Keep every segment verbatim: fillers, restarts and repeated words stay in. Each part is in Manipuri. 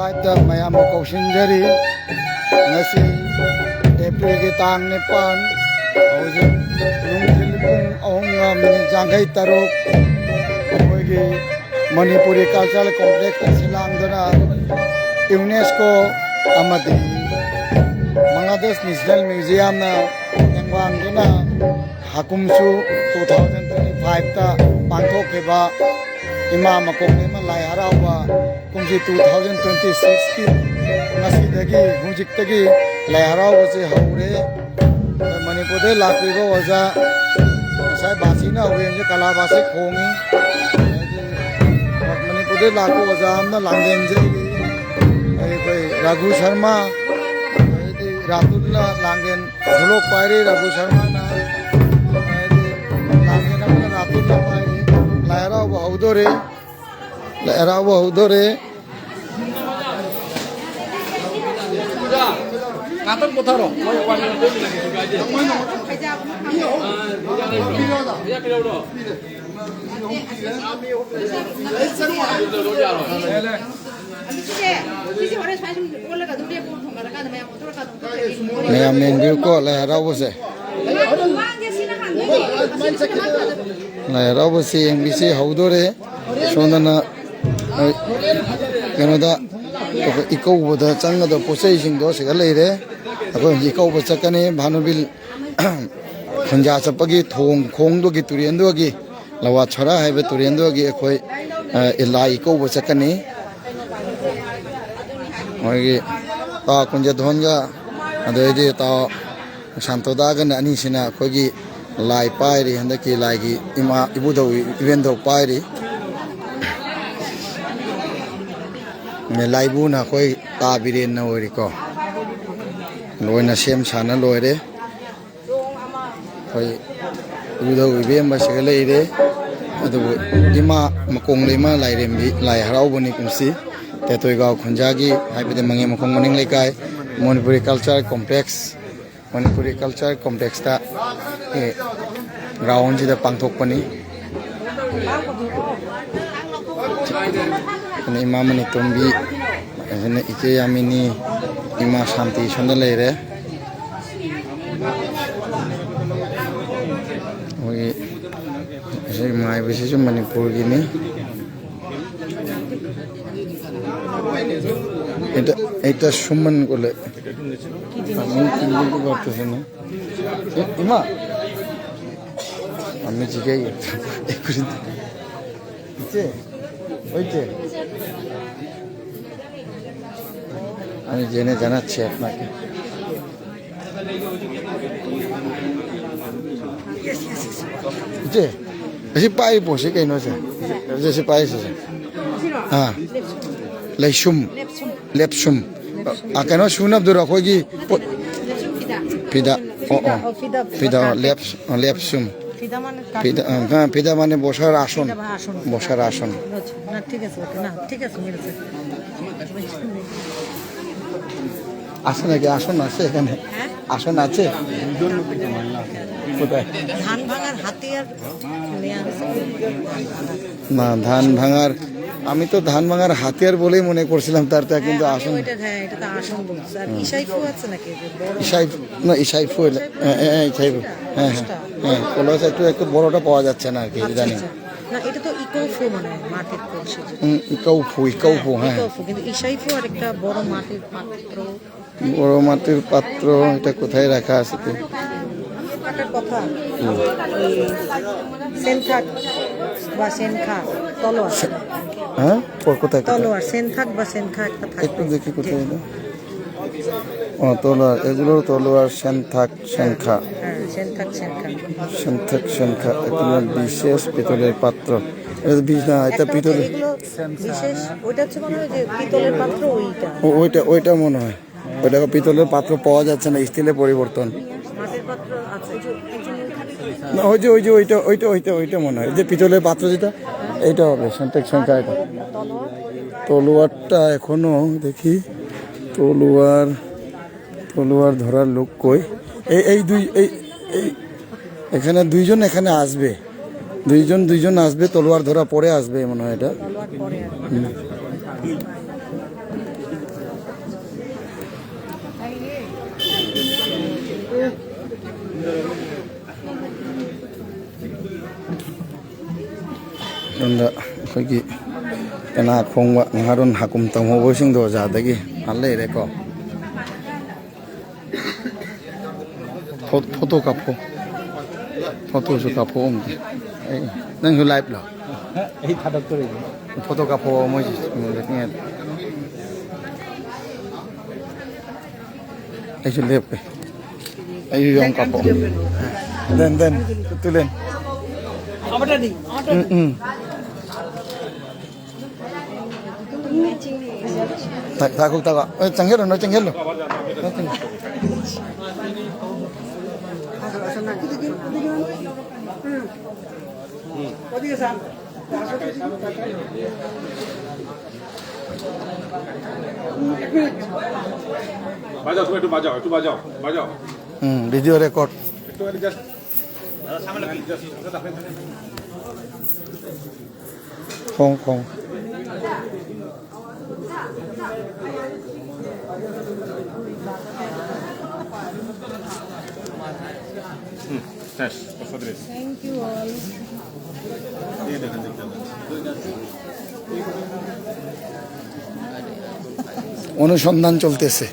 ꯐꯥꯏꯚꯇ ꯃꯌꯥꯝꯕꯨ ꯀꯧꯁꯤꯟꯖꯔꯤ꯫ ꯉꯁꯤ ꯑꯦꯄ꯭ꯔꯤꯜꯒꯤ ꯇꯥꯡ ꯅꯤꯄꯥꯟ, ꯍꯧꯖꯤꯛ ꯅꯨꯡꯊꯤꯜ ꯄꯨꯡ ꯑꯍꯨꯝꯒ ꯃꯤꯅꯤꯠ ꯌꯥꯡꯈꯩ ꯇꯔꯨꯛ, ꯑꯩꯈꯣꯏꯒꯤ ꯃꯅꯤꯄꯨꯔꯤ ꯀꯜꯆꯔꯦꯜ ꯀꯣꯝꯄ꯭ꯂꯦꯛꯁꯇ ꯁꯤꯜꯂꯥꯡꯗꯨꯅ ꯌꯨꯅꯦꯁꯀꯣ ꯑꯃꯗꯤ ꯕꯪꯒ꯭ꯂꯥꯗꯦꯁ ꯅꯦꯁꯅꯦꯜ ꯃ꯭ꯌꯨꯖꯤꯌꯝꯅ ꯇꯦꯡꯕꯥꯡꯗꯨꯅ ꯍꯥꯀꯨꯝꯁꯨ ꯇꯨ ꯊꯥꯎꯖꯟ ꯇ꯭ꯋꯦꯟꯇꯤ ꯐꯥꯏꯚꯇ ꯄꯥꯡꯊꯣꯛꯈꯤꯕ ꯏꯃꯥ ꯃꯀꯣꯛꯂꯩꯃ ꯂꯥꯏ ꯍꯔꯥꯎꯕ ꯀꯨꯝꯁꯤ ꯇꯨ ꯊꯥꯎꯖꯟ ꯇ꯭ꯋꯦꯟꯇꯤ ꯁꯤꯛꯁꯀꯤ ꯉꯁꯤꯗꯒꯤ, ꯍꯧꯖꯤꯛꯇꯒꯤ ꯂꯥꯏ ꯍꯔꯥꯎꯕꯁꯦ ꯍꯧꯔꯦ꯫ ꯃꯅꯤꯄꯨꯔꯗꯒꯤ ꯂꯥꯛꯄꯤꯕ ꯑꯣꯖꯥ, ꯉꯁꯥꯏ ꯕꯥꯁꯤꯅ ꯍꯧꯋꯦ, ꯍꯧꯖꯤꯛ ꯀꯂꯥꯕꯥꯁꯤ ꯈꯣꯡꯉꯤ꯫ ꯃꯅꯤꯄꯨꯔꯗꯒꯤ ꯂꯥꯛꯄ ꯑꯣꯖꯥ ꯑꯃꯅ ꯂꯥꯡꯂꯦꯟ ꯌꯩꯔꯤ꯫ ꯑꯩꯈꯣꯏ ꯔꯥꯘꯨ ꯁꯔꯃ, ꯑꯗꯩꯗꯤ ꯔꯥꯍꯨꯜꯅ ꯂꯥꯡꯂꯦꯟ ꯙꯣꯂꯣꯛ ꯄꯥꯏꯔꯤ, ꯔꯥꯍꯨꯜ ꯁꯔꯃꯅ꯫ ꯑꯗꯩꯗꯤ ꯂꯥꯡꯂꯦꯟ ꯑꯃꯅ ꯔꯥꯍꯨꯜꯅ ꯄꯥꯏꯔꯤ꯫ ꯂꯥꯏ ꯍꯔꯥꯎꯕ ꯍꯧꯗꯣꯔꯦ꯫ ꯂꯥꯏ ꯍꯔꯥꯎꯕ ꯍꯧꯗꯣꯔꯦ꯫ ꯉꯥꯛꯇꯪ ꯄꯣꯊꯥꯔꯣ꯫ ꯃꯌꯥꯝ ꯌꯦꯡꯕꯤꯌꯨꯀꯣ, ꯂꯥꯏ ꯍꯔꯥꯎꯕꯁꯦ꯫ ꯂꯥꯏ ꯍꯔꯥꯎꯕꯁꯦ ꯌꯦꯡꯕꯤꯁꯤ, ꯍꯧꯗꯣꯔꯦ꯫ ꯁꯣꯝꯗꯅ, ꯑ, ꯀꯩꯅꯣꯗ, ꯑꯩꯈꯣꯏ ꯏꯀꯧꯕꯗ ꯆꯪꯒꯗꯕ ꯄꯣꯠ ꯆꯩꯁꯤꯡꯗꯣ ꯁꯤꯗ ꯂꯩꯔꯦ꯫ ꯑꯩꯈꯣꯏ ꯍꯧꯖꯤꯛ ꯏꯀꯧꯕ ꯆꯠꯀꯅꯤ꯫ ꯚꯥꯅꯨꯕꯤꯜ ꯈꯨꯟꯖꯥ ꯆꯠꯄꯒꯤ ꯊꯣꯡ ꯈꯣꯡꯗꯨꯒꯤ ꯇꯨꯔꯦꯟꯗꯨꯒꯤ ꯂꯋꯥ ꯁꯣꯔꯥ ꯍꯥꯏꯕ ꯇꯨꯔꯦꯟꯗꯨꯒꯤ ꯑꯩꯈꯣꯏ, ꯑ, ꯂꯥꯏ ꯏꯀꯧꯕ ꯆꯠꯀꯅꯤ꯫ ꯃꯣꯏꯒꯤ ꯇꯥ ꯀꯨꯟꯖꯗꯣꯟꯒ ꯑꯗꯩꯗꯤ ꯇꯥ ꯁꯥꯟꯇꯣꯗꯥꯒꯅ ꯑꯅꯤꯁꯤꯅ ꯑꯩꯈꯣꯏꯒꯤ ꯂꯥꯏ ꯄꯥꯏꯔꯤ꯫ ꯍꯟꯗꯛꯀꯤ ꯂꯥꯏꯒꯤ ꯏꯃꯥ ꯏꯕꯨꯙꯧ ꯏꯕꯦꯟꯙꯧ ꯄꯥꯏꯔꯤ꯫ ꯂꯥꯏꯕꯨꯅ ꯑꯩꯈꯣꯏ ꯇꯥ ꯕꯤꯔꯦꯟꯅ ꯑꯣꯏꯔꯤꯀꯣ꯫ ꯂꯣꯏꯅ ꯁꯦꯝ ꯁꯥꯅ ꯂꯣꯏꯔꯦ꯫ ꯑꯩꯈꯣꯏ ꯏꯕꯨꯙꯧ ꯏꯕꯦꯝꯃꯁꯤꯒ ꯂꯩꯔꯦ꯫ ꯑꯗꯨꯕꯨ ꯏꯃꯥ ꯃꯀꯣꯡꯗ ꯏꯃꯥ ꯂꯥꯏꯔꯦꯝꯕꯤ ꯂꯥꯏ ꯍꯔꯥꯎꯕꯅꯤ ꯀꯨꯝꯁꯤ꯫ ꯇꯦꯇꯣꯏꯒꯥꯎ ꯈꯨꯟꯖꯥꯒꯤ, ꯍꯥꯏꯕꯗꯤ ꯃꯉꯦꯝ ꯃꯈꯣꯡ ꯃꯅꯤꯡ ꯂꯩꯀꯥꯏ, Manipuri culture complex, Manipuri culture ꯀꯣꯝꯄ꯭ꯂꯦꯛꯁꯇ, ꯑꯦ, ꯒ꯭ꯔꯥꯎꯟꯁꯤꯗ ꯄꯥꯡꯊꯣꯛꯄꯅꯤ꯫ ꯑꯗꯨꯅ ꯏꯃꯥ ꯃꯅꯤꯇꯣꯝꯕꯤ ꯑꯗꯨꯅ ꯏꯆꯦ ꯌꯥꯃꯤꯅꯤ, ꯏꯃꯥ ꯁꯥꯟꯇꯤ ꯁꯣꯝꯗ ꯂꯩꯔꯦ꯫ ꯑꯩꯈꯣꯏꯒꯤ ꯑꯁꯤ ꯃꯥꯏꯕꯁꯤꯁꯨ ꯃꯅꯤꯄꯨꯔꯒꯤꯅꯤ꯫ এটা এটা সুমন বলে। আমি চিনতে পারতেছি না। এ, ইমা, আমি জিগাই একটু। ইচ্ছে? হয়েছে? আমি জেনে জানাচ্ছি আপনাকে। Yes, yes, yes. Ito, kasi payo po, si kayo, sir. Kasi si payo, sir. Ah, Lechum. Lechum. Akin, no, sunab dura ko, gi, po, pida. Oo. Pida, oh, Lechum. ফিদা মানে কাঠ। ফিদা, আহ, হ্যাঁ, ফিদা মানে বসার আসন। ফিদা বা আসন। বসার আসন। বুঝছি। না, ঠিক আছে, ওকে, না, ঠিক আছে, মিলেছে। আছে নাকি? আসন আছে এখানে? হ্যাঁ? আসন আছে? কোথায়? ধান ভাঙার হাতিয়ার নেওয়া হয়েছে। না, ধান ভাঙার, আমি তো ধান ভাঙার হাতিয়ার বলেই মনে করছিলাম তার, তা কিন্তু হ্যাঁ, আমি আসন ওইটা, হ্যাঁ, এটা তো আসন বলছি। আর ইসাইফু আছে নাকি? যে বড় ইসাইফু, না, ইসাইফু এলে-, হ্যাঁ, হ্যাঁ, হ্যাঁ, ইসাইফু। হ্যাঁ, হ্যাঁ, হ্যাঁ, কলস একটু, একটু বড়টা পাওয়া যাচ্ছে না আর কি, আচ্ছা, ইদানিং। আচ্ছা। না, এটা তো ইকোফু মনে হয়, মাটির কলসি। হুম, ইকোফু, ইকোফু, হ্যাঁ। ইকোফু, কিন্তু ইসাইফু আর একটা বড় মাটির পাত্র। বড় মাটির পাত্র, এটা কোথায় রাখা আছে কি? একটা কথা, ওই সেনথাক বা সেনখা, তলোয়ার। হ্যাঁ? ও, কোথায়, কোথায়? তলোয়ার, সেনথাক বা সেনখা একটা থাকে। একটু দেখি কোথায় এটা। ও, তলোয়ার, এগুলো তলোয়ার, সেনথাক, সেনখা। হ্যাঁ, সেনথাক, সেনখা। সেনথাক, সেনখা, এগুলো বিশেষ পিতলের পাত্র। এটা তো বিশ না, এটা একটা পিতলের। এগুলো বিশেষ, ওইটা হচ্ছে মনে হয় যে পিতলের পাত্র ওইটা। ও, ওইটা, ওইটা মনে হয়। ওই দেখো, পিতলের পাত্র পাওয়া যাচ্ছে না, স্টিলে পরিবর্তন। মাটির পাত্র আছে, ওই যে, ওই যে নীল থাকে। না, ওই যে, ওই যে, ওইটা, ওইটা, ওইটা, ওইটা মনে হয়, যে পিতলের পাত্র যেটা, এইটা হবে, সেন্টেক্স সংখ্যা এটা। তলোয়ার। তলোয়ারটা এখনো দেখি, তলোয়ার, তলোয়ার ধরার লোক কই? এই, এই দুই, এই, এই, এখানে দুইজন এখানে আসবে, দুইজন, দুইজন আসবে, তলোয়ার ধরা পরে আসবে মনে হয় এটা। তলোয়ার পরে আসবে। হুম। ꯁꯣꯝꯗ ꯑꯩꯈꯣꯏꯒꯤ ꯄꯦꯅꯥ ꯈꯣꯡꯕ ꯉꯥꯔꯣꯟ ꯍꯥꯀꯨꯝ ꯇꯝꯍꯧꯕꯁꯤꯡꯗꯣ ꯑꯣꯖꯥꯗꯒꯤ ꯉꯥꯏꯍꯥꯛ ꯂꯩꯔꯦꯀꯣ꯫ ꯐꯣ-, ꯐꯣꯇꯣ ꯀꯥꯞꯄꯣ꯫ ꯐꯣꯇꯣꯁꯨ ꯀꯥꯞꯄꯣ ꯑꯝꯇ꯫ ꯑꯩ, ꯅꯪꯁꯨ ꯂꯥꯏꯚ ꯂꯣ? ꯑꯩ ꯊꯥꯗꯣꯛꯇꯣꯔꯤꯅꯦ꯫ ꯐꯣꯇꯣ ꯀꯥꯞꯄꯣ ꯃꯣꯏꯁꯤ꯫ ꯑꯩꯁꯨ ꯂꯦꯞꯀꯦ꯫ ꯑꯩꯁꯨ ꯌꯥꯝ ꯀꯥꯞꯄꯣ꯫ ꯂꯦꯟ, ꯂꯦꯟ, ꯇꯨ ꯂꯦꯟ꯫ ꯎꯝ, ꯎꯝ꯫ ꯊꯥ-, ꯊꯥꯈꯣꯛ ꯊꯥꯕ꯫ ꯑꯦ, ꯆꯪꯁꯤꯜꯂꯨ, ꯅꯣꯏ ꯆꯪꯁꯤꯜꯂꯨ꯫ ꯅꯣꯏ ꯆꯪꯁꯤꯜꯂꯨ꯫ বাজাও, তুমি একটু বাজাও, একটু বাজাও, বাজাও। হুম, ভিডিও রেকর্ড। একটুখানি just, just, just। খন, খন। হুম, শেষ, পাঁচশো তিরিশ। Thank you all. এই দেখেন, দেখতে হবে। অনুসন্ধান চলতেছে।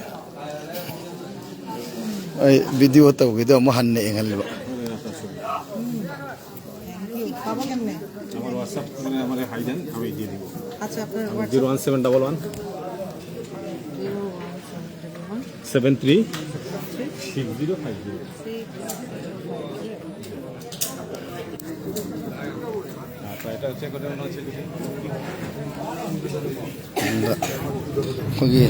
এই ভিডিও তো, ভিডিও আমার হান্নে এখানে। পাবো কেমনে? আমার WhatsApp, মানে, আমার হাই দেন, আমি দিয়ে দিব। আচ্ছা, আপনার WhatsApp। Zero one seven double one seven three six zero five zero. আচ্ছা, এটা হচ্ছে, এটা হচ্ছে। ꯑꯗ ꯑꯩꯈꯣꯏꯒꯤ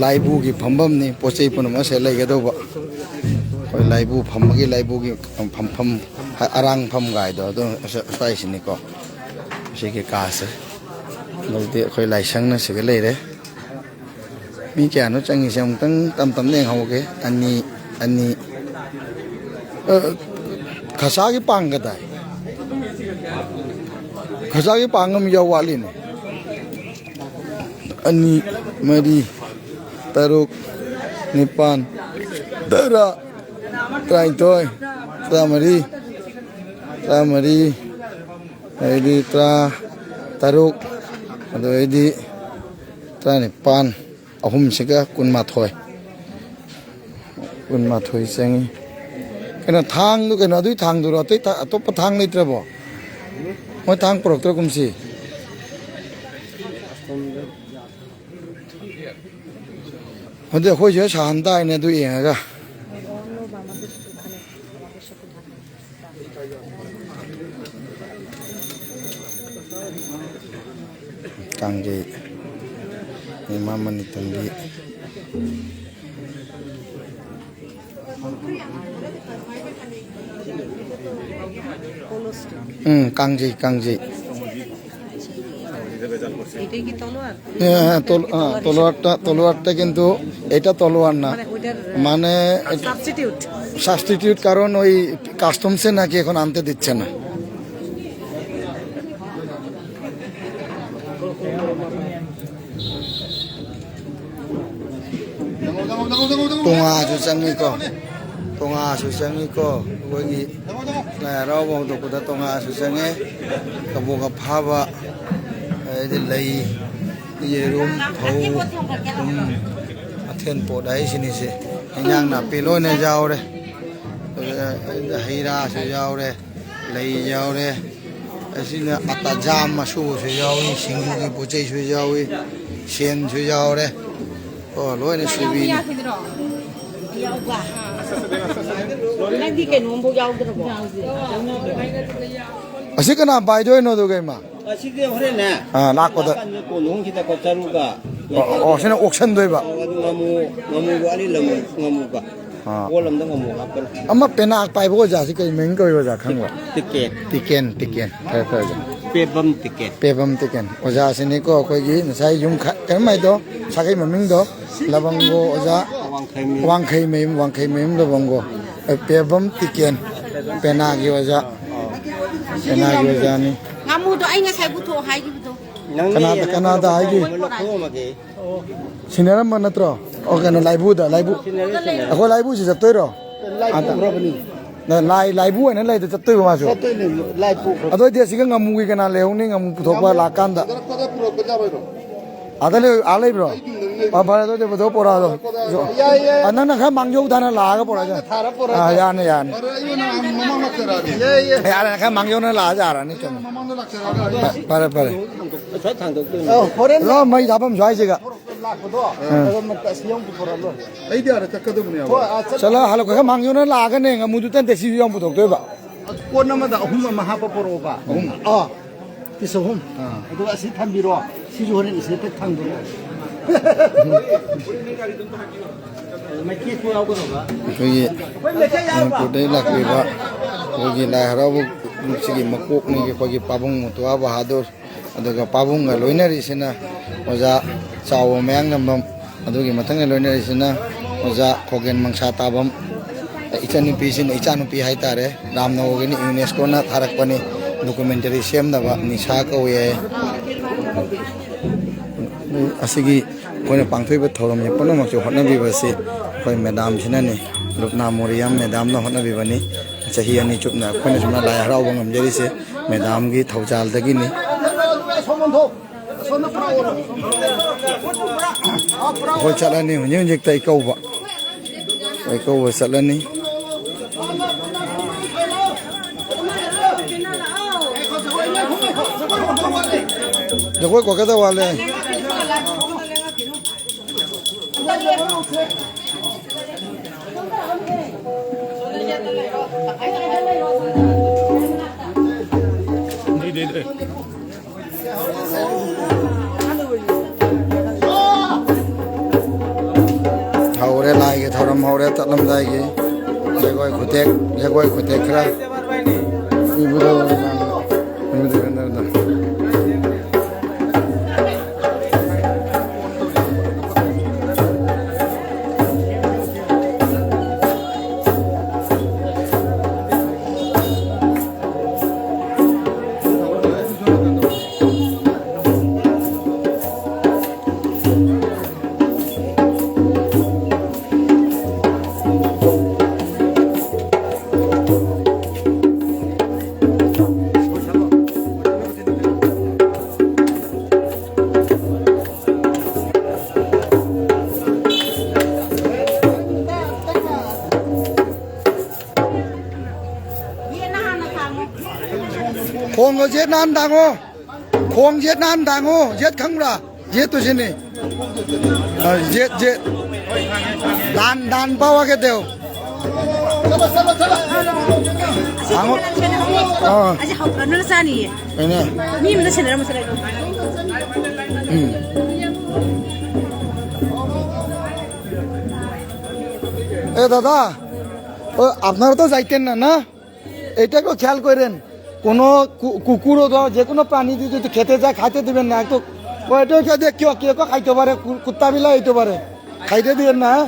ꯂꯥꯏꯕꯨꯒꯤ ꯐꯝꯐꯝꯅꯤ, ꯄꯣꯠ ꯆꯩ ꯄꯨꯝꯅꯃꯛ ꯑꯁꯤꯗ ꯂꯩꯒꯗꯧꯕ꯫ ꯑꯩꯈꯣꯏ ꯂꯥꯏꯕꯨ ꯐꯝꯕꯒꯤ, ꯂꯥꯏꯕꯨꯒꯤ ꯐꯝꯐꯝ, ꯑꯔꯥꯡꯐꯝ ꯀꯥꯏꯗꯣ ꯑꯗꯨ ꯑꯁ-, ꯑꯁ꯭ꯋꯥꯏꯁꯤꯅꯤꯀꯣ꯫ ꯁꯤꯒꯤ ꯀꯥꯁꯦ꯫ ꯑꯗꯩꯗꯤ ꯑꯩꯈꯣꯏ ꯂꯥꯏꯁꯪꯅ ꯁꯤꯒ ꯂꯩꯔꯦ꯫ ꯃꯤ ꯀꯌꯥꯅꯣ ꯆꯪꯉꯤꯁꯦ? ꯑꯃꯨꯛꯇꯪ ꯇꯝ ꯇꯝꯅ ꯌꯦꯡꯍꯧꯒꯦ꯫ ꯑꯅꯤ, ꯑꯅꯤ꯫ ꯑ, ꯈꯁꯥꯒꯤ ꯄꯥꯡꯒꯗꯥꯏ? ꯈꯁꯥꯒꯤ ꯄꯥꯡ ꯑꯃ ꯌꯥꯎ ꯋꯥꯠꯂꯤꯅꯦ꯫ ꯑꯅꯤ, ꯃꯔꯤ, ꯇꯔꯨꯛ, ꯅꯤꯄꯥꯟ, ꯇꯔꯥ꯫ ꯇꯔꯥꯅꯤꯊꯣꯏ, ꯇꯔꯥꯃꯔꯤ, ꯇꯔꯥꯃꯔꯤ, ꯑꯗꯩꯗꯤ ꯇꯔꯥꯇꯔꯨꯛ, ꯑꯗꯩꯗꯤ ꯇꯔꯥꯅꯤꯄꯥꯟ, ꯑꯍꯨꯝꯁꯤꯒ ꯀꯨꯟꯃꯥꯊꯣꯏ꯫ ꯀꯨꯟꯃꯥꯊꯣꯏ ꯆꯪꯉꯤ꯫ ꯀꯩꯅꯣ, ꯊꯥꯡꯗꯨ, ꯀꯩꯅꯣ, ꯑꯗꯨꯏ ꯊꯥꯡꯗꯨꯔꯣ? ꯑꯇꯩ ꯊꯥ-, ꯑꯇꯣꯞꯄ ꯊꯥꯡ ꯂꯩꯇ꯭ꯔꯕꯣ? ꯃꯣꯏ ꯊꯥꯡ ꯄꯨꯔꯛꯇ꯭ꯔꯣ ꯀꯨꯝꯁꯤ? ꯑꯗꯨꯗꯤ ꯑꯩꯈꯣꯏꯁꯦ ꯁꯥꯍꯟ ꯇꯥꯏꯅꯦ, ꯑꯗꯨ ꯌꯦꯡꯉꯒ꯫ ꯀꯥꯡꯖꯩ, ꯏꯃꯥ ꯃꯅꯤꯇꯣꯝꯕꯤ꯫ ꯎꯝ, ꯀꯥꯡꯖꯩ, ꯀꯥꯡꯖꯩ꯫ এটা কি তলোয়ার? হ্যাঁ, হ্যাঁ, তল-, হ্যাঁ, তলোয়ার হিসেবে। তলোয়ারটা, তলোয়ারটা কিন্তু এটা তলোয়ার না। মানে ওইটার, আহ, মানে এটা সাবস্টিটিউট। সাবস্টিটিউট, কারণ ওই কাস্টমসে নাকি এখন আনতে দিচ্ছে না। ꯇꯣꯉꯥꯁꯨ ꯆꯪꯉꯤꯀꯣ, ꯇꯣꯉꯥꯁꯨ ꯆꯪꯉꯤꯀꯣ꯫ ꯑꯩꯈꯣꯏꯒꯤ ꯂꯥꯏ ꯍꯔꯥꯎꯕ ꯍꯧꯗꯣꯛꯄꯗ ꯇꯣꯉꯥꯁꯨ ꯆꯪꯉꯦ꯫ ꯀꯕꯣꯛ ꯑꯐꯥꯕ, ꯑꯗꯩꯗꯤ ꯂꯩ, ꯌꯦꯔꯨꯝ, ꯐꯧ, ꯊꯨꯝ, ꯃꯊꯦꯜ ꯄꯣꯠ ꯍꯥꯏꯁꯤꯅꯤꯁꯦ꯫ ꯏꯟꯖꯥꯡ ꯅꯥꯄꯤ ꯂꯣꯏꯅ ꯌꯥꯎꯔꯦ꯫ ꯑꯗꯨꯗ ꯍꯩ ꯔꯥꯁꯨ ꯌꯥꯎꯔꯦ, ꯂꯩ ꯌꯥꯎꯔꯦ꯫ ꯑꯁꯤꯅ ꯑꯇꯥ ꯖꯥꯝ ꯑꯁꯨꯕꯁꯨ ꯌꯥꯎꯏ, ꯁꯤꯡꯖꯨꯒꯤ ꯄꯣꯠ ꯆꯩꯁꯨ ꯌꯥꯎꯏ, ꯁꯦꯝꯁꯨ ꯌꯥꯎꯔꯦ꯫ ꯑꯣ, ꯂꯣꯏꯅ ꯁꯨꯕꯤꯅꯤ꯫ ꯌꯥꯎꯕ꯫ ꯅꯪꯗꯤ ꯀꯩꯅꯣꯝꯐꯥꯎ ꯌꯥꯎꯗ꯭ꯔꯕꯣ? ꯑꯁꯤ ꯀꯅꯥ ꯄꯥꯏꯗꯣꯏꯅꯣ ꯑꯗꯨꯒ, ꯏꯃꯥ? ꯑꯁꯤꯗꯤ ꯍꯣꯔꯦꯟꯅꯦ꯫ ꯑꯥ, ꯂꯥꯛꯄꯗ꯫ ꯅꯥꯀꯟꯗ ꯀꯣꯟ ꯍꯣꯡꯁꯤꯗ ꯀꯣ ꯆꯔꯨꯒ ꯑꯣ, ꯑꯣ, ꯁꯤꯅ ꯑꯣꯛꯁꯟꯗꯣꯏꯕ꯫ ꯑꯗꯨ ꯉꯥꯃꯨ, ꯉꯥꯃꯨꯒ ꯑꯅꯤ ꯂꯝ ꯉꯥꯃꯨꯒ꯫ ꯑꯥ꯫ ꯀꯣꯜ ꯑꯃꯗ ꯉꯥꯃꯨ ꯍꯥꯞꯀꯅꯤ꯫ ꯑꯃ ꯄꯦꯅꯥꯛ ꯄꯥꯏꯕ ꯑꯣꯖꯥꯁꯤ ꯀꯩ ꯃꯃꯤꯡ ꯀꯧꯏ ꯑꯣꯖꯥ, ꯈꯪꯕ꯭ꯔꯥ? ꯇꯤꯀꯦꯟ꯫ ꯇꯤꯀꯦꯟ, ꯇꯤꯀꯦꯟ꯫ ꯐꯔꯦ, ꯐꯔꯦ, ꯑꯣꯖꯥ꯫ ꯄꯦꯕꯝ ꯇꯤꯀꯦꯟ꯫ ꯄꯦꯕꯝ ꯇꯤꯀꯦꯟ꯫ ꯑꯣꯖꯥꯁꯤꯅꯤꯀꯣ ꯑꯩꯈꯣꯏꯒꯤ ꯉꯁꯥꯏ ꯌꯨꯝ ꯈ-, ꯀꯔꯝ ꯍꯥꯏꯗꯣ? ꯁꯥꯒꯩ ꯃꯃꯤꯡꯗꯣ? ꯂꯕꯪꯒꯣ ꯑꯣꯖꯥ꯫ ꯋꯥꯡꯈꯩꯃꯌꯨꯝ꯫ ꯋꯥꯡꯈꯩꯃꯌꯨꯝ, ꯋꯥꯡꯈꯩꯃꯌꯨꯝ ꯂꯕꯪꯒꯣ꯫ ꯑꯦ, ꯄꯦꯕꯝ ꯇꯤꯀꯦꯟ꯫ ꯄꯦꯅꯥꯒꯤ ꯑꯣꯖꯥ꯫ ꯄꯦꯅꯥꯒꯤ ꯑꯣꯖꯥꯅꯤ꯫ ꯉꯥꯃꯨꯗꯣ ꯑꯩ ꯉꯁꯥꯏ ꯄꯨꯊꯣꯛꯑꯣ ꯍꯥꯏꯈꯤꯕꯗꯣ꯫ ꯅꯪꯅ ꯀꯅꯥꯗ, ꯍꯦꯟꯅ ꯀꯅꯥꯗ ꯍꯥꯏꯒꯦ? ꯈꯪꯕ ꯂꯧꯊꯣꯛꯑꯝꯃꯒꯦ꯫ ꯁꯤꯟꯅꯔꯝꯕ ꯅꯠꯇ꯭ꯔꯣ? ꯑꯣ, ꯀꯩꯅꯣ, ꯂꯥꯏꯕꯨꯗ, ꯂꯥꯏꯕꯨ-, ꯁꯤꯟꯅꯔꯦ, ꯁꯤꯟꯅꯔꯦ꯫ ꯑꯩꯈꯣꯏ ꯂꯥꯏꯕꯨꯁꯤ ꯆꯠꯇꯣꯏꯔꯣ? ꯂꯥꯏ ꯑꯗ-, ꯄꯨꯈ꯭ꯔꯕꯅꯤ꯫ ꯅ-, ꯂꯥꯏ, ꯂꯥꯏꯕꯨ ꯑꯣꯏꯅ ꯂꯩꯗ ꯆꯠꯇꯣꯏꯕ ꯃꯥꯁꯨ? ꯆꯠꯇꯣꯏꯅꯦ, ꯂꯥꯏ ꯄꯨꯈ꯭ꯔꯕꯅꯤ꯫ ꯑꯗꯨ ꯑꯣꯏꯗꯤ ꯑꯁꯤꯒ ꯉꯥꯃꯨꯒꯤ ꯀꯅꯥ ꯂꯩꯍꯧꯅꯤ? ꯉꯥꯃꯨ ꯄꯨꯊꯣꯛꯄ ꯂꯥꯛꯀꯥꯟꯗ꯫ ꯍꯟꯒꯠꯂꯛꯄꯗ ꯄꯨꯔꯛꯄ ꯌꯥꯔꯣꯏꯗ꯭ꯔꯣ? ꯑꯥꯗ ꯂꯩ-, ꯑꯥ ꯂꯩꯕ꯭ꯔꯣ? ꯑꯩ ꯌꯨꯝꯗ ꯂꯩ꯫ ꯑꯥ, ꯐꯔꯦ, ꯑꯗꯨꯗꯤ ꯄꯨꯊꯣꯛ ꯄꯣꯔꯛꯑꯣ ꯑꯗꯣ꯫ ꯌꯥꯏ, ꯌꯥꯏ꯫ ꯑꯥ, ꯅꯪꯅ ꯈꯔ ꯃꯥꯡꯖꯧ ꯊꯥꯅ ꯂꯥꯛꯑꯒ ꯄꯣꯔꯛꯑꯣ꯫ ꯅꯪꯅ ꯊꯥꯔ ꯄꯣꯔꯛꯑꯣ꯫ ꯑꯥ, ꯌꯥꯅꯤ, ꯌꯥꯅꯤ꯫ ꯐꯔꯦ, ꯑꯩ ꯑꯣꯏꯅ ꯃꯃꯥꯡ ꯂꯥꯛꯆꯔꯛꯑꯒꯦ꯫ ꯌꯥꯏ, ꯌꯥꯏ꯫ ꯌꯥꯔꯦ, ꯈꯔ ꯃꯥꯡꯖꯧꯅ ꯂꯥꯛꯑ ꯌꯥꯔꯅꯤ, ꯆꯨꯝꯃꯤ꯫ ꯃꯃꯥꯡꯗ ꯂꯥꯛꯆꯔꯛꯑꯒ ꯑꯩ ꯐꯔꯦ, ꯐꯔꯦ꯫ ꯑ, ꯍꯣꯔꯦꯟ ꯑꯗꯣ ꯃꯩ ꯊꯥꯐꯝ ꯁ꯭ꯋꯥꯏꯁꯤꯒ꯫ ꯂꯥꯛꯄꯗꯣ, ꯑꯥ꯫ ꯑꯗꯨꯝ ꯑꯁꯤ ꯌꯧ ꯄꯨꯊꯣꯔꯛꯑ ꯂꯣꯏꯔꯦ꯫ ꯑꯩꯗꯤ ꯑꯥꯗ ꯆꯠꯀꯗꯕꯅꯦꯕ꯫ ꯍꯣꯏ, ꯑꯥ, ꯆꯠ- ꯆꯠꯂꯣ, ꯍꯜꯂꯛꯄꯒ ꯃꯥꯡꯖꯧꯅ ꯂꯥꯛꯑꯒꯅꯦ, ꯉꯥꯃꯨꯗꯨꯇꯅꯦ ꯁꯤꯁꯨ ꯌꯥꯎ ꯄꯨꯊꯣꯛꯇꯣꯏꯕ꯫ ꯀꯣꯟ ꯑꯃꯗ ꯑꯍꯨꯝ ꯑꯃ ꯍꯥꯞꯄ ꯄꯣꯔꯛꯑꯣꯕ꯫ ꯑꯍꯨꯝ꯫ ꯑꯥ, ꯄꯤꯁ ꯑꯍꯨꯝ꯫ ꯑꯥ꯫ ꯑꯗꯨꯒ ꯑꯁꯤ ꯊꯝꯕꯤꯔꯣ꯫ ꯁꯤꯁꯨ ꯍꯣꯔꯦꯟ ꯑꯁꯤꯗ ꯊꯥꯡꯗꯣꯔꯛꯑꯣ꯫ ꯃꯩꯈꯦꯠꯁꯨ ꯌꯥꯎꯒꯗꯕ꯫ ꯑꯩꯈꯣꯏꯒꯤ ꯃꯅꯤꯄꯨꯔꯗꯒꯤ ꯂꯥꯛꯄꯤꯕ ꯑꯩꯈꯣꯏꯒꯤ ꯂꯥꯏ ꯍꯔꯥꯎꯕ ꯁꯤꯒꯤ ꯃꯀꯣꯛꯅꯤ ꯑꯩꯈꯣꯏꯒꯤ ꯄꯥꯕꯨꯡ ꯃꯨꯇꯨꯋꯥ ꯕꯍꯥꯗꯨꯔ꯫ ꯑꯗꯨꯒ ꯄꯥꯕꯨꯡꯒ ꯂꯣꯏꯅꯔꯤꯁꯤꯅ ꯑꯣꯖꯥ ꯆꯥꯎꯕ ꯃꯌꯥꯡꯂꯝꯕꯝ, ꯑꯗꯨꯒꯤ ꯃꯊꯪꯗ ꯂꯣꯏꯅꯔꯤꯁꯤꯅ ꯑꯣꯖꯥ ꯈꯣꯒꯦꯟ ꯃꯪꯁꯥ ꯇꯥꯕꯝ꯫ ꯏꯆꯟꯅꯨꯄꯤꯁꯤꯅ, ꯏꯆꯥꯅꯨꯄꯤ ꯍꯥꯏꯇꯥꯔꯦ, ꯔꯥꯝꯅꯧꯒꯤꯅꯤ, ꯌꯨꯅꯦꯁꯀꯣꯅ ꯊꯥꯔꯛꯄꯅꯤ, ꯗꯣꯀꯨꯃꯦꯟꯇꯔꯤ ꯁꯦꯝꯅꯕ ꯅꯤꯁꯥ ꯀꯧꯏ ꯍꯥꯏ꯫ ꯑꯁꯤꯒꯤ ꯑꯩꯈꯣꯏꯅ ꯄꯥꯡꯊꯣꯛꯏꯕ ꯊꯧꯔꯝꯁꯦ ꯄꯨꯝꯅꯃꯛꯁꯦ ꯍꯣꯠꯅꯕꯤꯕꯁꯤ ꯑꯩꯈꯣꯏ ꯃꯦꯗꯥꯝꯁꯤꯅꯅꯤ, ꯔꯨꯞꯅꯥ ꯃꯣꯔꯤꯌꯝ ꯃꯦꯗꯥꯝꯅ ꯍꯣꯠꯅꯕꯤꯕꯅꯤ꯫ ꯆꯍꯤ ꯑꯅꯤ ꯆꯨꯞꯅ ꯑꯩꯈꯣꯏꯅ ꯁꯨꯃꯥꯏꯅ ꯂꯥꯏ ꯍꯔꯥꯎꯕ ꯉꯝꯖꯔꯤꯁꯦ ꯃꯦꯗꯥꯝꯒꯤ ꯊꯧꯖꯥꯜꯗꯒꯤꯅꯤ꯫ ꯑꯩꯈꯣꯏ ꯆꯠꯂꯅꯤ ꯍꯧꯖꯤꯛ ꯍꯧꯖꯤꯛꯇ ꯏꯀꯧꯕ, ꯏꯀꯧꯕ ꯆꯠꯂꯅꯤ꯫ ꯖꯒꯣꯏ ꯀꯣꯠꯀꯗꯕ ꯋꯥꯠꯂꯦ꯫ ꯍꯧꯔꯦ, ꯂꯥꯏꯒꯤ ꯊꯧꯔꯝ ꯍꯧꯔꯦ, ꯆꯠꯂꯝꯗꯥꯏꯒꯤ ꯖꯒꯣꯏ ꯈꯨꯊꯦꯛ, ꯖꯒꯣꯏ ꯈꯨꯊꯦꯛ ꯈꯔ꯫ ꯌꯦꯠ ꯅꯥꯟ ꯊꯥꯡꯉꯣ꯫ ꯈꯣꯡ ꯌꯦꯠ ꯅꯥꯟ ꯊꯥꯡꯉꯣ꯫ ꯌꯦꯠ ꯈꯪꯕ꯭ꯔꯥ? ꯌꯦꯠꯇꯨ ꯁꯤꯅꯤ꯫ ꯑ, ꯌꯦꯠ, ꯌꯦꯠ꯫ ꯗꯥꯟ, ꯗꯥꯟ ꯄꯥꯎ ꯍꯥꯏꯒꯦ ꯇꯦꯎ꯫ ꯊꯥꯡꯉꯣ꯫ ꯑ꯫ ꯑꯁꯤ ꯍꯧꯈ꯭ꯔꯕꯅꯤꯅ ꯆꯥꯅꯤꯌꯦ꯫ ꯀꯩꯅꯣ? ꯃꯤ ꯑꯃꯗ ꯁꯦꯟꯅꯔꯝꯃꯁꯨ ꯂꯩ꯫ ꯎꯝ꯫ এ দাদা, ও আপনারা তো যাইতেন না, না? এটা একটু খেয়াল করেন, কোনো কু-, কুকুরও ধরো যে কোনো প্রাণী যদি খেতে যায়, খাইতে দিবেন না। একটু ওইটা ওইটা দিয়ে কেউ, কেউ কেউ খাইতে পারে, কু-, কুত্তা বিলাই হইতে পারে, খাইতে দিবেন না, হ্যাঁ?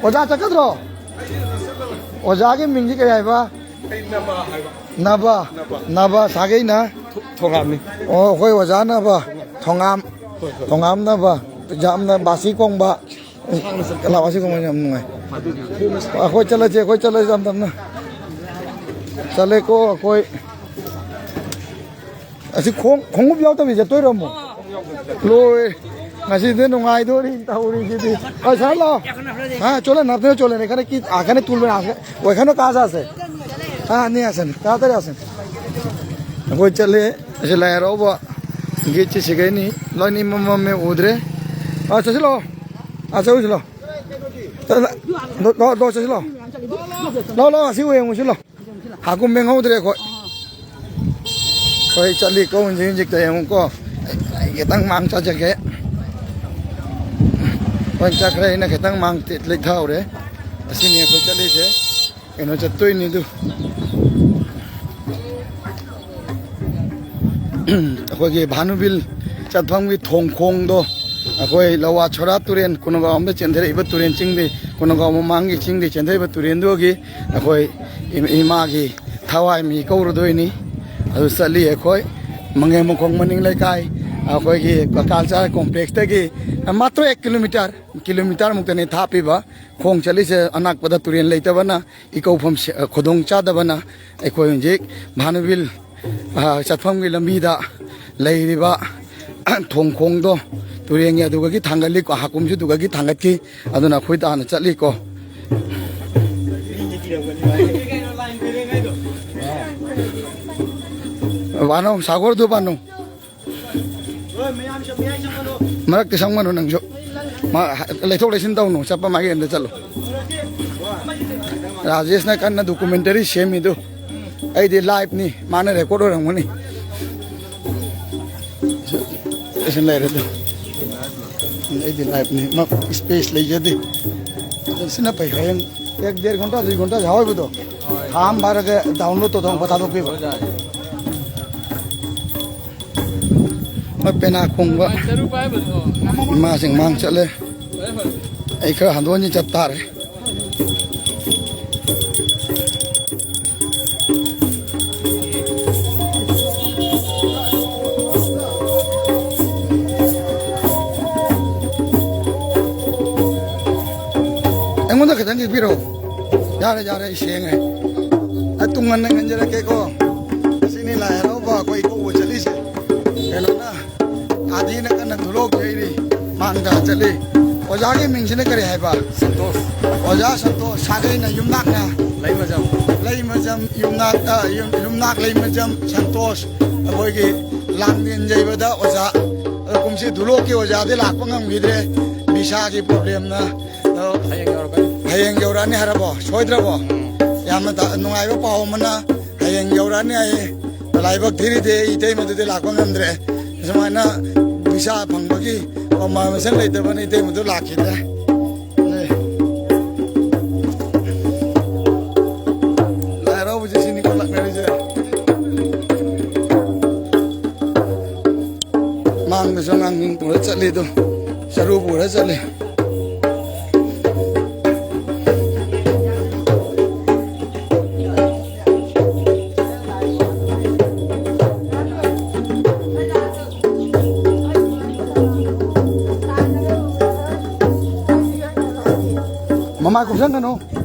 ꯑꯣꯖꯥ ꯆꯠꯀꯗ꯭ꯔꯣ? ꯑꯣꯖꯥꯒꯤ ꯃꯤꯡꯁꯤ ꯀꯔꯤ ꯍꯥꯏꯕ? ꯑꯩ ꯅꯕ ꯍꯥꯏꯕ꯫ ꯅꯕ꯫ ꯅꯕ꯫ ꯅꯕ ꯁꯥꯒꯩꯅ? ꯊꯣ-, ꯊꯣꯉꯥꯝꯅꯤ꯫ ꯑꯣ, ꯑꯩꯈꯣꯏ ꯑꯣꯖꯥ ꯅꯕ꯫ ꯊꯣꯉꯥꯝ꯫ ꯍꯣꯏ, ꯍꯣꯏ꯫ ꯊꯣꯉꯥꯝ ꯅꯕ꯫ ꯌꯥꯝꯅ ꯕꯥꯁꯤ ꯀꯣꯡꯕ꯫ ꯁꯥꯡꯅ ꯆꯠꯄ꯫ ꯂꯥꯛꯑꯣ, ꯑꯁꯤ ꯀꯃꯥꯏꯅ ꯌꯥꯝ ꯅꯨꯡꯉꯥꯏ꯫ ꯑꯗꯨꯗꯤ ꯈꯣꯡꯅ ꯆꯠꯄ꯫ ꯑꯩꯈꯣꯏ ꯆꯠꯂꯁꯤ, ꯑꯩꯈꯣꯏ ꯆꯠꯂꯁꯤ ꯇꯞ ꯇꯞꯅ꯫ ꯆꯠꯂꯦꯀꯣ ꯑꯩꯈꯣꯏ꯫ ꯑꯁꯤ ꯈꯣꯡ-, ꯈꯣꯡꯎꯞ ꯌꯥꯎꯗꯕꯤ ꯆꯠꯇꯣꯏꯔꯣ ꯑꯃꯨꯛ? ꯂꯣꯏ꯫ ꯉꯁꯤꯗꯤ ꯅꯨꯡꯉꯥꯏꯗꯣꯔꯤ ꯇꯧꯔꯤꯁꯤꯗꯤ꯫ ꯑ, ꯁꯥꯔ ꯂꯥꯛꯑꯣ꯫ ꯑ, ꯆꯣꯂꯦ ꯅꯥꯞꯇꯅ ꯆꯣꯂꯦ ꯈꯔ ꯀꯤ-, ꯑ, ꯈꯔ ꯇꯨꯜꯕ ꯑ, ꯑꯣꯏ ꯈꯔ ꯀꯥꯖꯥꯁꯦ꯫ ꯑ, ꯑꯅꯤ ꯑꯁꯟ꯫ ꯇꯥꯇꯔꯤ ꯑꯁꯟ꯫ ꯑꯩꯈꯣꯏ ꯆꯠꯂꯦ꯫ ꯑꯁꯤ ꯂꯥꯏ ꯍꯔꯥꯎꯕ ꯒꯦꯠꯁꯤ ꯁꯤꯒꯩꯅꯤ꯫ ꯂꯣꯏꯅ ꯏꯃꯝ ꯃꯝꯃꯦ, ꯎꯗ꯭ꯔꯦ꯫ ꯑ, ꯆꯠꯁꯤꯜꯂꯣ꯫ ꯑ, ꯆꯠꯂꯨꯁꯤ ꯂꯥꯛꯑꯣ꯫ ꯂꯥꯛꯑꯣ, ꯂꯥꯛꯑꯣ, ꯂꯥꯛꯑꯣ, ꯆꯠꯁꯤ ꯂꯥꯛꯑꯣ꯫ ꯂꯥꯛꯑꯣ, ꯂꯥꯛꯑꯣ, ꯑꯁꯤ ꯌꯦꯡꯉꯨꯁꯤ ꯂꯥꯛꯑꯣ꯫ ꯍꯥꯀꯨꯝ ꯌꯦꯡꯍꯧꯗ꯭ꯔꯦ ꯑꯩꯈꯣꯏ꯫ ꯑꯩꯈꯣꯏ ꯆꯠꯂꯤꯀꯣ, ꯍꯧꯖꯤꯛ ꯍꯧꯖꯤꯛꯇ ꯌꯦꯡꯉꯨꯀꯣ꯫ ꯑꯩ ꯈꯤꯇꯪ ꯃꯥꯡ ꯆꯠꯆꯒꯦ꯫ ꯍꯣꯏ, ꯆꯠꯈ꯭ꯔꯦ, ꯑꯩꯅ ꯈꯤꯇꯪ ꯃꯥꯡ ꯇꯤ-, ꯂꯩꯊꯍꯧꯔꯦ꯫ ꯑꯁꯤꯅꯤ ꯑꯩꯈꯣꯏ ꯆꯠꯂꯤꯁꯦ꯫ ꯀꯩꯅꯣ ꯆꯠꯇꯣꯏꯅꯤ ꯑꯗꯨ꯫ ꯑꯩꯈꯣꯏꯒꯤ ꯚꯥꯅꯨꯕꯤꯜ ꯆꯠꯐꯝꯒꯤ ꯊꯣꯡ ꯈꯣꯡꯗꯣ, ꯑꯩꯈꯣꯏ ꯂꯋꯥ ꯁꯣꯔꯥ ꯇꯨꯔꯦꯟ, ꯀꯣꯅꯨꯡꯒꯥꯎ ꯑꯃꯗ ꯆꯦꯟꯊꯔꯛꯏꯕ ꯇꯨꯔꯦꯟ ꯆꯤꯡꯗꯤ, ꯀꯣꯅꯨꯡꯒꯥꯎ ꯃꯃꯥꯡꯒꯤ ꯆꯤꯡꯗꯤ ꯆꯦꯟꯊꯔꯛꯏꯕ ꯇꯨꯔꯦꯟꯗꯨꯒꯤ ꯑꯩꯈꯣꯏ ꯏ-, ꯏꯃꯥꯒꯤ ꯊꯋꯥꯏ ꯃꯤ ꯀꯧꯔꯨꯗꯣꯏꯅꯤ꯫ ꯑꯗꯨ ꯆꯠꯂꯤ ꯑꯩꯈꯣꯏ ꯃꯪꯒꯦꯝ ꯃꯈꯣꯡ ꯃꯅꯤꯡ ꯂꯩꯀꯥꯏ, ꯑꯩꯈꯣꯏꯒꯤ cultural complexꯇꯒꯤ ꯃꯥꯇ꯭ꯔꯣ ꯑꯦꯛ ꯀꯤꯂꯣꯃꯤꯇꯔ, ꯀꯤꯂꯣꯃꯤꯇꯔ ꯃꯨꯛꯇꯅꯤ ꯊꯥꯞꯄꯤꯕ꯫ ꯈꯣꯡ ꯆꯠꯂꯤꯁꯦ ꯑꯅꯛꯄꯗ ꯇꯨꯔꯦꯟ ꯂꯩꯇꯕꯅ ꯏꯀꯧꯐꯝ ꯁꯦ-, ꯈꯨꯗꯣꯡ ꯆꯥꯗꯕꯅ ꯑꯩꯈꯣꯏ ꯍꯧꯖꯤꯛ ꯚꯥꯅꯨꯕꯤꯜ, ꯑ, ꯆꯠꯐꯝꯒꯤ ꯂꯝꯕꯤꯗ ꯂꯩꯔꯤꯕ ꯊꯣꯡ ꯈꯣꯡꯗꯣ ꯇꯨꯔꯦꯟꯒꯤ ꯑꯗꯨꯗꯒꯤ ꯊꯥꯡꯒꯠꯂꯤ, ꯍꯥꯀꯨꯝꯁꯨ ꯑꯗꯨꯗꯒꯤ ꯊꯥꯡꯒꯠꯈꯤ, ꯑꯗꯨꯅ ꯑꯩꯈꯣꯏ ꯇꯥꯅ ꯆꯠꯂꯤꯀꯣ꯫ ꯕꯥꯅꯧ, ꯁꯥꯒꯣꯔꯗꯨ ꯕꯥꯅꯧ꯫ ꯃꯔꯛꯇ ꯆꯪꯒꯅꯨ ꯅꯪꯁꯨ꯫ ꯃꯥ ꯂꯩꯊꯣꯛ ꯂꯩꯁꯤꯟ ꯇꯧꯅꯨ, ꯆꯠꯄ ꯃꯥꯒꯤ ꯑꯝꯗ ꯆꯠꯂꯨ꯫ ꯔꯥꯖꯦꯁꯅ ꯀꯟꯅ documentary ꯁꯦꯝꯃꯤꯗꯨ꯫ ꯑꯩꯗꯤ live ꯅꯤ, ꯃꯥꯅ record ꯑꯣꯏꯔꯝꯒꯅꯤ꯫ ꯁꯤ ꯂꯩꯔꯦ ꯑꯗꯨ꯫ ꯑꯩꯗꯤ live ꯅꯤ, ꯃꯥ space ꯂꯩꯖꯗꯦ꯫ ꯑꯗꯨ ꯁꯤꯅ ꯐꯩ, ꯍꯌꯦꯡ ꯑꯦꯛ ꯗꯦꯔ ꯘꯟꯇꯥ, ꯗꯨꯏ ꯘꯟꯇꯥ ꯁꯥꯎꯕꯗꯣ ꯊꯥ ꯑꯃ ꯐꯥꯔꯒ download ꯇꯧꯊꯣꯛ ꯄꯊꯥꯗꯣꯛꯄꯤꯕ꯫ ꯃꯣꯏ ꯄꯦꯅꯥ ꯈꯣꯡꯕ ꯏꯃꯥꯁꯤꯡ ꯃꯥꯡ ꯆꯠꯂꯦ꯫ ꯑꯩ ꯈꯔ ꯍꯟꯗꯣꯛ ꯍꯟꯖꯤꯟ ꯆꯠ ꯇꯥꯔꯦ꯫ ꯑꯩꯉꯣꯟꯗ ꯈꯤꯇꯪ ꯌꯦꯛꯄꯤꯔꯛꯑꯣ꯫ ꯌꯥꯔꯦ, ꯌꯥꯔꯦ, ꯑꯩ ꯁꯦꯡꯉꯦ꯫ ꯑꯩ ꯇꯨꯡ ꯉꯟꯅ ꯉꯟꯖꯔꯛꯀꯦꯀꯣ꯫ ꯑꯁꯤꯅꯤ ꯂꯥꯏ ꯍꯔꯥꯎꯕ ꯑꯩꯈꯣꯏ ꯀꯧꯕ ꯆꯠꯂꯤꯁꯦ꯫ ꯀꯩꯅꯣꯅ, ꯑꯥꯗꯤꯅ ꯀꯟꯅ ꯙꯨꯂꯣꯛ ꯌꯩꯔꯤ, ꯃꯥꯡꯗ ꯆꯠꯂꯤ꯫ ꯑꯣꯖꯥꯒꯤ ꯃꯤꯡꯁꯤꯅ ꯀꯔꯤ ꯍꯥꯏꯕ? ꯁꯟꯇꯣꯁ꯫ ꯑꯣꯖꯥ ꯁꯟꯇꯣꯁ, ꯁꯥꯒꯩꯅ ꯌꯨꯝꯅꯥꯛꯅ? ꯂꯩꯃꯖꯝ꯫ ꯂꯩꯃꯖꯝ ꯌꯨꯝꯅꯥꯛ, ꯑ, ꯌꯨꯝ-, ꯌꯨꯝꯅꯥꯛ ꯂꯩꯃꯖꯝ ꯁꯟꯇꯣꯁ꯫ ꯑꯩꯈꯣꯏꯒꯤ ꯂꯥꯡꯂꯦꯟ ꯌꯩꯕꯗ ꯑꯣꯖꯥ꯫ ꯑꯗꯣ ꯀꯨꯝꯁꯤ ꯙꯨꯂꯣꯛꯀꯤ ꯑꯣꯖꯥꯗꯤ ꯂꯥꯛꯄ ꯉꯝꯈꯤꯗ꯭ꯔꯦ, ꯚꯤꯁꯥꯒꯤ problemꯅ꯫ ꯑꯗꯣ ꯍꯌꯦꯡ ꯌꯧꯔꯛꯀꯅꯤ꯫ ꯍꯌꯦꯡ ꯌꯧꯔꯛꯑꯅꯤ ꯍꯥꯏꯔꯕꯣ? ꯁꯣꯏꯗ꯭ꯔꯕꯣ? ꯎꯝ꯫ ꯌꯥꯝꯅ ꯇ-, ꯅꯨꯡꯉꯥꯏꯕ ꯄꯥꯎ ꯑꯃꯅ, ꯍꯌꯦꯡ ꯌꯧꯔꯛꯑꯅꯤ ꯍꯥꯏꯌꯦ꯫ ꯂꯥꯏꯕꯛ ꯊꯤꯔꯤꯗꯤ ꯏꯇꯩꯃꯗꯨꯗꯤ ꯂꯥꯛꯄ ꯉꯝꯗ꯭ꯔꯦ꯫ ꯁꯨꯃꯥꯏꯅ ꯚꯤꯁꯥ ꯐꯪꯕꯒꯤ ꯃꯃꯥ ꯃꯁꯟ ꯂꯩꯇꯕꯅ ꯏꯇꯩꯃꯗꯨ ꯂꯥꯛꯈꯤꯗ꯭ꯔꯦ꯫ ꯂꯩ꯫ ꯂꯥꯏ ꯍꯔꯥꯎꯕꯁꯦ ꯁꯤꯅꯤꯀꯣ ꯂꯥꯛꯅꯔꯤꯁꯦ꯫ ꯃꯥꯡꯗꯁꯨ ꯑꯉꯥꯡꯁꯤꯡ ꯄꯨꯔ ꯆꯠꯂꯤꯗꯣ, ꯆꯔꯨ ꯄꯨꯔ ꯆꯠꯂꯤ꯫ ꯃꯃꯥꯏ ꯀꯨꯞꯁꯟꯒꯅꯨ,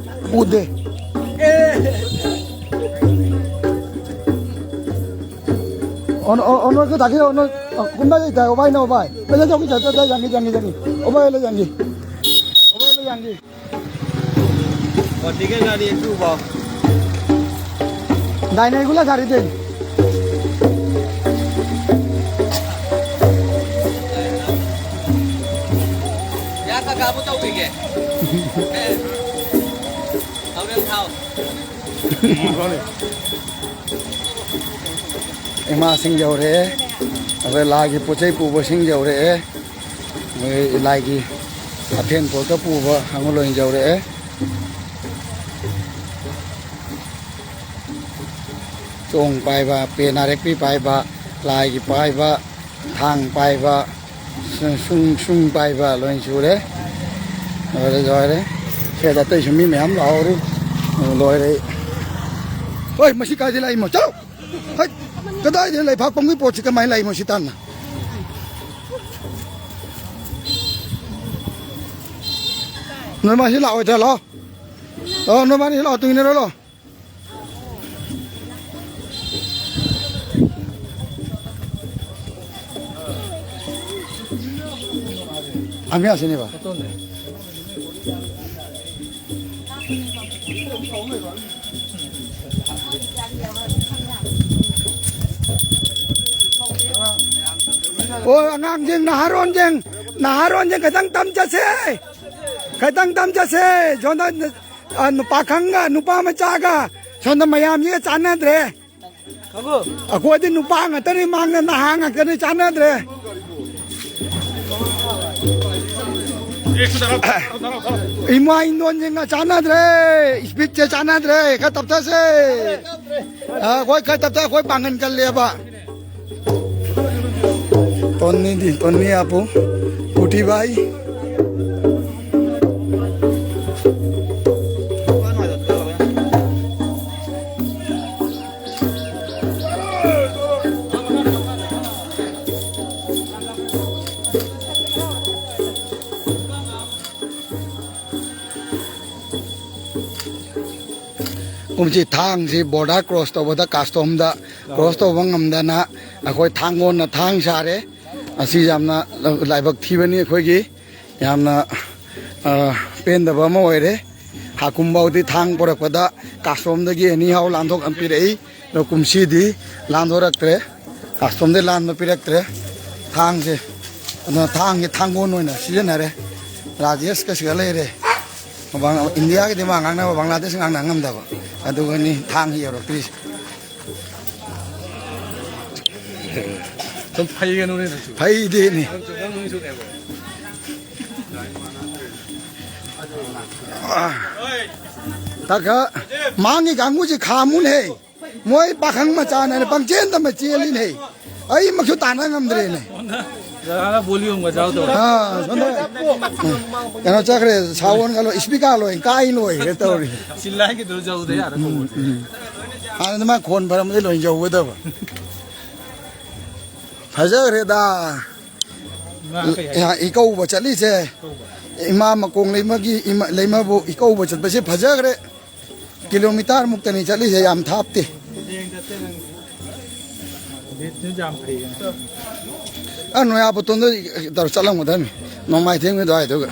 ꯎꯗꯦ꯫ ꯑꯣꯟ-, ꯑꯣꯟ-, ꯑꯣꯟ-, ꯑꯣꯟ-, ꯀꯗꯥꯏꯗꯒꯤ ꯑꯣꯟ-, ꯑꯣꯟ-, ꯀꯨꯝꯕ ꯂꯩꯇꯦ, ꯎꯄꯥꯏ ꯅꯣ ꯎꯄꯥꯏ꯫ ꯄꯩꯁꯥ ꯆꯧꯀꯤ ꯆꯠ-, ꯆꯠ-, ꯆꯠ-, ꯌꯥꯡꯒꯤ, ꯌꯥꯡꯒꯤ, ꯌꯥꯡꯒꯤ꯫ ꯎꯄꯥꯏ ꯂꯩ, ꯌꯥꯡꯒꯤ꯫ ꯎꯄꯥꯏ ꯂꯩ, ꯌꯥꯡꯒꯤ꯫ ꯗꯥꯏꯅꯦꯒꯨꯂ ꯁꯥꯔꯤꯗꯤ꯫ ꯀꯥꯕꯨ ꯇꯧꯈꯤꯒꯦ꯫ ꯑꯦ, ꯊꯥꯎꯔꯦꯟ ꯊꯥꯎ꯫ ꯏꯃꯥꯁꯤꯡ ꯌꯧꯔꯛꯑꯦ꯫ ꯑꯩꯈꯣꯏ ꯂꯥꯏꯒꯤ ꯄꯣꯠ ꯆꯩ ꯄꯨꯕꯁꯤꯡ ꯌꯧꯔꯛꯑꯦ꯫ ꯑꯩꯈꯣꯏ ꯂꯥꯏꯒꯤ ꯑꯊꯦꯟ ꯄꯣꯠꯀ ꯄꯨꯕ ꯍꯥꯡꯉꯨ ꯂꯣꯏꯅ ꯌꯧꯔꯛꯑꯦ꯫ ꯆꯣꯡ ꯄꯥꯏꯕ, ꯄꯦ ꯅꯥꯔꯦꯛꯄꯤ ꯄꯥꯏꯕ, ꯂꯥꯏꯒꯤ ꯄꯥꯏꯕ, ꯊꯥꯡ ꯄꯥꯏꯕ, ꯁꯨꯡ, ꯁꯨꯡ, ꯁꯨꯡ ꯄꯥꯏꯕ ꯂꯣꯏ ꯁꯨꯔꯦ꯫ ꯂꯣꯏꯔꯦ, ꯂꯣꯏꯔꯦ꯫ ꯁꯤꯗ ꯑꯇꯩꯁꯨ ꯃꯤ ꯃꯌꯥꯝ ꯂꯥꯛꯍꯧꯔꯤ꯫ ꯂꯣꯏꯔꯦ꯫ ꯍꯣꯏ, ꯃꯁꯤ ꯀꯥꯏꯗꯩ ꯂꯥꯛꯏꯃꯣ? ꯆꯠꯂꯣ! ꯍꯩꯠ! ꯀꯗꯥꯏꯗꯩ ꯂꯩꯕꯥꯛ ꯄꯪꯕꯤ ꯄꯣꯠꯁꯤ ꯀꯃꯥꯏꯅ ꯂꯥꯛꯏꯃꯣ ꯁꯤ ꯇꯥꯟꯅ? ꯅꯣꯏ ꯃꯥꯁꯤ ꯂꯥꯛꯑꯣꯏꯗ꯭ꯔꯥ? ꯂꯥꯛꯑꯣ꯫ ꯂꯥꯛꯑꯣ, ꯅꯣꯏ ꯃꯥꯅꯤ ꯂꯥꯛꯑꯣ, ꯇꯨꯡ ꯏꯟꯅꯔꯣ, ꯂꯥꯛꯑꯣ꯫ আমি আছি নি বা? ꯑꯣ, ꯑꯉꯥꯡꯁꯤꯡ, ꯅꯍꯥꯔꯣꯟꯁꯤꯡ, ꯅꯍꯥꯔꯣꯟꯁꯤꯡ ꯈꯤꯇꯪ ꯇꯝ ꯆꯠꯁꯦ꯫ ꯈꯤꯇꯪ ꯇꯝ ꯆꯠꯁꯦ꯫ ꯁꯣꯝꯗ, ꯑ, ꯅꯨꯄꯥ ꯈꯪꯒ ꯅꯨꯄꯥ ꯃꯆꯥꯒ ꯁꯣꯝꯗ ꯃꯌꯥꯝꯁꯤꯒ ꯆꯥꯟꯅꯗ꯭ꯔꯦ꯫ ꯑꯩꯈꯣꯏꯗꯤ ꯅꯨꯄꯥ ꯉꯥꯛꯇꯅꯤ, ꯃꯥꯡꯗ ꯅꯍꯥ ꯉꯥꯛꯇꯅꯤ, ꯆꯥꯟꯅꯗ꯭ꯔꯦ꯫ ꯏꯃꯥ ꯏꯟꯗꯣꯟꯁꯤꯡꯒ ꯆꯥꯟꯅꯗ꯭ꯔꯦ, ꯏꯁꯄꯤꯠꯁꯦ ꯆꯥꯟꯅꯗ꯭ꯔꯦ, ꯈꯔ ꯇꯞꯊꯁꯦ꯫ ꯑ, ꯑꯩꯈꯣꯏ ꯈꯔ ꯇꯞꯊ, ꯑꯩꯈꯣꯏ ꯄꯥꯡꯒꯟ ꯀꯜꯂꯦꯕ꯫ ꯇꯣꯟꯅꯤꯗꯤ, ꯇꯣꯟꯅꯤ ꯑꯄꯨ, ꯄꯨꯇꯤ ꯚꯥꯏ꯫ ꯀꯨꯝꯁꯤ ꯊꯥꯡꯁꯤ border cross ꯇꯧꯕꯗ custom ꯗ cross ꯇꯧꯕ ꯉꯝꯗꯅ ꯑꯩꯈꯣꯏ ꯊꯥꯡꯒꯣꯟꯅ ꯊꯥꯡ ꯁꯥꯔꯦ꯫ ꯑꯁꯤ ꯌꯥꯝꯅ ꯂꯥꯏꯕꯛ ꯊꯤꯕꯅꯤ ꯑꯩꯈꯣꯏꯒꯤ꯫ ꯌꯥꯝꯅ, ꯑ, ꯄꯦꯟꯗꯕ ꯑꯃ ꯑꯣꯏꯔꯦ꯫ ꯍꯥꯀꯨꯝꯐꯥꯎꯗꯤ ꯊꯥꯡ ꯄꯨꯔꯛꯄꯗ custom ꯗꯒꯤ anyhow ꯂꯥꯟꯊꯣꯛ ꯄꯤꯔꯛꯏ꯫ ꯑꯗꯣ ꯀꯨꯝꯁꯤꯗꯤ ꯂꯥꯟꯊꯣꯔꯛꯇ꯭ꯔꯦ꯫ Custom ꯗꯒꯤ ꯂꯥꯟꯕ ꯄꯤꯔꯛꯇ꯭ꯔꯦ꯫ ꯊꯥꯡꯁꯦ, ꯑꯗꯨꯅ ꯊꯥꯡꯁꯦ ꯊꯥꯡꯒꯣꯟ ꯑꯣꯏꯅ ꯁꯤꯖꯤꯟꯅꯔꯦ꯫ ꯔꯥꯖꯦꯁꯀ ꯁꯤꯗ ꯂꯩꯔꯦ꯫ ꯕꯪ-, ꯏꯟꯗꯤꯌꯥꯒꯤꯗꯤ ꯃꯥ ꯉꯥꯡꯅꯕ, ꯕꯪꯒ꯭ꯂꯥꯗꯦꯁ ꯉꯥꯡꯅ ꯉꯝꯗꯕ꯫ ꯑꯗꯨꯒꯅꯤ ꯊꯥꯡ ꯌꯧꯔꯛꯇ꯭ꯔꯤꯁꯦ꯫ ꯁꯨꯝ ꯐꯩꯒꯅꯨꯅꯦ ꯅꯪꯁꯨ꯫ ꯐꯩꯗꯦꯅꯦ꯫ ꯅꯪꯁꯨ ꯅꯪ ꯅꯨꯡꯁꯨꯅꯦꯕ꯫ ꯑꯥ꯫ ꯇꯥꯀ, ꯃꯥꯡꯉꯤ ꯀꯥꯡꯕꯨꯁꯤ ꯈꯥꯝꯃꯨꯅꯦ꯫ ꯃꯣꯏ ꯄꯥꯈꯪ ꯃꯆꯥꯅ ꯄꯪꯆꯦꯟꯗ ꯑꯃ ꯆꯦꯜꯂꯤꯅꯦ꯫ ꯑꯩꯃꯛꯁꯨ ꯇꯥꯟꯅ ꯉꯝꯗ꯭ꯔꯦꯅꯦ꯫ ꯖꯒꯥꯅ volumeꯒ ꯌꯥꯎꯗꯕ꯫ ꯑꯥ, ꯁꯣꯝꯗ, ꯀꯩꯅꯣ ꯆꯠꯈ꯭ꯔꯦ, soundꯒ ꯂꯣꯏ, speaker ꯂꯣꯏ ꯀꯥꯏ ꯂꯣꯏꯈ꯭ꯔꯦ ꯇꯧꯔꯤ꯫ ꯁꯤ ꯂꯥꯏꯟꯒꯤꯗꯨ ꯌꯧꯗ ꯌꯥꯔꯦ꯫ ꯎꯝ, ꯎꯝ꯫ ꯍꯥꯟꯅꯗꯤ ꯃꯥ ꯈꯣꯟ ꯐꯔꯝꯕꯗꯤ ꯂꯣꯏ ꯌꯧꯒꯗꯕ꯫ ꯐꯖꯈ꯭ꯔꯦꯗ꯫ ꯉꯥ ꯀꯩ ꯍꯥꯏ? ꯏꯀꯧꯕ ꯆꯠꯂꯤꯁꯦ꯫ ꯏꯀꯧꯕ꯫ ꯏꯃꯥ ꯃꯀꯣꯡ ꯂꯩꯃꯒꯤ ꯏꯃꯥ, ꯂꯩꯃꯕꯨ ꯏꯀꯧꯕ ꯆꯠꯄꯁꯦ ꯐꯖꯈ꯭ꯔꯦ꯫ ꯀꯤꯂꯣꯃꯤꯇꯔ ꯃꯨꯛꯇꯅꯤ ꯆꯠꯂꯤꯁꯦ, ꯌꯥꯝ ꯊꯥꯞꯇꯦ꯫ ꯍꯌꯦꯡ ꯆꯠꯁꯦ ꯅꯪ꯫ ꯗꯦꯠꯇꯨ ꯌꯥꯝ ꯐꯩꯌꯦ꯫ ꯑ, ꯅꯣꯌꯥꯄꯇꯣꯟꯗ ꯇꯧꯔ ꯆꯠꯂꯝꯒꯗꯕꯅꯤ, ꯅꯣꯡꯃꯥꯏꯊꯦꯝꯒꯤ ꯑꯗꯨꯋꯥꯏꯗꯨꯒ꯫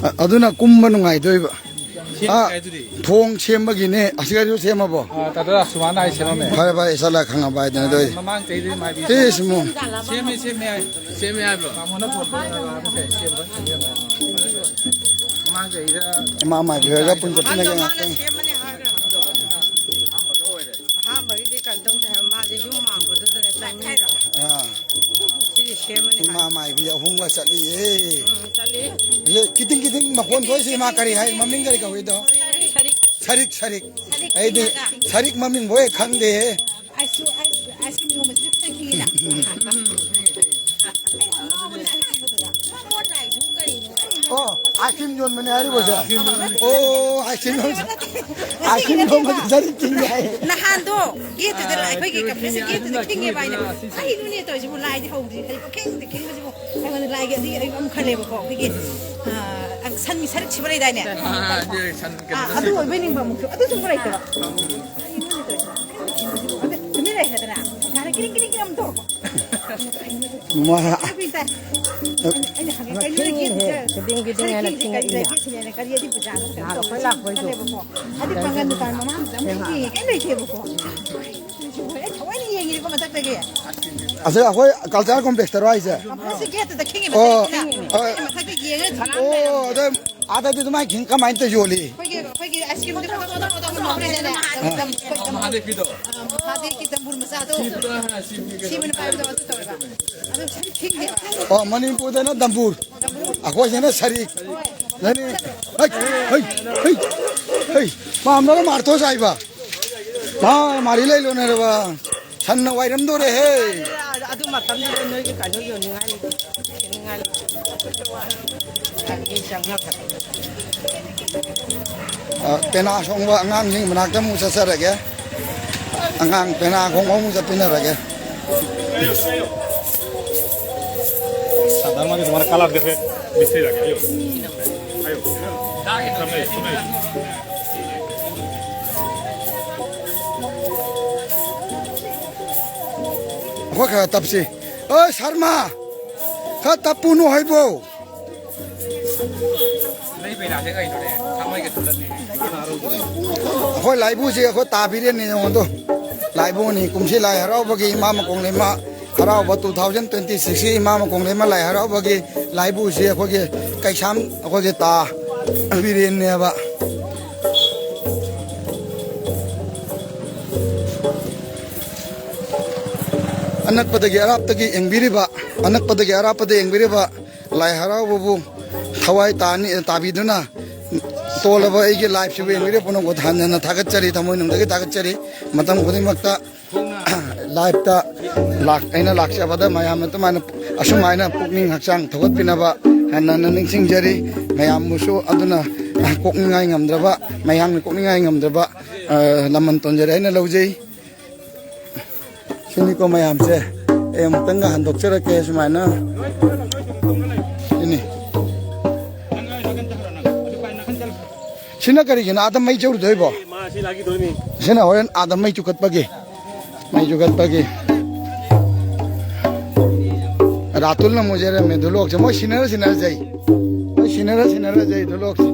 ꯑ-, ꯑꯗꯨꯅ ꯀꯨꯝꯕ ꯅꯨꯡꯉꯥꯏꯗꯣꯏꯕ꯫ ꯁꯦꯝ ꯑꯥ, ꯀꯥꯏꯗꯨꯗꯤ? ꯊꯣꯡ ꯁꯦꯝꯕꯒꯤꯅꯦ꯫ ꯑꯁꯤꯒꯁꯨ ꯁꯦꯝꯃꯕꯣ? ꯑꯥ, ꯇꯥꯗ ꯁꯨꯃꯥꯏꯅ ꯑꯩ ꯁꯦꯝꯃꯝꯃꯦ꯫ ꯐꯔꯦ, ꯐꯔꯦ, ꯏꯁꯥꯂꯥ ꯈꯪꯉꯕ ꯍꯥꯏꯗꯅ ꯑꯗꯨ ꯑꯣꯏꯗꯤ꯫ ꯃꯃꯥꯡ ꯆꯍꯤꯗꯤ ꯃꯥꯏꯕꯤ ꯏꯁ, ꯃꯣ꯫ ꯁꯦꯝꯃꯦ, ꯁꯦꯝꯃꯦ ꯍꯥꯏ꯫ ꯁꯦꯝꯃꯦ ꯍꯥꯏꯕ꯭ꯔꯣ? ꯇꯥꯃꯣꯅ ꯐꯣꯟ ꯇꯧꯔꯒ ꯁꯦꯝꯕ, ꯁꯦꯝꯕ꯫ ꯃꯃꯥꯡ ꯆꯍꯤꯗ ꯏꯃꯥ ꯃꯥꯏꯕꯤ ꯍꯣꯏꯒ ꯄꯨꯟ ꯆꯠꯃꯤꯟꯅꯒꯦ ꯑꯗꯣ ꯃꯥꯅ ꯉꯥꯛꯇꯪ꯫ ꯁꯦꯝꯃꯅꯤ ꯍꯥꯏꯈ꯭ꯔꯕ꯫ ꯑꯍꯥꯟꯕꯒꯤꯗꯤ ꯀꯩꯅꯣ ꯇꯧꯗꯦ ꯍꯥꯏꯕ, ꯃꯥꯁꯦ ꯌꯨꯝ ꯃꯥꯡꯕꯗꯨꯗꯅꯦ ꯆꯪꯉꯤꯗꯣ꯫ ꯑꯥ꯫ ꯁꯤꯗꯤ ꯁꯦꯝꯃꯅꯤ ꯍꯥꯏ꯫ ꯏꯃꯥ ꯃꯥꯏꯕꯤ ꯑꯍꯨꯝꯒ ꯆꯠꯂꯤꯌꯦ꯫ ꯎꯝ, ꯆꯠꯂꯤ꯫ ꯁꯤ ꯈꯤꯇꯤꯡ ꯈꯤꯇꯤꯡ ꯃꯈꯣꯟ ꯊꯣꯛꯏꯁꯤ ꯏꯃꯥ ꯀꯔꯤ ꯍꯥꯏ? ꯃꯃꯤꯡ ꯀꯔꯤ ꯀꯧꯏꯗꯣ? ꯁꯔꯤꯛ, ꯁꯔꯤꯛ꯫ ꯁꯔꯤꯛ, ꯁꯔꯤꯛ꯫ ꯁꯔꯤꯛ ꯑꯩꯗꯤ ꯁꯤꯃꯒ꯫ ꯁꯔꯤꯛ ꯃꯃꯤꯡ ꯐꯥꯎ ꯍꯦꯛ ꯈꯪꯗꯦꯍꯦ꯫ Ice cream, ice, ice cream ꯌꯣꯟꯕꯁꯤꯁꯨ ꯈꯤꯇꯪ ꯈꯤꯡꯉꯤꯗ꯫ ꯑꯩꯅ ꯉꯥꯎꯕꯅꯦ ꯑꯥꯏꯁ ꯀ꯭ꯔꯤꯝꯗꯨꯗ꯫ ꯃꯣꯟ ꯃꯣꯟ ꯂꯥꯎꯔꯤꯗꯨꯕꯨ ꯀꯔꯤꯅꯣ? ꯑꯣ, ꯑꯥꯏꯁ ꯀ꯭ꯔꯤꯝ ꯌꯣꯟꯕꯅꯦ ꯍꯥꯏꯔꯤꯕꯣꯁꯦ? ꯑꯣ, ꯑꯥꯏꯁ ꯀ꯭ꯔꯤꯝ ꯌꯣꯟꯕ-, ꯑꯥꯏꯁ ꯀ꯭ꯔꯤꯝ ꯌꯣꯟꯕꯁꯦ ꯁꯔꯤꯛ ꯆꯤꯡꯉꯦ ꯍꯥꯏ꯫ ꯅꯍꯥꯟꯗꯣ ꯒꯦꯠꯇꯨꯗ, ꯑꯩꯈꯣꯏꯒꯤ ꯀꯝꯄ꯭ꯂꯦꯛꯁꯀꯤ ꯒꯦꯠꯇꯨꯗ ꯈꯤꯡꯉꯦꯕ ꯑꯩꯅ꯫ ꯀꯔꯤꯅꯣꯅꯦ ꯇꯧꯔꯤꯁꯤꯕꯨ, ꯂꯥꯏꯗꯤ ꯍꯧꯗ꯭ꯔꯤ, ꯀꯔꯤ ꯄꯪꯈꯤꯡꯗ ꯈꯤꯡꯕꯁꯤꯕꯨ? ꯑꯩꯉꯣꯟꯗ ꯂꯥꯏꯒꯤ ꯑꯗꯨꯒꯤ ꯑꯩ ꯑꯃꯨꯛ ꯈꯜꯂꯦꯕꯀꯣ, ꯑꯩꯈꯣꯏꯒꯤ, ꯑ, ꯁꯟꯒꯤ ꯁꯔꯤꯛ ꯁꯤꯕ ꯂꯩꯗꯥꯏꯅꯦ? ꯑꯥ, ꯑꯗꯨ ꯑꯣꯏꯕꯩ ꯅꯤꯡꯕ ꯑꯃꯨꯛꯁꯨ꯫ ꯑꯗꯨꯁꯨ ꯑꯃꯨꯛ ꯂꯩꯇꯕ꯫ ꯀꯔꯤꯅꯣꯅꯦ ꯇꯧꯔꯤꯁꯤꯕꯨ? ꯇꯨꯃꯤꯟ ꯂꯩꯈ꯭ꯔꯦꯗꯅ꯫ ꯌꯥꯔꯦ, ꯀꯤꯔꯤꯡ ꯀꯤꯔꯤꯡ ꯀꯤꯔꯤꯡ ꯑꯃꯨꯛ ꯇꯧꯔꯛꯄ꯫ ꯃꯥ-, ꯑꯩꯅ ꯍꯪꯉꯦ, "ꯀꯩꯅꯣ ꯅꯣꯏ ꯒꯦꯠꯁꯦ ꯈꯤꯗꯤꯡ ꯈꯤꯗꯤꯡ ꯍꯥꯏꯅ ꯁꯔꯤꯁꯦ ꯀꯔꯤ ꯈꯤꯡꯉꯛꯏꯅꯦ꯫ ꯂꯩꯒꯦ?" ꯁꯤꯅꯦ ꯑꯩꯅ, "ꯀꯔꯤ ꯑꯗꯨ ꯄꯨꯖꯥ ꯑꯗꯨꯝ ꯀꯩꯅꯣ ꯅꯍꯥꯟ ꯑꯩꯈꯣꯏ ꯇꯧꯕ ꯂꯥꯛꯄꯩꯗꯣ꯫ ꯈꯜꯂꯦꯕꯀꯣ꯫ ꯑꯗꯨ ꯄꯥꯡꯒꯜ ꯗꯨꯀꯥꯟ ꯃꯃꯥꯡꯗꯨꯗ ꯑꯃꯨꯛ ꯌꯦꯡꯉꯦ, ꯀꯩꯝ ꯂꯩꯇꯦꯕꯀꯣ꯫ ꯑꯩ ꯊꯑꯣꯏꯅ ꯌꯦꯡꯉꯤꯀꯣ ꯃꯊꯛꯇꯒꯤ꯫ ꯑꯁꯤ ꯑꯩꯈꯣꯏ ꯀꯜꯆꯔ ꯀꯣꯝꯄ꯭ꯂꯦꯛꯁꯇꯔꯣ ꯍꯥꯏꯁꯦ? ꯑꯃꯨꯛꯁꯨ ꯒꯦꯠꯇꯨꯗ ꯈꯤꯡꯉꯤꯕ ꯑꯣ, ꯃꯊꯛꯇ꯫ ꯑꯣ꯫ ꯑꯩꯅ ꯃꯊꯛꯇ ꯌꯦꯡꯉꯦ꯫ ꯑꯣ, ꯑꯗ ꯑꯥꯗꯗꯤ ꯑꯗꯨꯃꯥꯏꯅ ꯈꯤꯡ-, ꯀꯃꯥꯏꯅ ꯇꯧ ꯌꯣꯜꯂꯤ? ꯑꯩꯈꯣꯏꯒꯤ, ꯑꯩꯈꯣꯏꯒꯤ ꯑꯥꯏꯁ ꯀ꯭ꯔꯤꯝꯗꯤ ꯃꯊꯛ ꯃꯊꯛ ꯃꯊꯛ ꯃꯊꯛ ꯂꯩꯗꯅ꯫ ꯑꯥ꯫ ꯃꯍꯥꯗꯦꯕꯀꯤꯗꯣ꯫ ꯑꯥ, ꯃꯍꯥꯗꯦꯕꯀꯤ ꯗꯝꯕꯨꯔ ꯃꯆꯥꯗꯣ꯫ ꯁꯤ ꯄꯨꯔꯥ ꯁꯤ ꯁꯤ ꯑꯣꯏꯅ ꯄꯥꯏꯕꯗꯣ ꯑꯗꯨ ꯇꯧꯋꯦꯕ꯫ ꯑꯗꯨ ꯈꯤꯡꯉꯦꯕ꯫ ꯑꯣ, ꯃꯅꯤꯄꯨꯔꯗꯅ ꯗꯝꯕꯨꯔ꯫ ꯑꯩꯈꯣꯏꯁꯤꯅ ꯁꯔꯤꯛ꯫ ꯅꯅꯤ-, ꯍꯩ, ꯍꯩ, ꯍꯩ, ꯍꯩ꯫ ꯃꯥ ꯑꯃꯅ ꯃꯥꯔꯊꯣ ꯆꯥꯏꯕ꯫ ꯃꯥ ꯃꯥꯔꯤ ꯂꯩ ꯂꯣꯅꯔꯕ꯫ ꯁꯟꯅ ꯋꯥꯏꯔꯝꯗꯣꯔꯦꯍꯦ꯫ ꯑꯗꯨ ꯃꯇꯝꯗꯨꯗ ꯅꯣꯏꯒꯤ ꯀꯩꯅꯣ ꯌꯣꯟꯅꯤꯡꯉꯥꯏ ꯂꯩꯇꯦ꯫ ꯌꯣꯟꯅꯤꯡꯉꯥꯏ ꯂꯩꯇꯦ꯫ ꯑꯗꯨꯒꯤ ꯆꯪꯉꯛꯀꯗꯕ꯫ ꯑ, ꯄꯦꯅꯥ ꯈꯣꯡꯕ ꯑꯉꯥꯡꯁꯤꯡ ꯃꯅꯥꯛꯇ ꯑꯃꯨꯛ ꯆꯠꯆꯔꯒꯦ꯫ ꯑꯉꯥꯡ ꯄꯦꯅꯥ ꯈꯣꯡꯕ ꯑꯃꯨꯛ ꯆꯠꯃꯤꯟꯅꯔꯒꯦ꯫ साधारण में तुम्हारा काला देखे मिस्त्री लगे, आयो। आयो। सामने, सामने। ꯑꯩꯈꯣꯏ ꯈꯔ ꯇꯞꯁꯤ꯫ ꯑꯣꯏ, ꯁꯔꯃ! ꯈꯔ ꯇꯞꯄꯨꯅꯨ ꯍꯥꯏꯕꯣ꯫ ꯂꯩꯕꯩ ꯂꯥꯛꯁꯦ ꯀꯩꯅꯣꯅꯦ? ꯊꯥꯡꯃꯩꯒ ꯊꯨꯜꯂꯅꯤ꯫ ꯑꯩꯈꯣꯏ ꯂꯥꯏꯕꯨꯁꯦ ꯑꯩꯈꯣꯏ ꯇꯥꯕꯤꯔꯦꯅꯦ, ꯌꯦꯡꯉꯣ ꯑꯗꯣ꯫ ꯂꯥꯏꯕꯨꯅꯤ, ꯀꯨꯝꯁꯤ ꯂꯥꯏ ꯍꯔꯥꯎꯕꯒꯤ ꯏꯃꯥ ꯃꯀꯣꯡꯂꯩꯃ ꯍꯔꯥꯎꯕ two thousand twenty six ꯀꯤ ꯏꯃꯥ ꯃꯀꯣꯡꯂꯩꯃ ꯂꯥꯏ ꯍꯔꯥꯎꯕꯒꯤ ꯂꯥꯏꯕꯨꯁꯦ ꯑꯩꯈꯣꯏꯒꯤ ꯀꯩꯁꯥꯝ, ꯑꯩꯈꯣꯏꯒꯤ ꯇꯥ ꯕꯤꯔꯦꯟꯅꯦꯕ꯫ ꯑꯅꯛꯄꯗꯒꯤ ꯑꯔꯥꯞꯇꯒꯤ ꯌꯦꯡꯕꯤꯔꯤꯕ, ꯑꯅꯛꯄꯗꯒꯤ ꯑꯔꯥꯞꯄꯗ ꯌꯦꯡꯕꯤꯔꯤꯕ ꯂꯥꯏ ꯍꯔꯥꯎꯕꯕꯨ ꯊꯋꯥꯏ ꯇꯥꯅꯤ-, ꯇꯥꯕꯤꯗꯨꯅ ꯇꯣꯜꯂꯕ ꯑꯩꯒꯤ live ꯁꯤꯕꯨ ꯌꯦꯡꯕꯤꯔꯤꯕ ꯄꯨꯝꯅꯃꯛꯄꯨ ꯍꯟꯅ ꯍꯟꯅ ꯊꯥꯒꯠꯆꯔꯤ, ꯊꯃꯣꯏꯅꯨꯡꯗꯒꯤ ꯊꯥꯒꯠꯆꯔꯤ꯫ ꯃꯇꯝ ꯈꯨꯗꯤꯡꯃꯛꯇ live ꯇ ꯂꯥꯛ-, ꯑꯩꯅ ꯂꯥꯛꯆꯕꯗ ꯃꯌꯥꯝꯅ ꯑꯗꯨꯃꯥꯏꯅ, ꯑꯁꯨꯃꯥꯏꯅ ꯄꯨꯛꯅꯤꯡ ꯍꯛꯆꯥꯡ ꯊꯧꯒꯠꯄꯤꯅꯕ ꯍꯟꯅ ꯍꯟꯅ ꯅꯤꯡꯁꯤꯡꯖꯔꯤ꯫ ꯃꯌꯥꯝꯕꯨꯁꯨ ꯑꯗꯨꯅ ꯀꯣꯛꯅꯤꯡꯉꯥꯏ ꯉꯝꯗ꯭ꯔꯕ, ꯃꯌꯥꯝꯅ ꯀꯣꯛꯅꯤꯡꯉꯥꯏ ꯉꯝꯗ꯭ꯔꯕ, ꯑ, ꯂꯃꯟ ꯇꯣꯟꯖꯔꯦ ꯍꯥꯏꯅ ꯂꯧꯖꯩ꯫ ꯁꯤꯅꯤꯀꯣ ꯃꯌꯥꯝꯁꯦ꯫ ꯑꯩ ꯑꯃꯨꯛꯇꯪꯒ ꯍꯟꯗꯣꯛꯆꯔꯛꯀꯦ ꯁꯨꯃꯥꯏꯅ꯫ ꯁꯤꯅꯤ꯫ ꯁꯤꯅ ꯀꯔꯤꯒꯤꯅꯣ? ꯑꯥꯗ ꯃꯩ ꯆꯧꯔꯨꯗꯣꯏꯕꯣ? ꯃꯥ ꯁꯤ ꯂꯥꯛꯈꯤꯗꯣꯏꯅꯤ꯫ ꯁꯤꯅ ꯍꯣꯔꯦꯟ ꯑꯥꯗ ꯃꯩ ꯆꯨꯈꯠꯄꯒꯤ꯫ ꯃꯩ ꯆꯨꯈꯠꯄꯒꯤ꯫ ꯑ, ꯔꯥꯇꯨꯜꯅ ꯑꯃꯨꯛ ꯆꯦꯜꯂꯝꯃꯦ ꯙꯨꯂꯣꯛꯁꯦ꯫ ꯃꯣꯏ ꯁꯤꯟꯅꯔ ꯁꯤꯟꯅꯔ ꯆꯩ꯫ ꯃꯣꯏ ꯁꯤꯟꯅꯔ ꯁꯤꯟꯅꯔ ꯆꯩ ꯙꯨꯂꯣꯛꯁꯦ꯫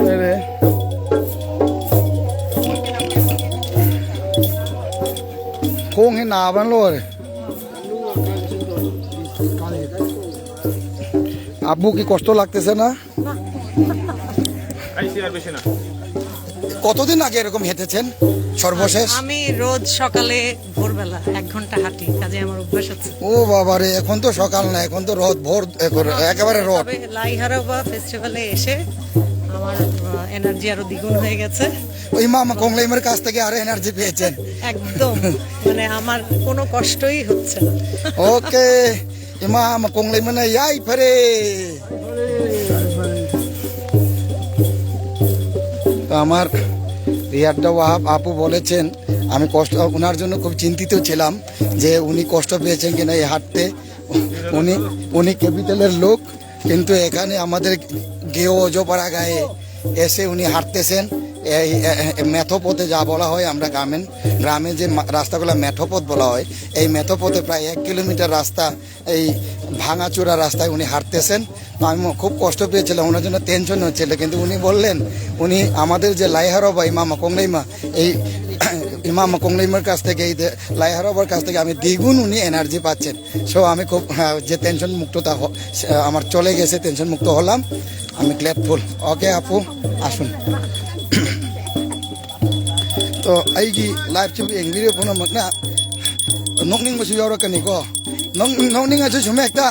ꯂꯣꯏꯔꯦ꯫ ꯈꯣꯡꯁꯦ ꯅꯥꯕꯅ ꯂꯣꯏꯔꯦ꯫ আপু, কি কষ্ট লাগতেছে না? কতদিন আগে এরকম হেঁটেছেন সর্বশেষ? আমি রোজ সকালে ভোরবেলা এক ঘন্টা হাঁটি, কাজে আমার অভ্যাস আছে। ও বাবা রে, এখন তো সকাল না, এখন তো রোদ ভোর, এখন একেবারে রোদ। তবে লাইহারাবা ফেস্টিভ্যালে এসে আমার এনার্জি আরো দ্বিগুণ হয়ে গেছে। ওই ইমাম কংলেমের কাছ থেকে আরো এনার্জি পেয়েছেন। একদম, মানে আমার কোনো কষ্টই হচ্ছে না। OK, ইমাম কংলেমনে ইয়াই ফেরে। তো আমার রিয়াদ্দা ওয়াহাব আপু বলেছেন, আমি কষ্ট, ওনার জন্য খুব চিন্তিত ছিলাম যে উনি কষ্ট পেয়েছেন কিনা এই হাঁটতে। উনি, উনি ক্যাপিটালের লোক, কিন্তু এখানে আমাদের গেও অজপাড়া গায়ে এসে উনি হাঁটতেছেন। এই, এ, এ, মেঠো পথে যা বলা হয়, আমরা গ্রামীণ, গ্রামে যে মা-, রাস্তাগুলো মেঠো পথ বলা হয়, এই মেঠো পথে প্রায় এক কিলোমিটার রাস্তা, এই ভাঙাচোরা রাস্তায় উনি হাঁটতেছেন। তো আমি ম-, খুব কষ্ট পেয়েছিলাম, ওনার জন্য টেনশন হচ্ছিল, কিন্তু উনি বললেন, উনি আমাদের যে লাইহারবা ইমাম কংলেইমা, এই ইমাম কংলেইমার কাছ থেকে, এই যে লাইহারবার কাছ থেকে আমি দ্বিগুণ উনি এনার্জি পাচ্ছেন। সো আমি খুব, হ্যাঁ, যে টেনশন মুক্ততা হ-, সে, আমার চলে গেছে, টেনশন মুক্ত হলাম। আমি গ্লেটফুল। OK আপু, আসুন। তো ꯑꯩꯒꯤ ꯂꯥꯏꯐꯁꯤꯕꯨ ꯌꯦꯡꯕꯤꯔꯤꯕ ꯄꯨꯝꯅꯃꯛꯅ ꯅꯣꯛꯅꯤꯡꯕꯁꯨ ꯌꯥꯎꯔꯛꯀꯅꯤꯀꯣ꯫ ꯅꯣꯛ-, ꯅꯣꯛꯅꯤꯡꯉꯁꯨ ꯁꯨꯝ ꯍꯦꯛꯇ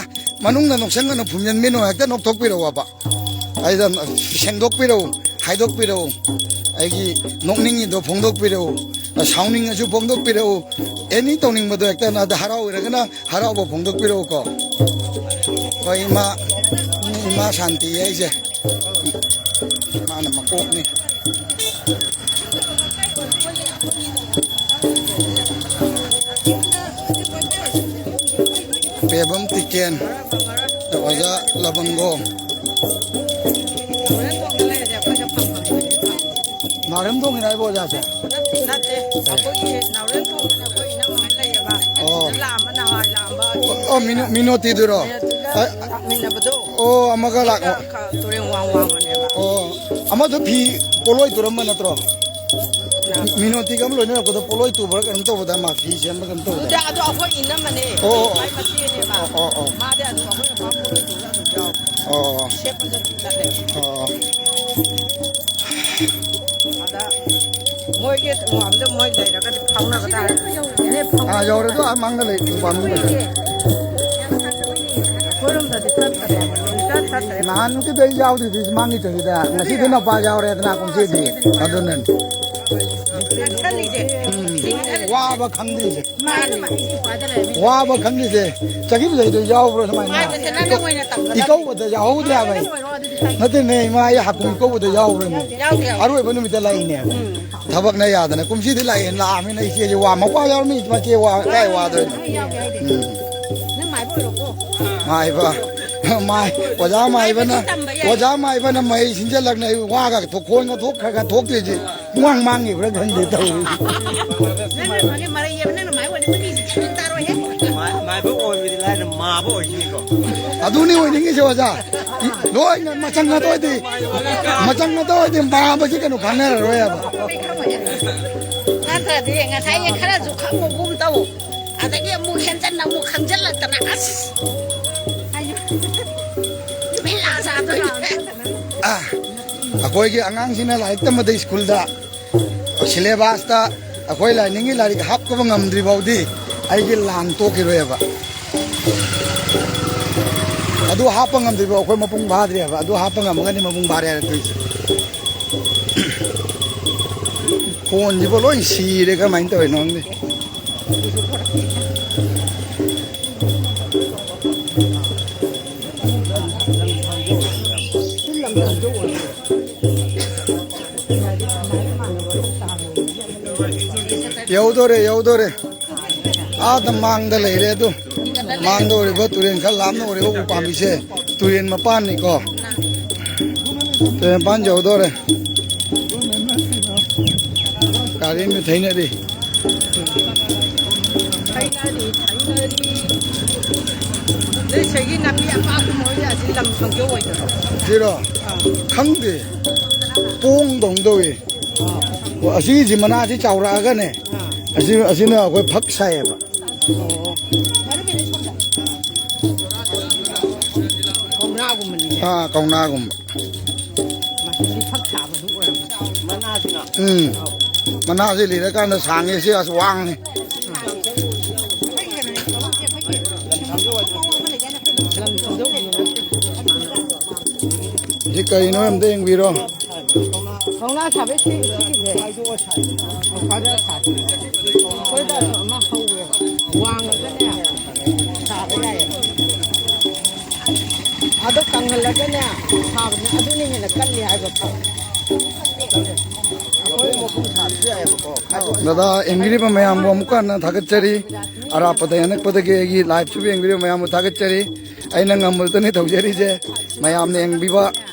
ꯃꯅꯨꯡꯗ ꯅꯣꯛꯁꯟꯒꯅꯨ, ꯐꯨꯝꯖꯤꯟꯕꯤꯅꯨ, ꯍꯦꯛꯇ ꯅꯣꯛꯊꯣꯛꯄꯤꯔꯛꯑꯣꯕ꯫ ꯑꯩꯗ ꯁꯦꯡꯗꯣꯛꯄꯤꯔꯛꯎ, ꯍꯥꯏꯗꯣꯛꯄꯤꯔꯛꯎ꯫ ꯑꯩꯒꯤ ꯅꯣꯛꯅꯤꯡꯉꯤꯗꯣ ꯐꯣꯡꯗꯣꯛꯄꯤꯔꯛꯎ, ꯁꯥꯎꯅꯤꯡꯉꯁꯨ ꯐꯣꯡꯗꯣꯛꯄꯤꯔꯛꯎ꯫ ꯑꯦꯅꯤ ꯇꯧꯅꯤꯡꯕꯗꯣ ꯍꯦꯛꯇ, ꯅꯥꯗ ꯍꯔꯥꯎꯔꯒꯅ ꯍꯔꯥꯎꯕ ꯐꯣꯡꯗꯣꯛꯄꯤꯔꯛꯎꯀꯣ꯫ ꯑꯩꯈꯣꯏ ꯏꯃꯥ, ꯏꯃꯥ ꯁꯥꯟꯇꯤ ꯍꯥꯏꯁꯦ ꯃꯥꯅ ꯃꯀꯣꯛꯅꯤ꯫ ꯄꯦꯕꯝ ꯇꯤꯀꯦꯟ, ꯑꯣꯖꯥ ꯂꯕꯪꯒꯣ꯫ ꯅꯥꯎꯔꯦꯝ ꯊꯣꯡꯒꯤꯅꯦ ꯍꯥꯏꯕ ꯑꯣꯖꯥꯁꯦ? ꯅꯠꯇꯦ, ꯑꯩꯈꯣꯏꯒꯤ ꯅꯥꯎꯔꯦꯝ ꯊꯣꯡꯗꯅ ꯑꯩꯈꯣꯏ ꯏꯅꯝꯃ ꯑꯃ ꯂꯩꯌꯦꯕ꯫ ꯑꯣ꯫ ꯂꯥꯛꯑꯝꯕ ꯅꯍꯥꯟꯋꯥꯏ ꯑꯣ, ꯃꯤꯅꯣ-, ꯃꯤꯅꯣꯇꯤꯗꯨꯔꯣ? ꯃꯤꯅꯣꯇꯤꯒ ꯑ, ꯂꯥꯛꯃꯤꯟꯅꯕꯗꯣ꯫ ꯑꯣ, ꯑꯃꯒ ꯂꯥꯛ-, ꯑꯗꯨꯒ ꯈ-, ꯇꯨꯔꯦꯟ ꯋꯥꯡ ꯋꯥꯡꯃꯅꯦꯕ꯫ ꯑꯣ, ꯑꯃꯗꯣ ꯐꯤ ꯄꯣꯠꯂꯣꯏ ꯇꯨꯔꯝꯕ ꯅꯠꯇ꯭ꯔꯣ? ꯀꯅꯥ? ꯃꯤꯅꯣꯇꯤꯒ ꯑꯃ ꯂꯣꯏꯅꯔꯛꯄꯗ ꯄꯣꯠꯂꯣꯏ ꯇꯨꯕ꯭ꯔꯥ ꯀꯩꯅꯣꯝ ꯇꯧꯕꯗ ꯃꯥ ꯐꯤ ꯁꯦꯝꯕ ꯀꯩꯅꯣꯝ ꯇꯧꯕꯗ꯫ ꯑꯗꯨꯗꯤ ꯑꯗꯣ ꯑꯩꯈꯣꯏ ꯏꯅꯝꯃꯅꯦ꯫ ꯑꯣ, ꯑꯣ, ꯑꯣ꯫ ꯈ꯭ꯋꯥꯏ ꯃꯆꯦꯅꯦꯕ꯫ ꯑꯣ, ꯑꯣ, ꯑꯣ꯫ ꯃꯥꯗꯤ ꯑꯗꯨꯝ ꯑꯩꯈꯣꯏ ꯃꯄꯥꯝ ꯄꯣꯠꯂꯣꯏ ꯇꯨꯔ ꯑꯗꯨꯝ ꯌꯥꯎ-, ꯑꯣ, ꯑꯣ꯫ ꯁꯦꯠꯄꯁꯨ ꯑꯗꯨꯝ ꯆꯠꯂꯦ꯫ ꯑꯣ, ꯑꯣ꯫ ꯑꯗ ꯃꯣꯏꯒꯤ ꯇꯣꯉꯥꯟꯕꯗ ꯃꯣꯏ ꯂꯩꯔꯒꯗꯤ ꯐꯥꯎꯅꯕ ꯇꯥꯔꯦ꯫ ꯏꯅꯦ ꯐꯥꯎꯅꯕ ꯑꯥ, ꯌꯧꯔꯦ꯫ ꯑꯗꯣ ꯑꯥ ꯃꯥꯡꯗ ꯂꯩ, ꯃꯄꯥꯟꯗ ꯂꯩ꯫ ꯑꯩꯈꯣꯏꯔꯣꯝꯗꯗꯤ ꯆꯠꯇꯔꯦ꯫ ꯆꯠ-, ꯆꯠꯇꯔꯦ꯫ ꯅꯍꯥꯟꯃꯨꯛꯀꯤꯗꯣ ꯑꯩ ꯌꯥꯎꯗ꯭ꯔꯤꯗꯤ ꯃꯥꯡꯒꯤ ꯆꯍꯤꯗ꯫ ꯉꯁꯤꯗꯤ ꯅꯄꯥ ꯌꯥꯎꯔꯦꯗꯅ ꯀꯨꯝꯁꯤꯗꯤ꯫ ꯑꯗꯨꯅꯅꯤ꯫ ꯆꯠꯂꯤꯁꯦ꯫ ꯎꯝ꯫ ꯋꯥꯕ ꯈꯪꯗ꯭ꯔꯤꯁꯦ꯫ ꯃꯥꯅꯤ꯫ ꯋꯥꯕ ꯈꯪꯗ꯭ꯔꯤꯁꯦ꯫ ꯆꯍꯤ ꯂꯩꯗꯣ ꯌꯥꯎꯕ꯭ꯔꯣ ꯁꯨꯃꯥꯏꯅ? ꯃꯥꯗꯤ ꯅꯪ ꯑꯣꯏꯅ ꯇꯝꯒꯗꯕꯅꯤ꯫ ꯏꯀꯧꯕꯗ ꯌꯥꯎꯍꯧꯗ꯭ꯔꯦ ꯍꯥꯏꯕ ꯑꯩ꯫ ꯅꯠꯇꯦꯅꯦ, ꯏꯃꯥ, ꯑꯩ ꯍꯥꯀꯨꯝ ꯏꯀꯧꯕꯗ ꯌꯥꯎꯕ꯭ꯔꯅꯦ? ꯌꯥꯎꯗꯦ, ꯌꯥꯎꯗꯦ꯫ ꯑꯔꯣꯏꯕ ꯅꯨꯃꯤꯠꯇ ꯂꯥꯛꯏꯅꯦ꯫ ꯎꯝ꯫ ꯊꯕꯛꯅ ꯌꯥꯗꯅ꯫ ꯀꯨꯝꯁꯤꯗꯤ ꯂꯥꯛꯑꯦ, ꯂꯥꯛꯑꯃꯤꯅ ꯏꯆꯦꯁꯦ ꯋꯥ-, ꯃꯄꯥ ꯌꯥꯎꯔꯝꯃꯤ ꯃꯆꯦ ꯋꯥ-, ꯀꯥꯏ ꯋꯥꯗꯣꯏꯅꯣ? ꯌꯥꯎꯗꯦ, ꯌꯥꯎꯗꯦ꯫ ꯎꯝ꯫ ꯅꯪ ꯃꯥꯏꯕ ꯑꯣꯏꯔꯣꯀꯣ꯫ ꯃꯥꯏꯕ꯫ ꯃꯥꯏ-, ꯑꯣꯖꯥ ꯃꯥꯏꯕꯅ, ꯇꯝꯕ ꯌꯥꯏ꯫ ꯑꯣꯖꯥ ꯃꯥꯏꯕꯅ ꯃꯍꯩ ꯁꯤꯟꯖꯜꯂꯛꯅ ꯑꯩ ꯋꯥꯒ ꯊꯣꯛ-, ꯈꯣꯟꯒ ꯊꯣꯛ-, ꯈꯔ ꯈꯔ ꯊꯣꯛꯇ꯭ꯔꯤꯁꯦ꯫ ꯄꯨꯡꯃꯥꯡ ꯃꯥꯡꯉꯤꯕ꯭ꯔꯥ ꯈꯪꯗꯦ ꯇꯧꯔꯤ꯫ ꯅꯪꯅ ꯈꯪꯉꯦ, ꯃꯔꯩ ꯌꯦꯠꯄ ꯅꯪꯅ ꯃꯥꯏ ꯑꯣꯏꯔꯗꯤ ꯃꯤꯁꯦ ꯒ꯭ꯌꯥꯟ ꯃꯦꯟ ꯇꯥꯔꯣꯏꯍꯦ꯫ ꯃꯥ-, ꯃꯥꯏꯕ ꯑꯣꯏꯕꯗꯤ ꯂꯥꯏꯔ ꯃꯥꯕ ꯑꯣꯏꯈꯤꯅꯤꯀꯣ꯫ ꯑꯗꯨꯅꯤ ꯑꯣꯏꯅꯤꯡꯉꯤꯁꯦ ꯑꯣꯖꯥ꯫ ꯂꯣꯏꯅ ꯃꯆꯪ ꯅꯠꯇ ꯑꯣꯏꯗꯤ, ꯃꯆꯪ ꯅꯠꯇ ꯑꯣꯏꯗꯤ ꯃꯥꯕꯁꯤ ꯀꯩꯅꯣ ꯈꯪꯅꯔꯔꯣꯏ ꯍꯥꯏꯕ꯫ ꯅꯠꯇ꯭ꯔꯗꯤ ꯉꯁꯥꯏꯒꯤ ꯈꯔꯁꯨ ꯈꯪꯕꯒꯨꯝ ꯇꯧ꯫ ꯑꯗꯒꯤ ꯑꯃꯨꯛ ꯍꯦꯟꯖꯟꯅ ꯑꯃꯨꯛ ꯈꯪꯖꯜꯂꯛꯇꯅ ꯑꯁ꯫ ꯕꯦꯔꯥ ꯁꯥꯗꯣꯏꯅꯦ꯫ ꯑ, ꯑꯩꯈꯣꯏꯒꯤ ꯑꯉꯥꯡꯁꯤꯡꯅ ꯂꯥꯏꯔꯤꯛ ꯇꯝꯕꯗ ꯁ꯭ꯀꯨꯜꯗ ꯁꯤꯂꯦꯕꯁꯇ ꯑꯩꯈꯣꯏ ꯂꯥꯏꯅꯤꯡꯒꯤ ꯂꯥꯏꯔꯤꯛ ꯍꯥꯞꯄꯕ ꯉꯝꯗ꯭ꯔꯤ ꯐꯥꯎꯗꯤ ꯑꯩꯒꯤ ꯂꯥꯟ ꯇꯣꯛꯈꯤꯔꯣꯏꯕ꯫ ꯑꯗꯨ ꯍꯥꯞꯄ ꯉꯝꯗ꯭ꯔꯤ ꯐꯥꯎ ꯑꯩꯈꯣꯏ ꯃꯄꯨꯡ ꯐꯥꯗ꯭ꯔꯤꯑꯕ꯫ ꯑꯗꯨ ꯍꯥꯞꯄ ꯉꯝꯃꯒꯅꯤ ꯃꯄꯨꯡ ꯐꯥꯔꯦ ꯍꯥꯏꯔꯛꯇꯣꯏꯁꯦ꯫ ꯐꯣꯟꯁꯤꯕꯨ ꯂꯣꯏ ꯁꯤꯔꯦ, ꯀꯃꯥꯏꯅ ꯇꯧꯔꯤꯅꯣ ꯈꯪꯗꯦ꯫ ꯌꯧꯗꯣꯔꯦ, ꯌꯧꯗꯣꯔꯦ꯫ ꯑꯥꯗ ꯃꯥꯡꯗ ꯂꯩꯔꯦ ꯑꯗꯨ꯫ ꯃꯥꯡꯗ ꯎꯔꯤꯕ ꯇꯨꯔꯦꯟ ꯈꯔ ꯂꯥꯞꯅ ꯎꯔꯤꯕ ꯎ ꯄꯥꯝꯕꯤꯁꯦ ꯇꯨꯔꯦꯟ ꯃꯄꯥꯟꯅꯤꯀꯣ꯫ ꯇꯨꯔꯦꯟ ꯃꯄꯥꯟ ꯌꯧꯗꯣꯔꯦ꯫ ꯒꯥꯔꯤ ꯑꯃ ꯊꯩꯅꯔꯤ꯫ ꯊꯩꯅꯔꯤ, ꯊꯩꯅꯔꯤ꯫ ꯁꯤꯒꯤ ꯅꯥꯄꯤ ꯑꯄꯥꯛꯄ ꯃꯣꯏꯁꯦ ꯑꯁꯤ ꯂꯝ ꯈꯪꯖꯧ ꯑꯣꯏꯗꯣꯏꯔꯣ? ꯁꯤꯔꯣ? ꯑꯥ꯫ ꯈꯪꯗꯦ꯫ ꯄꯣꯡꯗꯧꯅ ꯇꯧꯏ꯫ ꯑꯥ꯫ ꯑꯣ, ꯑꯁꯤꯒꯤꯁꯤ ꯃꯅꯥꯁꯤ ꯆꯥꯎꯔꯛꯑꯒꯅꯦ꯫ ꯑꯥ꯫ ꯑꯁꯤ, ꯑꯁꯤꯅ ꯑꯩꯈꯣꯏ ꯐꯛ ꯁꯥꯏꯌꯦꯕ꯫ ꯑꯣ꯫ ꯀꯧꯅꯥꯒꯨꯝꯕꯅꯤꯅꯦ꯫ ꯑꯥ, ꯀꯧꯅꯥꯒꯨꯝꯕ꯫ ꯃꯁꯤꯗꯤ ꯐꯛ ꯁꯥꯕꯗꯨ ꯑꯣꯏꯔꯝꯃꯣꯏ꯫ ꯃꯅꯥꯁꯤꯅ꯫ ꯎꯝ꯫ ꯃꯅꯥꯁꯤ ꯂꯤꯔꯀꯥꯟꯗ ꯁꯥꯡꯉꯦ, ꯁꯤ ꯑꯁ ꯋꯥꯡꯉꯦ꯫ ꯁꯤ ꯀꯔꯤꯅꯣ ꯑꯝꯇ ꯌꯦꯡꯕꯤꯔꯣ꯫ ꯀꯧꯅꯥ ꯁꯥꯕꯩ ꯁꯤ-, ꯁꯤꯒꯤꯁꯦ꯫ ꯐꯥꯏꯗꯔ ꯁꯥꯕ꯫ ꯑꯩꯈꯣꯏꯗꯁꯨ ꯑꯃ ꯍꯧꯋꯦꯕ꯫ ꯋꯥꯡꯉꯒꯅꯦ, ꯁꯥꯕ ꯌꯥꯏꯌꯦꯕ꯫ ꯑꯗꯣ ꯀꯪꯍꯜꯂꯒꯅꯦ, ꯁꯥꯕꯅ ꯑꯗꯨꯅ ꯍꯦꯟꯅ ꯀꯜꯂꯤ ꯍꯥꯏꯕ ꯐꯥꯎ꯫ ꯗꯗꯥ ꯌꯦꯡꯕꯤꯔꯤꯕ ꯃꯌꯥꯝꯕꯨ ꯑꯃꯨꯛꯀ ꯍꯟꯅ ꯊꯥꯒꯠꯆꯔꯤ꯫ ꯑꯔꯥꯞꯄꯗ ꯑꯅꯛꯄꯗꯒꯤ ꯑꯩꯒꯤ live ꯁꯤꯕꯨ ꯌꯦꯡꯕꯤꯔꯤꯕ ꯃꯌꯥꯝꯕꯨ ꯊꯥꯒꯠꯆꯔꯤ꯫ ꯑꯩꯅ ꯉꯝꯕꯗꯨꯅꯤ ꯇꯧꯖꯔꯤꯁꯦ꯫ ꯃꯌꯥꯝꯅ ꯌꯦꯡꯕꯤꯕ,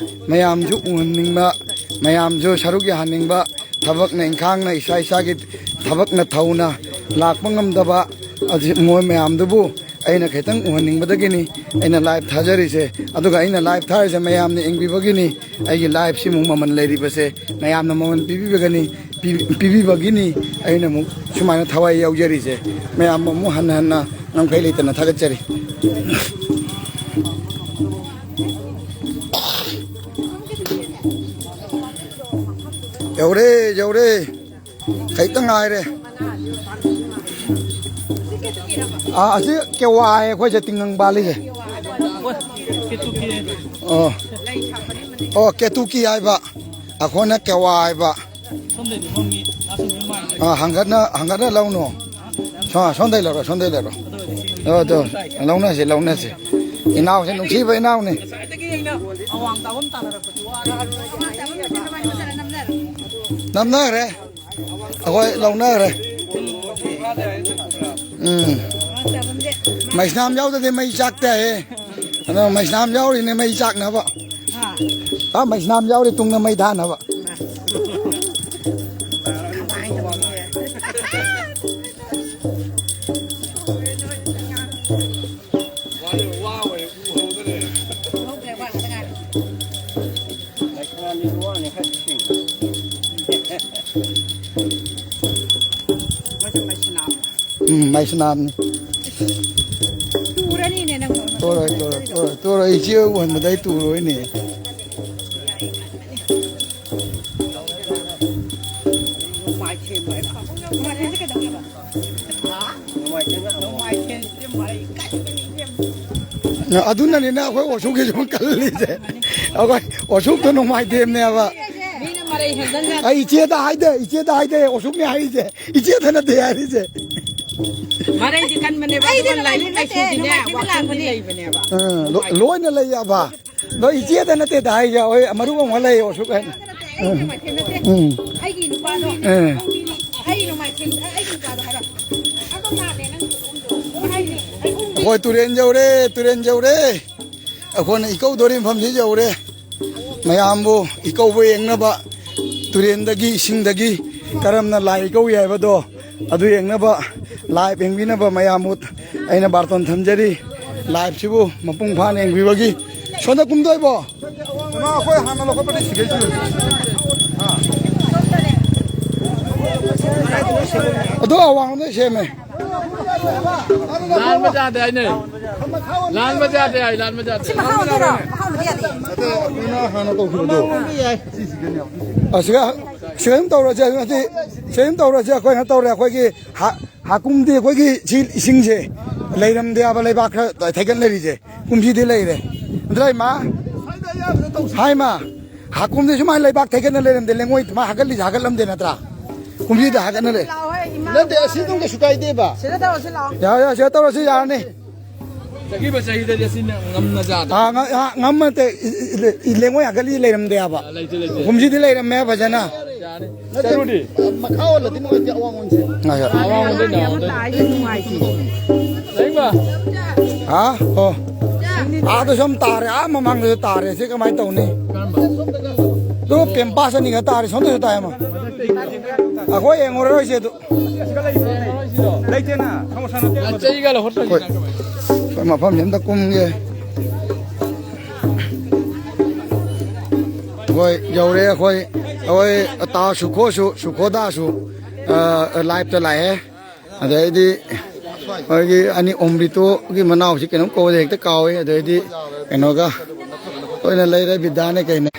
ꯃꯌꯥꯝꯁꯨ ꯎꯍꯟꯅꯤꯡꯕ, ꯃꯌꯥꯝꯁꯨ ꯁꯔꯨꯛ ꯌꯥꯍꯟꯅꯤꯡꯕ, ꯊꯕꯛꯅ ꯏꯪꯈꯥꯡꯅ ꯏꯁꯥ ꯏꯁꯥꯒꯤ ꯊꯕꯛꯅ ꯊꯧꯅ ꯂꯥꯛꯄ ꯉꯝꯗꯕ ꯑꯁꯤ ꯃꯣꯏ ꯃꯌꯥꯝꯗꯨꯕꯨ ꯑꯩꯅ ꯈꯤꯇꯪ ꯎꯍꯟꯅꯤꯡꯕꯗꯒꯤꯅꯤ ꯑꯩꯅ live ꯊꯥꯖꯔꯤꯁꯦ꯫ ꯑꯗꯨꯒ ꯑꯩꯅ live ꯊꯥꯔꯤꯁꯦ ꯃꯌꯥꯝꯅ ꯌꯦꯡꯕꯤꯕꯒꯤꯅꯤ꯫ ꯑꯩꯒꯤ live ꯁꯤꯃꯨꯛ ꯃꯃꯜ ꯂꯩꯔꯤꯕꯁꯦ ꯃꯌꯥꯝꯅ ꯃꯃꯜ ꯄꯤꯕꯤꯕꯒꯅꯤ, ꯄꯤ-, ꯄꯤꯕꯤꯕꯒꯤꯅꯤ ꯑꯩꯅ ꯑꯃꯨꯛ ꯁꯨꯃꯥꯏꯅ ꯊꯋꯥꯏ ꯌꯥꯎꯖꯔꯤꯁꯦ꯫ ꯃꯌꯥꯝ ꯑꯃꯨꯛ ꯍꯟꯅ ꯍꯟꯅ ꯉꯝꯈꯩ ꯂꯩꯇꯅ ꯊꯥꯒꯠꯆꯔꯤ꯫ ꯌꯧꯔꯦ, ꯌꯧꯔꯦ꯫ ꯈꯤꯇꯪ ꯉꯥꯏꯔꯦ꯫ ꯑꯥ, ꯑꯁꯤ ꯀꯦꯋꯥ ꯍꯥꯏꯌꯦ ꯑꯩꯈꯣꯏꯁꯦ ꯇꯤꯡꯉꯪ ꯄꯥꯜꯂꯤꯁꯦ꯫ ꯑꯣ꯫ ꯑꯣ, ꯀꯦꯇꯨꯀꯤ ꯍꯥꯏꯕ꯫ ꯑꯩꯈꯣꯏꯅ ꯀꯦꯋꯥ ꯍꯥꯏꯕ꯫ ꯑꯥ, ꯍꯪꯒꯠꯅ, ꯍꯪꯒꯠꯅ ꯂꯧꯅꯨ꯫ ꯁꯣ-, ꯁꯣꯝꯗꯩ ꯂꯧꯔꯣ, ꯁꯣꯝꯗꯩ ꯂꯧꯔꯣ꯫ ꯑꯗꯣ, ꯑꯗꯣ, ꯂꯧꯅꯁꯤ, ꯂꯧꯅꯁꯤ꯫ ꯏꯅꯥꯎꯁꯦ ꯅꯨꯡꯁꯤꯕ ꯏꯅꯥꯎꯅꯤ꯫ ꯅꯝꯅꯈ꯭ꯔꯦ꯫ ꯑꯩꯈꯣꯏ ꯂꯧꯅꯈ꯭ꯔꯦ꯫ ꯎꯝ꯫ ꯃꯩꯁꯅꯥꯝ ꯌꯥꯎꯗꯗꯤ ꯃꯩ ꯆꯥꯛꯇꯦ ꯍꯥꯏꯌꯦ꯫ ꯑꯗꯣ ꯃꯩꯁꯅꯥꯝ ꯌꯥꯎꯔꯤꯅꯦ ꯃꯩ ꯆꯥꯛꯅꯕ꯫ ꯑꯥ, ꯃꯩꯁꯅꯥꯝ ꯌꯥꯎꯔꯤ ꯇꯨꯡꯅ ꯃꯩ ꯊꯥꯅꯕ꯫ ꯀꯃꯥꯏꯅ ꯇꯧꯅꯤ? ꯎꯝ, ꯃꯩꯁꯅꯥꯝꯅꯤ꯫ ꯇꯨꯔꯅꯤꯅꯦ ꯅꯪ꯫ ꯇꯨꯔꯣꯏ, ꯇꯨꯔꯣꯏ, ꯇꯨꯔꯣꯏ, ꯇꯨꯔꯣꯏ꯫ ꯏꯆꯦ ꯎꯍꯟꯕꯗ ꯑꯩ ꯇꯨꯔꯣꯏꯅꯦ꯫ ꯅꯣꯡꯃꯥꯏꯊꯦꯝ ꯍꯥꯏꯕ꯫ ꯅꯣꯡꯃꯥꯏꯊꯦꯝꯁꯦ ꯀꯩꯗꯧꯋꯦꯕ? ꯍꯥ? ꯅꯣꯡꯃꯥꯏꯊꯦꯝ, ꯅꯣꯡꯃꯥꯏꯊꯦꯝꯁꯦ ꯃꯔꯩ ꯀꯟꯕꯅꯤ ꯏꯕꯦꯝꯃ꯫ ꯑꯗꯨꯅꯅꯤꯅ ꯑꯩꯈꯣꯏ ꯑꯣꯁꯨꯀꯤꯁꯨ ꯀꯜꯂꯤꯁꯦ꯫ ꯑꯩꯈꯣꯏ ꯑꯣꯁꯨꯛꯇꯣ ꯅꯣꯡꯃꯥꯏꯊꯦꯝꯅꯦꯕ꯫ ꯃꯤꯅ ꯃꯔꯩ ꯍꯦꯟꯖꯟꯅ ꯑꯩ ꯏꯆꯦꯗ ꯍꯥꯏꯗꯦ, ꯏꯆꯦꯗ ꯍꯥꯏꯗꯦ, ꯑꯣꯁꯨꯛꯅꯦ ꯍꯥꯏꯔꯤꯁꯦ꯫ ꯏꯆꯦꯗ ꯅꯠꯇꯦ ꯍꯥꯏꯔꯤꯁꯦ꯫ ꯃꯔꯩꯗꯤ ꯀꯟꯕꯅꯦꯕ, ꯑꯩꯗꯤ ꯑꯗꯨꯒ ꯂꯥꯏꯔꯤꯛ ꯅꯣꯡꯃꯥꯏꯊꯦꯝ ꯅꯠꯇꯦ, ꯂꯥꯏꯁꯨꯗꯤꯅꯦ, ꯅꯣꯡꯃꯥꯏꯊꯦꯝ ꯋꯥꯈꯜꯗꯤ ꯂꯥꯛꯄꯅꯦ꯫ ꯂꯩꯕꯅꯦꯕ꯫ ꯑ, ꯂꯣ-, ꯂꯣꯏꯅ ꯂꯩꯌꯦꯕ꯫ ꯅꯣꯏ ꯏꯆꯦꯗ ꯅꯠꯇꯦꯗ ꯍꯥꯏꯁꯦ, ꯍꯣꯏ, ꯃꯔꯨꯞ ꯑꯃ ꯂꯩ, ꯑꯣꯁꯨꯛ ꯍꯥꯏꯅ꯫ ꯅꯠꯇꯦ, ꯑꯩꯒꯤ ꯎꯝ꯫ ꯅꯣꯡꯃꯥꯏꯊꯦꯝ ꯅꯠꯇꯦ꯫ ꯎꯝ꯫ ꯑꯩꯒꯤ ꯅꯨꯄꯥꯗꯣ, ꯑꯦ꯫ ꯑꯩꯒꯤ ꯅꯣꯡꯃꯥꯏꯊꯦꯝ, ꯑꯩꯒꯤ ꯅꯨꯄꯥꯗꯣ ꯍꯥꯏꯕ꯫ ꯑꯗꯣ ꯂꯥꯜꯂꯦ, ꯅꯪ ꯍꯥꯏꯅꯦ꯫ ꯑꯩꯈꯣꯏ ꯇꯨꯔꯦꯟ ꯌꯧꯔꯦ, ꯇꯨꯔꯦꯟ ꯌꯧꯔꯦ꯫ ꯑꯩꯈꯣꯏꯅ ꯏꯀꯧꯗꯧꯔꯤ ꯃꯐꯝꯁꯤ ꯌꯧꯔꯦ꯫ ꯃꯌꯥꯝꯕꯨ ꯏꯀꯧꯕ ꯌꯦꯡꯅꯕ, ꯇꯨꯔꯦꯟꯗꯒꯤ, ꯏꯁꯤꯡꯗꯒꯤ ꯀꯔꯝꯅ ꯂꯥꯏ ꯏꯀꯧꯏ ꯍꯥꯏꯕꯗꯣ, ꯑꯗꯨ ꯌꯦꯡꯅꯕ, ꯂꯥꯏꯚ ꯌꯦꯡꯕꯤꯅꯕ ꯃꯌꯥꯝꯕꯨ ꯑꯩꯅ ꯕꯥꯔꯇꯣꯟ ꯊꯝꯖꯔꯤ꯫ ꯂꯥꯏꯚꯁꯤꯕꯨ ꯃꯄꯨꯡ ꯐꯥꯅ ꯌꯦꯡꯕꯤꯕꯒꯤ꯫ ꯁꯣꯝꯗ ꯀꯨꯝꯗꯣꯏꯕꯣ? ꯀꯩꯅꯣ, ꯑꯩꯈꯣꯏ ꯍꯥꯟꯅ ꯂꯧꯈꯠꯄꯗꯤ ꯁꯤꯒꯩ ꯁꯤꯒꯩ꯫ ꯑꯗꯣ ꯑꯋꯥꯡꯂꯣꯝꯗꯩ ꯁꯦꯝꯃꯦ꯫ ꯂꯥꯟꯕ ꯌꯥꯗꯦ ꯍꯥꯏꯅꯦ꯫ ꯂꯥꯟꯕ ꯌꯥꯗꯦ ꯍꯥꯏ, ꯂꯥꯟꯕ ꯌꯥꯗꯦ꯫ ꯁꯤ ꯃꯈꯥ ꯑꯣꯟꯗꯣꯏꯔꯣ? ꯃꯈꯥ ꯑꯣꯟꯕꯗꯤ ꯌꯥꯗꯦ꯫ ꯅꯠꯇꯦ, ꯑꯩꯈꯣꯏꯅ ꯍꯥꯟꯅ ꯇꯧꯈꯤꯕꯗꯣ꯫ ꯁꯤꯁꯤꯒꯅꯦ꯫ ꯑ, ꯁꯤꯒ, ꯁꯤꯒ ꯑꯗꯨꯝ ꯇꯧꯔꯁꯦ, ꯅꯠꯇꯦ, ꯁꯤꯒ ꯑꯗꯨꯝ ꯇꯧꯔꯁꯦ, ꯑꯩꯈꯣꯏꯅ ꯇꯧꯔꯦ, ꯑꯩꯈꯣꯏꯒꯤ ꯍꯥ-, ꯍꯥꯀꯨꯝꯗꯤ ꯑꯩꯈꯣꯏꯒꯤ ꯁꯤ ꯏꯁꯤꯡꯁꯦ ꯂꯩꯔꯝꯗꯦ ꯍꯥꯏꯕ, ꯂꯩꯕꯥꯛ ꯈꯔ ꯊꯩꯒꯠꯅꯔꯤꯁꯦ꯫ ꯀꯨꯝꯁꯤꯗꯤ ꯂꯩꯔꯦ꯫ ꯅꯠꯇ꯭ꯔꯥ, ꯏꯃꯥ? ꯍꯥꯏ, ꯏꯃꯥ꯫ ꯍꯥꯀꯨꯝꯗꯤ ꯁꯨꯃꯥꯏꯅ ꯂꯩꯕꯥꯛ ꯊꯩꯒꯠꯅ ꯂꯩꯔꯝꯗꯦ, ꯂꯩꯉꯣꯏ ꯃꯥ ꯍꯥꯒꯠꯂꯤꯁꯦ ꯍꯥꯒꯠꯂꯝꯗꯦ ꯅꯠꯇ꯭ꯔꯥ? ꯀꯨꯝꯁꯤꯗ ꯍꯥꯒꯠꯅ ꯂꯩ꯫ ꯂꯥꯛꯑꯣ, ꯍꯣꯏ, ꯏꯃꯥ꯫ ꯅꯠꯇꯦ, ꯑꯁꯤ ꯑꯗꯨꯝ ꯀꯩꯁꯨ ꯀꯥꯏꯗꯦꯕ꯫ ꯁꯤꯗ ꯇꯧꯔꯁꯤ ꯂꯥꯛꯑꯣ꯫ ꯌꯥꯔꯦ, ꯌꯥꯔꯦ, ꯁꯤꯗ ꯇꯧꯔꯁꯤ, ꯌꯥꯔꯅꯤ꯫ ꯆꯠꯈꯤꯕ ꯆꯍꯤꯗꯗꯤ ꯑꯁꯤ ꯉꯝꯅ ꯖꯥꯠ꯫ ꯑꯥ, ꯉ-, ꯑꯥ, ꯉꯝꯃ ꯅꯠꯇꯦ, ꯏ-, ꯏ-, ꯏ-, ꯂꯩꯉꯣꯏ ꯍꯥꯒꯠꯂꯤ ꯂꯩꯔꯝꯗꯦ ꯍꯥꯏꯕ꯫ ꯑꯥ, ꯂꯩꯇꯦ, ꯂꯩꯇꯦ꯫ ꯀꯨꯝꯁꯤꯗꯤ ꯂꯩꯔꯝꯃꯦ ꯐꯖꯅ꯫ ꯌꯥꯅꯤ꯫ ꯆꯠꯂꯨꯗꯤ꯫ ꯃꯈꯥ ꯑꯣꯜꯂꯗꯤ ꯅꯨꯡꯉꯥꯏꯇꯦ, ꯑꯋꯥꯡ ꯑꯣꯟꯁꯦ꯫ ꯉꯥꯏꯈꯣ꯫ ꯑꯋꯥꯡ ꯑꯣꯟꯗꯣꯏꯅꯦ, ꯑꯋꯥꯡ ꯑꯣꯟꯗꯣꯏꯅꯦ꯫ ꯇꯥꯏꯁꯦ ꯅꯨꯡꯉꯥꯏꯇꯦ꯫ ꯑꯁꯦꯡꯕ? ꯍꯥ? ꯑꯣ꯫ ꯑꯥꯗꯁꯨ ꯑꯃ ꯇꯥꯔꯦ, ꯑꯥ ꯃꯃꯥꯡꯗꯁꯨ ꯇꯥꯔꯦ꯫ ꯁꯤ ꯀꯃꯥꯏꯅ ꯇꯧꯅꯤ? ꯀꯔꯝꯕ? ꯑꯗꯨ ꯄꯦꯝꯄꯥꯁ ꯑꯅꯤꯒ ꯇꯥꯔꯦ, ꯁꯣꯝꯗꯁꯨ ꯇꯥꯏ ꯑꯃ꯫ ꯑꯩꯈꯣꯏ ꯌꯦꯡꯉꯨꯔꯔꯣꯏꯁꯦ ꯑꯗꯨ꯫ ꯂꯩꯇꯦꯅ, ꯁꯃꯣꯁꯥ ꯅꯠꯇꯦ꯫ ꯆꯩꯒ ꯂꯧꯍꯧꯗ꯭ꯔꯗꯤ ꯍꯣꯏ꯫ ꯅꯪ ꯀꯃꯥꯏꯅ? ꯑꯩꯈꯣꯏ ꯃꯐꯝꯁꯤ ꯑꯝꯇ ꯀꯨꯝꯒꯦ꯫ ꯑꯩꯈꯣꯏ ꯌꯧꯔꯦ, ꯑꯩꯈꯣꯏ ꯑꯩꯈꯣꯏ ꯇꯥ ꯁꯨꯈꯣꯁꯨ, ꯁꯨꯈꯣꯗꯥꯁꯨ, ꯑ, ꯂꯥꯏꯞꯇ ꯂꯥꯛꯑꯦ꯫ ꯑꯗꯩꯗꯤ ꯑꯩꯈꯣꯏꯒꯤ ꯑꯅꯤ ꯑꯣꯝꯕꯤꯇꯣꯒꯤ ꯃꯅꯥꯎꯁꯤ ꯀꯩꯅꯣꯝ ꯀꯧꯕꯗ ꯍꯦꯛꯇ ꯀꯥꯎꯏ꯫ ꯑꯗꯩꯗꯤ ꯀꯩꯅꯣꯒ ꯂꯣꯏꯅ ꯂꯩꯔꯦ, ꯕꯤꯗꯥꯅꯦ ꯀꯩꯅꯦ꯫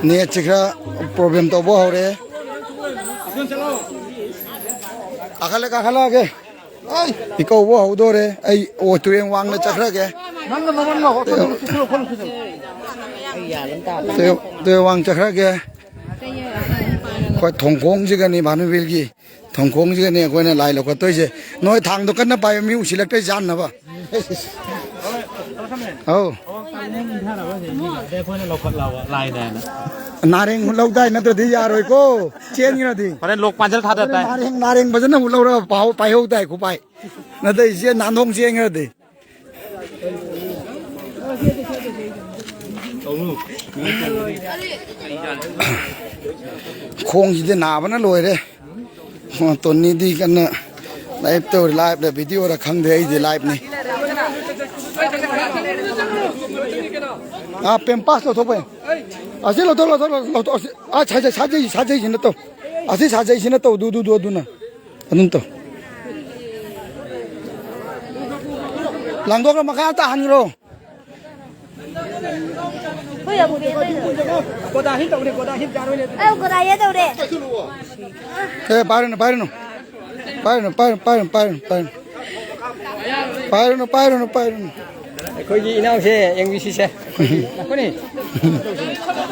ꯅꯦꯠꯁꯤ ꯈꯔ ꯄ꯭ꯔꯣꯕ꯭ꯂꯦꯝ ꯇꯧꯕ ꯍꯧꯔꯦ꯫ ꯀꯥꯈꯠꯂꯦ, ꯀꯥꯈꯠꯂꯛꯑꯒꯦ꯫ ꯏꯀꯧꯕ ꯍꯧꯗꯣꯔꯦ꯫ ꯑꯩ, ꯑꯣ, ꯇꯨꯔꯦꯟ ꯋꯥꯡꯅ ꯆꯠꯈ꯭ꯔꯒꯦ꯫ ꯇꯨꯔꯦꯟ, ꯇꯨꯔꯦꯟ ꯋꯥꯡ ꯆꯠꯈ꯭ꯔꯒꯦ꯫ ꯑꯩꯈꯣꯏ ꯊꯣꯡꯈꯣꯡꯁꯤꯒꯅꯤ, ꯚꯥꯅꯨꯕꯤꯜꯒꯤ ꯊꯣꯡꯈꯣꯡꯁꯤꯒꯅꯤ ꯑꯩꯈꯣꯏꯅ ꯂꯥꯏ ꯂꯧꯈꯠꯇꯣꯏꯁꯦ꯫ ꯅꯣꯏ ꯊꯥꯡꯗꯣ ꯀꯟꯅ ꯄꯥꯏꯌꯨ, ꯃꯤ ꯎꯁꯤꯜꯂꯛꯇ ꯌꯥꯟꯅꯕ꯫ ꯑꯧ꯫ ꯑꯩꯈꯣꯏꯅ ꯂꯧꯈꯠꯂꯕ ꯂꯥꯏꯅꯦꯅ꯫ ꯅꯥꯔꯦꯡ ꯂꯧꯗꯥꯏ, ꯅꯠꯇ꯭ꯔꯗꯤ ꯌꯥꯔꯣꯏꯀꯣ꯫ ꯆꯦꯟꯈ꯭ꯔꯗꯤ꯫ ꯍꯣꯔꯦꯟ ꯂꯣꯛ ꯄꯥꯟꯖꯜ ꯊꯥꯗ ꯇꯥꯏ꯫ ꯅꯥꯔꯦꯡ, ꯅꯥꯔꯦꯡ ꯐꯖꯅ ꯑꯃꯨꯛ ꯂꯧꯔꯒ ꯄꯥꯏꯍꯧ ꯇꯥꯏ, ꯈꯨꯄꯥꯏ꯫ ꯅꯠꯇ꯭ꯔꯗꯤ ꯏꯆꯦ ꯅꯥꯟꯊꯣꯡ ꯆꯦꯟꯈ꯭ꯔꯗꯤ꯫ ꯈꯣꯡꯁꯤꯗꯤ ꯅꯥꯕꯅ ꯂꯣꯏꯔꯦ꯫ ꯑꯣ, ꯇꯣꯅꯤꯗꯤ ꯀꯟꯅ ꯂꯥꯏꯞ ꯇꯧꯔꯤ꯫ ꯂꯥꯏꯞꯂ ꯚꯤꯗꯤꯑꯣꯔ ꯈꯪꯗꯦ, ꯑꯩꯗꯤ ꯂꯥꯏꯞꯅꯤ꯫ ꯑꯥ, ꯄꯦꯝꯄꯥꯁ ꯂꯧꯊꯣꯛꯄ꯫ ꯑꯁꯤ ꯂꯧꯊꯣꯛ, ꯂꯧꯊꯣꯛ, ꯂꯧꯊꯣꯛ, ꯂꯧꯊꯣꯛ꯫ ꯑꯁꯤ, ꯑꯥ, ꯁꯥꯖꯩ, ꯁꯥꯖꯩ, ꯁꯥꯖꯩꯁꯤꯅ ꯇꯧ꯫ ꯑꯁꯤ ꯁꯥꯖꯩꯁꯤꯅ ꯇꯧ, ꯗꯨ, ꯗꯨ, ꯗꯨ, ꯑꯗꯨꯅ꯫ ꯑꯗꯨꯝ ꯇꯧ꯫ ꯂꯥꯡꯗꯣꯛꯈ꯭ꯔꯣ, ꯃꯈꯥ ꯇꯥꯍꯟꯈ꯭ꯔꯣ꯫ ꯍꯣꯏ, ꯑꯃꯨꯛ ꯌꯦꯡꯗꯣꯏꯅꯦ꯫ ꯒꯣꯗꯥ ꯍꯤꯠ ꯇꯧꯔꯦ, ꯒꯣꯗꯥ ꯍꯤꯠ ꯌꯥꯔꯣꯏꯅꯦ꯫ ꯑꯧ, ꯒꯣꯗꯥ ꯍꯤꯠ ꯇꯧꯔꯦ꯫ ꯑꯦ, ꯄꯥꯏꯔꯨꯅꯨ, ꯄꯥꯏꯔꯨꯅꯨ꯫ ꯄꯥꯏꯔꯨꯅꯨ, ꯄꯥꯏꯔꯨꯅꯨ, ꯄꯥꯏꯔꯨꯅꯨ, ꯄꯥꯏꯔꯨꯅꯨ꯫ ꯄꯥꯏꯔꯨꯅꯨ, ꯄꯥꯏꯔꯨꯅꯨ, ꯄꯥꯏꯔꯨꯅꯨ꯫ ꯑꯩꯈꯣꯏꯒꯤ ꯏꯅꯥꯎꯁꯦ ꯌꯦꯡꯕꯤꯁꯤꯁꯦ꯫ ꯂꯥꯛꯄꯅꯤ꯫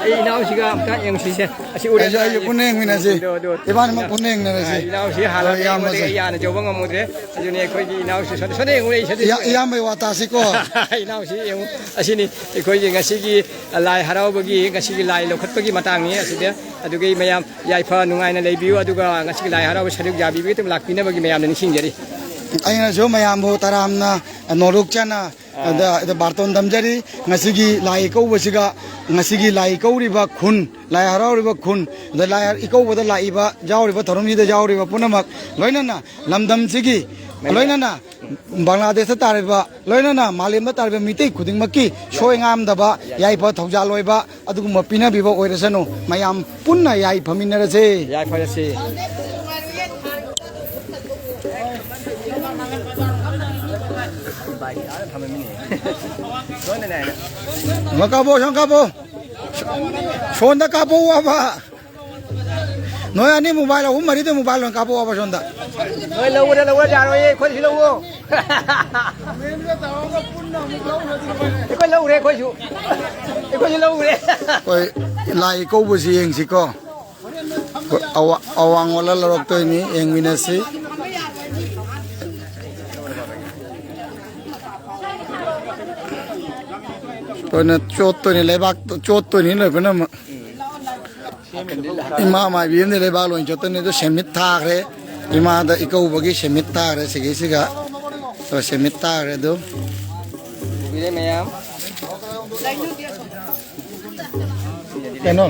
ꯑꯩ ꯏꯅꯥꯎꯁꯤꯒ ꯑꯝꯇ ꯌꯦꯡꯁꯤꯁꯦ꯫ ꯑꯁꯤ ꯎꯔꯦ꯫ ꯑꯩꯁꯨ, ꯑꯩꯁꯨ ꯄꯨꯟꯅ ꯌꯦꯡꯃꯤꯟꯅꯁꯤ꯫ ꯑꯗꯨ, ꯑꯗꯨ, ꯑꯗꯨ꯫ ꯏꯕꯥꯅꯤꯃꯛ ꯄꯨꯟꯅ ꯌꯦꯡꯃꯤꯟꯅꯁꯤ꯫ ꯏꯅꯥꯎꯁꯤ ꯍꯥꯟꯅ ꯑꯩꯈꯣꯏ ꯏꯌꯥꯝꯕꯁꯦ꯫ ꯑꯩꯉꯣꯟꯗꯒꯤ ꯌꯥꯅ ꯌꯧꯕ ꯉꯝꯃꯨꯗ꯭ꯔꯦ꯫ ꯑꯗꯨꯅꯤ ꯑꯩꯈꯣꯏꯒꯤ ꯏꯅꯥꯎꯁꯤ ꯁꯣꯟ-, ꯁꯣꯟꯗ ꯌꯦꯡꯉꯨꯅꯦ, ꯁꯣꯟꯗ ꯏꯌꯥ-, ꯌꯦꯡꯉꯨꯅꯦ꯫ ꯏꯌꯥꯝꯕꯩ ꯋꯥ ꯇꯥꯁꯤꯀꯣ꯫ ꯏꯅꯥꯎꯁꯤ ꯌꯦꯡꯉꯨ꯫ ꯑꯁꯤꯅꯤ ꯑꯩꯈꯣꯏꯒꯤ ꯉꯁꯤꯒꯤ ꯂꯥꯏ ꯍꯔꯥꯎꯕꯒꯤ, ꯉꯁꯤꯒꯤ ꯂꯥꯏ ꯂꯧꯈꯠꯄꯒꯤ ꯃꯇꯥꯡꯅꯤ ꯑꯁꯤꯗ꯫ ꯑꯗꯨꯒꯤ ꯃꯌꯥꯝ ꯌꯥꯏꯐ ꯅꯨꯡꯉꯥꯏꯅ ꯂꯩꯕꯤꯌꯨ, ꯑꯗꯨꯒ ꯉꯁꯤꯒꯤ ꯂꯥꯏ ꯍꯔꯥꯎꯕ ꯁꯔꯨꯛ ꯌꯥꯕꯤꯕꯒꯤꯗꯃꯛ ꯂꯥꯛꯄꯤꯅꯕꯒꯤ ꯃꯌꯥꯝꯗ ꯅꯤꯡꯁꯤꯡꯖꯔꯤ꯫ ꯑꯩꯅꯁꯨ ꯃꯌꯥꯝꯕꯨ ꯇꯔꯥꯝꯅ ꯅꯣꯂꯨꯛ ꯆꯦꯟꯅ ꯑꯥ꯫ ꯑꯗ, ꯑꯗ ꯕꯥꯔꯇꯣꯟ ꯇꯝꯖꯔꯤ꯫ ꯉꯁꯤꯒꯤ ꯂꯥꯏ ꯏꯀꯧꯕꯁꯤꯒ, ꯉꯁꯤꯒꯤ ꯂꯥꯏ ꯏꯀꯧꯔꯤꯕ ꯈꯨꯟ, ꯂꯥꯏ ꯍꯔꯥꯎꯔꯤꯕ ꯈꯨꯟ, ꯑꯗ ꯂꯥꯏ ꯏꯀꯧꯕꯗ ꯂꯥꯛꯏꯕ, ꯌꯥꯎꯔꯤꯕ, ꯊꯧꯔꯝꯁꯤꯗ ꯌꯥꯎꯔꯤꯕ ꯄꯨꯝꯅꯃꯛ, ꯂꯣꯏꯅꯅ ꯂꯝꯗꯝꯁꯤꯒꯤ ꯂꯣꯏꯅꯅ ꯕꯪꯒ꯭ꯂꯥꯗꯦꯁꯇ ꯇꯥꯔꯤꯕ, ꯂꯣꯏꯅꯅ ꯃꯥꯂꯦꯝꯗ ꯇꯥꯔꯤꯕ ꯃꯤꯇꯩ ꯈꯨꯗꯤꯡꯃꯛꯀꯤ ꯁꯣꯏ ꯉꯥꯝꯗꯕ, ꯌꯥꯏꯐ ꯊꯧꯖꯥꯜ ꯑꯣꯏꯕ ꯑꯗꯨꯒꯨꯝꯕ ꯄꯤꯅꯕꯤꯕ ꯑꯣꯏꯔꯁꯅꯨ꯫ ꯃꯌꯥꯝ ꯄꯨꯟꯅ ꯌꯥꯏꯐꯃꯤꯟꯅꯔꯁꯦ꯫ ꯌꯥꯏꯐꯔꯁꯤ꯫ ꯁꯣꯝꯗ ꯀꯥꯞꯄꯣ, ꯁꯣꯝ ꯀꯥꯞꯄꯣ꯫ ꯁꯣꯝꯗ ꯀꯥꯞꯄꯣ ꯍꯥꯏꯕ꯫ ꯅꯣꯏ ꯑꯅꯤ ꯃꯣꯕꯥꯏꯜ ꯑꯍꯨꯝ ꯃꯔꯤꯗ ꯃꯣꯕꯥꯏꯜ ꯑꯣꯏꯅ ꯀꯥꯞꯄꯛꯑꯣꯕ ꯁꯣꯝꯗ꯫ ꯅꯣꯏ ꯂꯧꯔꯦ, ꯂꯧꯔꯦ, ꯌꯥꯔꯣꯏꯌꯦ, ꯑꯩꯈꯣꯏꯁꯨ ꯂꯧꯑꯣ꯫ ꯑꯩꯈꯣꯏ ꯂꯧꯔꯦ, ꯑꯩꯈꯣꯏꯁꯨ꯫ ꯑꯩꯈꯣꯏꯁꯨ ꯂꯧꯔꯦ꯫ ꯑꯩꯈꯣꯏ ꯂꯥꯏ ꯀꯧꯕꯁꯤ ꯌꯦꯡꯁꯤꯀꯣ꯫ ꯑꯩꯈꯣꯏ ꯑꯋꯥ-, ꯑꯋꯥꯡ ꯑꯣꯜꯂ ꯂꯧꯔꯛꯇꯣꯏꯅꯤ, ꯌꯦꯡꯃꯤꯟꯅꯁꯤ꯫ ꯑꯩꯈꯣꯏꯅ ꯆꯣꯠꯇꯣꯏꯅꯤ, ꯂꯩꯕꯥꯛꯇ ꯆꯣꯠꯇꯣꯏꯅꯤ ꯂꯣꯏ ꯄꯨꯝꯅꯃꯛ꯫ ꯏꯃꯥ ꯃꯥꯏꯕꯤ ꯑꯃꯗꯤ ꯂꯩꯕꯥꯛ ꯂꯣꯏ ꯆꯣꯠꯇꯣꯏꯅꯤ꯫ ꯑꯗꯨ ꯁꯦꯟꯃꯤꯠ ꯊꯥꯈ꯭ꯔꯦ꯫ ꯏꯃꯥꯗ ꯏꯀꯧꯕꯒꯤ ꯁꯦꯟꯃꯤꯠ ꯊꯥꯈ꯭ꯔꯦ ꯁꯤꯒꯤꯁꯤꯒ꯫ ꯑꯗꯣ ꯁꯦꯟꯃꯤꯠ ꯊꯥꯈ꯭ꯔꯦ ꯑꯗꯨ꯫ ꯎꯕꯤꯔꯦ ꯃꯌꯥꯝ꯫ ꯀꯩꯅꯣ,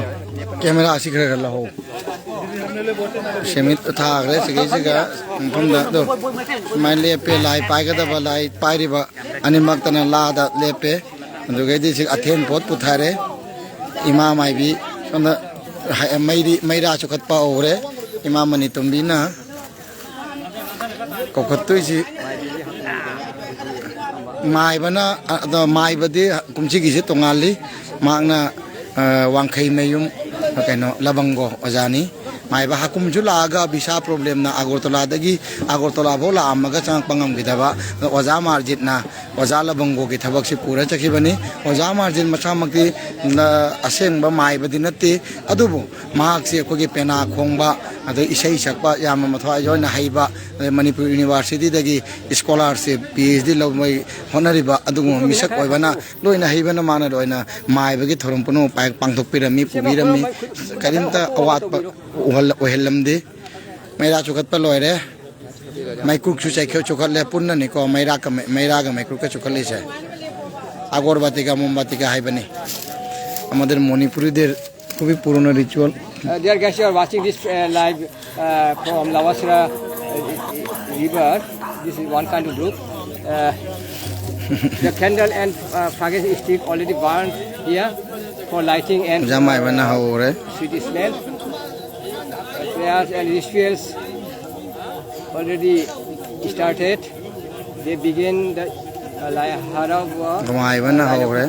ꯀꯦꯃꯦꯔꯥꯁꯤ ꯈꯔ ꯈꯔ ꯂꯧꯍꯧ꯫ ꯁꯦꯟꯃꯤꯠ ꯊꯥꯈ꯭ꯔꯦ ꯁꯤꯒꯤꯁꯤꯒ ꯃꯐꯝꯗ꯫ ꯑꯗꯣ ꯁꯨꯃꯥꯏꯅ ꯂꯦꯞꯄꯦ꯫ ꯂꯥꯏ ꯄꯥꯏꯒꯗꯕ, ꯂꯥꯏ ꯄꯥꯏꯔꯤꯕ ꯑꯅꯤꯃꯛꯇꯅ ꯂꯥꯗ ꯂꯦꯞꯄꯦ꯫ ꯑꯗꯨꯒꯩꯗꯤ ꯁꯤ ꯑꯊꯦꯟ ꯄꯣꯠ ꯄꯨꯊꯔꯦ꯫ ꯏꯃꯥ ꯃꯥꯏꯕꯤ ꯁꯣꯝꯗ ꯍ-, ꯃꯩꯔꯤ-, ꯃꯩꯔꯥ ꯆꯨꯈꯠꯄ ꯍꯧꯔꯦ꯫ ꯏꯃꯥ ꯃꯅꯤꯇꯣꯝꯕꯤꯅ ꯀꯧꯈꯠꯇꯣꯏꯁꯤ꯫ ꯃꯥꯏꯕꯅ, ꯑꯗꯣ ꯃꯥꯏꯕꯗꯤ ꯀꯨꯝꯁꯤꯒꯤꯁꯤ ꯇꯣꯉꯥꯜꯂꯤ꯫ ꯃꯍꯥꯛꯅ, ꯑ, ꯋꯥꯡꯈꯩ ꯃꯌꯨꯝ, ꯀꯩꯅꯣ, ꯂꯕꯪꯒꯣ ꯑꯣꯖꯥꯅꯤ꯫ ꯃꯥꯏꯕ ꯍꯥꯀꯨꯝꯁꯨ ꯂꯥꯛꯑꯒ ꯚꯤꯁꯥ ꯄ꯭ꯔꯣꯕ꯭ꯂꯦꯝꯅ ꯑꯒꯣꯔꯇꯂꯥꯗꯒꯤ, ꯑꯒꯣꯔꯇꯂꯥ ꯐꯥꯎ ꯂꯥꯛꯑꯝꯃꯒ ꯆꯪꯉꯛꯄ ꯉꯝꯈꯤꯗꯕ ꯑꯣꯖꯥ ꯃꯥꯔꯖꯤꯠꯅ ꯑꯣꯖꯥ ꯂꯕꯪꯒꯣꯒꯤ ꯊꯕꯛꯁꯤ ꯄꯨꯔ ꯆꯠꯈꯤꯕꯅꯤ꯫ ꯑꯣꯖꯥ ꯃꯥꯔꯖꯤꯠ ꯃꯁꯥꯃꯛꯇꯤ ꯅ-, ꯑꯁꯦꯡꯕ ꯃꯥꯏꯕꯗꯤ ꯅꯠꯇꯦ, ꯑꯗꯨꯕꯨ ꯃꯍꯥꯛꯁꯤ ꯑꯩꯈꯣꯏꯒꯤ ꯄꯦꯅꯥ ꯈꯣꯡꯕ, ꯑꯗꯩ ꯏꯁꯩ ꯁꯛꯄ ꯌꯥꯝꯅ ꯃꯊ꯭ꯋꯥꯏ ꯑꯣꯏꯅ ꯍꯩꯕ, ꯑꯗꯩ ꯃꯅꯤꯄꯨꯔ ꯌꯨꯅꯤꯚꯔꯁꯤꯇꯤꯗꯒꯤ ꯁ꯭ꯀꯣꯂꯥꯔꯁꯤꯞ, ꯄꯤ ꯑꯩꯆ ꯗꯤ ꯂꯧꯕꯒꯤ ꯍꯣꯠꯅꯔꯤꯕ ꯑꯗꯨꯒꯨꯝꯕ ꯃꯤꯁꯛ ꯑꯣꯏꯕꯅ ꯂꯣꯏꯅ ꯍꯩꯕꯅ ꯃꯥꯅ ꯂꯣꯏꯅ ꯃꯥꯏꯕꯒꯤ ꯊꯧꯔꯝ ꯄꯨꯝꯅꯃꯛ ꯄꯥꯡ-, ꯄꯥꯡꯊꯣꯛꯄꯤꯔꯝꯃꯤ, ꯄꯨꯕꯤꯔꯝꯃꯤ꯫ ꯀꯔꯤꯝꯇ ꯑꯋꯥꯠꯄ ꯎꯍꯜ-, ꯑꯣꯏꯍꯜꯂꯝꯗꯦ꯫ ꯃꯩꯔꯥ ꯆꯨꯈꯠꯄ ꯂꯣꯏꯔꯦ꯫ ꯃꯩꯀꯨꯞꯁꯨ ꯆꯩꯈꯦ-, ꯆꯨꯈꯠꯂꯦ꯫ ꯄꯨꯟꯅꯅꯤꯀꯣ ꯃꯩꯔꯥꯒ ꯃꯩ-, ꯃꯩꯔꯥꯒ ꯃꯩꯀꯨꯞꯀ ꯆꯨꯈꯠꯂꯤꯁꯦ꯫ ꯑꯒꯣꯔꯕꯥꯇꯤꯒ ꯃꯣꯝꯕꯥꯇꯤꯒ ꯍꯥꯏꯕꯅꯤ꯫ আমাদের মণিপুরীদের খুবই পুরনো ritual. Uh, dear guests, you are watching this uh, live uh, from Lawasra uh, river. This is one kind of group. Uh, the candle and uh, faggot stick already burned here for lighting and ꯑꯣꯖꯥ ꯃꯥꯏꯕꯅ ꯍꯧꯔꯦ꯫ Sweet smell. Prayers and rituals already started. They begin the uh, Lai Harawa. ꯃꯥꯏꯕꯅ ꯍꯧꯔꯦ꯫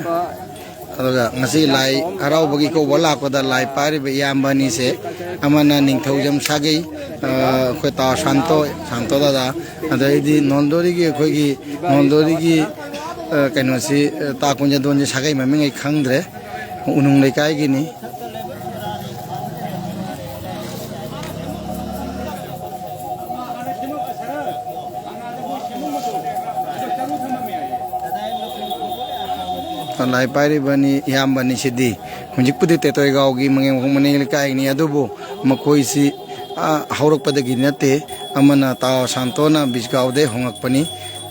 ꯑꯗꯨꯒ ꯉꯁꯤ ꯂꯥꯏ ꯍꯔꯥꯎꯕꯒꯤ ꯀꯧꯕ ꯂꯥꯛꯄꯗ ꯂꯥꯏ ꯄꯥꯏꯔꯤꯕ ꯏꯌꯥꯝꯕ ꯑꯅꯤꯁꯦ, ꯑꯃꯅ ꯅꯤꯡꯊꯧꯖꯝ ꯁꯥꯒꯩ, ꯑ, ꯑꯩꯈꯣꯏ ꯇꯥ ꯁꯥꯟꯇꯣ, ꯁꯥꯟꯇꯣ ꯗꯥꯗꯥ, ꯑꯗꯩꯗꯤ ꯅꯣꯟꯗꯣꯔꯤꯒꯤ, ꯑꯩꯈꯣꯏꯒꯤ ꯅꯣꯟꯗꯣꯔꯤꯒꯤ, ꯑ, ꯀꯩꯅꯣꯁꯤ, ꯑ, ꯇꯥ ꯀꯨꯟꯖꯗꯣꯟꯁꯤ ꯁꯥꯒꯩ ꯃꯃꯤꯡ ꯑꯩ ꯈꯪꯗ꯭ꯔꯦ, ꯎꯅꯨꯡ ꯂꯩꯀꯥꯏꯒꯤꯅꯤ꯫ ꯂꯥꯏ ꯄꯥꯏꯔꯤꯕꯅꯤ ꯏꯌꯥꯝꯕꯅꯤ ꯁꯤꯗꯤ꯫ ꯍꯧꯖꯤꯛꯄꯨꯗꯤ ꯇꯦꯇꯣꯏꯒꯥꯎꯒꯤ ꯃꯉꯦꯝꯈꯣꯡ ꯃꯅꯤꯡ ꯂꯩꯀꯥꯏꯅꯤ, ꯑꯗꯨꯕꯨ ꯃꯈꯣꯏꯁꯤ, ꯑ, ꯍꯧꯔꯛꯄꯗꯒꯤ ꯅꯠꯇꯦ꯫ ꯑꯃꯅ ꯇꯥꯎ ꯁꯥꯟꯇꯣꯅ ꯕꯤꯁꯒꯥꯎꯗꯩ ꯍꯣꯡꯂꯛꯄꯅꯤ꯫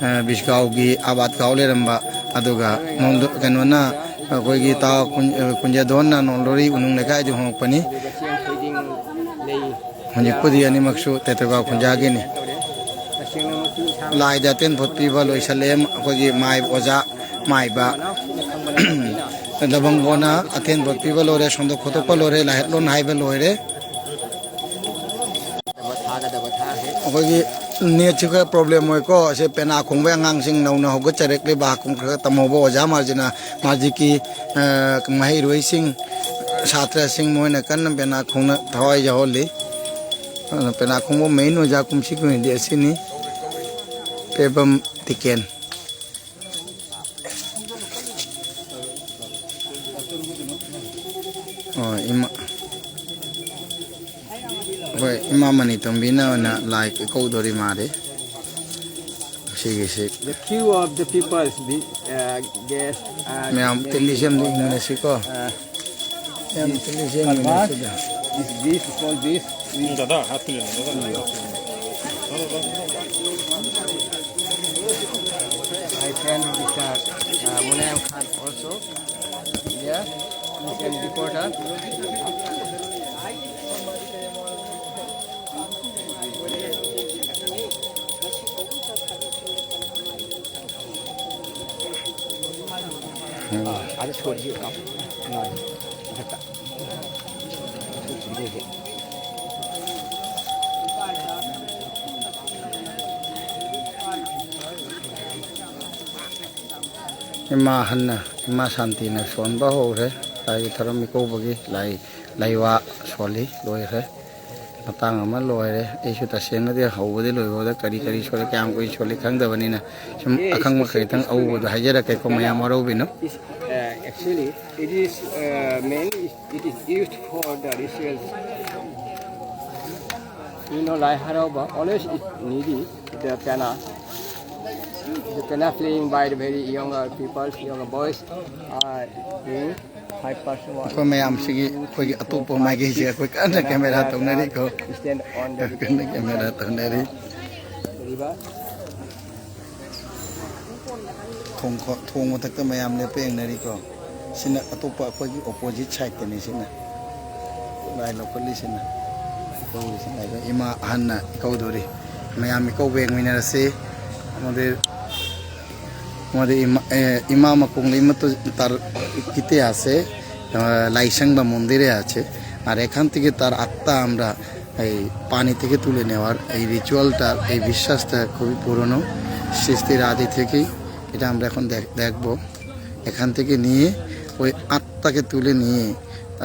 ꯑ, ꯕꯤꯁꯒꯥꯎꯒꯤ ꯑꯕꯥꯠꯒꯥꯎ ꯂꯩꯔꯝꯕ, ꯑꯗꯨꯒ ꯅꯣꯡꯗ-, ꯀꯩꯅꯣꯅ, ꯑꯩꯈꯣꯏꯒꯤ ꯇꯥꯎ ꯀꯨꯟ-, ꯑ, ꯀꯨꯟꯖꯗꯣꯟꯅ ꯅꯣꯡꯂꯣꯔꯤ ꯎꯅꯨꯡ ꯂꯩꯀꯥꯏꯗꯒꯤ ꯍꯣꯡꯂꯛꯄꯅꯤ꯫ ꯍꯧꯖꯤꯛꯄꯨꯗꯤ ꯑꯅꯤꯃꯛꯁꯨ ꯇꯦꯇꯣꯏꯒꯥꯎ ꯈꯨꯟꯖꯥꯒꯤꯅꯤ꯫ ꯂꯥꯏꯗ ꯑꯇꯦꯟ ꯐꯣꯠ ꯄꯤꯕ ꯂꯣꯏꯁꯜꯂꯦ ꯑꯩꯈꯣꯏꯒꯤ ꯃꯥꯏ-, ꯑꯣꯖꯥ ꯃꯥꯏꯕ꯫ ꯗꯕꯪꯒꯣꯅ ꯑꯇꯦꯟ ꯐꯣꯠ ꯄꯤꯕ ꯂꯣꯏꯔꯦ, ꯁꯣꯟꯗꯣꯛ ꯈꯣꯠꯇꯣꯛꯄ ꯂꯣꯏꯔꯦ, ꯂꯥꯏꯍꯠꯂꯣꯟ ꯍꯥꯏꯕ ꯂꯣꯏꯔꯦ꯫ ꯑꯩꯈꯣꯏꯒꯤ ꯅꯦꯠꯁꯤ ꯈꯔ ꯄ꯭ꯔꯣꯕ꯭ꯂꯦꯝ ꯑꯣꯏꯀꯣ꯫ ꯑꯁꯤ ꯄꯦꯅꯥ ꯈꯣꯡꯕꯩ ꯑꯉꯥꯡꯁꯤꯡ ꯅꯧꯅ ꯍꯧꯒꯠꯆꯔꯛꯂꯤꯕ ꯍꯥꯀꯨꯝ ꯈꯔ ꯇꯝꯍꯧꯕ ꯑꯣꯖꯥ ꯃꯥꯔꯖꯤꯅ, ꯃꯥꯔꯖꯤꯛꯀꯤ, ꯑ, ꯃꯍꯩꯔꯣꯏꯁꯤꯡ, ꯁꯥꯇ꯭ꯔꯁꯤꯡ ꯃꯣꯏꯅ ꯀꯟꯅ ꯄꯦꯅꯥ ꯈꯣꯡꯅ ꯊꯋꯥꯏ ꯌꯥꯎꯍꯜꯂꯤ꯫ ꯑꯗꯨꯅ ꯄꯦꯅꯥ ꯈꯣꯡꯕ ꯃꯦꯟ ꯑꯣꯖꯥ ꯀꯨꯝꯁꯤ ꯀꯨꯝꯍꯩꯗꯤ ꯑꯁꯤꯅꯤ, ꯄꯦꯕꯝ ꯇꯤꯀꯦꯟ꯫ ꯑꯣ, ꯏꯃꯥ꯫ ꯍꯣꯏ, ꯏꯃꯥ ꯃꯅꯤꯇꯣꯝꯕꯤꯅ ꯑꯣꯏꯅ ꯂꯥꯏ ꯀꯧꯗꯣꯔꯤ ꯃꯥꯜꯂꯤ꯫ ꯁꯤꯒꯤꯁꯤ꯫ The queue of the people, the, uh, guests are ꯃꯌꯥꯝ ꯇꯤꯜꯂꯤꯁꯦ ꯑꯝꯇ ꯌꯦꯡꯃꯤꯟꯅꯁꯤꯀꯣ꯫ Uh, ꯌꯥꯝ ꯇꯤꯜꯂꯤꯁꯦ ꯌꯦꯡꯃꯤꯟꯅꯁꯤꯗ꯫ Is this, for this? Um, ꯗꯥꯗꯥ, ꯍꯥꯞꯄꯤꯔꯦ, ꯗꯥꯗꯥ꯫ My friend Mister, uh, Munayam Khan also. Yeah, you can report, huh? ꯑꯗ ꯁꯣꯔꯤꯁꯤ ꯀꯥꯞ-, ꯃꯊꯛꯇ꯫ ꯏꯃꯥ ꯑꯍꯟꯅ, ꯏꯃꯥ ꯁꯥꯟꯇꯤꯅ ꯁꯣꯟꯕ ꯍꯧꯔꯦ꯫ ꯂꯥꯏꯒꯤ ꯊꯧꯔꯝ ꯏꯀꯧꯕꯒꯤ ꯂꯥꯏ, ꯂꯥꯏꯋꯥ ꯁꯣꯜꯂꯤ, ꯂꯣꯏꯈ꯭ꯔꯦ꯫ ꯃꯇꯥꯡ ꯑꯃ ꯂꯣꯏꯔꯦ꯫ ꯑꯩꯁꯨ ꯇꯁꯦꯡꯅꯗꯤ ꯍꯧꯕꯗꯤ ꯂꯣꯏꯕꯗ ꯀꯔꯤ ꯀꯔꯤ ꯁꯣꯜꯂꯤ, ꯀꯌꯥꯝ ꯀꯨꯏꯅ ꯁꯣꯜꯂꯤ ꯈꯪꯗꯕꯅꯤꯅ ꯁꯨꯝ ꯑꯈꯪꯕ ꯈꯛꯇꯪ ꯑꯎꯕꯗꯣ ꯍꯥꯏꯖꯔꯛꯀꯦꯀꯣ, ꯃꯌꯥꯝ ꯋꯥꯔꯧꯕꯤꯅꯨ꯫ It's, uh, actually, it is, uh, mainly, it is used for the rituals. You know, Lai Harauba, always it needy, the pena. The pena playing by the very younger people, younger boys are doing five percent. ꯑꯩꯈꯣꯏ ꯃꯌꯥꯝꯁꯤꯒꯤ, ꯑꯩꯈꯣꯏꯒꯤ ꯑꯇꯣꯞꯄ ꯃꯥꯏꯀꯩꯁꯦ ꯑꯩꯈꯣꯏ ꯀꯟꯅ ꯀꯦꯃꯦꯔꯥ ꯇꯧꯅꯔꯤꯀꯣ꯫ Stand on the ꯀꯟꯅ ꯀꯦꯃꯦꯔꯥ ꯇꯧꯅꯔꯤ꯫ River. ꯊꯣꯡ ꯈꯣ-, ꯊꯣꯡ ꯃꯊꯛꯇ ꯃꯌꯥꯝ ꯂꯦꯞꯄ ꯌꯦꯡꯅꯔꯤꯀꯣ꯫ ꯁꯤꯅ ꯑꯇꯣꯞꯄ ꯑꯩꯈꯣꯏꯒꯤ opposite sideꯇꯅꯤ꯫ ꯁꯤꯅ ꯂꯥꯏ ꯂꯧꯈꯠꯂꯤꯁꯤꯅ, ꯏꯀꯧꯔꯤꯁꯤꯅ ꯑꯩꯈꯣꯏ ꯏꯃꯥ ꯑꯍꯟꯅ ꯏꯀꯧꯗꯣꯔꯤ꯫ ꯃꯌꯥꯝ ꯏꯀꯧꯕ ꯌꯦꯡꯃꯤꯟꯅꯔꯁꯤ꯫ আমাদের, আমাদের ইমা, এ, ইমাম আকং ইমাম তো তার ইতিহাসে, আহ, লাইসাংবা মন্দিরে আছে। আর এখান থেকে তার আত্মা আমরা এই পানি থেকে তুলে নেওয়ার এই রিচুয়ালটা, এই বিশ্বাসটা খুবই পুরনো, সৃষ্টির আদি থেকেই। এটা আমরা এখন দেখ-, দেখব। এখান থেকে নিয়ে ওই আত্মাকে তুলে নিয়ে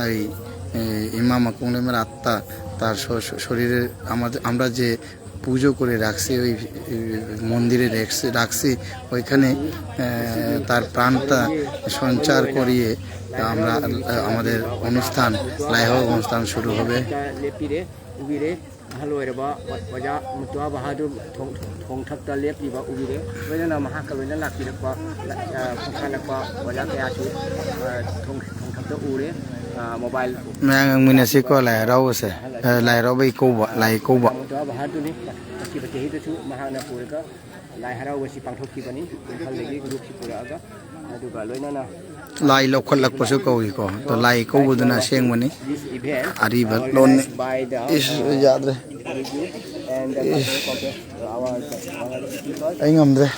এই, এই ইমাম আকং ইমামের আত্মা তার শ-, শ-, শরীরে আমাদের, আমরা যে পুজো করে রাখছি, ওই, ওই মন্দিরে রেখে-, রাখছি, ওইখানে, আহ, তার প্রাণটা সঞ্চার করিয়ে আমরা, আহ, আমাদের অনুষ্ঠান, লাইহব অনুষ্ঠান শুরু হবে। ꯎꯕꯤꯔꯦ꯫ ꯑꯍꯜ ꯑꯣꯏꯔꯕ ꯑꯣꯖꯥ ꯃꯨꯇꯨꯋꯥ ꯕꯍꯥꯗꯨꯔ ꯊꯣꯡ-, ꯊꯣꯡꯊꯛꯇ ꯂꯦꯞꯂꯤꯕ ꯎꯕꯤꯔꯦ꯫ ꯂꯣꯏꯅꯅ ꯃꯍꯥꯛꯀ ꯂꯣꯏꯅ ꯂꯥꯛꯄꯤꯔꯛꯄ, ꯑ, ꯈꯣꯡꯁꯥꯜꯂꯛꯄ ꯑꯣꯖꯥ ꯀꯌꯥꯁꯨ, ꯑ, ꯊꯣꯡ-, ꯊꯣꯡꯊꯛꯇ ꯎꯔꯦ꯫ ꯑ, ꯃꯣꯕꯥꯏꯜ ꯃꯌꯥꯝ ꯌꯦꯡꯃꯤꯟꯅꯁꯤꯀꯣ, ꯂꯥꯏ ꯍꯔꯥꯎꯕꯁꯦ꯫ ꯑꯍꯜ ꯑ, ꯑꯁꯤ, ꯂꯥꯏ ꯍꯔꯥꯎꯕ ꯏꯀꯧꯕ, ꯑ, ꯂꯥꯏ ꯏꯀꯧꯕ꯫ ꯃꯨꯇꯨꯋꯥ ꯕꯍꯥꯗꯨꯔꯅꯤ꯫ ꯆꯠꯈꯤꯕ ꯆꯍꯤꯗꯁꯨ ꯃꯍꯥꯛꯅ ꯄꯨꯔꯒ ꯂꯥꯏ ꯍꯔꯥꯎꯕꯁꯤ ꯄꯥꯡꯊꯣꯛꯈꯤꯕꯅꯤ꯫ ꯏꯝꯐꯥꯜꯗꯒꯤ ꯒ꯭ꯔꯨꯞꯁꯤ ꯄꯨꯔꯛꯑꯒ, ꯑꯗꯨꯒ ꯂꯣꯏꯅꯅ ꯂꯥꯏ ꯂꯧꯈꯠꯂꯛꯄꯁꯨ ꯀꯧꯏꯀꯣ꯫ ꯑꯗꯣ ꯂꯥꯏ ꯀꯧꯕꯗꯨꯅ ꯑꯁꯦꯡꯕꯅꯤ꯫ ꯑꯔꯤꯕ ꯂꯣꯟꯅꯤ꯫ ꯏꯁ, ꯌꯥꯗ꯭ꯔꯦ꯫ ꯏꯁ꯫ ꯑꯩ ꯉꯝꯗ꯭ꯔꯦ꯫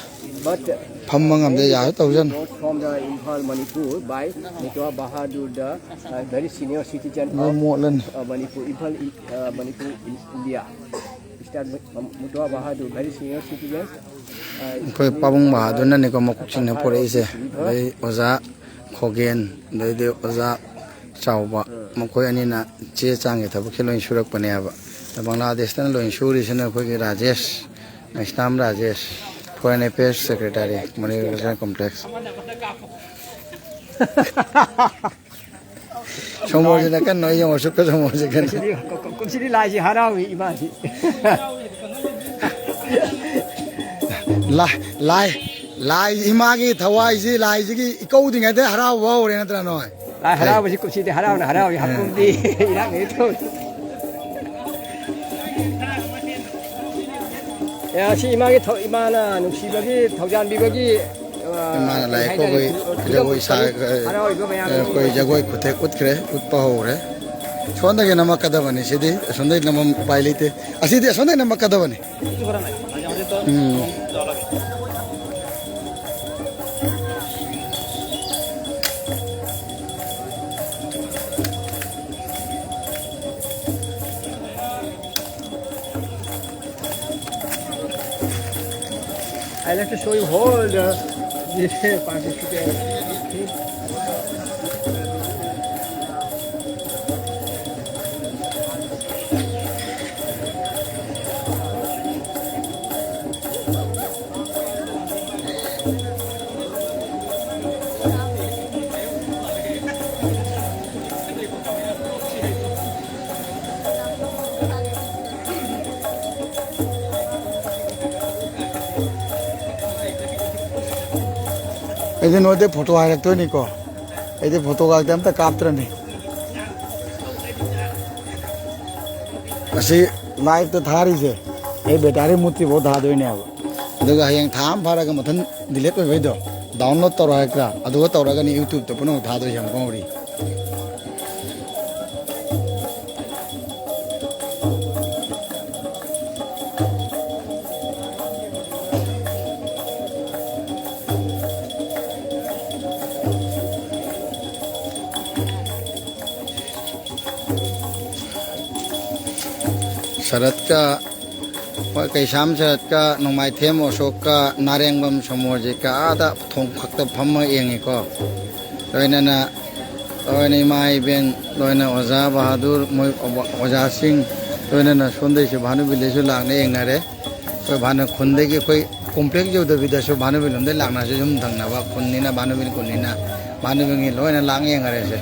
ꯐꯝꯕ ꯉꯝꯗꯦ, ꯌꯥꯁꯨ ꯇꯧꯖꯅꯨ꯫ From the Imphal, Manipur by Mutwa Bahadur, the uh, very senior citizen ꯂꯣꯏ of ꯃꯣꯠꯂꯅꯤ꯫ Uh, Manipur, Imphal, uh, Manipur, in India. Mister Mut- Mutwa Bahadur, very senior citizen. Uh, ꯑꯩꯈꯣꯏ ꯄꯥꯕꯨꯡ ꯕꯍꯥꯗꯨꯔꯅꯅꯤꯀꯣ ꯃꯀꯣꯛ ꯆꯤꯡꯅ ꯄꯣꯔꯛꯏꯁꯦ꯫ ꯑꯗꯩ ꯑꯣꯖꯥ ꯈꯣꯒꯦꯟ, ꯑꯗꯩꯗꯤ ꯑꯣꯖꯥ ꯆꯥꯎꯕ, ꯃꯈꯣꯏ ꯑꯅꯤꯅ ꯆꯦ ꯆꯥꯡꯒꯤ ꯊꯕꯛꯁꯦ ꯂꯣꯏ ꯁꯨꯔꯛꯄꯅꯦꯕ꯫ ꯑꯗ ꯕꯪꯒ꯭ꯂꯥꯗꯦꯁꯇꯅ ꯂꯣꯏ ꯁꯨꯔꯤꯁꯤꯅ ꯑꯩꯈꯣꯏꯒꯤ ꯔꯥꯖꯦꯁ, ꯃꯩꯁꯅꯥꯝ Rajesh, Foreign Affairs Secretary, Multicultural Complex꯫ ꯁꯣꯃꯣꯔꯖꯤꯅ ꯀꯟꯅ ꯌꯦꯡꯉꯣ, ꯁꯨꯛꯀ ꯁꯣꯃꯣꯔꯖꯤ ꯀꯟꯅ꯫ ꯀꯨꯝꯁꯤꯗꯤ, ꯀꯨꯝꯁꯤꯗꯤ ꯂꯥꯏꯁꯤ ꯍꯔꯥꯎꯏ ꯏꯃꯥꯁꯤ꯫ ꯂꯥꯏ, ꯂꯥꯏ, ꯂꯥꯏ ꯏꯃꯥꯒꯤ ꯊꯋꯥꯏꯁꯤ, ꯂꯥꯏꯁꯤꯒꯤ ꯏꯀꯧꯗ꯭ꯔꯤꯉꯩꯗ ꯍꯔꯥꯎꯕ ꯍꯧꯔꯦ ꯅꯠꯇ꯭ꯔꯥ ꯅꯣꯏ? ꯂꯥꯏ ꯍꯔꯥꯎꯕꯁꯤ ꯀꯨꯝꯁꯤꯗꯤ ꯍꯔꯥꯎꯅ ꯍꯔꯥꯎꯏ, ꯍꯥꯀꯨꯝꯗꯤ ꯏꯔꯥꯡ ꯍꯦꯛ ꯇꯧꯏ꯫ ꯑꯦ, ꯑꯁꯤ ꯏꯃꯥꯒꯤ ꯊꯧ-, ꯏꯃꯥꯅ ꯅꯨꯡꯁꯤꯕꯒꯤ ꯊꯧꯖꯥꯟꯕꯤꯕꯒꯤ, ꯑ, ꯏꯃꯥꯅ ꯀꯩ ꯂꯥꯏ ꯍꯥꯏꯇꯥꯔꯦ, ꯀꯧꯕꯒꯤ ꯈꯨꯗꯣꯜ ꯖꯒꯣꯏ ꯁꯥ-, ꯈꯨꯗꯣꯜ ꯍꯔꯥꯎꯔꯤꯕ ꯃꯌꯥꯝ ꯑꯩꯈꯣꯏ ꯖꯒꯣꯏ ꯈꯨꯊꯦꯛ ꯎꯠꯈ꯭ꯔꯦ, ꯎꯠꯄ ꯍꯧꯔꯦ꯫ ꯁꯣꯝꯗꯒꯤ ꯅꯝꯃꯛꯀꯗꯕꯅꯤ ꯁꯤꯗꯤ, ꯑꯁꯣꯝꯗꯒꯤ ꯅꯝꯃꯝ ꯎꯄꯥꯏ ꯂꯩꯇꯦ꯫ ꯑꯁꯤꯗꯤ ꯑꯁꯣꯝꯗꯒꯤ ꯅꯝꯃꯛꯀꯗꯕꯅꯤ꯫ ꯎꯝ꯫ I like to show you all the, the participants. ꯑꯩꯗꯤ ꯅꯣꯏꯗꯩ ꯐꯣꯇꯣ ꯍꯥꯏꯔꯛꯇꯣꯏꯅꯤꯀꯣ꯫ ꯑꯩꯗꯤ ꯐꯣꯇꯣꯒꯥꯛꯇꯤ ꯑꯝꯇ ꯀꯥꯞꯇ꯭ꯔꯅꯤ꯫ ꯑꯁꯤ ꯂꯥꯏꯞꯇ ꯊꯥꯔꯤꯁꯦ ꯑꯩ ꯕꯦꯇꯥꯔꯤ ꯃꯨꯠꯇ꯭ꯔꯤꯐꯥꯎ ꯊꯥꯗꯣꯏꯅꯦꯕ꯫ ꯑꯗꯨꯒ ꯍꯌꯦꯡ ꯊꯥ ꯑꯃ ꯐꯥꯔꯒ ꯃꯊꯟ ꯗꯤꯂꯦꯠ ꯑꯣꯏꯕꯩꯗꯣ, ꯗꯥꯎꯟꯂꯣꯗ ꯇꯧꯔꯣ ꯍꯥꯏꯔꯛꯇ꯭ꯔꯥ? ꯑꯗꯨꯒ ꯇꯧꯔꯒꯅꯤ ꯌꯨꯇ꯭ꯌꯨꯕꯇ ꯄꯨꯝꯅꯃꯛ ꯊꯥꯗꯣꯏꯁꯦ ꯑꯃꯨꯛ ꯍꯧꯔꯤ꯫ ꯁꯔꯠꯀ, ꯍꯣꯏ, ꯀꯩꯁꯥꯝ ꯁꯔꯠꯀ, ꯅꯣꯡꯃꯥꯏꯊꯦꯝ ꯑꯁꯣꯛꯀ, ꯅꯥꯔꯦꯡꯕꯝ ꯁꯣꯃꯣꯔꯖꯤꯠꯀ ꯑꯥꯗ ꯊꯣꯡ ꯈꯛꯇ ꯐꯝꯃ ꯌꯦꯡꯉꯤꯀꯣ꯫ ꯂꯣꯏꯅꯅ, ꯂꯣꯏꯅ ꯏꯃꯥ ꯏꯕꯦꯟ, ꯂꯣꯏꯅ ꯑꯣꯖꯥ ꯕꯍꯥꯗꯨꯔ, ꯃꯣꯏ ꯑꯣꯖꯥꯁꯤꯡ, ꯂꯣꯏꯅꯅ ꯁꯣꯝꯗꯩꯁꯨ ꯚꯥꯅꯨꯕꯤꯗꯩꯁꯨ ꯂꯥꯛꯅ ꯌꯦꯡꯅꯔꯦ꯫ ꯑꯩꯈꯣꯏ ꯚꯥꯅꯨ ꯈꯨꯟꯗꯒꯤ ꯑꯩꯈꯣꯏ ꯀꯣꯝꯄ꯭ꯂꯦꯛꯁ ꯌꯧꯗꯕꯤꯗꯁꯨ ꯚꯥꯅꯨꯕꯤ ꯂꯣꯝꯗꯩ ꯂꯥꯛꯅꯁꯨ ꯌꯨꯝ ꯊꯪꯅꯕ ꯈꯨꯟꯅꯤꯅ, ꯚꯥꯅꯨꯕꯤ ꯈꯨꯟꯅꯤꯅ, ꯚꯥꯅꯨꯕꯤꯒꯤ ꯂꯣꯏꯅ ꯂꯥꯛ ꯌꯦꯡꯅꯔꯦꯁꯦ꯫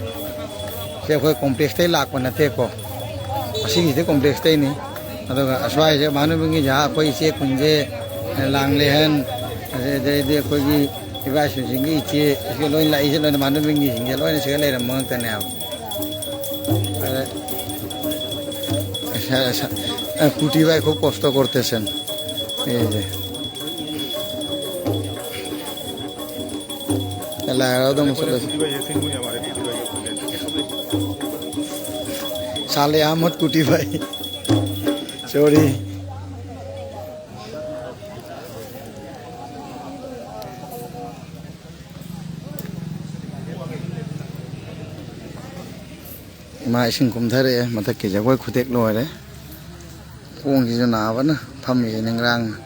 ꯁꯤ ꯑꯩꯈꯣꯏ ꯀꯣꯝꯄ꯭ꯂꯦꯛꯁꯇꯩ ꯂꯥꯛꯄ ꯅꯠꯇꯦꯀꯣ, ꯑꯁꯤꯒꯤꯁꯤꯗꯤ ꯀꯣꯝꯄ꯭ꯂꯦꯛꯁꯇꯩꯅꯤ꯫ ꯑꯗꯨꯒ ꯑꯁ꯭ꯋꯥꯏꯁꯦ ꯚꯥꯅꯨꯕꯤꯒꯤ ꯖꯍꯥ ꯑꯩꯈꯣꯏ ꯏꯆꯦ ꯈꯨꯟꯁꯦ, ꯂꯥꯡꯂꯦꯍꯟ, ꯑꯗꯩꯗꯤ ꯑꯩꯈꯣꯏꯒꯤ ꯏꯕꯥ ꯏꯁꯨꯁꯤꯡꯒꯤ ꯏꯆꯦ, ꯁꯤꯒ ꯂꯣꯏ ꯂꯥꯛꯏꯁꯦ ꯂꯣꯏꯅ ꯚꯥꯅꯨꯕꯤꯒꯤꯁꯤꯡꯁꯦ ꯂꯣꯏꯅ ꯁꯤꯒ ꯂꯩꯔꯝꯕ ꯉꯥꯛꯇꯅꯦꯕ꯫ ꯑꯗ, ꯁ-, ꯁ-, ꯑ, ꯀꯨꯇꯤ ꯚꯥꯏ ꯈꯨ ꯀꯣꯁꯇ ꯀꯣꯔꯇꯦꯁꯟ꯫ ꯑꯦ, ꯂꯥꯏ ꯍꯔꯥꯎꯗ ꯑꯃꯨꯛ ꯆꯠꯂꯁꯤ꯫ ꯁꯥꯂꯦ ꯑꯍꯃꯗ ꯀꯨꯇꯤ ꯚꯥꯏ꯫ ꯁꯣꯔꯤ꯫ ꯏꯃꯥ ꯏꯁꯤꯡ ꯀꯨꯝꯊꯔꯛꯑꯦ, ꯃꯊꯛꯀꯤ ꯖꯒꯣꯏ ꯈꯨꯗꯦꯛ ꯂꯣꯏꯔꯦ꯫ ꯈꯣꯡꯁꯤꯁꯨ ꯅꯥꯕꯅ ꯐꯝꯃꯤꯁꯦ ꯅꯤꯡꯔꯥꯡꯅ꯫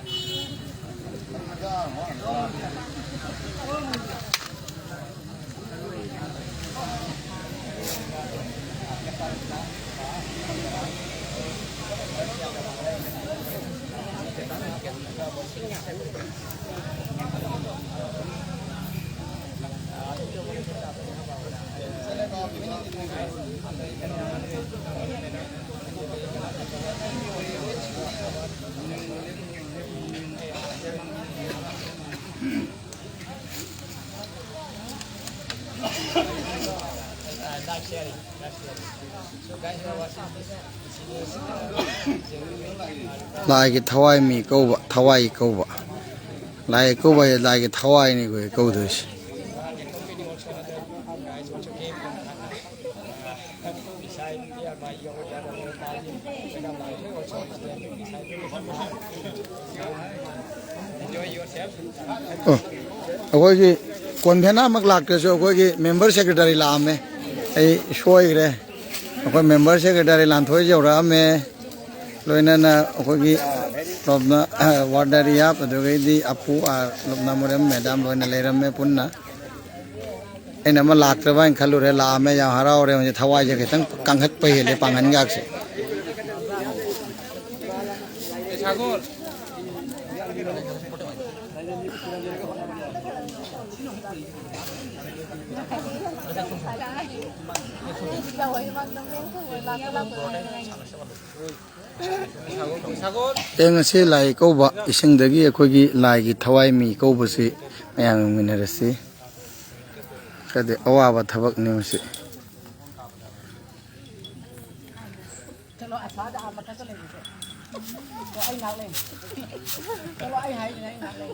ꯂꯥꯏꯒꯤ ꯊꯋꯥꯏ ꯃꯤ ꯀꯧꯕ, ꯊꯋꯥꯏ ꯀꯧꯕ꯫ ꯂꯥꯏ ꯀꯧꯕ ꯍꯥꯏꯁꯦ ꯂꯥꯏꯒꯤ ꯊꯋꯥꯏꯅꯤ ꯑꯩꯈꯣꯏ ꯀꯧꯗꯣꯏꯁꯦ꯫ ꯑꯣ, ꯑꯩꯈꯣꯏꯒꯤ ꯀꯣꯟꯚꯦꯅꯔꯃꯛ ꯂꯥꯛꯇ꯭ꯔꯁꯨ ꯑꯩꯈꯣꯏꯒꯤ ꯃꯦꯝꯕꯔ ꯁꯦꯀ꯭ꯔꯦꯇꯔꯤ ꯂꯥꯛꯑꯝꯃꯦ꯫ ꯑꯩ ꯁꯣꯏꯈ꯭ꯔꯦ꯫ ꯑꯩꯈꯣꯏ ꯃꯦꯝꯕꯔ ꯁꯦꯀ꯭ꯔꯦꯇꯔꯤ ꯂꯥꯟꯊꯣꯏ ꯌꯧꯔꯛꯑꯝꯃꯦ꯫ ꯂꯣꯏꯅꯅ ꯑꯩꯈꯣꯏꯒꯤ ꯂꯣꯞꯅ ꯋꯥꯔꯗ ꯔꯤꯌꯥꯞ, ꯑꯗꯨꯗꯒꯤꯗꯤ ꯑꯄꯨ, ꯑꯥ, ꯂꯣꯞꯅ ꯃꯣꯔꯦꯝ ꯃꯦꯗꯥꯝ ꯂꯣꯏꯅ ꯂꯩꯔꯝꯃꯦ ꯄꯨꯟꯅ꯫ ꯑꯩꯅ ꯑꯃ ꯂꯥꯛꯇ꯭ꯔꯕ ꯍꯥꯏꯅ ꯈꯜꯂꯨꯔꯦ, ꯂꯥꯛꯑꯝꯃꯦ, ꯌꯥꯝ ꯍꯔꯥꯎꯔꯦ꯫ ꯍꯧꯖꯤꯛ ꯊꯋꯥꯏꯁꯦ ꯈꯤꯇꯪ ꯀꯪꯈꯠꯄ ꯍꯦꯜꯂꯦ ꯄꯥꯡꯒꯟꯒꯥꯛꯁꯦ꯫ ꯑꯦ, ꯉꯁꯤ ꯂꯥꯏ ꯀꯧꯕ, ꯏꯁꯤꯡꯗꯒꯤ ꯑꯩꯈꯣꯏꯒꯤ ꯂꯥꯏꯒꯤ ꯊꯋꯥꯏ ꯃꯤ ꯀꯧꯕꯁꯤ ꯃꯌꯥꯝ ꯌꯦꯡꯃꯤꯟꯅꯔꯁꯤ꯫ ꯈꯔꯗꯤ ꯑꯋꯥꯕ ꯊꯕꯛꯅꯤ ꯃꯁꯤ꯫ ꯆꯠꯂꯣ, ꯑꯁꯥꯗ ꯑꯥ ꯃꯊꯛꯇ ꯂꯩꯕꯗꯣ꯫ ꯑꯗꯣ ꯑꯩ ꯉꯥꯏꯍꯥꯛ ꯂꯩ꯫ ꯆꯠꯂꯣ, ꯑꯩ ꯍꯥꯏꯁꯤꯅ ꯑꯩ ꯉꯥꯏꯍꯥꯛ ꯂꯩ꯫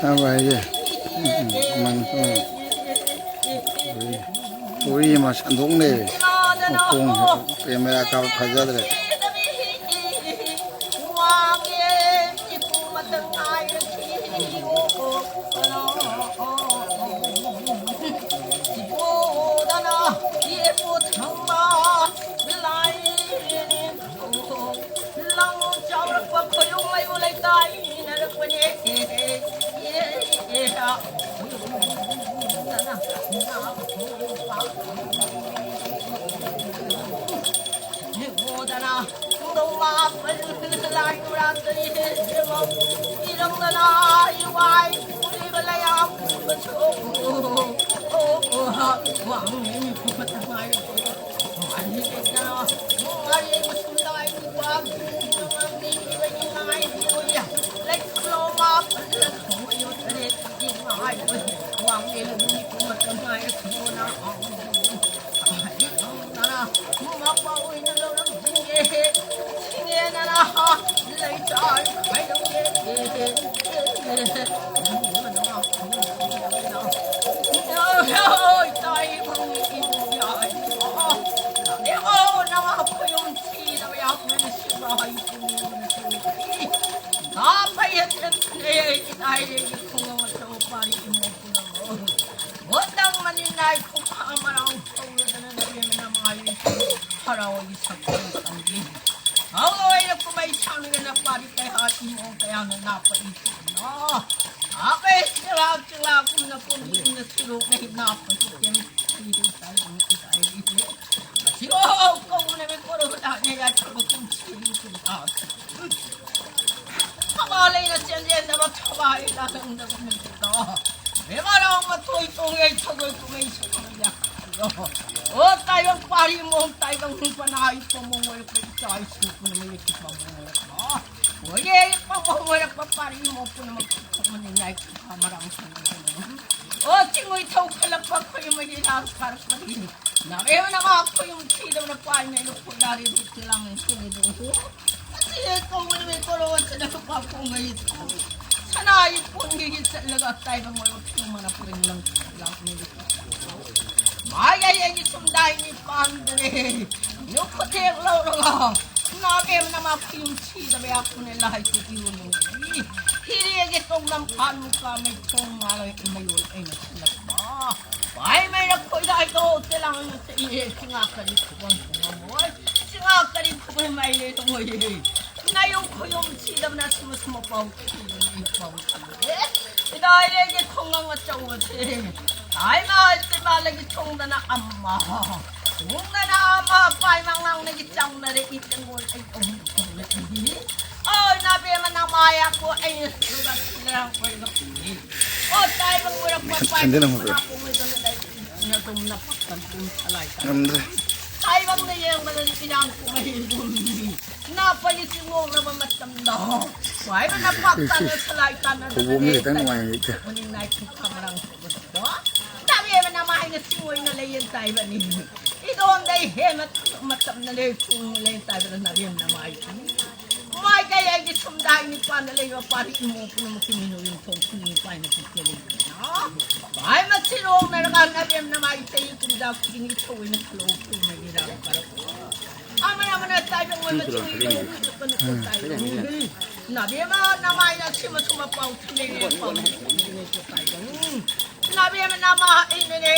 ꯈꯪꯕ꯭ꯔꯥ ꯍꯥꯏꯁꯦ? ꯎꯝ, ꯎꯝ, ꯎꯝ, ꯎꯝ꯫ ꯎꯔꯤ, ꯎꯔꯤ ꯑꯃ ꯁꯟꯗꯣꯛ ꯂꯩꯔꯦ꯫ ꯃꯈꯣꯡꯁꯦ ꯀꯦꯃꯦꯔꯥ ꯀꯥꯞꯄ ꯐꯖꯗ꯭ꯔꯦ꯫ ꯏꯔꯝꯗꯅ ꯏꯋꯥꯏ ꯄꯨꯔꯤꯕ ꯂꯩꯌꯥꯝ ꯄꯨꯝꯕꯁꯨ꯫ ꯑꯣ, ꯑꯣ, ꯋꯥꯡꯂꯦ ꯃꯤꯀꯨꯞ ꯃꯇꯝ ꯍꯥꯏꯔꯤꯁꯦ꯫ ꯋꯥꯡꯂꯦ ꯀꯩꯅꯣ? ꯋꯥꯔꯤ ꯃꯁꯨꯝꯗ ꯑꯩ ꯅꯨꯄꯥ ꯄꯤꯕꯤꯕꯅꯤ ꯉꯥꯏꯕꯤꯌꯨ꯫ ꯂꯩꯈꯨꯝꯂꯣ ꯃꯥ ꯐꯖꯅ ꯊꯣꯡꯕꯤꯌꯨ꯫ ꯇꯔꯦꯠꯀꯤ ꯉꯥꯏꯕ ꯋꯥꯡꯂꯦ ꯃꯤꯀꯨꯞ ꯃꯇꯝ ꯍꯥꯏꯔꯤꯁꯤꯕꯣ ꯅꯪ? ꯍꯣꯠꯅꯪ ꯃꯅꯤꯡ ꯅꯥꯏ ꯈꯨꯐꯥ ꯃꯔꯥꯡ ꯇꯧꯔꯗꯅ ꯅꯕꯦꯝꯃ ꯅꯃꯥꯏ ꯍꯔꯥꯎꯒꯤ ꯁꯛꯇꯝ ꯇꯝꯕꯤ꯫ ꯍꯧꯔꯣꯏꯅ ꯀꯨꯝꯍꯩ ꯁꯥꯡꯗꯅ ꯄꯥꯔꯤ ꯀꯩꯍꯥ ꯏꯃꯣ ꯀꯌꯥꯅ ꯅꯥꯄ ꯏꯁꯤꯅꯣ꯫ ꯑꯥꯄꯩ ꯆꯤꯂꯥ ꯆꯤꯂꯥ ꯀꯨꯝꯅ ꯀꯨꯝꯅ ꯁꯤꯔꯣꯛꯅ ꯅꯥꯄ ꯁꯤꯇꯦꯝ ꯁꯤꯔꯤ ꯁꯥꯏꯔꯤ ꯁꯥꯏꯔꯤ꯫ ꯁꯤꯔꯣ ꯀꯧꯅ ꯃꯤ ꯀꯣꯔꯣ ꯂꯥꯛꯅꯦ ꯌꯥ ꯊꯕꯛ ꯀꯨꯝ ꯁꯤꯔꯤ ꯀꯨꯝ ꯊꯕꯥ ꯂꯩꯅ ꯆꯦꯟꯖꯦꯟꯗꯕ ꯊꯕꯥ ꯏꯂꯥ ꯂꯪꯗꯕ ꯅꯨꯃꯤꯠꯇꯣ꯫ ꯕꯦꯃꯥꯔꯥꯎ ꯃꯊꯣꯏ ꯇꯣꯡꯉꯩ ꯊꯧꯒꯩ ꯀꯨꯝꯍꯩ ꯁꯛꯈꯪ ꯌꯥꯈꯠꯄꯤꯌꯣ꯫ ꯑꯣ ꯇꯥꯏꯕꯪ ꯄꯥꯔꯤ ꯃꯣꯡ ꯇꯥꯏꯕꯪ ꯄꯅꯥ ꯏꯄꯣ ꯃꯣꯡ ꯑꯣꯏꯔꯛꯄ ꯏꯆꯥ ꯏꯁꯨ ꯄꯨꯝꯅꯃꯛ ꯌꯦꯛꯈꯤꯕ ꯃꯣꯡ ꯑꯣꯏꯔꯛꯄ꯫ ꯑꯣꯌꯦ ꯏꯄꯣ ꯃꯣꯡ ꯑꯣꯏꯔꯛꯄ ꯄꯥꯔꯤ ꯃꯣꯡ ꯄꯨꯝꯅꯃꯛ ꯊꯣꯛꯃꯟꯅ ꯌꯥꯏ ꯈꯨꯐꯥ ꯃꯔꯥꯡ ꯁꯪꯗꯅ꯫ ꯑꯣ ꯆꯤꯡꯉꯣꯏ ꯊꯧ ꯈꯜꯂꯛꯄ ꯈꯣꯏ ꯃꯩ ꯂꯥꯡ ꯐꯥꯔꯛꯄꯅꯤ꯫ ꯅꯥꯕꯦꯝꯃ ꯅꯃꯥ ꯈꯣꯏꯌꯨꯝ ꯊꯤꯗꯕꯅ ꯄꯥꯏ ꯃꯩ ꯂꯨꯈꯣꯛ ꯂꯥꯔꯤ ꯂꯨꯈꯣꯛ ꯂꯥꯡ ꯂꯩ ꯊꯤꯅꯩ ꯕꯣꯁꯨ꯫ ꯑꯁꯤ ꯀꯧꯕꯅꯤ ꯃꯩ ꯀꯣꯔꯣ ꯁꯤꯗ ꯄꯥꯈꯣꯡ ꯃꯩ ꯁꯅꯥꯒꯤ ꯀꯣꯟꯒꯤ ꯆꯠꯂꯒ ꯇꯥꯏꯕꯪ ꯑꯣꯏꯕ ꯈꯨꯃꯅ ꯄꯨꯔꯦꯟ ꯂꯪ ꯂꯥꯛꯅꯤ꯫ ꯃꯥꯏ ꯑꯩ ꯑꯩꯒꯤ ꯁꯨꯝꯗꯥꯏ ꯅꯤꯄꯥꯟꯗꯅꯦ꯫ ꯌꯨ ꯈꯨꯊꯦꯛ ꯂꯧꯔꯒ ꯅꯥꯕꯦꯝꯃ ꯅꯃꯥ ꯈꯨꯌꯨꯝ ꯊꯤꯗꯕ ꯌꯥꯄꯣꯅꯦ ꯂꯥꯏ ꯇꯨ ꯏꯔꯨ ꯂꯨꯕꯤ꯫ ꯍꯤꯔꯦꯒꯤ ꯇꯣꯡꯂꯝ ꯐꯥꯟ ꯃꯨꯀꯥ ꯃꯩ ꯊꯣꯡ ꯃꯥꯜꯂꯒ ꯏꯃꯩ ꯑꯣꯏ ꯑꯩꯅ ꯁꯤꯜꯂꯛꯄ꯫ ꯄꯥꯏ ꯃꯩꯔꯛ ꯈꯣꯏꯗꯥꯏꯗꯣ ꯇꯦꯂꯥꯡ ꯏꯍꯦ ꯁꯤꯡꯉꯥ ꯀꯔꯤ ꯈꯨꯕꯝ ꯈꯨꯕꯝ ꯑꯣꯏ꯫ ꯁꯤꯡꯉꯥ ꯀꯔꯤ ꯈꯨꯕꯝ ꯃꯩ ꯂꯩ ꯇꯣꯡ ꯑꯣꯏ꯫ ꯅꯥꯌꯣꯡ ꯈꯣꯏꯌꯣꯝ ꯁꯤꯗꯕꯅ ꯁꯨꯝ ꯁꯨꯝ ꯄꯥꯎ ꯇꯩ ꯄꯥꯎ ꯇꯩ꯫ ꯏꯗꯥꯏꯔꯦꯒꯤ ꯈꯣꯡꯉꯪ ꯑꯆꯧꯕꯁꯦ꯫ ꯇꯥꯏꯃ ꯏꯃꯥꯂꯒꯤ ꯊꯣꯡꯗꯅ ꯑꯃ꯫ ꯊꯣꯡꯗꯅ ꯑꯃ ꯄꯥꯏꯃ ꯉꯥꯡꯅꯒꯤ ꯆꯥꯎꯅꯔꯦ ꯏꯇꯦꯡꯒꯣꯜ ꯑꯩ ꯑꯍꯨꯝ ꯊꯣꯡꯅ ꯏꯗꯤ꯫ ꯑꯣꯏ ꯅꯥꯕꯦꯝꯃ ꯅꯃꯥꯏ ꯉꯥꯏꯈꯣ, ꯑꯩ ꯉꯔꯥꯡ ꯀꯣꯏꯔꯒ ꯑꯣ, ꯇꯥꯏꯕꯪ ꯑꯣꯏꯔꯛꯄ ꯈꯟ-, ꯈꯟꯖꯤꯜꯂꯝꯃꯣ, ꯄꯥꯏꯕ ꯕ꯭ꯔꯣ꯫ ꯃꯅꯥꯀꯣꯡ ꯑꯣꯏꯗꯅ ꯂꯩ, ꯑꯗꯨꯝ ꯅꯄꯛꯇꯅ ꯄꯨꯡ ꯁꯂꯥꯏ ꯇꯥꯔꯦ꯫ ꯉꯝꯗ꯭ꯔꯦ꯫ ꯇꯥꯏꯕꯪꯅ ꯌꯦꯡꯕꯗꯗꯤ ꯏꯔꯥꯡ ꯀꯨꯝꯍꯩꯒꯨꯝꯅꯤ꯫ ꯅꯥꯄꯒꯤ ꯆꯤꯡꯉꯣꯛꯅꯕ ꯃꯇꯝꯗꯣ꯫ ꯄꯥꯏꯕ ꯅꯄꯥꯛ ꯇꯥꯅ ꯁꯂꯥꯏ ꯇꯥꯅꯗꯅ ꯈꯨꯕꯣꯝꯁꯦ ꯈꯤꯇꯪ ꯅꯨꯡꯉꯥꯏ ꯍꯦꯛꯇ꯫ ꯃꯅꯤꯡ ꯅꯥꯏ ꯈꯨꯠ ꯈꯥ ꯃꯔꯥꯡ ꯇꯧꯕꯗꯣ꯫ ꯅꯥꯕꯦꯝꯃ ꯅꯃꯥꯏꯅ ꯆꯤꯡꯑꯣꯏꯅ ꯂꯩꯌꯦꯟ ꯇꯥꯏꯕꯅꯤ꯫ ꯏꯗꯣꯝꯗ ꯍꯦꯟꯅ ꯃꯇꯝꯅ ꯂꯩ ꯆꯤꯡ ꯂꯩꯌꯦꯟ ꯇꯥꯏꯕꯗ ꯅꯥꯕꯦꯝꯃ ꯅꯃꯥꯏ꯫ ꯃꯥꯏꯀꯩ ꯑꯩꯒꯤ ꯁꯨꯝꯗꯥꯏ ꯅꯤꯄꯥꯟꯗ ꯂꯩꯕ ꯄꯥꯔꯤ ꯏꯃꯣ ꯄꯨꯝꯅꯃꯛꯀꯤ ꯃꯤꯅꯨ ꯌꯨꯝꯊꯣꯡ ꯈꯨꯗꯤꯡ ꯄꯥꯏꯅ ꯄꯤꯛꯆꯦ ꯂꯩꯕꯅ꯫ ꯃꯥꯏ ꯃꯁꯤꯔꯣꯡꯅꯔꯒ ꯅꯥꯕꯦꯝꯃ ꯅꯃꯥꯏ ꯆꯍꯤ ꯀꯨꯝꯖꯥ ꯈꯨꯗꯤꯡꯒꯤ ꯊꯧꯑꯣꯏꯅ ꯈꯜꯂꯛꯑꯣ ꯀꯨꯝꯃꯒꯤ ꯔꯥꯡ ꯀꯥꯔꯛꯑꯣ꯫ ꯑꯃꯅ ꯑꯃꯅ ꯇꯥꯏꯕꯪ ꯑꯣꯏꯕ ꯆꯤꯡ ꯅꯥꯕꯦꯝꯃ ꯅꯃꯥꯏꯅ ꯁꯤꯃ ꯁꯨꯝꯕ ꯄꯥꯎ ꯊꯝꯕꯤꯔꯦ ꯄꯥꯎ ꯊꯝꯕꯤꯔꯦ ꯇꯥꯏꯕꯪ꯫ ꯅꯥꯕꯦꯝꯃ ꯅꯃꯥ ꯑꯩꯅꯅꯦ꯫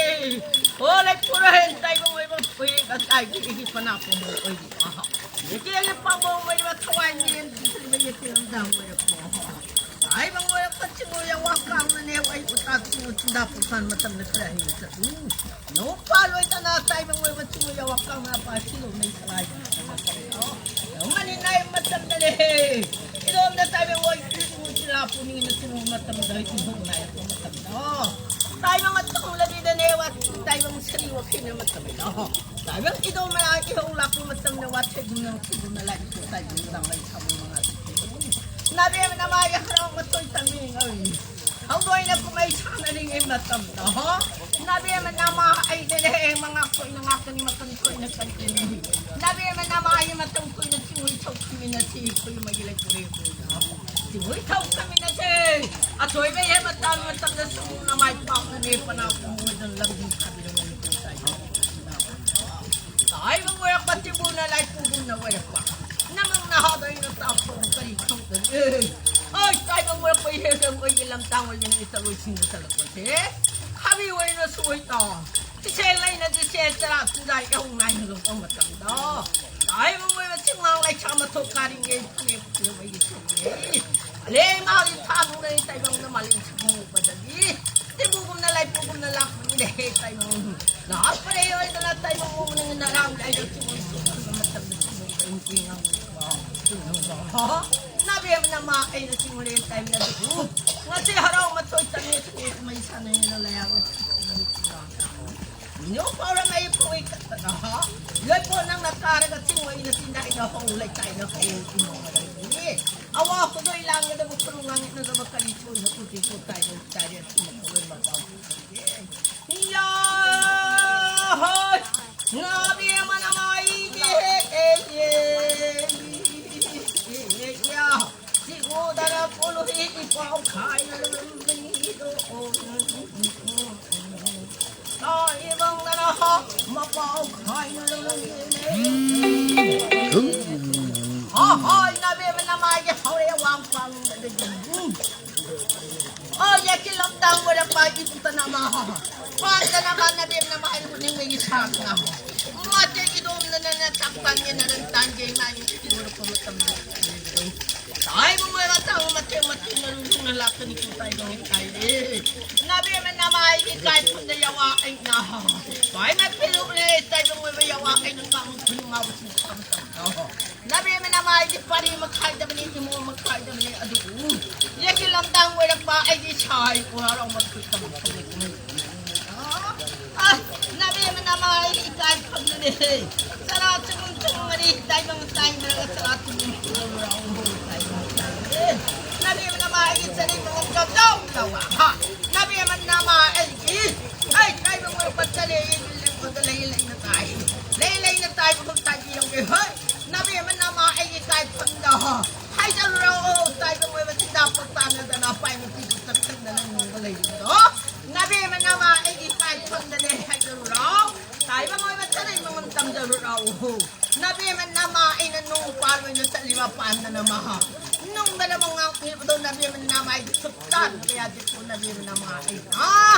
ꯑꯣ ꯂꯩꯄꯨꯔ ꯍꯦꯟ ꯇꯥꯏꯕꯪ ꯑꯣꯏꯕ ꯐꯨꯏ ꯉꯁꯥꯏꯒꯤ ꯑꯩꯒꯤ ꯄꯅꯥ ꯄꯣꯝꯕ ꯑꯣꯏꯔꯤꯕ꯫ ꯌꯦꯀꯦꯒꯤ ꯄꯥꯝꯕꯣꯝ ꯑꯣꯏꯔꯤꯕ ꯊꯋꯥꯏ ꯃꯤꯔꯦꯟ ꯄꯤꯛꯈ꯭ꯔꯤꯕ ꯌꯦꯀꯦ ꯂꯝꯗꯥꯡ ꯑꯣꯏꯔꯛꯄ꯫ ꯇꯥꯏꯕꯪ ꯑꯣꯏꯔꯛꯄ ꯆꯤꯡꯉꯨ ꯌꯥꯋꯥ ꯀꯥꯡꯅꯅꯦ ꯑꯩ ꯎꯇꯥ ꯆꯤꯡꯉꯨ ꯆꯤꯟꯗꯥ ꯄꯨꯡꯈꯥꯟ ꯃꯇꯝꯗ ꯈꯔ ꯍꯦꯟꯅ ꯆꯠꯂꯨ꯫ ꯅꯣꯡ ꯄꯥꯜꯂꯣꯏꯗꯅ ꯇꯥꯏꯕꯪ ꯑꯣꯏꯕ ꯆꯤꯡꯉꯨ ꯌꯥꯋꯥ ꯀꯥꯡꯅ ꯄꯥꯏꯈꯤꯂꯣ ꯃꯩ ꯁꯂꯥꯏ ꯃꯇꯝꯗ ꯀꯔꯤꯅꯣ? ꯌꯧꯃꯅꯤ ꯅꯥꯏ ꯃꯇꯝꯗꯅꯦ꯫ ꯏꯔꯣꯝꯗ ꯇꯥꯏꯕꯪ ꯑꯣꯏ ꯆꯤꯡꯉꯨ ꯆꯤꯔꯥ ꯄꯨꯅꯤꯡꯅ ꯆꯤꯡꯉꯨ ꯃꯇꯝꯗ ꯏꯍꯧ ꯅꯥꯏꯔꯛꯄ ꯃꯇꯝꯗꯣ꯫ ꯇꯥꯏꯕꯪ ꯑꯆꯧꯂꯕꯤꯗꯅꯦ ꯋꯥ ꯇꯥꯏꯕꯪ ꯁꯔꯤ ꯋꯥꯈꯩꯅ ꯃꯇꯝꯗꯣ꯫ ꯇꯥꯏꯕꯪ ꯏꯗꯣ ꯃꯔꯥ ꯏꯍꯧ ꯂꯥꯛꯄ ꯃꯇꯝꯗ ꯋꯥꯊꯦꯛꯒꯨꯝꯅ ꯊꯤꯒꯨꯝꯅ ꯂꯥꯏ ꯏꯊꯣꯛ ꯇꯥꯏꯕꯪ ꯅꯨꯡꯗꯥꯡ ꯃꯩ ꯊꯥꯕ ꯃꯉꯥ ꯅꯥꯕꯦꯝꯃ ꯅꯃꯥꯏꯒꯤ ꯍꯔꯥꯎ ꯃꯇꯣꯏ ꯇꯝꯃꯤ ꯉꯧꯔꯤ꯫ ꯍꯧꯗꯣꯏꯅ ꯀꯨꯝꯍꯩ ꯁꯥꯟꯅꯔꯤꯉꯩ ꯃꯇꯝꯗ ꯍꯣ꯫ ꯅꯥꯕꯦꯝꯃ ꯅꯃꯥ ꯑꯩꯗꯅꯦ ꯃꯉꯥ ꯊꯣꯏꯅ ꯉꯥꯛꯀꯅꯤ ꯃꯇꯝ ꯊꯣꯏꯅ ꯀꯟꯒꯅꯤ꯫ ꯅꯥꯕꯦꯝꯃ ꯅꯃꯥꯒꯤ ꯃꯇꯝ ꯀꯨꯏꯅ ꯆꯤꯡꯍꯨꯏ ꯊꯧ ꯈꯨꯃꯤꯟꯅꯁꯤ ꯈꯨꯜꯃꯒꯤ ꯂꯩꯇ꯭ꯔꯦ ꯀꯨꯏꯅ꯫ ꯆꯤꯡꯍꯨꯏ ꯊꯧ ꯈꯨꯃꯤꯟꯅꯁꯦ꯫ ꯑꯊꯣꯏꯕ ꯍꯦꯛ ꯃꯇꯥꯡ ꯃꯇꯝꯗ ꯁꯨꯝ ꯅꯃꯥꯏ ꯄꯥꯛꯅꯅꯦ ꯄꯅꯥ ꯄꯨꯡ ꯑꯣꯏꯗꯅ ꯂꯝꯖꯤꯡ ꯊꯥꯕꯤꯔꯝꯒꯅꯤ ꯄꯨꯡ ꯇꯥꯏꯕ꯫ ꯇꯥꯏꯕ ꯑꯣꯏꯔꯛꯄ ꯇꯤꯕꯨꯅ ꯂꯥꯏꯄꯨꯒꯨꯝꯅ ꯑꯣꯏꯔꯛꯄ꯫ ꯅꯃꯪ ꯅꯍꯥꯗ ꯑꯩꯅ ꯇꯥꯛꯄꯕꯨ ꯀꯔꯤ ꯈꯪꯗꯒꯦ? ꯑꯩ ꯇꯥꯏꯕ ꯑꯣꯏꯔꯛꯄ ꯏꯍꯦꯜꯗ ꯑꯩꯈꯣꯏꯒꯤ ꯂꯝꯇꯥꯡ ꯑꯣꯏꯒꯅꯤ ꯆꯠꯂꯣꯏꯁꯤꯡꯗ ꯆꯠꯂꯛꯄꯁꯦ꯫ ꯈꯥꯕꯤ ꯑꯣꯏꯅꯁꯨ ꯑꯣꯏꯇꯥ꯫ ꯆꯤꯁꯦ ꯂꯩꯅ ꯆꯤꯁꯦ ꯆꯔꯥ ꯆꯤꯟꯖꯥꯛ ꯌꯧ ꯉꯥꯏꯅ ꯂꯧꯕ ꯃꯇꯝꯗ꯫ ꯇꯥꯏꯕ ꯑꯣꯏꯕ ꯆꯤꯡꯃꯥꯡ ꯂꯩꯁꯥ ꯃꯊꯣꯛ ꯀꯥꯔꯤꯉꯩ ꯐꯅꯦꯛ ꯐꯤꯔꯣꯜ ꯑꯩꯒꯤ ꯁꯦꯠꯂꯦ꯫ ꯑꯂꯦ ꯃꯥꯒꯤ ꯊꯥꯗꯨꯅ ꯇꯥꯏꯕꯪꯗ ꯃꯥꯂꯦꯝ ꯁꯤꯟꯕ ꯎꯕꯗꯒꯤ꯫ ꯇꯤꯕꯨꯒꯨꯝꯅ ꯂꯥꯏꯄꯨꯒꯨꯝꯅ ꯂꯥꯛꯄꯅꯤꯅꯦ ꯍꯦ ꯇꯥꯏꯕꯪ꯫ ꯂꯥꯛꯄꯅꯦ ꯑꯣꯏꯗꯅ ꯇꯥꯏꯕꯪ ꯎꯕꯅ ꯅꯔꯥꯡ ꯂꯥꯏꯗ ꯆꯤꯡꯃꯨ ꯆꯤꯡꯃꯨ ꯃꯇꯝꯗ ꯆꯤꯡꯃꯨ ꯀꯩ ꯆꯤꯡꯉꯝ꯫ ꯅꯥꯕꯤ ꯅꯃꯥ ꯑꯩꯅ ꯆꯤꯡꯂꯦꯟ ꯇꯥꯏꯃꯤꯟꯅꯗꯨꯕꯨ ꯉꯁꯤ ꯍꯔꯥꯎ ꯃꯊꯣꯏ ꯆꯪꯉꯦ ꯆꯤꯡꯉꯦ ꯀꯨꯝꯍꯩ ꯁꯥꯟꯅꯩꯅ ꯂꯩꯌꯥꯕ ꯅꯤꯌꯣꯝ ꯄꯥꯎꯔꯝ ꯑꯩ ꯄꯨꯡ ꯀꯛꯇꯅ ꯂꯣꯏꯄꯣ ꯅꯪꯅ ꯀꯥꯔꯒ ꯆꯤꯡ ꯑꯣꯏꯅ ꯆꯤꯡꯗꯥꯏꯅ ꯍꯧ ꯂꯩꯀꯥꯏꯅ ꯍꯧ ꯏꯃꯣ ꯃꯔꯩꯅꯤ ꯑꯋꯥ ꯈꯨꯗꯣꯏ ꯂꯥꯡꯒꯗꯕ ꯈꯨꯔꯨ ꯉꯥꯡꯉꯛꯅꯗꯕ ꯀꯔꯤ ꯊꯣꯏꯅ ꯎꯗꯦ ꯀꯣ ꯀꯥꯏꯅ ꯆꯥꯔꯦ ꯑꯁꯤꯅ ꯈꯨꯔꯣꯏ ꯃꯄꯥꯎ ꯌꯥ ꯍꯣꯏ ꯅꯥꯕꯤ ꯑꯃꯅ ꯃꯥꯏꯒꯤ ꯍꯦꯛ ꯑꯦ ꯌꯦ ꯌꯥ ꯁꯤꯒꯨꯗꯔ ꯄꯨꯂꯨꯍꯤ ꯏꯄꯥꯎ ꯈꯥꯏꯅ ꯂꯨꯝꯕꯤꯗꯣ ꯇꯥꯏꯕꯪꯗꯅ ꯃꯄꯥꯎ ꯈꯥꯏꯅ ꯂꯨꯝꯕꯤꯅꯦ ꯍꯣ ꯍꯣꯏ ꯅꯥꯕꯤ ꯑꯃꯅ ꯃꯥꯏꯒꯤ ꯍꯧꯔꯦ ꯋꯥꯡ ꯄꯥꯡꯗꯗꯤ ꯑꯣ ꯌꯦꯀꯤ ꯂꯝꯗꯥꯡ ꯑꯣꯏꯔꯛꯄ ꯏꯕꯨꯛꯇꯅ ꯃꯥ ꯄꯥꯟꯗꯅ ꯃꯥ ꯅꯥꯕꯤ ꯑꯃꯅ ꯃꯥꯏ ꯄꯨꯛꯅꯤꯡꯗꯒꯤ ꯁꯥꯡꯅ ꯃꯥꯇꯦ ꯏꯗꯣꯝꯗꯅ ꯆꯥꯛ ꯇꯥꯟꯒꯦꯅ ꯅꯪ ꯇꯥꯟꯒꯦ ꯃꯥꯏ ꯏꯔꯣꯔꯛꯄ ꯃꯇꯝꯗ ꯇꯥꯏꯕꯪ ꯑꯣꯏꯕ ꯇꯥꯕ ꯃꯇꯦꯛ ꯃꯇꯦꯛ ꯃꯔꯨ ꯂꯨꯅ ꯂꯥꯛꯀꯅꯤ ꯀꯣ ꯇꯥꯏꯕꯪ ꯇꯥꯏꯔꯦ ꯅꯥꯕꯤ ꯑꯃꯅ ꯃꯥꯏꯒꯤ ꯀꯥꯏ ꯐꯝꯗ ꯌꯥꯋꯥ ꯑꯩꯅ ꯄꯥꯏꯅ ꯄꯤꯔꯨꯛꯂꯦ ꯇꯥꯏꯕꯪ ꯑꯣꯏꯕ ꯌꯥꯋꯥ ꯑꯩꯅ ꯀꯥꯡ ꯈꯨꯅꯨꯡ ꯉꯥꯎꯕꯁꯤꯡ ꯐꯥꯕ ꯇꯝꯗꯣ ꯅꯥꯕꯤ ꯑꯃꯅ ꯃꯥꯏꯒꯤ ꯄꯥꯔꯤ ꯃꯈꯥꯏꯗꯕꯅꯤ ꯏꯃꯣ ꯃꯈꯥꯏꯗꯕꯅꯤ ꯑꯗꯨꯕꯨ ꯌꯦꯛꯀꯤ ꯂꯝꯗꯥꯡ ꯑꯣꯏꯔꯛꯄ ꯑꯩꯒꯤ ꯁꯥꯏ ꯀꯣꯔꯥꯔꯧ ꯃꯊꯛ ꯇꯝ ꯊꯧꯔꯛꯄꯅꯤ ꯅꯥꯕꯤ ꯑꯃꯅ ꯃꯥꯏ ꯏꯀꯥꯏ ꯐꯝꯗꯨꯅꯦ ꯆꯔꯥ ꯆꯨꯝ ꯆꯨꯝ ꯃꯔꯤ ꯇꯥꯏꯕꯪ ꯇꯥꯏꯕ꯭ꯔꯒ ꯆꯔꯥ ꯆꯨꯝ ꯆꯨꯝ ꯂꯥꯎ ꯇꯥꯏꯕꯪ ꯇꯥꯏꯕ꯭ꯔꯦ ꯅꯥꯕꯤ ꯑꯃꯅ ꯃꯥꯏꯒꯤ ꯆꯔꯤ ꯃꯉꯝ ꯆꯧ ꯆꯧ ꯂꯥꯎꯕ ꯍꯥ ꯅꯥꯕꯤ ꯑꯃꯅ ꯃꯥ ꯑꯩꯒꯤ ꯑꯩ ꯇꯥꯏꯕꯪ ꯑꯣꯏꯔꯛꯄ ꯆꯔꯦ ꯂꯩ ꯂꯩꯅ ꯇꯥꯏ ꯂꯩ ꯂꯩꯅ ꯇꯥꯏꯕ ꯈꯛ ꯇꯥꯏꯕꯤꯔꯝꯒꯦ ꯍꯣꯏ ꯅꯥꯕꯤ ꯑꯃꯅ ꯃꯥ ꯑꯩꯒꯤ ꯇꯥꯏꯐꯝꯗ ꯍꯥꯏꯖꯔꯨꯔꯣ ꯇꯥꯏꯕꯪ ꯑꯣꯏꯕ ꯆꯤꯟꯖꯥꯛ ꯄꯛ ꯇꯥꯟꯅꯗꯅ ꯄꯥꯏꯕ ꯄꯤꯕ ꯆꯠꯊꯪꯗꯅ ꯅꯣꯡꯗ ꯂꯩꯕꯗꯣ ꯅꯥꯕꯤ ꯑꯃꯅ ꯃꯥ ꯑꯩꯒꯤ ꯇꯥꯏꯐꯝꯗꯅꯦ ꯍꯥꯏꯖꯔꯨꯔꯣ ꯇꯥꯏꯕꯪ ꯑꯣꯏꯕ ꯆꯔꯩ ꯃꯉꯝ ꯇꯝꯖꯔꯨꯔꯣ ꯅꯥꯕꯤ ꯑꯃꯅ ꯃꯥ ꯑꯩꯅ ꯅꯣꯡ ꯄꯥꯜ ꯑꯣꯏꯅ ꯆꯠꯂꯤꯕ ꯄꯥꯟꯗꯅ ꯃꯍꯥ ꯅꯨꯡꯗꯅ ꯃꯉꯥꯡ ꯄꯤꯕꯗꯣ ꯅꯥꯕꯤ ꯑꯃꯅ ꯃꯥ ꯑꯩꯒꯤ ꯁꯨꯛꯇꯥꯟꯕ ꯌꯥꯗꯦꯀꯣ ꯅꯥꯕꯤ ꯑꯃꯅ ꯃꯥ ꯑꯩꯅ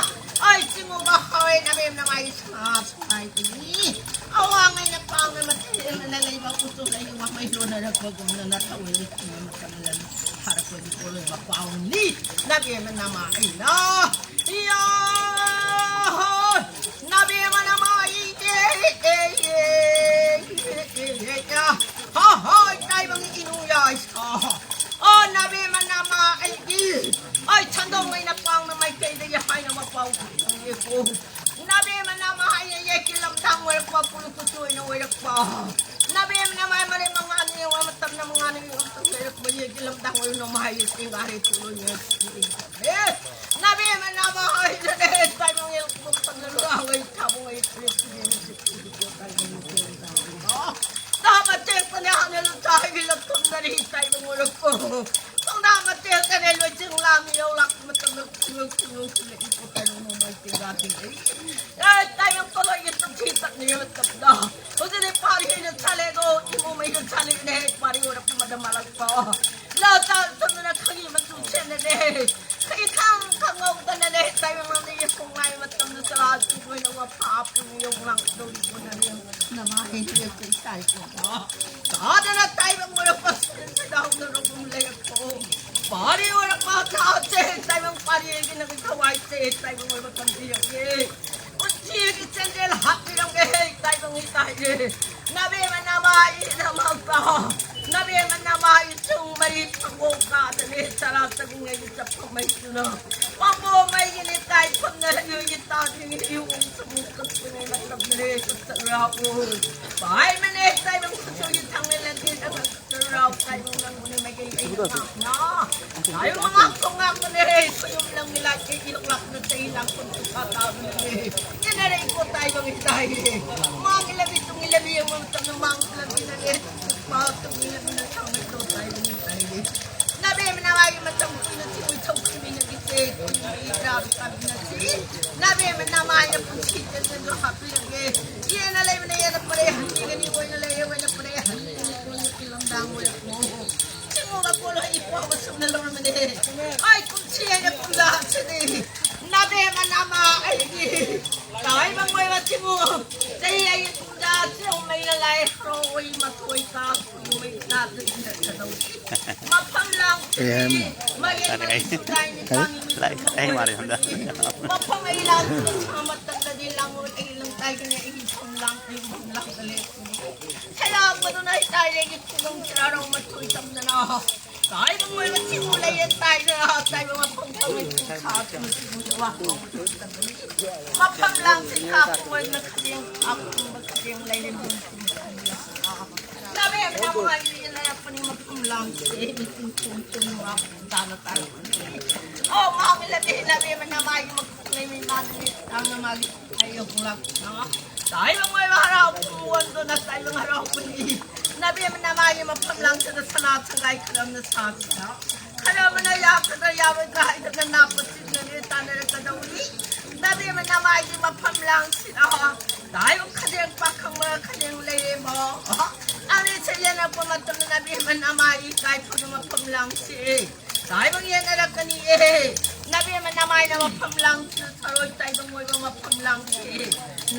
ꯑꯩ ꯆꯤꯡꯉꯨꯕ ꯍꯧꯔꯦ ꯅꯥꯕꯤ ꯑꯃꯅ ꯃꯥ ꯑꯩꯒꯤ ꯁꯥ ꯁꯥꯏꯗꯅꯤ ꯑꯋꯥꯡ ꯑꯩꯅ ꯄꯥꯡꯅ ꯃꯇꯦꯛ ꯑꯃꯅ ꯂꯩꯕ ꯎꯆꯨ ꯂꯩ ꯋꯥꯃꯩ ꯂꯣꯟꯅꯔꯛꯄꯒꯨꯝꯅ ꯅꯊꯧ ꯑꯣꯏꯅ ꯊꯤꯕ ꯃꯇꯝꯗ ꯊꯥꯔꯛꯄꯒꯤ ꯄꯣꯠꯂꯣꯏꯕ ꯄꯥꯎꯅꯤ ꯅꯥꯕꯤ ꯑꯃꯅ ꯃꯥ ꯑꯩꯅ ꯏꯌꯥ ꯍꯣꯏ ꯅꯥꯕꯤ ꯑꯃꯅ ꯃꯥ ꯑꯩ ꯑꯦ ꯑꯦ ꯑꯦ ꯑꯦ ꯑꯦ ꯑꯦ ꯍꯣꯏ ꯍꯣꯏ ꯇꯥꯏꯕꯪ ꯏꯅꯨ ꯌꯥꯏ ꯁꯥ ꯑꯩ ꯁꯟꯗꯣꯡꯉꯩꯅ ꯄꯥꯡꯅ ꯃꯥꯏꯀꯩꯗꯒꯤ ꯍꯥꯏꯅꯕ ꯄꯥꯎ ꯄꯤꯔꯦꯀꯣ꯫ ꯅꯕꯦꯝꯃ ꯅꯃꯥ ꯍꯥꯏꯅ ꯌꯦꯛꯀꯤ ꯂꯝꯊꯥꯡ ꯑꯣꯏꯔꯛꯄ, ꯄꯨꯂꯨ ꯀꯨꯆꯨ ꯑꯣꯏꯅ ꯑꯣꯏꯔꯛꯄ꯫ ꯅꯕꯦꯝꯃ ꯅꯃꯥ ꯃꯔꯦ ꯃꯉꯥꯅ ꯌꯦꯡꯕ ꯃꯇꯝꯗ, ꯃꯉꯥꯅ ꯌꯦꯡꯕ ꯃꯇꯝꯗ ꯂꯩꯔꯛꯄ ꯌꯦꯛꯀꯤ ꯂꯝꯊꯥꯡ ꯑꯣꯏꯅ ꯅꯃꯥ ꯍꯥꯏꯌꯦ ꯆꯤꯡꯒꯥꯔꯦ ꯇꯨꯂꯣꯏꯅ꯫ ꯑꯦ, ꯅꯕꯦꯝꯃ ꯅꯃꯥ ꯍꯥꯏꯅꯅꯦ ꯇꯥꯏꯕꯪ ꯌꯦꯛꯄ ꯃꯇꯝꯗ ꯂꯨꯔꯥꯡꯒꯩ ꯊꯥꯕꯨꯡꯒꯩ ꯐꯨꯔꯤꯠ ꯐꯤꯖꯦꯟ ꯁꯦꯠꯄꯤꯔꯤꯕ ꯇꯥꯏꯕꯪ ꯌꯦꯛꯄ ꯂꯝꯊꯥꯡ꯫ ꯇꯥ ꯃꯇꯦꯛꯇꯅꯦ ꯍꯥꯟꯅ ꯂꯨꯇꯥ ꯍꯩꯕꯤ ꯂꯧꯊꯣꯛꯅꯔꯤ ꯇꯥꯏꯕꯪ ꯑꯣꯏꯔꯛꯄ꯫ ꯄꯥꯎꯅꯥ ꯃꯇꯦꯛꯇꯅꯦ ꯂꯣꯏꯆꯤꯡ ꯂꯥꯝꯃꯤ ꯌꯧ ꯂꯥꯛꯄ ꯃꯇꯝꯗ ꯈꯨꯡꯒꯪ ꯈꯨꯡꯒꯪ ꯈꯨꯡꯒꯪ ꯏꯄꯣꯛ ꯇꯥꯏꯕꯪ ꯅꯣꯡꯃꯩ ꯆꯤꯡꯒꯥ ꯊꯤꯡꯒꯩ꯫ ꯑꯦ, ꯇꯥꯏꯕꯪ ꯄꯣꯂꯣꯏꯒꯤ ꯇꯨꯝꯊꯤ ꯇꯛꯅꯤꯡꯉꯩ ꯃꯇꯝꯗ꯫ ꯍꯧꯖꯤꯛꯇꯤ ꯄꯥꯔꯤ ꯑꯣꯏꯅ ꯆꯠꯂꯦꯗꯣ, ꯏꯃꯨꯡ ꯃꯩꯗ ꯆꯠꯂꯤꯅꯦ, ꯄꯥꯔꯤ ꯑꯣꯏꯔꯛꯄ ꯃꯇꯝ ꯃꯥꯜꯂꯛꯄ꯫ ꯂꯧ ꯆꯥ ꯇꯝꯗꯅ ꯈꯪꯉꯤ ꯃꯇꯨ ꯁꯦꯠꯅꯗꯦ꯫ ꯈꯪꯉꯤ ꯈꯪ ꯈꯪꯍꯧꯗꯅꯅꯦ, ꯇꯥꯏꯕꯪ ꯂꯝꯗ ꯌꯦꯛꯊꯣꯛ ꯉꯥꯏ ꯃꯇꯝꯗ ꯆꯔꯥ ꯆꯨꯕ ꯑꯣꯏꯅ ꯋꯥꯐꯥ ꯄꯨꯡ ꯌꯧ ꯂꯥꯛꯀꯗꯧꯔꯤ ꯄꯣꯠꯅꯔꯦ꯫ ꯅꯃꯥ ꯍꯦꯟ ꯌꯦꯛꯄ ꯏꯆꯥ ꯏꯄꯣꯛꯇ꯫ ꯆꯥꯗꯅ ꯇꯥꯏꯕꯪ ꯑꯣꯏꯔꯛꯄ ꯁꯤꯗ ꯆꯩꯔꯥꯎꯗꯅ ꯂꯩꯔꯛꯄ꯫ ꯄꯥꯔꯤ ꯑꯣꯏꯔꯛꯄ ꯊꯥꯁꯦ ꯇꯥꯏꯕꯪ ꯄꯥꯔꯤ ꯑꯩꯒꯤ ꯅꯪꯒꯤ ꯊꯋꯥꯏꯁꯦ ꯇꯥꯏꯕꯪ ꯑꯣꯏꯕ ꯇꯝꯕꯤꯔꯛꯀꯦ꯫ ꯄꯨꯟꯁꯤꯒꯤ ꯆꯦꯟꯖꯦꯜ ꯍꯥꯞꯄꯤꯔꯝꯒꯦ ꯇꯥꯏꯕꯪ ꯏꯇꯥꯏꯁꯦ꯫ ꯅꯕꯦꯝꯃ ꯅꯃꯥ ꯏꯅꯃꯛꯇ꯫ ꯅꯕꯦꯝꯃ ꯅꯃꯥ ꯏꯆꯨꯡ ꯃꯔꯤ ꯐꯪꯒꯣ ꯀꯥꯗꯅꯦ ꯆꯔꯥ ꯆꯒꯨꯡꯉꯩꯒꯤ ꯆꯠꯐꯝ ꯃꯩꯗꯨꯅ꯫ ꯄꯥꯝꯕꯣꯝ ꯃꯩꯒꯤꯅꯦ ꯇꯥꯏꯐꯝꯅ ꯅꯣꯏꯒꯤ ꯇꯥꯗ꯭ꯔꯤꯉꯩ ꯏꯌꯣꯡ ꯁꯃꯨ ꯀꯛꯇ꯭ꯔꯤꯉꯩ ꯃꯇꯝꯗꯅꯦ ꯆꯠꯆꯔꯛꯑꯣ꯫ ꯄꯥꯏꯃꯅꯦ ꯇꯥꯏꯕꯪ ꯈꯨꯠꯁꯣꯏꯒꯤ ꯊꯥꯡꯃꯩ ꯂꯝꯕꯤꯗ ꯆꯠꯆꯔꯛꯑꯣ ꯇꯥꯏꯕꯪ ꯅꯪꯕꯨꯅꯦ ꯃꯩꯒꯩ ꯃꯩꯒꯤ ꯉꯥꯛꯅ꯫ ꯇꯥꯏꯕꯪ ꯃꯉꯥ ꯊꯣꯡ ꯉꯥꯛꯄꯅꯦ ꯁꯣꯌꯨꯝ ꯂꯝꯒꯤ ꯂꯥꯏꯀꯩ ꯏꯔꯣꯛ ꯂꯥꯛꯄꯅ ꯆꯍꯤ ꯂꯥꯡ ꯀꯨꯟ ꯀꯨꯟꯊ꯭ꯔꯥ ꯇꯥꯕꯅꯦ꯫ ꯏꯟꯅꯔꯛꯏꯀꯣ ꯇꯥꯏꯕꯪ ꯏꯇꯥꯏ꯫ ꯃꯥꯡꯒꯤ ꯂꯝꯕꯤ ꯇꯨꯡꯒꯤ ꯂꯝꯕꯤ ꯌꯦꯡꯕ ꯃꯇꯝꯗ ꯃꯥꯡꯒꯤ ꯂꯝꯕꯤꯅꯅꯦ ꯃꯥ ꯇꯨꯡꯒꯤ ꯂꯝꯕꯤꯅ ꯊꯥꯡꯃꯩꯗꯣ ꯇꯥꯏꯕꯪ ꯏꯇꯥꯏ꯫ ꯅꯕꯦꯝꯃ ꯅꯃꯥꯒꯤ ꯃꯇꯝ ꯀꯨꯏꯅ ꯊꯤꯑꯣꯏ ꯊꯧꯈꯤꯕꯤ ꯅꯪꯒꯤꯁꯦ ꯀꯨꯏꯅ ꯏꯔꯥꯕ ꯇꯥꯃꯤꯟꯅꯁꯤ꯫ ꯅꯕꯦꯝꯃ ꯅꯃꯥꯏꯅ ꯄꯨꯟꯁꯤ ꯆꯦꯟꯖꯟꯗꯣ ꯍꯥꯞꯄꯤꯔꯝꯒꯦ꯫ ꯌꯦꯟꯅ ꯂꯩꯕꯅ ꯌꯦꯟꯅ ꯄꯨꯔꯦ, ꯍꯟꯕꯤꯒꯅꯤ ꯑꯣꯏꯅ ꯂꯩꯌꯦ ꯑꯣꯏꯅ ꯄꯨꯔꯦ, ꯍꯟꯕꯤꯒꯅꯤ ꯑꯣꯏꯅ ꯂꯝꯗꯥꯡ ꯑꯣꯏꯔꯛꯄꯣ꯫ ꯁꯤꯡꯉꯨꯕ ꯀꯣꯜꯂꯣ ꯏꯄ꯭ꯋꯥꯕ ꯁꯨꯝꯅ ꯂꯧꯔꯝꯕꯅꯦ꯫ ꯑꯩ ꯀꯨꯝꯁꯤ ꯍꯥꯏꯅ ꯀꯨꯝꯖꯥ ꯍꯥꯞꯆꯅꯤ꯫ ꯅꯕꯦꯝꯃ ꯅꯃꯥ ꯑꯩꯒꯤ ꯇꯥꯏꯕꯪ ꯑꯣꯏꯕ ꯁꯤꯕꯨ ꯆꯍꯤ ꯑꯩꯒꯤ ꯀꯨꯝꯖꯥ ꯆꯍꯨꯝ ꯃꯩꯅ ꯂꯥꯏ ꯍꯔꯥꯎ ꯑꯣꯏ ꯃꯊꯣꯏ ꯀꯥ ꯀꯨꯝꯍꯩ ꯆꯥꯗꯨꯅ ꯆꯠꯀꯗꯧꯔꯤ꯫ ꯃꯐꯝ ꯂꯥꯡ ꯑꯦ, ꯃꯥꯒꯤ ꯇꯥꯔꯦ ꯑꯩ꯫ ꯃꯆꯨ ꯂꯥꯏ ꯅꯤꯄꯥꯜꯅꯤ ꯂꯥꯏ ꯃꯤꯠꯇ ꯑꯩ ꯃꯥꯔꯦ ꯁꯣꯝꯗ꯫ ꯃꯐꯝ ꯑꯩ ꯂꯥꯡꯗꯨꯅ ꯁꯥ ꯃꯇꯝꯗꯗꯤ ꯂꯥꯡꯑꯣꯏ ꯑꯩ ꯂꯪ ꯇꯥꯏꯒꯅꯤ ꯑꯩꯒꯤ ꯐꯝ ꯂꯥꯡ ꯑꯩ ꯐꯝ ꯂꯥꯡꯗ ꯂꯦꯞꯄꯅꯤ꯫ ꯁꯦꯂꯥꯡꯕꯗꯨꯅ ꯑꯩ ꯇꯥꯏꯔꯦꯒꯤ ꯈꯨꯂꯪ ꯆꯔꯥꯔꯧ ꯃꯊꯣꯏ ꯇꯝꯗꯅ꯫ ꯇꯥꯏꯕ ꯃꯣꯏ ꯃꯆꯤꯡ ꯂꯩꯌꯦ ꯇꯥꯏꯗꯅ ꯃꯐꯝ ꯂꯥꯡꯁꯤ ꯀꯥꯞꯄ ꯑꯣꯏꯅ ꯈꯖꯦꯡ ꯀꯥꯞꯄ ꯈꯖꯦꯡ ꯂꯩꯔꯦ꯫ ꯅꯕꯦꯝ ꯅꯃꯥꯏ ꯂꯩꯔꯛꯄꯅꯤ ꯃꯐꯝ ꯂꯥꯡꯁꯦ꯫ ꯃꯆꯤꯟ ꯊꯣꯡ ꯊꯣꯡ ꯋꯥ ꯇꯥꯅ ꯇꯥꯔꯛꯄꯅꯤ꯫ ꯑꯣ, ꯃꯥꯒꯤ ꯂꯝꯕꯤ ꯅꯕꯦꯝ ꯅꯃꯥꯏꯒꯤ ꯃꯈꯣꯡ ꯂꯩꯃꯤ ꯃꯥꯅ ꯂꯦꯞ ꯇꯥꯡꯅ ꯃꯥꯒꯤ ꯑꯩ ꯍꯧꯂꯛꯅ꯫ ꯇꯥꯏꯕꯪ ꯑꯣꯏꯕ ꯍꯔꯥꯎꯕ ꯀꯨꯝꯑꯣꯟꯗꯨꯅ ꯇꯥꯏꯕꯪ ꯍꯔꯥꯎꯕꯅꯤ꯫ ꯅꯕꯦꯝ ꯅꯃꯥꯏꯒꯤ ꯃꯐꯝ ꯂꯥꯡꯁꯤꯗ ꯁꯅꯥ ꯁꯪꯒꯥꯏ ꯈꯔꯝꯅ ꯁꯥꯕꯤꯅ꯫ ꯈꯔꯝꯕꯅ ꯌꯥꯒꯗ꯭ꯔꯥ ꯌꯥꯔꯣꯏꯗ꯭ꯔꯥ ꯍꯥꯏꯗꯅ ꯅꯥꯄ ꯁꯤꯟꯅꯔꯦ ꯇꯥꯟꯅꯔꯛꯀꯗꯧꯔꯤ꯫ ꯅꯕꯦꯝ ꯅꯃꯥꯏꯒꯤ ꯃꯐꯝ ꯂꯥꯡꯁꯤꯗ ꯇꯥꯏꯕꯪ ꯈꯖꯦꯡ ꯄꯥꯈꯪꯕ ꯈꯖꯦꯡ ꯂꯩꯔꯦꯝꯕ꯫ ꯑꯃꯤꯠꯁꯦ ꯌꯦꯡꯉꯛꯄ ꯃꯇꯝꯗ ꯅꯕꯦꯝ ꯅꯃꯥꯏ ꯏꯀꯥꯏ ꯐꯨꯅ ꯃꯐꯝ ꯂꯥꯡꯁꯤ꯫ ꯇꯥꯏꯕꯪ ꯌꯦꯡꯅꯔꯛꯀꯅꯤꯌꯦ꯫ ꯅꯕꯦꯝꯃ ꯅꯃꯥꯏꯅ ꯃꯐꯝ ꯂꯥꯡꯁꯤꯅ ꯊꯔꯣꯏ ꯇꯥꯏꯕꯪ ꯑꯣꯏꯕ ꯃꯐꯝ ꯂꯥꯡꯁꯤ꯫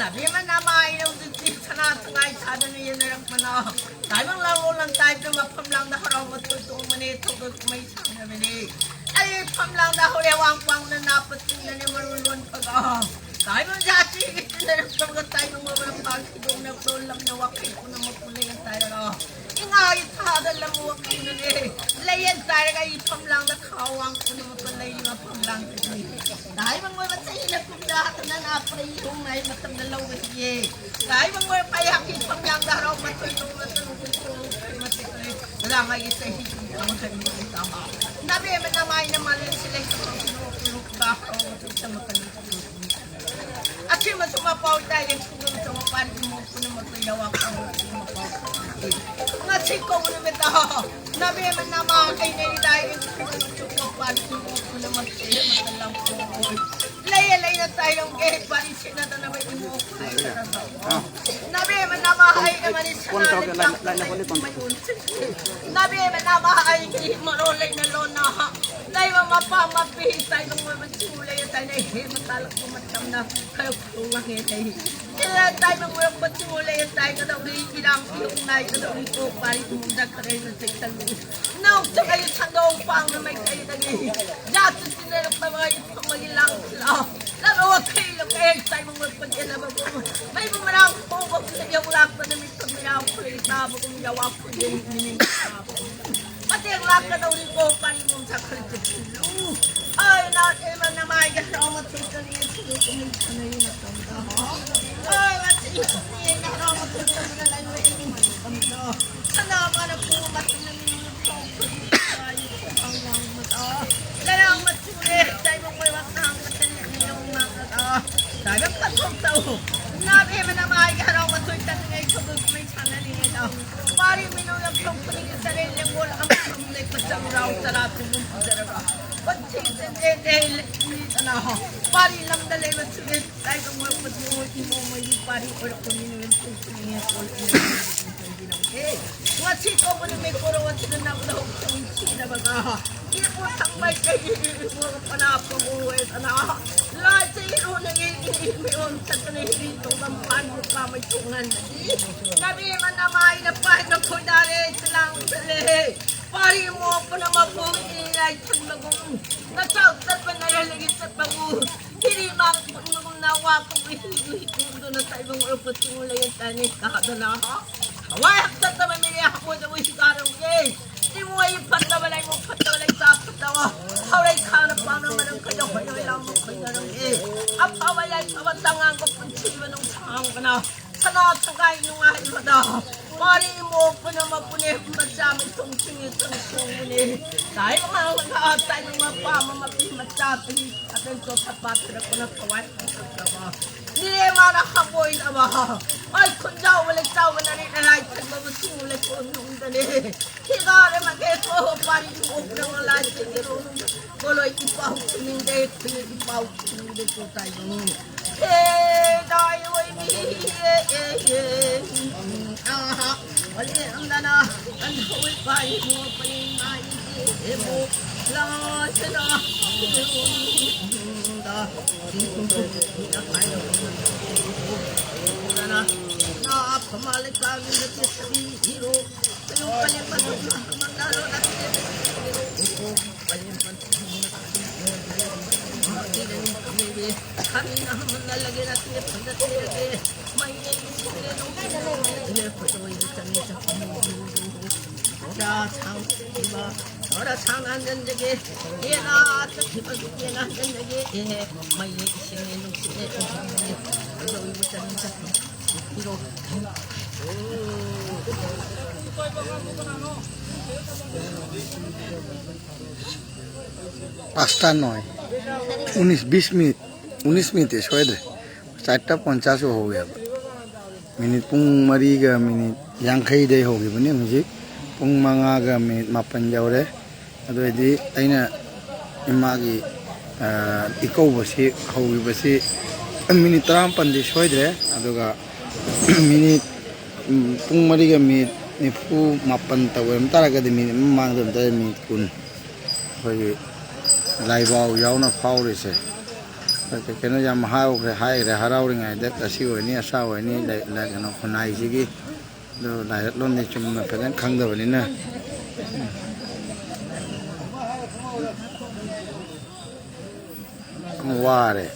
ꯅꯕꯦꯝꯃ ꯅꯃꯥꯏꯅ ꯍꯧꯖꯤꯛꯇꯤ ꯁꯅꯥ ꯁꯪꯒꯥꯏ ꯁꯥꯗꯅ ꯌꯦꯡꯅꯔꯛꯄꯅ ꯇꯥꯏꯕꯪ ꯂꯥꯡꯂꯣ ꯂꯪ ꯇꯥꯏꯕꯗ ꯃꯐꯝ ꯂꯥꯡꯗ ꯍꯔꯥꯎ ꯃꯊꯣꯏ ꯇꯣꯡꯕꯅꯦ ꯊꯧꯗꯣꯛ ꯀꯨꯝꯍꯩ ꯁꯥꯟꯅꯕꯅꯦ꯫ ꯑꯩ ꯃꯐꯝ ꯂꯥꯡꯗ ꯍꯧꯔꯦ ꯋꯥꯡ ꯋꯥꯡꯅ ꯅꯥꯄ ꯆꯤꯡꯗꯅꯦ ꯃꯔꯨ ꯂꯣꯟꯕꯒ ꯇꯥꯏꯕꯪ ꯖꯥꯇꯤꯒꯤ ꯆꯤꯟꯅꯔꯛꯄꯒ ꯇꯥꯏꯕꯪ ꯑꯣꯏꯕ ꯂꯝꯄꯥꯛ ꯈꯤꯗꯣꯡꯅ ꯂꯝꯅ ꯋꯥꯈꯩ ꯄꯨꯝꯅꯃꯛꯄꯨ ꯂꯩꯔ ꯇꯥꯏꯔꯒ ꯏꯉꯥꯒꯤ ꯊꯥꯗ ꯂꯝ ꯋꯥꯈꯩꯅꯅꯦ ꯂꯩꯌꯦꯟ ꯇꯥꯏꯔꯒ ꯑꯩ ꯐꯝꯂꯥꯡꯗ ꯈꯥꯎ ꯋꯥꯡ ꯄꯨꯝꯅꯃꯛꯇ ꯂꯩꯔꯤꯕ ꯐꯝꯂꯥꯡꯗꯗꯤ ꯇꯥꯏꯕꯪ ꯑꯣꯏꯕ ꯆꯍꯤꯅ ꯀꯨꯝꯖꯥ ꯍꯥꯠꯇꯅ ꯅꯥꯄ꯭ꯔꯩ ꯍꯣꯡꯅ ꯑꯩ ꯃꯇꯝꯗ ꯂꯧꯕꯅꯤꯌꯦ꯫ ꯇꯥꯏꯕꯪ ꯑꯣꯏꯕ ꯄꯥꯌꯥꯛꯀꯤ ꯐꯝꯂꯥꯡꯗ ꯍꯔꯥꯎ ꯃꯊꯣꯏ ꯇꯧꯅ ꯇꯧꯅ ꯃꯇꯤꯛ ꯂꯩ꯫ ꯃꯗꯥ ꯃꯥꯒꯤ ꯆꯍꯤ ꯀꯨꯟ ꯇꯔꯥꯃꯥꯊꯣꯏ ꯅꯤꯐꯨ ꯇꯥꯕ ꯅꯕꯦꯝꯃ ꯅꯃꯥꯏꯅ ꯃꯥꯂꯦꯝꯁꯤ ꯂꯩꯇꯕ ꯅꯣꯛ ꯅꯣꯛꯄ ꯍꯔꯥꯎ ꯃꯊꯣꯏ ꯇꯝꯃꯛꯀꯅꯤ꯫ ꯑꯁꯤꯃꯁꯨ ꯃꯄꯥꯎ ꯇꯥꯏꯌꯦ꯫ ꯈꯨꯗꯣꯡ ꯆꯥꯕ ꯄꯥꯟꯕ ꯏꯃꯨꯡ ꯄꯨꯝꯅꯃꯛꯇ ꯌꯥꯋꯥ ꯈꯪꯕ ꯃꯄꯥꯎ ꯇꯥꯏ꯫ ꯉꯁꯤ ꯀꯧꯕ ꯅꯨꯃꯤꯠꯇ ꯅꯕꯦꯝꯃ ꯅꯃꯥ ꯑꯩꯅ ꯏꯔꯥꯏ ꯏꯃꯨꯡ ꯄꯨꯝꯅꯃꯛꯇ ꯄꯥꯟꯕ ꯏꯃꯨꯡ ꯄꯨꯝꯅꯃꯛꯇ ꯂꯝ ꯀꯣꯏ ꯂꯩꯌꯦ ꯂꯩꯅ ꯇꯥꯏꯔꯝꯒꯦ ꯄꯥꯔꯤ ꯁꯦꯠꯅꯗꯅꯕ ꯏꯃꯨꯡ ꯅꯕꯦꯝꯃ ꯅꯃꯥ ꯑꯩꯅ ꯃꯅꯤ ꯁꯅꯥ ꯂꯩꯕꯥꯛ ꯅꯕꯦꯝꯃ ꯅꯃꯥ ꯑꯩꯒꯤ ꯃꯔꯣꯜ ꯂꯩꯅ ꯂꯣꯟꯅ ꯂꯩꯕ ꯃꯄꯥ ꯃꯄꯤ ꯇꯥꯏꯕꯪ ꯑꯣꯏꯕ ꯆꯤꯡ ꯂꯩ ꯇꯥꯏꯅ ꯍꯦꯟꯅ ꯇꯥꯜꯂꯛꯄ ꯃꯇꯝꯗ ꯈꯔ ꯈꯨꯗꯣꯡ ꯍꯦꯟꯅ ꯏꯔꯥꯡ ꯇꯥꯏꯕ ꯃꯣꯏꯔꯛꯄ ꯆꯤꯡꯉꯣ ꯂꯩ ꯇꯥꯏꯒꯗꯧꯔꯤ ꯏꯔꯥꯡ ꯏꯍꯨꯝ ꯅꯥꯏꯒꯗꯧꯔꯤ ꯀꯣꯛ ꯄꯥꯔꯤ ꯏꯃꯨꯡꯗ ꯈꯔ ꯍꯦꯟꯅ ꯆꯦꯛꯁꯜꯂꯨ꯫ ꯅꯧ ꯆꯠꯂꯒꯤ ꯁꯟꯗꯣꯡ ꯄꯥꯡꯅ ꯃꯩꯇꯩꯗꯒꯤ ꯖꯥꯠ ꯆꯨꯠꯇꯤꯟꯅꯔꯛꯇꯕ ꯏꯐꯝꯒꯤ ꯂꯥꯡꯁꯤꯜꯂꯣ꯫ ꯂꯕ ꯋꯥꯈꯩ ꯂꯝꯀꯩ ꯇꯥꯏꯕ ꯃꯣꯏꯔꯛꯄ ꯆꯦꯟꯅꯕꯕꯨ ꯃꯩꯕꯨ ꯃꯔꯥꯡ ꯈꯣꯡꯕ ꯌꯧ ꯂꯥꯛꯄ ꯅꯨꯃꯤꯠꯇ ꯃꯤꯔꯥꯡ ꯈꯨꯔꯩ ꯇꯥꯕꯒꯨꯝ ꯌꯥꯋꯥ ꯈꯨꯔꯩ ꯅꯤꯅꯤꯡ ꯇꯥꯕꯒꯨꯝ ꯃꯇꯦꯡ ꯂꯥꯛꯀꯗꯧꯔꯤ ꯀꯣꯛ ꯄꯥꯔꯤ ꯏꯃꯨꯡ ꯁꯥꯈꯜ ꯆꯦꯛꯁꯤꯜꯂꯨ꯫ ꯑꯩꯅ ꯁꯥꯟꯅꯔꯤ ꯃꯇꯝꯗ, ꯍꯣ꯫ ꯑꯥ, ꯉꯁꯤ ꯏꯁꯣꯔꯅ ꯍꯔꯥꯎ ꯃꯇꯝꯗ ꯂꯩꯕ ꯑꯩꯒꯤ ꯃꯇꯝꯗꯣ꯫ ꯁꯅꯥ ꯃꯥꯅ ꯄꯨꯕ ꯃꯇꯝꯗ ꯃꯤꯅ ꯊꯣꯛꯄꯒꯤ ꯑꯉꯥꯡꯕꯗꯣ꯫ ꯂꯩꯔꯥꯡ ꯃꯆꯨꯅꯦ, ꯇꯥꯏꯕꯪ ꯑꯣꯏꯕ ꯉꯥꯡꯕꯗꯅꯦ, ꯃꯤꯅꯧ ꯉꯥꯡꯕꯗꯣ꯫ ꯇꯥꯏꯕꯪ ꯄꯥꯡꯊꯣꯛ ꯇꯧ꯫ ꯅꯥꯕ ꯍꯦꯟꯕꯅ ꯃꯥꯒꯤ ꯍꯔꯥꯎ ꯃꯊꯣꯏ ꯇꯟꯅꯤꯡꯉꯩ ꯊꯧꯒꯜ ꯀꯨꯝꯍꯩ ꯁꯥꯟꯅꯔꯤꯉꯩꯗ꯫ ꯃꯥꯔꯤ ꯃꯤꯅꯧ ꯌꯥꯝꯊꯣꯛꯄꯅꯤꯒꯤ ꯆꯔꯩ ꯂꯦꯡꯒꯣꯜ ꯑꯃ ꯑꯃ ꯂꯦꯛꯄ ꯆꯪ ꯔꯥꯎ ꯆꯔꯥ ꯆꯨꯝꯕꯨꯝ ꯄꯨꯖꯔꯒ꯫ ꯄꯥꯔꯤ ꯂꯝꯗ ꯂꯩꯕ ꯁꯨꯔꯦ ꯇꯥꯏꯕꯪ ꯑꯣꯏꯔꯛꯄ ꯏꯃꯣ ꯃꯣꯏꯒꯤ ꯄꯥꯔꯤ ꯑꯣꯏꯔꯛꯄ ꯃꯤꯅ ꯂꯦꯝꯊꯣꯛꯄꯅꯤ꯫ ꯉꯁꯤ ꯀꯧꯕ ꯅꯨꯃꯤꯠ ꯀꯣꯔꯣ ꯑꯁꯤꯗ ꯅꯝꯗ ꯍꯧꯈꯤꯕ ꯁꯤꯔꯕꯒ ꯏꯄꯣ ꯊꯪꯕ ꯀꯩ ꯏꯄꯣ ꯄꯅꯥ ꯄꯣ ꯑꯣꯏꯗꯅ ꯂꯥꯏ ꯆꯩ ꯏꯔꯣꯅ ꯏ ꯃꯤꯔꯣꯟ ꯆꯠꯇꯅ ꯍꯤꯔꯤ ꯇꯧꯕ ꯃꯄꯥꯟ ꯃꯄꯥ ꯃꯩ ꯇꯣꯡꯍꯟꯕꯗꯤ ꯅꯕꯤ ꯃꯅꯥ ꯃꯥꯏꯅ ꯄꯥꯏꯅ ꯈꯣꯏꯗꯥꯔꯦ ꯆꯂꯥꯡ ꯆꯠꯂꯦ꯫ ꯄꯥꯔꯤ ꯃꯣꯛꯄꯅ ꯃꯄꯨꯒꯤ ꯌꯥꯏꯊꯟꯕꯒꯨꯝ, ꯅꯆꯥꯎ ꯆꯠꯄ ꯅꯔꯦꯂꯒꯤ ꯆꯠꯄꯕꯨ, ꯍꯤꯔꯤ ꯃꯥꯡ ꯐꯨꯟꯕꯒꯨꯝꯅ ꯋꯥ ꯀꯧꯏ ꯍꯤꯗꯨ ꯍꯤꯗꯨꯗꯨꯅ ꯇꯥꯏꯕꯪ ꯑꯣꯏꯔꯛꯄ ꯆꯤꯡ ꯂꯩꯌꯦ ꯇꯥꯏꯅꯤ ꯀꯥꯗꯅ꯫ ꯍꯋꯥꯏ ꯍꯥꯞꯆꯠꯇꯕ ꯃꯤꯔꯦ ꯍꯥꯃꯣꯏꯗꯕꯨ ꯍꯤꯒꯥꯔꯝꯒꯦ꯫ ꯏꯃꯣꯏ ꯐꯠꯇꯕ ꯂꯩꯃꯣ ꯐꯠꯇꯕ ꯂꯩꯆꯥ ꯐꯠꯇꯕ꯫ ꯍꯧꯔꯩ ꯈꯥꯅ ꯄꯥꯝꯅ ꯃꯔꯝ ꯀꯩꯗꯧ ꯍꯣꯏꯅꯣꯏ ꯂꯥꯎꯅ ꯈꯣꯏꯅꯔꯝꯒꯦ꯫ ꯑꯐꯕ ꯌꯥꯏꯐꯕ ꯇꯉꯥꯡꯕ ꯄꯨꯟꯁꯤꯕ ꯅꯨꯡꯁꯥꯡꯕꯅ꯫ ꯁꯅꯥ ꯁꯪꯒꯥꯏ ꯅꯨꯡꯉꯥꯏꯕꯗ ꯋꯥꯔꯤ ꯃꯣꯛꯄꯅ ꯃꯄꯨꯅꯦ ꯃꯆꯥ ꯃꯊꯨꯝ ꯁꯤꯡꯉꯤ ꯁꯨꯝ ꯁꯣꯡꯕꯅꯦ꯫ ꯇꯥꯏꯕ ꯉꯥꯡꯂꯒ ꯇꯥꯏꯕ ꯃꯄꯥ ꯑꯃ ꯃꯄꯤ ꯃꯆꯥ ꯄꯤ ꯑꯗꯩ ꯆꯣꯠꯊ ꯄꯥꯊꯔꯛꯄꯅ ꯊꯋꯥꯏ ꯍꯟꯊꯕ꯫ ꯃꯤꯔꯦ ꯃꯥꯅ ꯍꯪꯒꯣꯏꯅꯕ꯫ ꯑꯩ ꯈꯨꯟꯖꯥꯎꯕ ꯂꯩꯆꯥꯎꯕ ꯅꯔꯤ ꯅꯔꯥꯏ ꯊꯟꯕꯕꯨ ꯆꯤꯡ ꯂꯩꯀꯣꯟ ꯅꯨꯡꯗꯅꯦ꯫ ꯊꯤꯒꯥꯔꯦ ꯃꯒꯦ ꯁꯣ ꯄꯥꯔꯤ ꯃꯣꯛꯄꯅ ꯂꯥꯏ ꯆꯤꯡꯒꯦꯔꯣ꯫ ꯀꯣꯂꯣꯏ ꯏꯄꯥꯎ ꯊꯤꯅꯤꯡꯗꯦ, ꯈꯨꯟ ꯏꯄꯥꯎ ꯊꯤꯅꯤꯡꯗꯦ ꯀꯣ ꯇꯥꯏꯕ꯫ ꯍꯦ ꯗꯥꯏ ꯑꯣꯏꯕꯤ, ꯑꯦ, ꯑꯦ, ꯑꯦ, ꯎꯝ, ꯑꯥ, ꯋꯥꯂꯦ ꯑꯝꯗꯅ, ꯑꯟꯊꯣꯏ ꯄꯥꯏ ꯃꯣ ꯄꯅꯤ ꯃꯥꯏ, ꯑꯦ, ꯃꯣ, ꯂꯥꯁꯅ, ꯎꯝ, ꯗ, ꯎꯝ, ꯗ, ꯀꯥꯏ, ꯎꯝ, ꯗꯅ, ꯅꯥ ꯐꯃꯥ ꯂꯩꯄꯥꯛ ꯃꯤꯗ ꯆꯦꯠꯁꯕꯤ ꯏꯔꯣ, ꯀꯩꯅꯣ ꯄꯅꯤ ꯃꯗꯨ, ꯃꯟꯗꯥꯔꯣ ꯅꯠꯇꯦ, ꯏꯔꯣ, ꯎꯝ, ꯄꯅꯤ ꯃꯗꯨ, ꯈꯔ ꯁꯥꯡꯅ ꯍꯟꯖꯟꯖꯒꯦ꯫ ꯍꯦꯟꯅ ꯆꯠꯈꯤꯕꯒꯤ ꯍꯦꯟꯅ ꯍꯟꯖꯟꯖꯒꯦ꯫ ꯑꯦꯍꯦ, ꯃꯩꯅꯦ, ꯏꯁꯤꯡꯅꯦ, ꯅꯨꯡꯁꯤꯠꯅꯦ, ꯀꯩꯅꯣꯅꯦ, ꯀꯩꯗꯧꯔꯤꯕ ꯆꯠꯅꯤ ꯆꯠꯅꯤ꯫ ꯄꯤꯔꯣ꯫ পাঁচটা নয়, উনিশ বিশ মিনিট, উনিশ মিনিটে ꯁꯣꯏꯗ꯭ꯔꯦ꯫ ꯆꯥꯔꯇ ꯄꯣꯟꯆꯥꯁꯨ ꯍꯧꯋꯦꯕ꯫ ꯃꯤꯅꯤꯠ ꯄꯨꯡ ꯃꯔꯤꯒ ꯃꯤꯅꯤꯠ ꯌꯥꯡꯈꯩꯗꯩ ꯍꯧꯈꯤꯕꯅꯤ, ꯍꯧꯖꯤꯛ ꯄꯨꯡ ꯃꯉꯥꯒ ꯃꯤꯅꯤꯠ ꯃꯥꯄꯟ ꯌꯧꯔꯦ꯫ ꯑꯗꯨ ꯑꯣꯏꯔꯗꯤ ꯑꯩꯅ ꯏꯃꯥꯒꯤ, ꯑ, ꯏꯀꯧꯕꯁꯤ ꯍꯧꯈꯤꯕꯁꯤ ꯃꯤꯅꯤꯠ ꯇꯔꯥꯃꯥꯄꯟꯗꯤ ꯁꯣꯏꯗ꯭ꯔꯦ꯫ ꯑꯗꯨꯒ ꯃꯤꯅꯤꯠ, ꯎꯝ, ꯄꯨꯡ ꯃꯔꯤꯒ ꯃꯤꯅꯤꯠ ꯅꯤꯐꯨ ꯃꯥꯄꯟ ꯇꯧꯔꯝ ꯇꯥꯔꯒꯗꯤ ꯃꯤꯅꯤꯠ ꯑꯃ ꯃꯃꯥꯡꯗ ꯑꯝꯇ ꯃꯤꯅꯤꯠ ꯀꯨꯟ ꯑꯩꯈꯣꯏꯒꯤ ꯂꯥꯏꯕꯥꯎ ꯌꯥꯎꯅ ꯐꯥꯎꯔꯤꯁꯦ꯫ ꯀꯩ ꯀꯩꯅꯣ ꯌꯥꯝ ꯍꯥꯏꯈ꯭ꯔꯦ, ꯍꯥꯏꯈ꯭ꯔꯦ ꯍꯔꯥꯎꯔꯤꯉꯩꯗ, ꯑꯁꯤ ꯑꯣꯏꯅꯤ ꯑꯁꯥ ꯑꯣꯏꯅꯤ, ꯂꯥꯏ-, ꯂꯥꯏ-, ꯀꯩꯅꯣ, ꯈꯨꯟꯅꯥꯏꯁꯤꯒꯤ꯫ ꯑꯗꯨ ꯂꯥꯏꯔꯛꯂꯣꯟꯗꯤ ꯆꯨꯝꯅ ꯐꯖꯅ ꯈꯪꯗꯕꯅꯤꯅ ꯌꯥꯝ ꯋꯥꯔꯦ꯫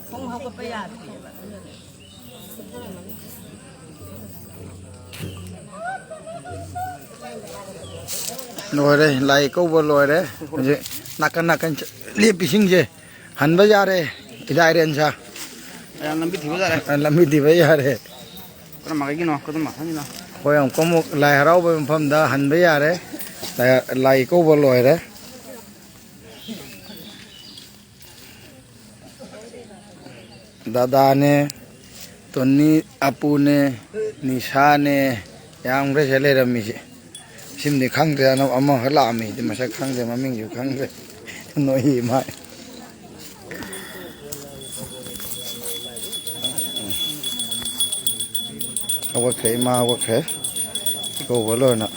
ꯄꯨꯡ ꯍꯧꯒꯠꯄ ꯌꯥꯗ꯭ꯔꯤꯑꯕ꯫ ꯂꯣꯏꯔꯦ, ꯂꯥꯏ ꯀꯧꯕ ꯂꯣꯏꯔꯦ꯫ ꯍꯧꯖꯤꯛ ꯅꯥꯀꯟ ꯅꯥꯀꯟ ꯂꯦꯞꯄꯤꯁꯤꯡꯁꯦ ꯍꯟꯕ ꯌꯥꯔꯦ꯫ ꯏꯗꯥꯏꯔꯦꯟꯁ꯫ ꯃꯌꯥꯝ ꯂꯝꯕꯤ ꯊꯤꯕ ꯌꯥꯔꯦ꯫ ꯂꯝꯕꯤ ꯊꯤꯕ ꯌꯥꯔꯦ꯫ ꯀꯔꯝꯕ ꯀꯩꯒꯤꯅꯣ? ꯀꯔꯝꯕ ꯈꯪꯉꯤꯅꯣ? ꯑꯩꯈꯣꯏ ꯑꯃꯨꯛ ꯑꯃꯨꯛ ꯂꯥꯏ ꯍꯔꯥꯎꯕ ꯃꯐꯝꯗ ꯍꯟꯕ ꯌꯥꯔꯦ꯫ ꯂꯥꯏ, ꯂꯥꯏ ꯀꯧꯕ ꯂꯣꯏꯔꯦ꯫ ꯗꯗꯥꯅꯦ, ꯇꯣꯅꯤ, ꯑꯄꯨꯅꯦ, ꯅꯤꯁꯥꯅꯦ, ꯌꯥꯝꯈ꯭ꯔꯦ ꯁꯤꯗ ꯂꯩꯔꯝꯃꯤꯁꯦ꯫ ꯁꯤꯃꯗꯤ ꯈꯪꯗ꯭ꯔꯦ, ꯑꯅꯧ-, ꯑꯃꯈꯛ ꯂꯥꯛꯑꯝꯃꯤ, ꯁꯤꯗꯤ ꯃꯁꯛ ꯈꯪꯗ꯭ꯔꯦ, ꯃꯃꯤꯡꯁꯨ ꯈꯪꯗ꯭ꯔꯦ꯫ ꯅꯣꯏ ꯏꯃꯥ꯫ ꯍꯧꯒꯠꯈ꯭ꯔꯦ, ꯏꯃꯥ ꯍꯧꯒꯠꯈ꯭ꯔꯦ꯫ ꯏꯀꯧꯕ ꯂꯣꯏꯅ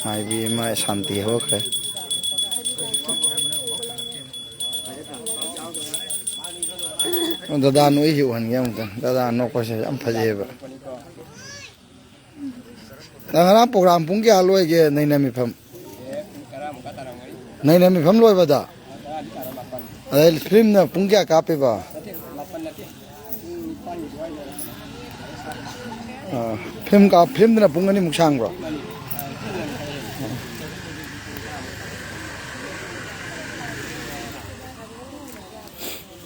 ꯍꯥꯏꯕꯤ ꯏꯃꯥ ꯁꯥꯟꯇꯤ ꯍꯧꯒꯠꯈ꯭ꯔꯦ꯫ ꯗꯗꯥ ꯅꯣꯏꯁꯤ ꯎꯍꯟꯒꯦ ꯑꯃꯨꯛꯇꯪ꯫ ꯗꯗꯥ ꯅꯣꯛꯄꯁꯦ ꯌꯥꯝ ꯐꯖꯩꯌꯦꯕ꯫ ꯅꯪ ꯉꯔꯥꯡ ꯄ꯭ꯔꯣꯒ꯭ꯔꯥꯝ ꯄꯨꯡ ꯀꯌꯥ ꯂꯣꯏꯒꯦ, ꯅꯩꯅ ꯃꯤꯐꯝ? ꯅꯩꯅ ꯃꯤꯐꯝ ꯂꯣꯏꯕꯗ? ꯑꯗꯩ ꯐꯤꯂꯝꯅ ꯄꯨꯡ ꯀꯌꯥ ꯀꯥꯞꯄꯤꯕ? ꯑꯥ, ꯐꯤꯂꯝ ꯀꯥꯞ-, ꯐꯤꯂꯝꯗꯨꯅ ꯄꯨꯡ ꯑꯅꯤꯃꯨꯛ ꯁꯥꯡꯕ꯭ꯔꯣ?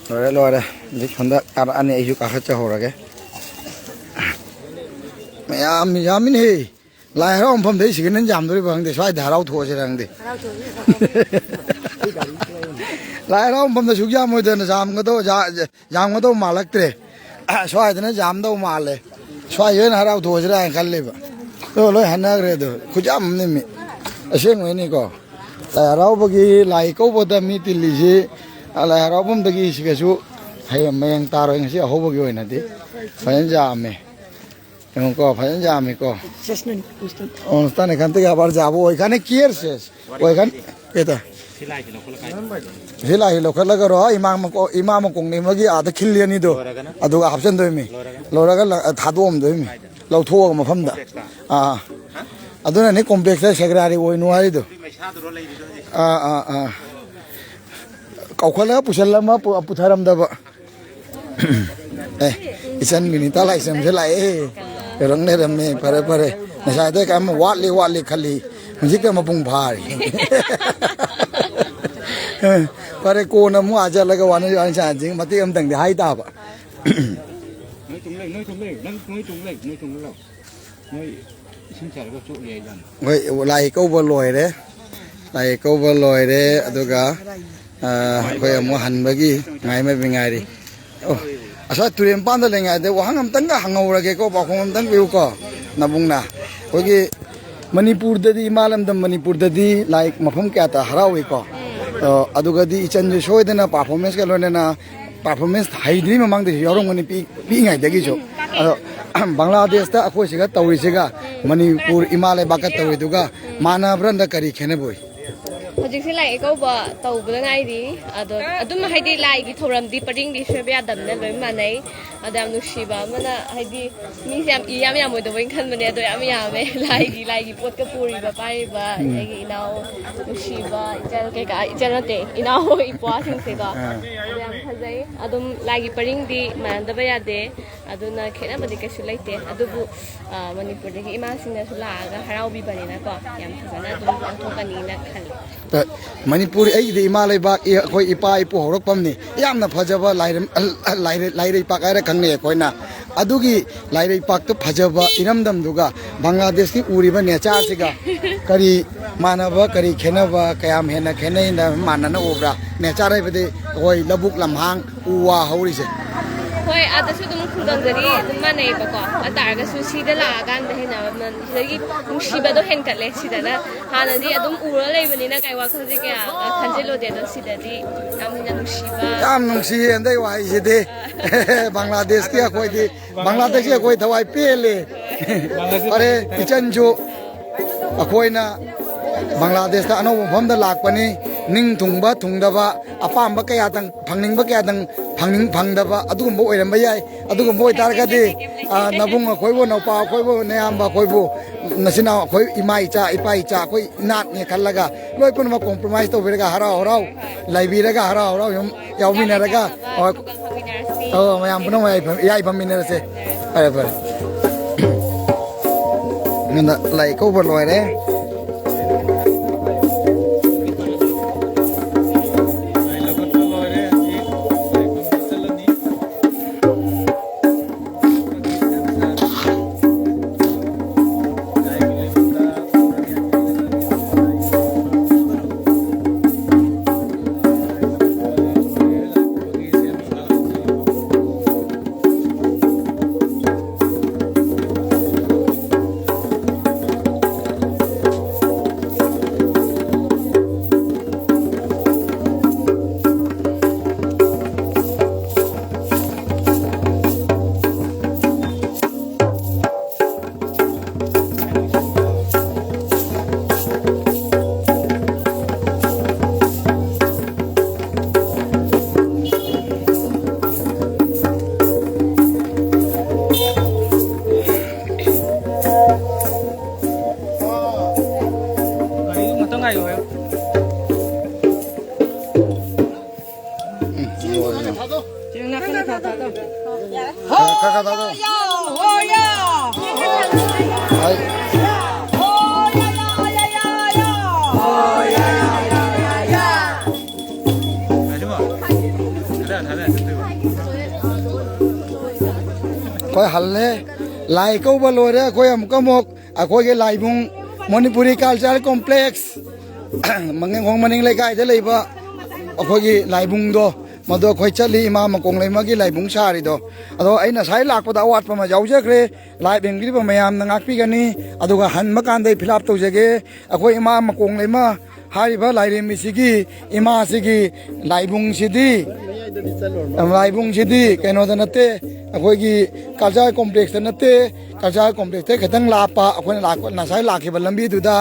ꯂꯣꯏꯔꯦ, ꯂꯣꯏꯔꯦ꯫ ꯍꯧꯖꯤꯛ ꯁꯣꯝꯗ ꯀꯥꯔꯛꯑꯅꯤ, ꯑꯩꯁꯨ ꯀꯥꯈꯠꯆꯍꯧꯔꯒꯦ꯫ ꯃꯌꯥꯝ ꯌꯥꯝꯃꯤꯅꯦꯍꯦ꯫ ꯂꯥꯏ ꯍꯔꯥꯎ ꯃꯐꯝꯗꯩ ꯁꯤꯒ ꯅꯪ ꯌꯥꯝꯗꯣꯔꯤꯕ ꯈꯪꯗꯦ, ꯁ꯭ꯋꯥꯏꯗ ꯍꯔꯥꯎ ꯊꯣꯛꯑꯁꯤꯔ ꯈꯪꯗꯦ꯫ ꯍꯔꯥꯎ ꯊꯣꯛꯑꯁꯤ꯫ ꯂꯥꯏ ꯍꯔꯥꯎ ꯃꯐꯝꯗ ꯁꯨꯛ ꯌꯥꯝꯃꯣꯏꯗꯅ ꯌꯥꯝꯒꯗꯧ-, ꯌꯥ-, ꯌꯥꯝꯒꯗꯧ ꯃꯥꯜꯂꯛꯇ꯭ꯔꯦ꯫ ꯁ꯭ꯋꯥꯏꯗꯅ ꯌꯥꯝꯗꯧ ꯃꯥꯜꯂꯦ꯫ ꯁ꯭ꯋꯥꯏ ꯑꯣꯏꯅ ꯍꯔꯥꯎ ꯊꯣꯛꯑꯁꯤꯔꯥ ꯍꯥꯏꯅ ꯈꯜꯂꯦꯕ꯫ ꯑꯗꯣ ꯂꯣꯏ ꯍꯟꯅꯈ꯭ꯔꯦ ꯑꯗꯣ꯫ ꯈꯨꯌꯥꯝ ꯑꯃꯅꯤ ꯃꯤ꯫ ꯑꯁꯦꯡꯕꯩꯅꯤꯀꯣ꯫ ꯂꯥꯏ ꯍꯔꯥꯎꯕꯒꯤ ꯂꯥꯏ ꯀꯧꯕꯗ ꯃꯤ ꯇꯤꯜꯂꯤꯁꯤ, ꯑ, ꯂꯥꯏ ꯍꯔꯥꯎꯐꯝꯗꯒꯤ ꯁꯤꯒꯁꯨ ꯍꯌꯦꯡ ꯃꯌꯦꯡ ꯇꯥꯔꯣꯏ ꯉꯁꯤ ꯑꯍꯧꯕꯒꯤ ꯑꯣꯏꯅꯗꯤ꯫ ꯐꯖꯅ ꯌꯥꯝꯃꯦ꯫ ꯌꯦꯡꯉꯨꯀꯣ, ꯐꯖꯅ ꯌꯥꯝꯃꯤꯀꯣ꯫ ꯆꯦꯁꯅ ꯎꯁꯇꯟ꯫ ꯑꯣ, ꯎꯁꯇꯟ ꯈꯟꯇ ꯌꯥꯕꯥꯔ ꯖꯥꯕ ꯑꯣꯏ ꯈꯟꯇ ꯀꯤꯌꯔ ꯁꯦꯁ꯫ ꯑꯣꯏ ꯈꯟ-, ꯀꯦꯇ꯫ ꯁꯤ ꯂꯥꯏꯁꯤ ꯂꯧꯈꯠꯂꯀꯥꯏ꯫ ꯁꯤ ꯂꯥꯏꯁꯤ ꯂꯧꯈꯠꯂꯒꯔꯣ, ꯏꯃꯥ ꯃꯀꯣ-, ꯏꯃꯥ ꯃꯀꯣꯛꯅꯤꯃꯒꯤ ꯑꯥꯗ ꯈꯤꯜꯂꯤ ꯑꯅꯤꯗꯣ꯫ ꯂꯣꯏꯔꯒꯅ? ꯑꯗꯨꯒ ꯍꯥꯞꯆꯤꯟꯗꯣꯏꯃꯤ꯫ ꯂꯣꯏꯔꯒ? ꯂꯣꯏꯔꯒ ꯂ-, ꯊꯥꯗꯣꯛꯑꯝꯗꯣꯏꯃꯤ꯫ ꯀꯥꯏꯗ? ꯂꯧꯊꯣꯛꯑꯒ ꯃꯐꯝꯗ꯫ ꯀꯣꯝꯄ꯭ꯂꯦꯛꯁꯇ? ꯑꯥ꯫ ꯑꯗꯨꯅꯅꯤ ꯀꯣꯝꯄ꯭ꯂꯦꯛꯁꯇ ꯁꯦꯀ꯭ꯔꯦꯇꯔꯤ ꯑꯣꯏꯅꯨ ꯍꯥꯏꯔꯤꯗꯣ꯫ ꯑꯗꯨꯏ ꯃꯩꯁꯥꯗꯨꯔꯣ ꯂꯩꯔꯤꯗꯣ ꯍꯧꯖꯤꯛ? ꯑꯥ, ꯑꯥ, ꯑꯥ꯫ ꯀꯧꯈꯠꯂꯒ ꯄꯨꯁꯜꯂꯝꯃ ꯄꯨ-, ꯄꯨꯊꯔꯝꯗꯕ꯫ ꯑꯦ, ꯏꯆꯟ ꯕꯤꯅꯤꯇꯥ ꯂꯥꯏꯁ꯭ꯔꯝꯁꯦ ꯂꯥꯛꯑꯦ꯫ ꯌꯧꯔꯛ ꯂꯩꯔꯝꯃꯦ꯫ ꯐꯔꯦ, ꯐꯔꯦ꯫ ꯉꯁꯥꯏꯗꯩ ꯀꯝ ꯋꯥꯠꯂꯤ, ꯋꯥꯠꯂꯤ ꯈꯜꯂꯤ꯫ ꯍꯧꯖꯤꯛꯇ ꯃꯄꯨꯡ ꯐꯥꯔꯦ꯫ ꯐꯔꯦ, ꯀꯣꯟꯅ ꯑꯃꯨꯛ ꯑꯥ ꯆꯠꯂꯒ ꯋꯥꯔꯤ, ꯋꯥꯔꯤ ꯁꯥꯟꯅꯁꯤ꯫ ꯃꯇꯦꯛ ꯑꯃꯇꯪꯗꯤ ꯍꯥꯏ ꯇꯥꯕ꯫ ꯅꯣꯏ ꯇꯨꯡ ꯂꯩ, ꯅꯣꯏ ꯇꯨꯡ ꯂꯩ, ꯅꯪ ꯅꯣꯏ ꯇꯨꯡ ꯂꯩ, ꯅꯣꯏ ꯇꯨꯡ ꯂꯩ꯫ ꯅꯣꯏ ꯏꯁꯤꯡ ꯆꯥꯏꯔꯒ ꯆꯣꯠꯂꯤ ꯍꯥꯏꯖꯥꯠꯅꯤ꯫ ꯍꯣꯏ, ꯂꯥꯏ ꯀꯧꯕ ꯂꯣꯏꯔꯦ꯫ ꯂꯥꯏ ꯀꯧꯕ ꯂꯣꯏꯔꯦ, ꯑꯗꯨꯒ, ꯑ, ꯑꯩꯈꯣꯏ ꯑꯃꯨꯛ ꯍꯟꯕꯒꯤ ꯉꯥꯏꯃꯕꯤ ꯉꯥꯏꯔꯤ꯫ ꯑꯣ, ꯑꯁ꯭ꯋꯥꯏ ꯇꯨꯔꯦꯜ ꯃꯄꯥꯟꯗ ꯂꯩꯉꯥꯏꯗ ꯋꯥꯍꯪ ꯑꯝꯇꯪꯒ ꯍꯪꯍꯧꯔꯒꯦꯀꯣ, ꯄꯥꯎꯈꯨꯝ ꯑꯝꯇꯪ ꯄꯤꯌꯨꯀꯣ, ꯅꯕꯨꯡꯅ꯫ ꯑꯩꯈꯣꯏꯒꯤ ꯃꯅꯤꯄꯨꯔꯗꯗꯤ, ꯏꯃꯥ ꯂꯝꯗꯝ ꯃꯅꯤꯄꯨꯔꯗꯗꯤ ꯂꯥꯏ ꯃꯐꯝ ꯀꯌꯥꯗ ꯍꯔꯥꯎꯏꯀꯣ꯫ ꯑ, ꯑꯗꯨꯒꯗꯤ ꯏꯆꯟꯁꯨ ꯁꯣꯏꯗꯅ ꯄꯥꯔꯐꯣꯔꯃꯦꯟꯁꯀ ꯂꯣꯏꯅꯅ ꯄꯥꯔꯐꯣꯔꯃꯦꯟꯁ ꯍꯩꯗ꯭ꯔꯤ ꯃꯃꯥꯡꯗꯁꯨ ꯌꯥꯎꯔꯝꯒꯅꯤ, ꯄꯤ-, ꯄꯤꯛꯏꯉꯩꯗꯒꯤꯁꯨ꯫ ꯑꯗꯣ ꯕꯪꯒ꯭ꯂꯥꯗꯦꯁꯇ ꯑꯩꯈꯣꯏ ꯁꯤꯒ ꯇꯧꯔꯤꯁꯤꯒ, ꯃꯅꯤꯄꯨꯔ ꯏꯃꯥ ꯂꯩꯕꯥꯛꯀ ꯇꯧꯔꯤꯗꯨꯒ ꯃꯥꯟꯅꯕ꯭ꯔꯥ, ꯅꯠꯇ꯭ꯔ ꯀꯔꯤ ꯈꯦꯠꯅꯕ ꯎꯏ? ꯍꯧꯖꯤꯛꯁꯦ ꯂꯥꯏ ꯏꯀꯧꯕ ꯇꯧꯕꯗ ꯉꯥꯏꯔꯤ꯫ ꯑꯗꯣ ꯑꯗꯨꯝ ꯍꯥꯏꯗꯤ ꯂꯥꯏꯒꯤ ꯊꯧꯔꯝꯗꯤ ꯄꯔꯤꯡꯗꯤ ꯁꯣꯏꯕ ꯌꯥꯗꯕꯅꯤꯅ ꯂꯣꯏ ꯃꯥꯟꯅꯩ꯫ ꯑꯗꯣ ꯌꯥꯝ ꯅꯨꯡꯁꯤꯕ ꯑꯃꯅ ꯍꯥꯏꯗꯤ ꯃꯤꯁꯦ ꯌꯥꯝ ꯏ ꯌꯥꯝ ꯌꯥꯝꯃꯣꯏꯗꯕꯣꯏ ꯈꯟꯕꯅꯦ, ꯑꯗꯣ ꯌꯥꯝ ꯌꯥꯝꯃꯦ꯫ ꯂꯥꯏꯒꯤ ꯂꯥꯏꯒꯤ ꯄꯣꯠꯀ ꯄꯨꯔꯤꯕ ꯄꯥꯏꯔꯤꯕ ꯑꯩꯒꯤ ꯏꯅꯥꯎ ꯅꯨꯡꯁꯤꯕ ꯏꯆꯜ ꯀꯩꯀꯥ, ꯏꯆꯜ ꯅꯠꯇꯦ, ꯏꯅꯥꯎ ꯏꯄ꯭ꯋꯥꯁꯤꯡꯁꯦꯀꯣ꯫ ꯑꯗꯣ ꯌꯥꯝ ꯐꯖꯩ꯫ ꯑꯗꯨꯝ ꯂꯥꯏꯒꯤ ꯄꯔꯤꯡꯗꯤ ꯃꯥꯟꯅꯗꯕ ꯌꯥꯗꯦ꯫ ꯑꯗꯨꯅ ꯈꯦꯠꯅꯕꯗꯤ ꯀꯩꯁꯨ ꯂꯩꯇꯦ꯫ ꯑꯗꯨꯕꯨ ꯃꯅꯤꯄꯨꯔꯗꯒꯤ ꯏꯃꯥꯁꯤꯡꯅꯁꯨ ꯂꯥꯛꯑꯒ ꯍꯔꯥꯎꯕꯤꯕꯅꯤꯅꯀꯣ, ꯌꯥꯝ ꯐꯖꯅ ꯑꯗꯨꯝ ꯄꯥꯡꯊꯣꯛꯀꯅꯤꯅ ꯈꯜꯂꯤ꯫ ꯃꯅꯤꯄꯨꯔ ꯑꯩꯒꯤꯗꯤ ꯏꯃꯥ ꯂꯩꯕꯥꯛ, ꯑꯩꯈꯣꯏ ꯏꯄꯥ ꯏꯄꯨ ꯍꯧꯔꯛꯐꯝꯅꯤ꯫ ꯌꯥꯝꯅ ꯐꯖꯕ ꯂꯥꯏꯔꯩꯄꯥꯛ ꯍꯥꯏꯔ ꯈꯪꯅꯩ ꯑꯩꯈꯣꯏꯅ꯫ ꯑꯗꯨꯒꯤ ꯂꯥꯏꯔꯩꯄꯥꯛꯇꯨ ꯐꯖꯕ ꯏꯔꯝꯗꯝꯗꯨꯒ ꯕꯪꯒ꯭ꯂꯥꯗꯦꯁꯀꯤ ꯎꯔꯤꯕ ꯅꯦꯆꯔꯁꯤꯒ ꯀꯔꯤ ꯃꯥꯟꯅꯕ, ꯀꯔꯤ ꯈꯦꯠꯅꯕ, ꯀꯌꯥꯝ ꯍꯦꯟꯅ ꯈꯦꯠꯅꯩꯅ ꯃꯥꯟꯅꯅ ꯎꯕ꯭ꯔꯥ? ꯅꯦꯆꯔ ꯍꯥꯏꯕꯗꯤ ꯑꯩꯈꯣꯏ ꯂꯧꯕꯨꯛ ꯂꯝꯍꯥꯡ, ꯎ ꯋꯥ ꯍꯧꯔꯤꯁꯦ꯫ ꯍꯣꯏ, ꯑꯗꯁꯨ ꯑꯗꯨꯝ ꯈꯨꯡꯒꯪꯗꯗꯤ ꯑꯗꯨꯝ ꯃꯥꯟꯅꯩꯌꯦꯕꯀꯣ꯫ ꯑꯗꯨ ꯇꯥꯔꯒꯁꯨ ꯁꯤꯗ ꯂꯥꯛꯑꯀꯥꯟꯗ ꯍꯦꯟꯅ ꯃꯃꯜ-, ꯁꯤꯗꯒꯤ ꯅꯨꯡꯁꯤꯕꯗꯣ ꯍꯦꯟꯒꯠꯂꯦ꯫ ꯁꯤꯗꯅ ꯍꯥꯟꯅꯗꯤ ꯑꯗꯨꯝ ꯎꯔ ꯂꯩꯕꯅꯤꯅ ꯀꯩ ꯋꯥꯈꯜꯁꯦ ꯀꯌꯥ, ꯑ, ꯈꯟꯖꯤꯜꯂꯨꯗꯦ꯫ ꯑꯗꯣ ꯁꯤꯗꯗꯤ ꯌꯥꯝ ꯍꯦꯟꯅ ꯅꯨꯡꯁꯤꯕ꯫ ꯌꯥꯝ ꯅꯨꯡꯁꯤꯌꯦ ꯍꯟꯗꯛ ꯋꯥꯍꯩꯁꯤꯗꯤ꯫ ꯕꯪꯒ꯭ꯂꯥꯗꯦꯁꯀꯤ ꯑꯩꯈꯣꯏꯗꯤ, ꯕꯪꯒ꯭ꯂꯥꯗꯦꯁꯀꯤ ꯑꯩꯈꯣꯏ ꯊꯋꯥꯏ ꯄꯦꯜꯂꯦ꯫ ꯐꯔꯦ, ꯏꯆꯟꯁꯨ ꯑꯩꯈꯣꯏꯅ ꯕꯪꯒ꯭ꯂꯥꯗꯦꯁꯇ ꯑꯅꯧꯕ ꯃꯐꯝꯗ ꯂꯥꯛꯄꯅꯤ꯫ ꯅꯤꯡ ꯊꯨꯡꯕ ꯊꯨꯡꯗꯕ, ꯑꯄꯥꯝꯕ ꯀꯌꯥꯗꯪ, ꯐꯪꯅꯤꯡꯕ ꯀꯌꯥꯗꯪ ꯐꯪꯅꯤꯡ ꯐꯪꯗꯕ ꯑꯗꯨꯒꯨꯝꯕ ꯑꯣꯏꯔꯝꯕ ꯌꯥꯏ꯫ ꯑꯗꯨꯒꯨꯝꯕ ꯑꯣꯏꯇꯥꯔꯒꯗꯤ, ꯑ, ꯅꯕꯨꯡ ꯑꯩꯈꯣꯏꯕꯨ, ꯅꯧꯄꯥ ꯑꯩꯈꯣꯏꯕꯨ, ꯅꯌꯥꯝꯕ ꯑꯩꯈꯣꯏꯕꯨ, ꯅꯆꯤꯟ ꯅꯅꯥꯎ ꯑꯩꯈꯣꯏ, ꯏꯃꯥ ꯏꯆꯥ, ꯏꯄꯥ ꯏꯆꯥ ꯑꯩꯈꯣꯏ ꯏꯅꯥꯠꯅꯦ ꯈꯜꯂꯒ ꯂꯣꯏ ꯄꯨꯝꯅꯃꯛ compromise ꯇꯧꯕꯤꯔꯒ ꯍꯔꯥꯎ ꯍꯔꯥꯎ ꯂꯩꯕꯤꯔꯒ ꯍꯔꯥꯎ ꯍꯔꯥꯎ ꯌꯨꯝ ꯌꯥꯎꯃꯤꯟꯅꯔꯒ, ꯍꯣꯏ꯫ ꯐꯪꯃꯤꯟꯅꯔꯁꯤ꯫ ꯑꯣ, ꯃꯌꯥꯝ ꯄꯨꯝꯅꯃꯛ ꯌꯥꯏꯐ-, ꯌꯥꯏꯐꯃꯤꯟꯅꯔꯁꯦ꯫ ꯐꯔꯦ, ꯐꯔꯦ꯫ ꯑꯩꯉꯣꯟꯗ ꯂꯥꯏ ꯀꯧꯕ ꯂꯣꯏꯔꯦ꯫ ꯎꯝ, ꯁꯤ ꯅꯥꯀꯟꯗ ꯊꯥꯗꯣꯛ꯫ ꯈꯔ ꯈꯔ ꯊꯥꯗꯣꯛ꯫ ꯍꯣꯌꯥ, ꯍꯣꯌꯥ꯫ ꯍꯥꯏ꯫ ꯍꯣꯌꯥ, ꯌꯥ, ꯌꯥ, ꯌꯥ, ꯌꯥ꯫ ꯑꯩꯈꯣꯏ ꯍꯜꯂꯦ꯫ ꯂꯥꯏ ꯀꯧꯕ ꯂꯣꯏꯔꯦ꯫ ꯑꯩꯈꯣꯏ ꯑꯃꯨꯛꯀ ꯑꯃꯨꯛ ꯑꯩꯈꯣꯏꯒꯤ ꯂꯥꯏꯕꯨꯡ, ꯃꯅꯤꯄꯨꯔꯤ ꯀꯜꯆꯔꯦꯜ ꯀꯣꯝꯄ꯭ꯂꯦꯛꯁ, ꯃꯅꯤꯡꯈꯣꯡ ꯃꯅꯤꯡ ꯂꯩꯀꯥꯏꯗ ꯂꯩꯕ ꯑꯩꯈꯣꯏꯒꯤ ꯂꯥꯏꯕꯨꯡꯗꯣ, ꯃꯗꯨ ꯑꯩꯈꯣꯏ ꯆꯠꯂꯤ, ꯏꯃꯥ ꯃꯀꯣꯡꯂꯩꯃꯒꯤ ꯂꯥꯏꯕꯨꯡ ꯁꯥꯔꯤꯗꯣ꯫ ꯑꯗꯣ ꯑꯩ ꯉꯁꯥꯏ ꯂꯥꯛꯄꯗ ꯑꯋꯥꯠꯄ ꯑꯃ ꯌꯥꯎꯖꯈ꯭ꯔꯦ꯫ ꯂꯥꯏꯚ ꯌꯦꯡꯕꯤꯔꯤꯕ ꯃꯌꯥꯝꯅ ꯉꯥꯛꯄꯤꯒꯅꯤ꯫ ꯑꯗꯨꯒ ꯍꯟꯕ ꯀꯥꯟꯗ ꯑꯩ ꯐꯤꯂꯥꯞ ꯇꯧꯖꯒꯦ꯫ ꯑꯩꯈꯣꯏ ꯏꯃꯥ ꯃꯀꯣꯡꯂꯩꯃ ꯍꯥꯏꯔꯤꯕ ꯂꯥꯏꯔꯦꯝꯕꯤꯁꯤꯒꯤ, ꯏꯃꯥꯁꯤꯒꯤ ꯂꯥꯏꯕꯨꯡꯁꯤꯗꯤ, ꯂꯥꯏꯕꯨꯡꯁꯤꯗꯤ ꯀꯩꯅꯣꯗ ꯅꯠꯇꯦ, ꯑꯩꯈꯣꯏꯒꯤ ꯀꯜꯆꯔꯦꯜ ꯀꯣꯝꯄ꯭ꯂꯦꯛꯁꯇ ꯅꯠꯇꯦ꯫ ꯀꯜꯆꯔꯦꯜ ꯀꯣꯝꯄ꯭ꯂꯦꯛꯁꯇꯩ ꯈꯤꯇꯪ ꯂꯥꯞꯄ, ꯑꯩꯈꯣꯏꯅ ꯂꯥꯛꯄ, ꯉꯁꯥꯏ ꯂꯥꯛꯈꯤꯕ ꯂꯝꯕꯤꯗꯨꯗ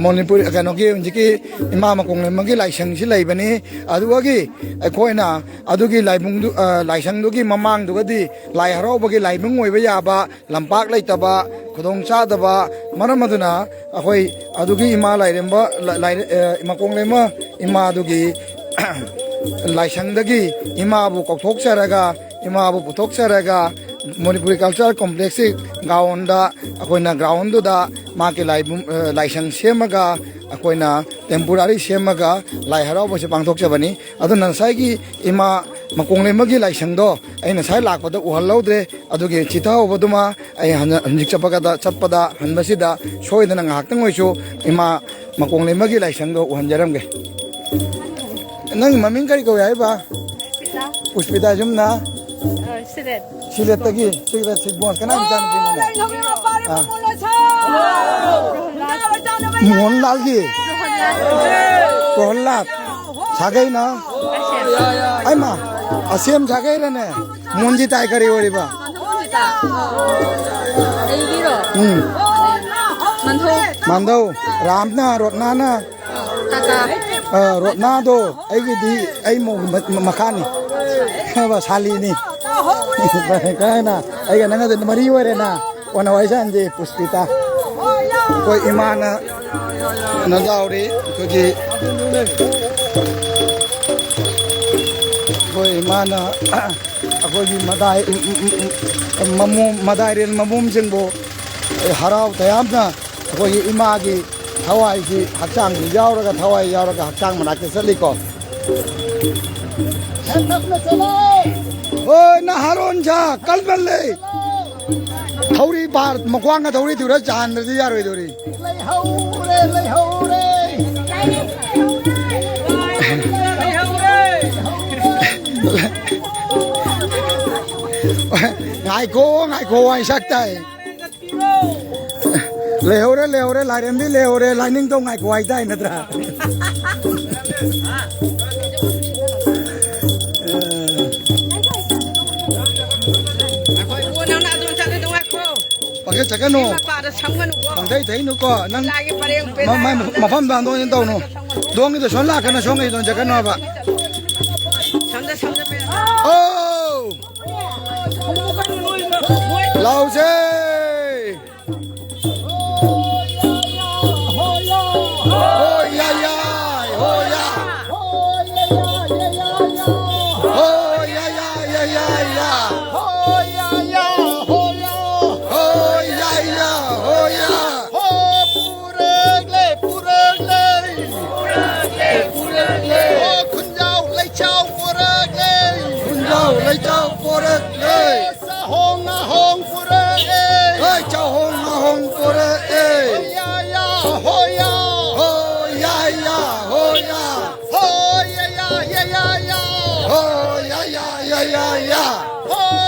ꯃꯅꯤꯄꯨꯔ, ꯀꯩꯅꯣꯒꯤ, ꯍꯧꯖꯤꯛꯀꯤ ꯏꯃꯥ ꯃꯀꯣꯡꯂꯩꯃꯒꯤ ꯂꯥꯏꯁꯪꯁꯤ ꯂꯩꯕꯅꯤ꯫ ꯑꯗꯨꯒꯤ ꯑꯩꯈꯣꯏꯅ ꯑꯗꯨꯒꯤ ꯂꯥꯏꯕꯨꯡꯗꯨ, ꯑ, ꯂꯥꯏꯁꯪꯗꯨꯒꯤ ꯃꯃꯥꯡꯗꯨꯒꯗꯤ ꯂꯥꯏ ꯍꯔꯥꯎꯕꯒꯤ ꯂꯥꯏꯕꯨꯡ ꯑꯣꯏꯕ ꯌꯥꯕ ꯂꯝꯄꯥꯛ ꯂꯩꯇꯕ, ꯈꯨꯗꯣꯡ ꯆꯥꯗꯕ ꯃꯔꯝ ꯑꯗꯨꯅ ꯑꯩꯈꯣꯏ ꯑꯗꯨꯒꯤ ꯏꯃꯥ ꯂꯥꯏꯔꯦꯝꯕ, ꯂꯥꯏ-, ꯂꯥꯏꯔꯦ-, ꯑ, ꯃꯀꯣꯡꯂꯩꯃ ꯏꯃꯥꯗꯨꯒꯤ ꯂꯥꯏꯁꯪꯗꯒꯤ ꯏꯃꯥꯕꯨ ꯀꯧꯊꯣꯛꯆꯔꯒ, ꯏꯃꯥꯕꯨ ꯄꯨꯊꯣꯛꯆꯔꯒ, ꯃꯅꯤꯄꯨꯔꯤ ꯀꯜꯆꯔꯦꯜ ꯀꯣꯝꯄ꯭ꯂꯦꯛꯁꯀꯤ ꯒ꯭ꯔꯥꯎꯟꯗ, ꯑꯩꯈꯣꯏꯅ ꯒ꯭ꯔꯥꯎꯟꯗꯨꯗ ꯃꯥꯒꯤ ꯂꯥꯏꯕꯨꯡ, ꯑ, ꯂꯥꯏꯁꯪ ꯁꯦꯝꯃꯒ, ꯑꯩꯈꯣꯏꯅ ꯇꯦꯝꯄꯣꯔꯥꯔꯤ ꯁꯦꯝꯃꯒ ꯂꯥꯏ ꯍꯔꯥꯎꯕꯁꯦ ꯄꯥꯡꯊꯣꯛꯆꯕꯅꯤ꯫ ꯑꯗꯨꯅ ꯉꯁꯥꯏꯒꯤ ꯏꯃꯥ ꯃꯀꯣꯡꯂꯩꯃꯒꯤ ꯂꯥꯏꯁꯪꯗꯣ ꯑꯩ ꯉꯁꯥꯏ ꯂꯥꯛꯄꯗ ꯎꯍꯜꯍꯧꯗ꯭ꯔꯦ꯫ ꯑꯗꯨꯒꯤ ꯆꯤꯊꯍꯧꯕꯗꯨꯃ ꯑꯩ ꯍꯟ-, ꯍꯧꯖꯤꯛ ꯆꯠꯄꯒꯗ, ꯆꯠꯄꯗ ꯍꯟꯕꯁꯤꯗ ꯁꯣꯏꯗꯅ ꯉꯥꯏꯍꯥꯛꯇꯪ ꯑꯣꯏꯁꯨ ꯏꯃꯥ ꯃꯀꯣꯡꯂꯩꯃꯒꯤ ꯂꯥꯏꯁꯪꯗꯣ ꯎꯍꯟꯖꯔꯝꯒꯦ꯫ ꯅꯪ ꯃꯃꯤꯡ ꯀꯔꯤ ꯀꯧꯏ ꯍꯥꯏꯕ? ꯄꯨꯁꯄꯤꯇꯥ꯫ ꯄꯨꯁꯄꯤꯇꯥ ꯌꯨꯝꯅ? ꯑ, ꯁꯤꯂꯦꯠ꯫ ꯁꯤꯂꯦꯠꯇꯒꯤ? ꯁꯤꯂꯦꯠ ꯁꯤꯒꯣꯟ꯫ ꯀꯅꯥ ꯃꯆꯥꯅꯨꯄꯤꯅꯣ ꯅꯪ? ꯑꯥ꯫ ꯃꯣꯍꯟꯂꯥꯜꯒꯤ? ꯄ꯭ꯔꯣꯍꯜꯂꯥꯗ꯫ ꯁꯥꯒꯩꯅ? ꯑꯁꯦꯝ꯫ ꯑꯩꯃ, ꯑꯁꯦꯝ ꯁꯥꯒꯩꯔꯅꯦ? ꯃꯣꯟꯖꯤꯇꯥꯏ ꯀꯔꯤ ꯑꯣꯏꯔꯤꯕ? ꯑꯩꯒꯤꯔꯣ? ꯎꯝ꯫ ꯃꯥꯟꯙꯧ꯫ ꯃꯥꯟꯙꯧ꯫ ꯔꯥꯝꯅ, ꯔꯣꯠꯅꯥꯅ? ꯀꯀꯥ꯫ ꯑ, ꯔꯣꯠꯅꯥꯗꯣ ꯑꯩꯒꯤꯗꯤ ꯑꯩ ꯃꯧꯒꯤ ꯃ-, ꯃ-, ꯃꯈꯥꯅꯤ꯫ ꯁꯥꯂꯤꯅꯤ꯫ ꯀꯥꯏꯅ ꯑꯩꯒ ꯅꯪꯒꯗꯤ ꯃꯔꯤ ꯑꯣꯏꯔꯦꯅ꯫ ꯀꯣꯟꯅ ꯋꯥꯔꯤ ꯁꯥꯟꯅꯁꯤ, ꯄꯨꯁꯄꯤꯇꯥ꯫ ꯑꯩꯈꯣꯏ ꯏꯃꯥꯅ ꯀꯩꯅꯣ ꯇꯧꯔꯤ, ꯑꯩꯈꯣꯏꯒꯤ ꯑꯩꯈꯣꯏ ꯏꯃꯥꯅ ꯑꯩꯈꯣꯏꯒꯤ ꯃꯗꯥꯏ, ꯎꯝ, ꯎꯝ, ꯎꯝ, ꯎꯝ, ꯃꯃꯣꯝ, ꯃꯗꯥꯏꯔꯦꯟ ꯃꯃꯣꯝꯁꯤꯡꯕꯨ ꯍꯔꯥꯎ ꯇꯌꯥꯝꯅ ꯑꯩꯈꯣꯏꯒꯤ ꯏꯃꯥꯒꯤ ꯊꯋꯥꯏꯁꯤ ꯍꯛꯆꯥꯡꯁꯤ ꯌꯥꯎꯔꯒ, ꯊꯋꯥꯏ ꯌꯥꯎꯔꯒ ꯍꯛꯆꯥꯡ ꯃꯅꯥꯛꯇ ꯆꯠꯂꯤꯀꯣ꯫ ꯍꯣꯏ, ꯅꯍꯥꯔꯣꯟ ꯁꯥ ꯀꯜꯃꯜꯂꯦ꯫ ꯊꯧꯔꯤ ꯄꯥꯔ ꯃꯈ꯭ꯋꯥꯡꯒ ꯊꯧꯔꯤ ꯇꯨꯔ ꯆꯥꯟꯗ꯭ꯔꯗꯤ ꯌꯥꯔꯣꯏꯗꯧꯔꯤ꯫ ꯂꯩꯍꯧꯔꯦ, ꯂꯩꯍꯧꯔꯦ꯫ ꯉꯥꯏꯈꯣ, ꯉꯥꯏꯈꯣ, ꯋꯥꯏ ꯁꯛ ꯇꯥꯏ꯫ ꯂꯩꯍꯧꯔꯦ, ꯂꯩꯍꯧꯔꯦ, ꯂꯥꯏꯔꯦꯝꯕꯤ ꯂꯩꯍꯧꯔꯦ, ꯂꯥꯏꯅꯤꯡꯊꯧ ꯉꯥꯏꯈꯣ ꯍꯥꯏꯇꯥꯏ ꯅꯠꯇ꯭ꯔꯥ? ꯉꯥꯏꯈꯣ, ꯏꯕꯨꯡꯉꯣ, ꯅꯪꯅ ꯑꯗꯨꯝ ꯆꯠꯂꯤꯗꯣ ꯉꯥꯏꯈꯣ꯫ ꯄꯪꯆꯠ ꯆꯠꯀꯅꯨ꯫ ꯃꯤ ꯃꯄꯥꯗ ꯁꯝꯒꯅꯨꯀꯣ꯫ ꯄꯪꯊꯩ ꯊꯩꯅꯨꯀꯣ꯫ ꯅꯪ ꯂꯥꯏꯒꯤ ꯄꯔꯦꯡ ꯃ-, ꯃ-, ꯄꯦꯟꯅ ꯃꯐꯝꯗ ꯍꯟꯗꯣꯛ ꯍꯟꯖꯤꯟ ꯇꯧꯅꯨ꯫ ꯗꯣꯡꯒꯤꯗꯣ ꯁꯣꯝ ꯂꯥꯛꯀꯅꯨ, ꯁꯣꯝꯒꯤꯗꯣ ꯆꯠꯀꯅꯣꯕ꯫ ꯁꯝꯗ, ꯁꯝꯗ ꯄꯦꯟꯅ꯫ ꯑꯧ! ꯂꯥꯎꯁꯦ! ꯍꯣꯏ ꯌꯥ ꯌꯥ, ꯍꯣꯏ ꯌꯥ꯫ ꯍꯣꯏ ꯌꯥ ꯌꯥ, ꯍꯣꯏ ꯌꯥ ꯌꯥ꯫ ꯍꯣꯏ ꯌꯥ ꯌꯥ, ꯍꯣꯏ ꯌꯥ꯫ ꯍꯣꯏ ꯌꯥ ꯌꯥ, ꯍꯣꯏ ꯌꯥ꯫ ꯍꯣ ꯄꯨꯔꯛꯂꯦ, ꯄꯨꯔꯛꯂꯦ꯫ ꯄꯨꯔꯛꯂꯦ, ꯄꯨꯔꯛꯂꯦ꯫ ꯍꯣ ꯈꯨꯟꯖꯥꯎ ꯂꯩꯆꯥꯎ ꯄꯨꯔꯛꯂꯦ꯫ ꯈꯨꯟꯖꯥꯎ ꯂꯩꯆꯥꯎ ꯄꯨꯔꯛꯂꯦ꯫ ꯆꯥꯍꯣꯡ ꯉꯥꯍꯣꯡ ꯄꯨꯔꯛꯑꯦ꯫ ꯍꯣꯏ, ꯆꯥꯍꯣꯡ ꯉꯥꯍꯣꯡ ꯄꯨꯔꯛꯑꯦ꯫ ꯍꯣꯏ ꯌꯥ ꯌꯥ, ꯍꯣꯏ ꯌꯥ꯫ ꯍꯣꯏ ꯌꯥ ꯌꯥ, ꯍꯣꯏ ꯌꯥ꯫ ꯍꯣꯏ ꯌꯥ ꯌꯥ, ꯌꯥ ꯌꯥ ꯌꯥ꯫ ꯍꯣꯏ ꯌꯥ ꯌꯥ, ꯌꯥ ꯌꯥ ꯌꯥ꯫ ꯍꯣ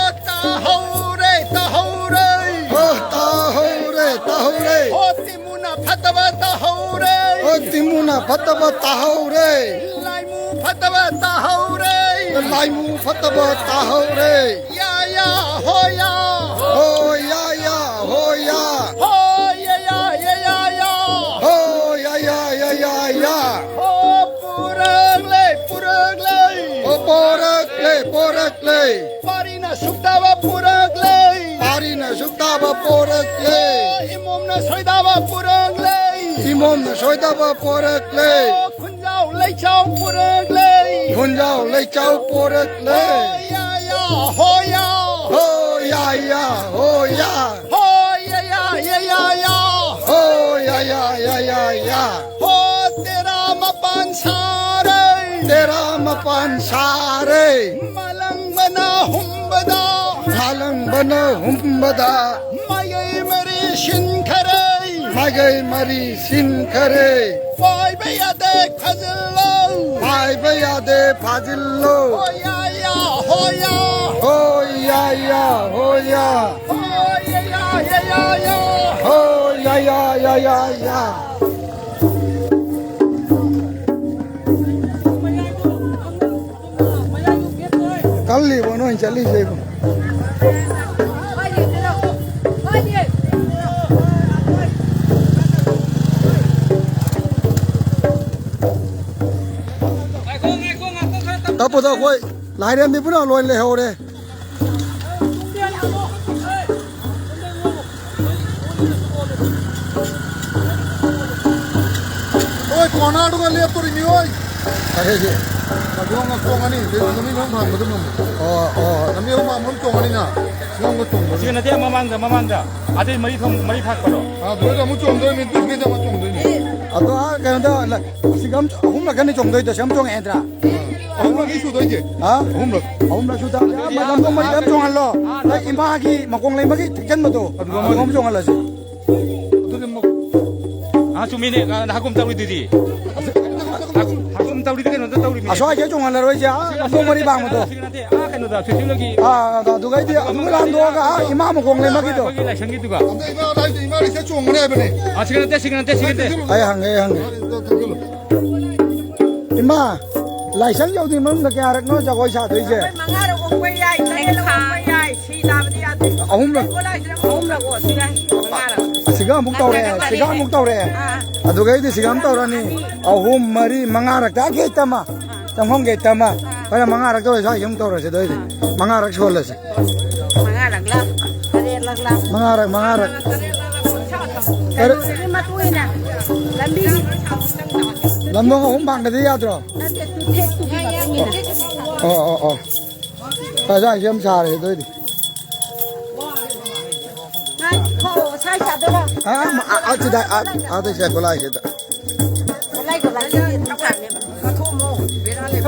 ꯇꯥꯍꯧꯔꯦ, ꯇꯥꯍꯧꯔꯦ꯫ ꯍꯣ ꯇꯥꯍꯧꯔꯦ, ꯇꯥꯍꯧꯔꯦ꯫ ꯍꯣ ꯇꯤꯃꯨꯅ ꯐꯠꯇꯕ ꯇꯥꯍꯧꯔꯦ꯫ ꯍꯣ ꯇꯤꯃꯨꯅ ꯐꯠꯇꯕ ꯇꯥꯍꯧꯔꯦ꯫ ꯂꯥꯏꯃꯨ ꯐꯠꯇꯕ ꯇꯥꯍꯧꯔꯦ꯫ ꯂꯥꯏꯃꯨ ꯐꯠꯇꯕ ꯇꯥꯍꯧꯔꯦ꯫ ꯌꯥ ꯌꯥ ꯍꯣ ꯌꯥ꯫ ꯍꯣ ꯌꯥ ꯌꯥ ꯍꯣ ꯌꯥ꯫ ꯍꯣ ꯌꯥ ꯌꯥ ꯌꯥ ꯌꯥ ꯌꯥ꯫ ꯍꯣ ꯌꯥ ꯌꯥ ꯌꯥ ꯌꯥ ꯌꯥ꯫ ꯍꯣ ꯄꯨꯔꯛꯂꯦ ꯄꯨꯔꯛꯂꯦ꯫ ꯍꯣ ꯄꯣꯔꯛꯂꯦ ꯄꯣꯔꯛꯂꯦ꯫ ꯄꯥꯔꯤꯅ ꯁꯨꯛꯇꯥꯕ ꯄꯨꯔꯛꯂꯦ꯫ ꯄꯥꯔꯤꯅ ꯁꯨꯛꯇꯥꯕ ꯄꯣꯔꯛꯂꯦ꯫ ꯏꯃꯣꯝꯅ ꯁꯣꯏꯗꯥꯕ ꯄꯨꯔꯛꯂꯦ꯫ ꯏꯃꯣꯝꯅ ꯁꯣꯏꯗꯥꯕ ꯄꯣꯔꯛꯂꯦ꯫ ꯈꯨꯟꯖꯥꯎ ꯂꯩ ꯆꯥꯎ ꯄꯨꯔꯛꯂꯦ꯫ ꯈꯨꯟꯖꯥꯎ ꯂꯩꯆꯥꯎ ꯄꯣꯔꯛꯂꯦ꯫ ꯍꯣ ꯌꯥ ꯌꯥ, ꯍꯣ ꯌꯥ꯫ ꯍꯣ ꯌꯥ ꯌꯥ, ꯍꯣ ꯌꯥ꯫ ꯍꯣ ꯌꯥ ꯌꯥ, ꯌꯥ ꯌꯥ ꯌꯥ꯫ ꯍꯣ ꯌꯥ ꯌꯥ, ꯌꯥ ꯌꯥ ꯌꯥ꯫ ꯍꯣ ꯇꯦꯔꯥ ꯃꯄꯥꯟ ꯁꯥꯔꯦ꯫ ꯇꯦꯔꯥ ꯃꯄꯥꯟ ꯁꯥꯔꯦ꯫ ꯃꯂꯪꯕꯅ ꯍꯨꯝꯕꯗ꯫ ꯃꯂꯪꯕꯅ ꯍꯨꯝꯕꯗ꯫ ꯃꯥꯏꯒꯩ ꯃꯔꯤ ꯁꯤꯟꯈꯔꯦ꯫ ꯃꯥꯏꯒꯩ ꯃꯔꯤ ꯁꯤꯟꯈꯔꯦ꯫ ꯄꯥꯏꯕ ꯌꯥꯗꯦ ꯐꯥꯖꯤꯜꯂꯣ꯫ ꯄꯥꯏꯕ ꯌꯥꯗꯦ ꯐꯥꯖꯤꯜꯂꯣ꯫ ꯍꯣ ꯌꯥ ꯌꯥ, ꯍꯣ ꯌꯥ꯫ ꯍꯣ ꯌꯥ ꯌꯥ, ꯍꯣ ꯌꯥ꯫ ꯍꯣ ꯌꯥ ꯌꯥ, ꯌꯥ ꯌꯥ ꯌꯥ꯫ ꯍꯣ ꯌꯥ ꯌꯥ, ꯌꯥ ꯌꯥ ꯌꯥ꯫ ꯀꯜꯂꯤꯕꯣ ꯅꯣꯏ ꯆꯠꯂꯤꯁꯦ ꯏꯕꯨꯡ? ꯇꯞꯄꯗ ꯑꯩꯈꯣꯏ ꯂꯥꯏꯔꯦꯝꯕꯤ ꯄꯨꯟꯅ ꯂꯣꯏ ꯂꯩꯍꯧꯔꯦ꯫ ꯍꯣꯏ, ꯀꯣꯔꯅꯔꯗꯨꯒ ꯂꯦꯞꯇꯣꯔꯤꯃꯤ ꯍꯣꯏ꯫ ꯀꯔꯤꯒꯤ? ꯑꯗꯨꯒ ꯆꯣꯡꯉꯅꯤ, ꯂꯝꯕꯤ ꯃꯅꯨꯡ ꯐꯥꯟꯕꯗ ꯉꯝꯃꯣꯏ꯫ ꯑꯣ, ꯑꯣ꯫ ꯂꯝꯕꯤ ꯑꯃ ꯐꯥꯟꯕ ꯑꯗꯨꯝ ꯆꯣꯡꯉꯅꯤꯅ, ꯁꯣꯝꯗ ꯆꯣꯡꯗꯣꯏꯅꯤ꯫ ꯁꯤꯒ ꯅꯠꯇꯦ, ꯃꯃꯥꯡꯗ, ꯃꯃꯥꯡꯗ꯫ ꯑꯗꯩ ꯃꯔꯤ ꯊꯣꯡ-, ꯃꯔꯤ ꯊꯥꯛꯄꯗꯣ꯫ ꯑꯥ, ꯑꯗꯨꯗ ꯑꯃꯨꯛ ꯆꯣꯡꯗꯣꯏꯅꯤ, ꯇꯨꯄꯤꯗ ꯑꯃꯨꯛ ꯆꯣꯡꯗꯣꯏꯅꯤ꯫ ꯑꯗꯣ, ꯑꯥ, ꯀꯩꯅꯣꯗ, ꯂ-, ꯁꯤꯒ ꯑꯃ, ꯑꯍꯨꯝꯂꯛꯀꯅꯤ ꯆꯣꯡꯗꯣꯏꯗꯣ, ꯁꯤ ꯑꯃ ꯆꯣꯡꯉꯦꯗ꯭ꯔꯥ? ꯑꯍꯨꯝꯂꯛꯅꯤ ꯁꯨꯗꯣꯏꯁꯦ꯫ ꯍꯥ? ꯑꯍꯨꯝꯂꯛ꯫ ꯑꯍꯨꯝꯂꯛ ꯁꯨ ꯇꯥꯔꯗꯤ, ꯑꯥ, ꯂꯝꯗꯣꯡ ꯃꯔꯤꯗ ꯑꯃ ꯆꯣꯡꯍꯜꯂꯣ꯫ ꯑꯥ, ꯅꯪ ꯏꯃꯥꯒꯤ ꯃꯈꯣꯡ ꯂꯩꯃꯒꯤ ꯊꯦꯛꯆꯟꯕꯗꯣ, ꯑꯗꯨꯒ ꯑꯗꯨꯒ ꯑꯃ ꯆꯣꯡꯍꯜꯂꯁꯤ꯫ ꯑꯗꯨꯗꯤ ꯑꯃꯨꯛ ꯑꯥ, ꯆꯨꯝꯃꯤꯅꯦ, ꯑꯥ, ꯍꯥꯀꯨꯝ ꯇꯧꯔꯤꯗꯨꯗꯤ꯫ ꯍꯥꯀꯨꯝ, ꯍꯥꯀꯨꯝ ꯇꯧꯔꯤꯗꯤ ꯀꯩꯅꯣꯗ ꯇꯧꯔꯤꯃꯤꯅꯦ꯫ ꯑꯁ꯭ꯋꯥꯏꯁꯦ ꯆꯣꯡꯍꯜꯂꯔꯣꯏꯁꯦ, ꯑꯥ, ꯂꯝꯗꯣꯡ ꯃꯔꯤ ꯄꯥꯡꯕꯗꯣ꯫ ꯁꯤꯒ ꯅꯠꯇꯦ, ꯑꯥ, ꯀꯩꯅꯣꯗ, ꯐꯦꯁꯇꯤꯚꯦꯜꯒꯤ꯫ ꯑꯥ, ꯑꯗꯨꯒꯩꯗꯤ ꯑꯗꯨꯒ ꯑꯗꯨꯝ ꯂꯥꯟꯗꯣꯛꯑꯒ, ꯑꯥ, ꯏꯃꯥ ꯃꯈꯣꯡ ꯂꯩꯃꯒꯤꯗꯣ꯫ ꯑꯩꯈꯣꯏꯒꯤ ꯂꯥꯏꯁꯪꯒꯤꯗꯨꯒ꯫ ꯑꯗ ꯏꯃꯥ ꯑꯗꯥꯏꯗ ꯏꯃꯥ ꯂꯩꯁꯥ ꯆꯣꯡꯒꯅꯤ ꯍꯥꯏꯕꯅꯦ꯫ ꯑꯥ, ꯁꯤꯒ ꯅꯠꯇꯦ, ꯁꯤꯒ ꯅꯠꯇꯦ, ꯁꯤꯒ ꯅꯠꯇꯦ꯫ ꯑꯩ ꯍꯪꯒꯦ, ꯑꯩ ꯍꯪꯒꯦ꯫ ꯏꯃꯥ, ꯂꯥꯏꯁꯪ ꯌꯧꯗ꯭ꯔꯤ ꯃꯅꯨꯡꯗ ꯀꯌꯥꯔꯛꯅꯣ ꯖꯒꯣꯏ ꯁꯥꯗꯣꯏꯁꯦ? ꯑꯩꯈꯣꯏ ꯃꯉꯥꯔꯛ ꯑꯣꯛꯄ ꯌꯥꯏ, ꯇꯔꯦꯠꯂꯛ ꯑꯣꯛꯄ ꯌꯥꯏ, ꯁꯤ ꯇꯥꯕꯗꯤ ꯌꯥꯗꯦ꯫ ꯑꯍꯨꯝꯂꯛ? ꯑꯍꯨꯝꯂꯛ ꯑꯣꯛꯑꯁꯨ ꯌꯥꯏ, ꯃꯉꯥꯔꯛ꯫ ꯁꯤꯒ ꯑꯃꯨꯛ ꯇꯧꯔꯦ, ꯁꯤꯒ ꯑꯃꯨꯛ ꯇꯧꯔꯦ꯫ ꯑꯥ꯫ ꯑꯗꯨꯒꯩꯗꯤ ꯁꯤꯒ ꯑꯃꯨꯛ ꯇꯧꯔꯅꯤ꯫ ꯑꯅꯤ꯫ ꯑꯍꯨꯝ, ꯃꯔꯤ, ꯃꯉꯥꯔꯛ ꯇꯥꯛꯈꯤ ꯇꯝꯃ꯫ ꯑꯥ꯫ ꯇꯝꯐꯝ ꯒꯦꯠ ꯇꯝꯃ꯫ ꯑꯥ꯫ ꯐꯔꯦ, ꯃꯉꯥꯔꯛ ꯇꯧꯔꯦ, ꯁ꯭ꯋꯥꯏꯁꯤ ꯑꯃꯨꯛ ꯇꯧꯔꯁꯦ, ꯑꯗꯨ ꯑꯣꯏꯗꯤ꯫ ꯑꯥ꯫ ꯃꯉꯥꯔꯛ ꯁꯨꯍꯜꯂꯁꯦ꯫ ꯃꯉꯥꯔꯛꯂ? ꯇꯔꯦꯠꯂꯛꯂ? ꯃꯉꯥꯔꯛ, ꯃꯉꯥꯔꯛ꯫ ꯇꯔꯦꯠꯂꯛꯂ? ꯀꯩꯅꯣꯗꯨꯒꯤ ꯃꯇꯨꯡ ꯏꯟꯅ ꯂꯝꯕꯤꯒꯤ ꯂꯝꯗꯣꯡ ꯑꯍꯨꯝ ꯄꯥꯟꯒꯗꯤ ꯌꯥꯗ꯭ꯔꯣ? ꯅꯠꯇꯦ, ꯇꯨ ꯊꯦꯛ ꯇꯨꯒꯤ ꯃꯇꯨꯡ ꯏꯟꯅ꯫ ꯑꯣ, ꯑꯣ, ꯑꯣ꯫ ꯑꯗꯥꯏꯁꯦ ꯌꯥꯝ ꯁꯥꯔꯦ ꯑꯗꯨ ꯑꯣꯏꯗꯤ꯫ ꯉꯥꯏꯈꯣ, ꯁ꯭ꯋꯥꯏ ꯁꯥꯗꯣꯏꯔꯣ? ꯑꯥ, ꯑꯥ, ꯑꯥ, ꯁꯤꯗ, ꯑꯥ, ꯑꯥꯗ ꯁꯦ, ꯒꯣꯂꯥꯏꯁꯤꯗ꯫ ꯒꯣꯂꯥꯏ, ꯒꯣꯂꯥꯏ, ꯒꯣꯂꯥꯏ ꯑꯗꯨꯝ ꯆꯥꯅꯦ꯫ ꯀꯠꯊꯣꯛꯑꯝꯃꯣ, ꯕꯦꯔꯥ ꯂꯩ꯫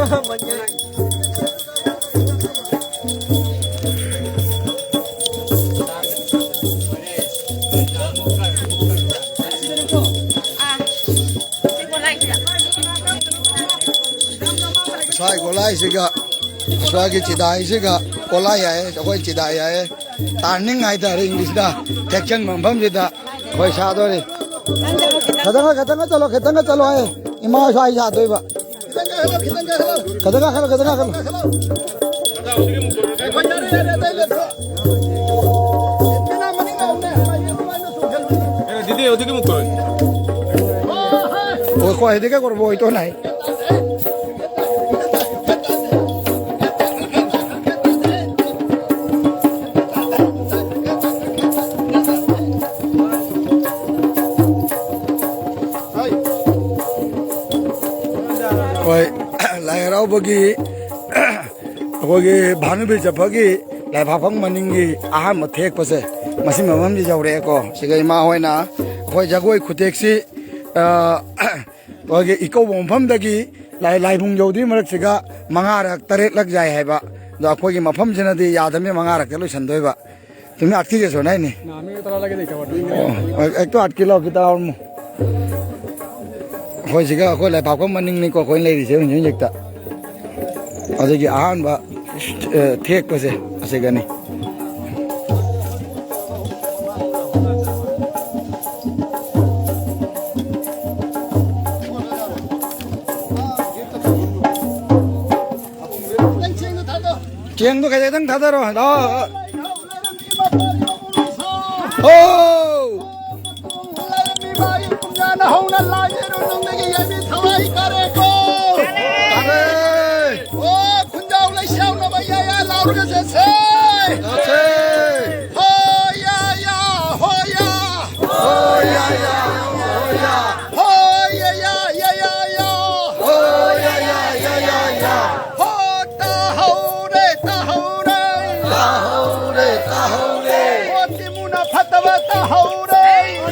ꯁ꯭ꯋꯥꯏ ꯒꯣꯂꯥꯏꯁꯤꯒ, ꯁ꯭ꯋꯥꯏꯒꯤ ꯆꯤꯗꯥꯏꯁꯤꯒ ꯒꯣꯂꯥꯏ ꯍꯥꯏꯌꯦ, ꯑꯩꯈꯣꯏ ꯆꯤꯗꯥꯏ ꯍꯥꯏꯌꯦ꯫ ꯇꯥꯔꯅꯤꯡ ꯍꯥꯏꯇꯥꯔꯦ ꯏꯪꯂꯤꯁꯇ꯫ ꯊꯦꯛꯆꯟꯕ ꯃꯐꯝꯁꯤꯗ ꯑꯩꯈꯣꯏ ꯁꯥꯗꯣꯔꯤ꯫ ꯈꯤꯇꯪꯒ, ꯈꯤꯇꯪꯒ ꯆꯠꯂꯣ, ꯈꯤꯇꯪꯒ ꯆꯠꯂꯣ ꯍꯥꯏꯌꯦ꯫ ꯏꯃꯥ ꯁ꯭ꯋꯥꯏ ꯁꯥꯗꯣꯏꯕ꯫ ꯈꯤꯇꯪ ꯀꯥꯈꯠꯂꯣ, ꯈꯤꯇꯪ ꯀꯥꯈꯠꯂꯣ꯫ ꯑꯩꯈꯣꯏ ꯌꯥꯔꯦ, ꯌꯥꯔꯦ, ꯑꯇꯩ ꯂꯦꯞꯊꯣꯛ꯫ ꯏꯠꯇꯅ ꯃꯅꯤꯡ ꯂꯥꯎꯅꯦ꯫ ꯑꯦ, ꯗꯤꯗꯤ, ꯍꯧꯖꯤꯛꯀꯤ ꯑꯃꯨꯛ ꯇꯧꯔꯦ꯫ ꯑꯣ, ꯈ꯭ꯋꯥꯏꯗꯒꯤ ꯀꯣꯔꯕꯣꯏ ꯇꯣ ꯅꯥꯏ꯫ ꯍꯣꯏ, ꯂꯥꯏ ꯍꯔꯥꯎꯕꯒꯤ ꯑꯩꯈꯣꯏꯒꯤ ꯚꯥꯅꯨꯕꯤꯔ ꯆꯠꯐꯝꯒꯤ ꯂꯥꯏꯐꯥꯐꯝ ꯃꯅꯤꯡꯒꯤ ꯑꯍꯥꯟꯕ ꯊꯦꯛꯄꯁꯦ, ꯃꯁꯤ ꯃꯐꯝꯁꯤ ꯌꯧꯔꯛꯑꯦꯀꯣ꯫ ꯁꯤꯒ ꯏꯃꯥ ꯍꯣꯏꯅ ꯑꯩꯈꯣꯏ ꯖꯒꯣꯏ ꯈꯨꯊꯦꯛꯁꯤ, ꯑ, ꯑꯩꯈꯣꯏꯒꯤ ꯏꯀꯧꯕ ꯃꯐꯝꯗꯒꯤ ꯂꯥꯏ-, ꯂꯥꯏꯕꯨꯡ ꯌꯧꯗ꯭ꯔꯤ ꯃꯔꯛꯁꯤꯒ ꯃꯉꯥꯔꯛ ꯇꯔꯦꯠꯂꯛ ꯌꯥꯏ ꯍꯥꯏꯕ꯫ ꯑꯗꯣ ꯑꯩꯈꯣꯏꯒꯤ ꯃꯐꯝꯁꯤꯅꯗꯤ ꯌꯥꯗꯕꯅꯤꯅ ꯃꯉꯥꯔꯛꯇ ꯂꯣꯏꯁꯟꯗꯣꯏꯕ꯫ ꯆꯨꯝꯃꯤ, ꯑꯥꯛꯇꯤꯒꯁꯨ ꯍꯥꯏꯅꯤ꯫ ꯑꯣ, ꯑꯦꯛꯇꯣ ꯑꯥꯠ ꯀꯤꯂꯣ ꯈꯤꯇ ꯍꯥꯎꯔꯝꯃꯣ꯫ ꯑꯩꯈꯣꯏ ꯁꯤꯒ ꯑꯩꯈꯣꯏ ꯂꯩꯄꯥꯛꯄꯝ ꯃꯅꯤꯡꯅꯤꯀꯣ ꯑꯩꯈꯣꯏꯅ ꯂꯩꯔꯤꯁꯦ ꯍꯧꯖꯤꯛ ꯍꯧꯖꯤꯛꯇ꯫ ꯑꯗꯨꯒꯤ ꯑꯍꯥꯟꯕ, ꯑꯦ, ꯊꯦꯛꯄꯁꯦ ꯑꯁꯤꯒꯅꯤ꯫ ꯆꯦꯡꯗꯣ ꯈꯖꯤꯛꯇꯪ ꯊꯥꯗꯔꯣ꯫ ꯂꯥꯛꯑꯣ꯫ ꯍꯣ! ꯂꯥꯏꯔꯦꯝꯕꯤ ꯃꯥꯒꯤ ꯀꯨꯝꯖꯥꯅ ꯍꯧꯅ ꯂꯥꯏ ꯌꯦꯔꯨꯝ ꯅꯨꯡꯗꯒꯤ ꯌꯥꯏꯕꯤ ꯊꯋꯥꯏ ꯀꯥꯔꯦꯀꯣ꯫ ꯀꯥꯔꯦ! ꯑꯣ, ꯈꯨꯟꯖꯥꯎ ꯂꯩꯁꯥꯎꯅꯕ ꯌꯥ ꯌꯥ ꯂꯥꯎꯔꯒ ꯆꯠꯁꯦ꯫ ꯆꯠꯁꯦ! ꯍꯣ ꯌꯥ ꯌꯥ, ꯍꯣ ꯌꯥ꯫ ꯍꯣ ꯌꯥ ꯌꯥ, ꯍꯣ ꯌꯥ꯫ ꯍꯣ ꯌꯥ ꯌꯥ, ꯌꯥ ꯌꯥ ꯌꯥ꯫ ꯇꯥꯍꯧꯔꯦ꯫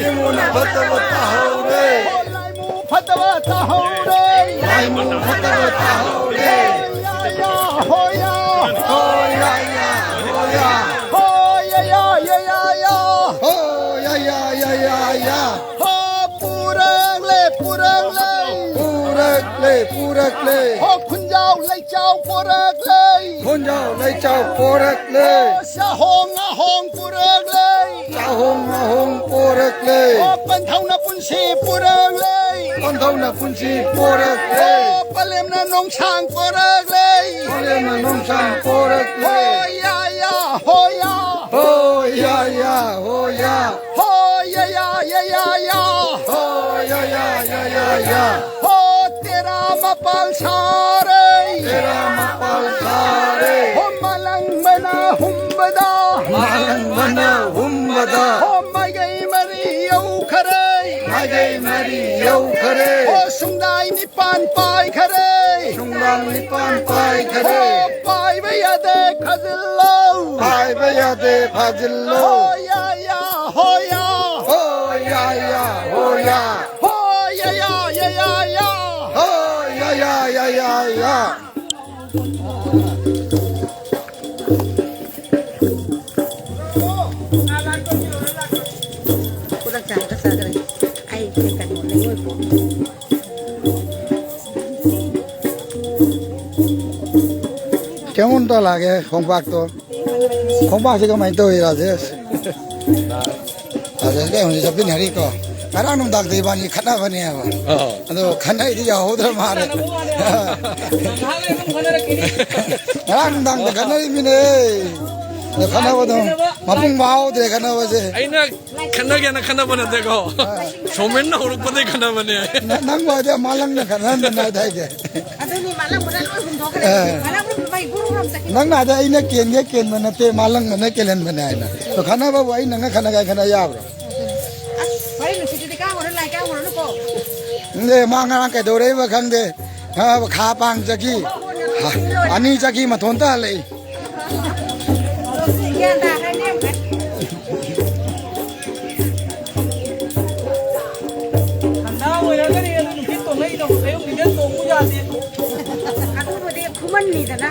ꯏꯃꯨꯅ ꯐꯠꯇꯕ ꯇꯥꯍꯧꯔꯦ꯫ ꯂꯥꯏꯃꯨ ꯐꯠꯇꯕ ꯇꯥꯍꯧꯔꯦ꯫ ꯂꯥꯏꯃꯨ ꯐꯠꯇꯕ ꯇꯥꯍꯧꯔꯦ꯫ ꯌꯥ, ꯌꯥ, ꯍꯣ, ꯌꯥ꯫ ꯍꯣ, ꯌꯥ, ꯌꯥ, ꯍꯣ, ꯌꯥ꯫ ꯍꯣ, ꯌꯥ, ꯌꯥ, ꯌꯥ, ꯌꯥ, ꯌꯥ꯫ ꯍꯣ, ꯌꯥ, ꯌꯥ, ꯌꯥ, ꯌꯥ, ꯌꯥ꯫ ꯍꯣ, ꯄꯨꯔꯛꯂꯦ, ꯄꯨꯔꯛꯂꯦ꯫ ꯄꯨꯔꯛꯂꯦ, ꯄꯨꯔꯛꯂꯦ꯫ ꯍꯣ, ꯈꯨꯟꯖꯥꯎ ꯂꯩꯆꯥꯎ ꯄꯨꯔꯛꯂꯦ꯫ ꯈꯨꯟꯖꯥꯎ ꯂꯩꯆꯥꯎ ꯄꯨꯔꯛꯂꯦ꯫ ꯍꯣ, ꯆꯥꯍꯣꯡ ꯉꯥꯍꯣꯡ ꯄꯨꯔꯛꯂꯦ꯫ ꯆꯥꯍꯣꯡ ꯉꯥꯍꯣꯡ ꯄꯣꯔꯛꯂꯦ꯫ ꯑꯣ, ꯄꯟꯊꯧꯅ ꯄꯨꯟꯁꯤ ꯄꯨꯔꯛꯂꯦ꯫ ꯄꯟꯊꯧꯅ ꯄꯨꯟꯁꯤ ꯄꯣꯔꯛꯂꯦ꯫ ꯑꯣ, ꯄꯂꯦꯝꯅ ꯅꯣꯡꯁꯥꯡ ꯄꯨꯔꯛꯂꯦ꯫ ꯄꯂꯦꯝꯅ ꯅꯣꯡꯁꯥꯡ ꯄꯣꯔꯛꯂꯦ꯫ ꯍꯣ ꯌꯥ ꯌꯥ, ꯍꯣ ꯌꯥ꯫ ꯍꯣ ꯌꯥ ꯌꯥ, ꯍꯣ ꯌꯥ꯫ ꯍꯣ ꯌꯥ ꯌꯥ, ꯌꯥ ꯌꯥ ꯌꯥ꯫ ꯍꯣ ꯌꯥ ꯌꯥ, ꯌꯥ ꯌꯥ ꯌꯥ꯫ ꯍꯣ ꯇꯦꯔꯥ ꯃꯄꯥꯜ ꯁꯥꯔꯦ꯫ ꯇꯦꯔꯥ ꯃꯄꯥꯜ ꯁꯥꯔꯦ꯫ ꯍꯣ ꯃꯥꯂꯪꯕꯅ ꯍꯨꯝꯕꯗ꯫ ꯃꯥꯂꯪꯕꯅ ꯍꯨꯝꯕꯗ꯫ ꯍꯣ ꯃꯥꯏꯀꯩ ꯃꯔꯤ ꯌꯧꯈꯔꯦ꯫ ꯃꯥꯏꯀꯩ ꯃꯔꯤ ꯌꯧꯈꯔꯦ꯫ ꯍꯣ ꯁꯨꯡꯗꯥꯏ ꯅꯤꯄꯥꯟ ꯄꯥꯏꯈꯔꯦ꯫ ꯁꯨꯡꯗꯥꯏ ꯅꯤꯄꯥꯟ ꯄꯥꯏꯈꯔꯦ꯫ ꯍꯣ ꯄꯥꯏꯕ ꯌꯥꯗꯦ ꯈꯥꯖꯤꯜꯂꯣ꯫ ꯄꯥꯏꯕ ꯌꯥꯗꯦ ꯐꯥꯖꯤꯜꯂꯣ꯫ ꯍꯣ ꯌꯥ ꯌꯥ ꯍꯣ ꯌꯥ꯫ ꯍꯣ ꯌꯥ ꯌꯥ ꯍꯣ ꯌꯥ꯫ ꯍꯣ ꯌꯥ ꯌꯥ ꯌꯥ ꯌꯥ ꯌꯥ꯫ ꯍꯣ ꯌꯥ ꯌꯥ ꯌꯥ ꯌꯥ ꯌꯥ꯫ ꯈꯨꯗꯛꯇ ꯍꯟꯗꯛ ꯆꯥꯗ꯭ꯔꯦ꯫ ꯑꯩ ꯀꯩꯅꯣ ꯂꯩꯉꯣꯏ ꯄꯣꯠ꯫ ꯀꯩꯉꯣꯟꯗ ꯂꯥꯛꯑꯒꯦ ꯈꯣꯡꯄꯥꯛꯇꯣ꯫ ꯈꯣꯡꯄꯥꯛꯁꯦ ꯀꯃꯥꯏꯅ ꯇꯧꯏ, ꯔꯥꯖꯦꯁ? ꯔꯥꯖꯦꯁ ꯀꯩ ꯍꯧꯖꯤꯛ ꯆꯠꯃꯤꯟꯅꯔꯤꯀꯣ? ꯉꯔꯥꯡ ꯅꯨꯡꯗꯥꯡꯗ ꯏꯕꯥꯅꯤ ꯈꯠꯅꯕꯅꯦꯕ꯫ ꯑꯣ꯫ ꯑꯗꯣ ꯈꯠꯅꯩꯗꯤ ꯌꯥꯍꯧꯗ꯭ꯔ ꯃꯥꯜꯂꯦ꯫ ꯉꯔꯥꯡ ꯅꯨꯡꯗꯥꯡꯗ ꯈꯠꯅꯔꯤꯃꯤꯅꯦ꯫ ꯑꯗꯣ ꯈꯠꯅꯕꯗꯣ ꯃꯄꯨꯡ ꯐꯥꯍꯧꯗ꯭ꯔꯦ ꯈꯠꯅꯕꯁꯦ꯫ ꯑꯩꯅ ꯈꯠꯅꯒꯦꯅ ꯈꯠꯅꯕ ꯅꯠꯇꯦꯀꯣ꯫ ꯁꯣꯃꯦꯟꯅ ꯍꯧꯔꯛꯄꯗꯩ ꯈꯠꯅꯕꯅꯦ꯫ ꯅ-, ꯅꯪꯕꯨ ꯍꯥꯏꯗꯤ ꯃꯥꯂꯪꯅ ꯈꯠꯅꯍꯟꯕꯅꯦ ꯍꯥꯏꯗꯥꯏꯅꯦ? ꯑꯗꯨꯅꯤ, ꯃꯥꯂꯪꯕꯅ ꯂꯣꯏ ꯍꯨꯟꯗꯣꯛꯈ꯭ꯔꯦ꯫ ꯑꯦ꯫ ꯃꯥꯂꯪꯕ ꯃꯩ ꯒꯨꯔꯨ ꯒꯨꯔꯨ ꯑꯃ ꯆꯠꯈꯤ꯫ ꯅꯪꯅ ꯍꯥꯏꯗꯤ ꯑꯩꯅ ꯀꯦꯟꯒꯦ ꯀꯦꯟꯕ ꯅꯠꯇꯦ, ꯃꯥꯂꯪꯅꯅ ꯀꯦꯜꯍꯟꯕꯅꯦ ꯍꯥꯏꯅ꯫ ꯑꯗꯣ ꯈꯠꯅꯕꯕꯨ ꯑꯩ ꯅꯪꯒ ꯈꯠꯅꯒꯦ ꯈꯠꯅ ꯌꯥꯕ꯭ꯔꯣ? ꯑꯁ, ꯋꯥꯔꯤ ꯅꯨꯡꯁꯤꯠꯇꯨꯗꯤ ꯀꯥꯡ ꯍꯧꯔ ꯂꯥꯏ ꯀꯥꯡ ꯍꯧꯔꯅꯨꯀꯣ꯫ ꯅꯪꯗꯤ ꯃꯥ ꯉꯔꯥꯡ ꯀꯩꯗꯧꯔꯛꯏꯕ ꯈꯪꯗꯦ꯫ ꯈꯠꯅꯕ ꯈꯥ ꯄꯥꯡ ꯆꯠꯈꯤ꯫ ꯑꯅꯤ ꯆꯠꯈꯤ ꯃꯊꯣꯟꯇ ꯍꯜꯂꯛꯏ꯫ ꯒ꯭ꯌꯥꯟ ꯇꯥꯈ꯭ꯔꯅꯤ ꯑꯃꯨꯛ꯫ ꯑꯗꯨꯕꯨꯗꯤ ꯈꯨꯃꯟꯅꯤꯗꯅ꯫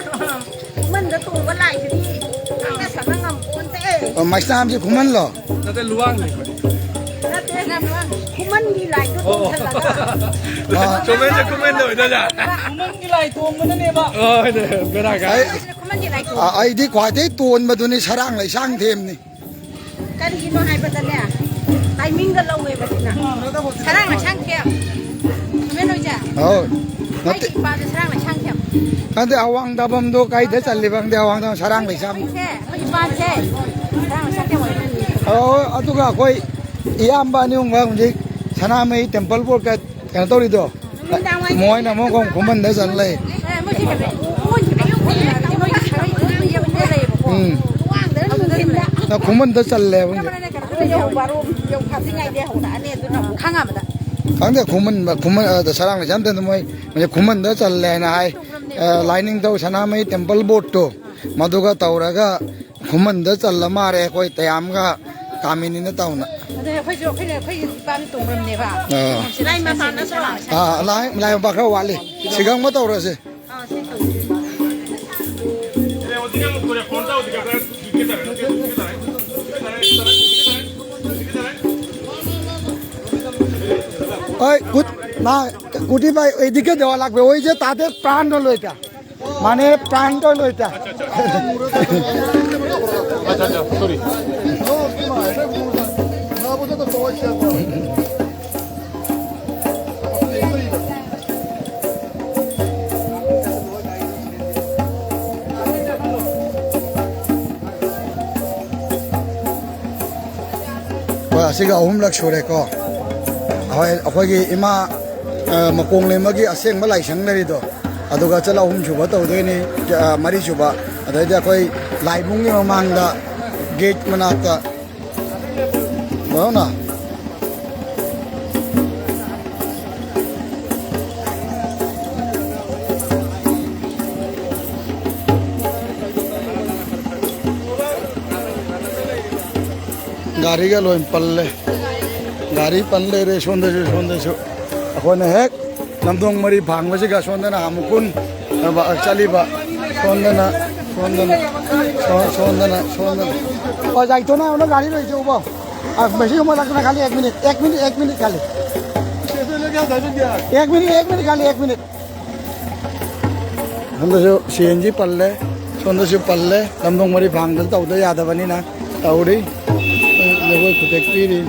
ꯈꯨꯃꯟꯗ ꯇꯣꯡꯕ ꯂꯥꯏꯁꯤꯗꯤ ꯉꯥꯛꯅ ꯁꯥꯟꯅ ꯉꯝꯄꯣꯟꯇꯦ꯫ ꯑꯣ, ꯃꯩꯁꯅꯥꯝꯁꯦ ꯈꯨꯃꯟꯂꯣ? ꯅꯠꯇꯦ, ꯂꯨꯋꯥꯡꯅꯤ ꯑꯩꯈꯣꯏ꯫ ꯅꯠꯇꯦ, ꯈꯨꯃꯟꯒꯤ ꯂꯥꯏꯗꯣ ꯑꯣ꯫ ꯇꯣꯡꯁꯜꯂꯒ꯫ ꯑꯥ꯫ ꯆꯨꯝꯃꯦ, ꯆꯨꯝꯃꯦ, ꯈꯨꯃꯟꯗ ꯑꯣꯏꯗꯣꯏꯅꯦ꯫ ꯈꯨꯃꯟꯒꯤ ꯂꯥꯏ ꯇꯣꯡꯕꯗꯅꯦꯕ꯫ ꯑꯣ, ꯍꯣꯏꯅꯦ, ꯕꯦꯔꯥ ꯀꯥꯏ꯫ ꯑꯩ, ꯈꯨꯃꯟꯒꯤ ꯂꯥꯏ ꯇꯣꯡꯕ꯫ ꯑꯥ, ꯑꯩꯗꯤ ꯈ꯭ꯋꯥꯏꯗꯒꯤ ꯇꯣꯟꯕꯗꯨꯅꯤ, ꯁꯔꯥꯡ ꯂꯩꯁꯥꯡ ꯊꯦꯝꯅꯤ꯫ ꯀꯔꯤꯒꯤꯅꯣ ꯍꯥꯏꯕꯗꯅꯦ, ꯇꯥꯏꯃꯤꯡꯒ ꯂꯧꯋꯦꯕ ꯁꯤꯅ꯫ ꯁꯔꯥꯡ ꯂꯩꯁꯥꯡ ꯊꯦꯝ꯫ ꯆꯨꯝꯃꯦ ꯅꯣꯏꯁꯦ? ꯑꯧ꯫ ꯑꯩꯒꯤ ꯅꯠꯇꯦ꯫ ꯏꯄꯥꯁꯦ ꯁꯔꯥꯡ ꯂꯩꯁꯥꯡ ꯊꯦꯝ꯫ ꯅꯠꯇꯦ, ꯑꯋꯥꯡ ꯗꯥꯕꯝꯗꯣ ꯀꯥꯏꯗ ꯆꯜꯂꯤꯕ ꯈꯪꯗꯦ, ꯑꯋꯥꯡ ꯗꯥꯕꯝ ꯁꯔꯥꯡ ꯂꯩꯁꯥꯡ꯫ ꯑꯩꯈꯣꯏꯁꯦ, ꯑꯩꯈꯣꯏ ꯏꯄꯥꯁꯦ ꯁꯔꯥꯡ ꯂꯩꯁꯥꯡ ꯊꯦꯝ ꯑꯣꯏꯗꯣꯏꯅꯤ꯫ ꯑꯧ, ꯑꯗꯨꯒ ꯑꯩꯈꯣꯏ ꯏꯌꯥꯝꯕ ꯑꯅꯤ ꯑꯍꯨꯝꯒ ꯍꯧꯖꯤꯛ ꯁꯅꯥꯃꯍꯤ ꯇꯦꯝꯄꯜ ꯕꯣꯔꯗꯀ ꯀꯩꯅꯣ ꯇꯧꯔꯤꯗꯣ, ꯃꯣꯏꯅ ꯑꯃꯨꯛ ꯈꯨꯃꯟꯗ ꯆꯠ ꯂꯩ꯫ ꯎꯝ꯫ ꯅ ꯈꯨꯃꯟꯗ ꯆꯜꯂꯦꯕ ꯍꯧꯖꯤꯛ꯫ ꯈꯪꯉꯕꯗ꯫ ꯈꯪꯗꯦ, ꯈꯨꯃꯟ, ꯈꯨꯃꯟ, ꯑ, ꯁꯔꯥꯡ ꯂꯩꯁꯥꯝꯗ ꯃꯣꯏ, ꯃꯣꯏ ꯈꯨꯃꯟꯗ ꯆꯜꯂꯦ ꯍꯥꯏꯅ ꯍꯥꯏ꯫ ꯑ, ꯂꯥꯏꯅꯤꯡꯊꯧ ꯁꯅꯥꯃꯍꯤ ꯇꯦꯝꯄꯜ ꯕꯣꯔꯗꯇꯣ, ꯃꯗꯨꯒ ꯇꯧꯔꯒ ꯈꯨꯃꯟꯗ ꯆꯜꯂ ꯃꯥꯜꯂꯦ, ꯑꯩꯈꯣꯏ ꯇꯌꯥꯝꯒ ꯀꯥꯃꯤꯅꯤꯅ ꯇꯧꯅ꯫ ꯑꯗꯨꯅꯦ ꯑꯩꯈꯣꯏꯁꯨ, ꯑꯩꯈꯣꯏꯅ, ꯑꯩꯈꯣꯏꯒꯤ ꯏꯄꯥꯅ ꯇꯣꯡꯕ꯭ꯔꯝꯅꯦꯕ꯫ ꯑꯥ꯫ ꯂꯥꯏ ꯃꯄꯥꯟꯗꯁꯨ꯫ ꯑꯥ, ꯂꯥꯏ, ꯂꯥꯏ ꯃꯄꯥꯟ ꯈꯔ ꯋꯥꯠꯂꯤ꯫ ꯁꯤꯒꯪꯕ ꯇꯧꯔꯁꯦ꯫ ꯑꯥ, ꯁꯤ ꯇꯧꯁꯤ꯫ ओए, कुछ ना, कुटी भाई, एदिके देवा लागबे, ওই যে তাদের প্রাণ হলো এটা। মানে প্রাণটা হলো এটা। আচ্ছা, আচ্ছা, সরি। ꯍꯣꯏ, ꯑꯁꯤꯒ ꯑꯍꯨꯝꯂꯛ ꯁꯨꯔꯦꯀꯣ꯫ ꯍꯣꯏ, ꯑꯩꯈꯣꯏꯒꯤ ꯏꯃꯥ, ꯑ, ꯃꯀꯣꯡꯂꯩꯃꯒꯤ ꯑꯁꯦꯡꯕ ꯂꯥꯏꯁꯪ ꯂꯩꯔꯤꯗꯣ, ꯑꯗꯨꯒ ꯆꯠꯂ ꯑꯍꯨꯝ ꯁꯨꯕ ꯇꯧꯗꯣꯏꯅꯤ, ꯑ, ꯃꯔꯤ ꯁꯨꯕ꯫ ꯑꯗꯩꯗꯤ ꯑꯩꯈꯣꯏ ꯂꯥꯏꯕꯨꯡꯒꯤ ꯃꯃꯥꯡꯗ gate ꯃꯅꯥꯛꯇ ꯌꯦꯡꯉꯨꯅ꯫ ꯒꯥꯔꯤꯒ ꯂꯣꯏ ꯄꯜꯂꯦ꯫ ꯒꯥꯔꯤ ꯄꯜ ꯂꯩꯔꯦ ꯁꯣꯝꯗꯁꯨ, ꯁꯣꯝꯗꯁꯨ꯫ ꯑꯩꯈꯣꯏꯅ ꯍꯦꯛ ꯂꯝꯗꯣꯡ ꯃꯔꯤ ꯐꯥꯡꯕꯁꯤꯒ ꯁꯣꯝꯗꯅ ꯑꯃꯨꯛ ꯀꯨꯟ ꯆꯠꯂꯤꯕ꯫ ꯁꯣꯝꯗꯅ, ꯁꯣꯝꯗꯅ, ꯁꯣ-, ꯁꯣꯝꯗꯅ, ꯁꯣꯝꯗꯅ꯫ ꯑꯣ, ꯌꯥꯏꯊꯣꯛꯅ ꯑꯃꯨꯛ ꯒꯥꯔꯤ ꯂꯣꯏꯁꯦ ꯎꯕꯣ꯫ ꯑ, ꯃꯁꯤ ꯑꯃꯨꯛ ꯂꯥꯛꯇꯅ ꯈꯜꯂꯤ, ꯑꯦꯛ ꯃꯤꯅꯤꯠ, ꯑꯦꯛ ꯃꯤꯅꯤꯠ, ꯑꯦꯛ ꯃꯤꯅꯤꯠ ꯈꯜꯂꯤ꯫ ꯑꯦꯛ ꯃꯤꯅꯤꯠ, ꯑꯦꯛ ꯃꯤꯅꯤꯠ ꯈꯜꯂꯤ, ꯑꯦꯛ ꯃꯤꯅꯤꯠ꯫ ꯁꯣꯝꯗꯁꯨ ꯁꯤ ꯑꯦꯟ ꯖꯤ ꯄꯜꯂꯦ, ꯁꯣꯝꯗꯁꯨ ꯄꯜꯂꯦ꯫ ꯂꯝꯗꯣꯡ ꯃꯔꯤ ꯐꯥꯡꯗ ꯇꯧꯗ ꯌꯥꯗꯕꯅꯤꯅ ꯇꯧꯔꯤ꯫ ꯖꯒꯣꯏ ꯈꯨꯗꯦꯛ ꯄꯤꯔꯤ꯫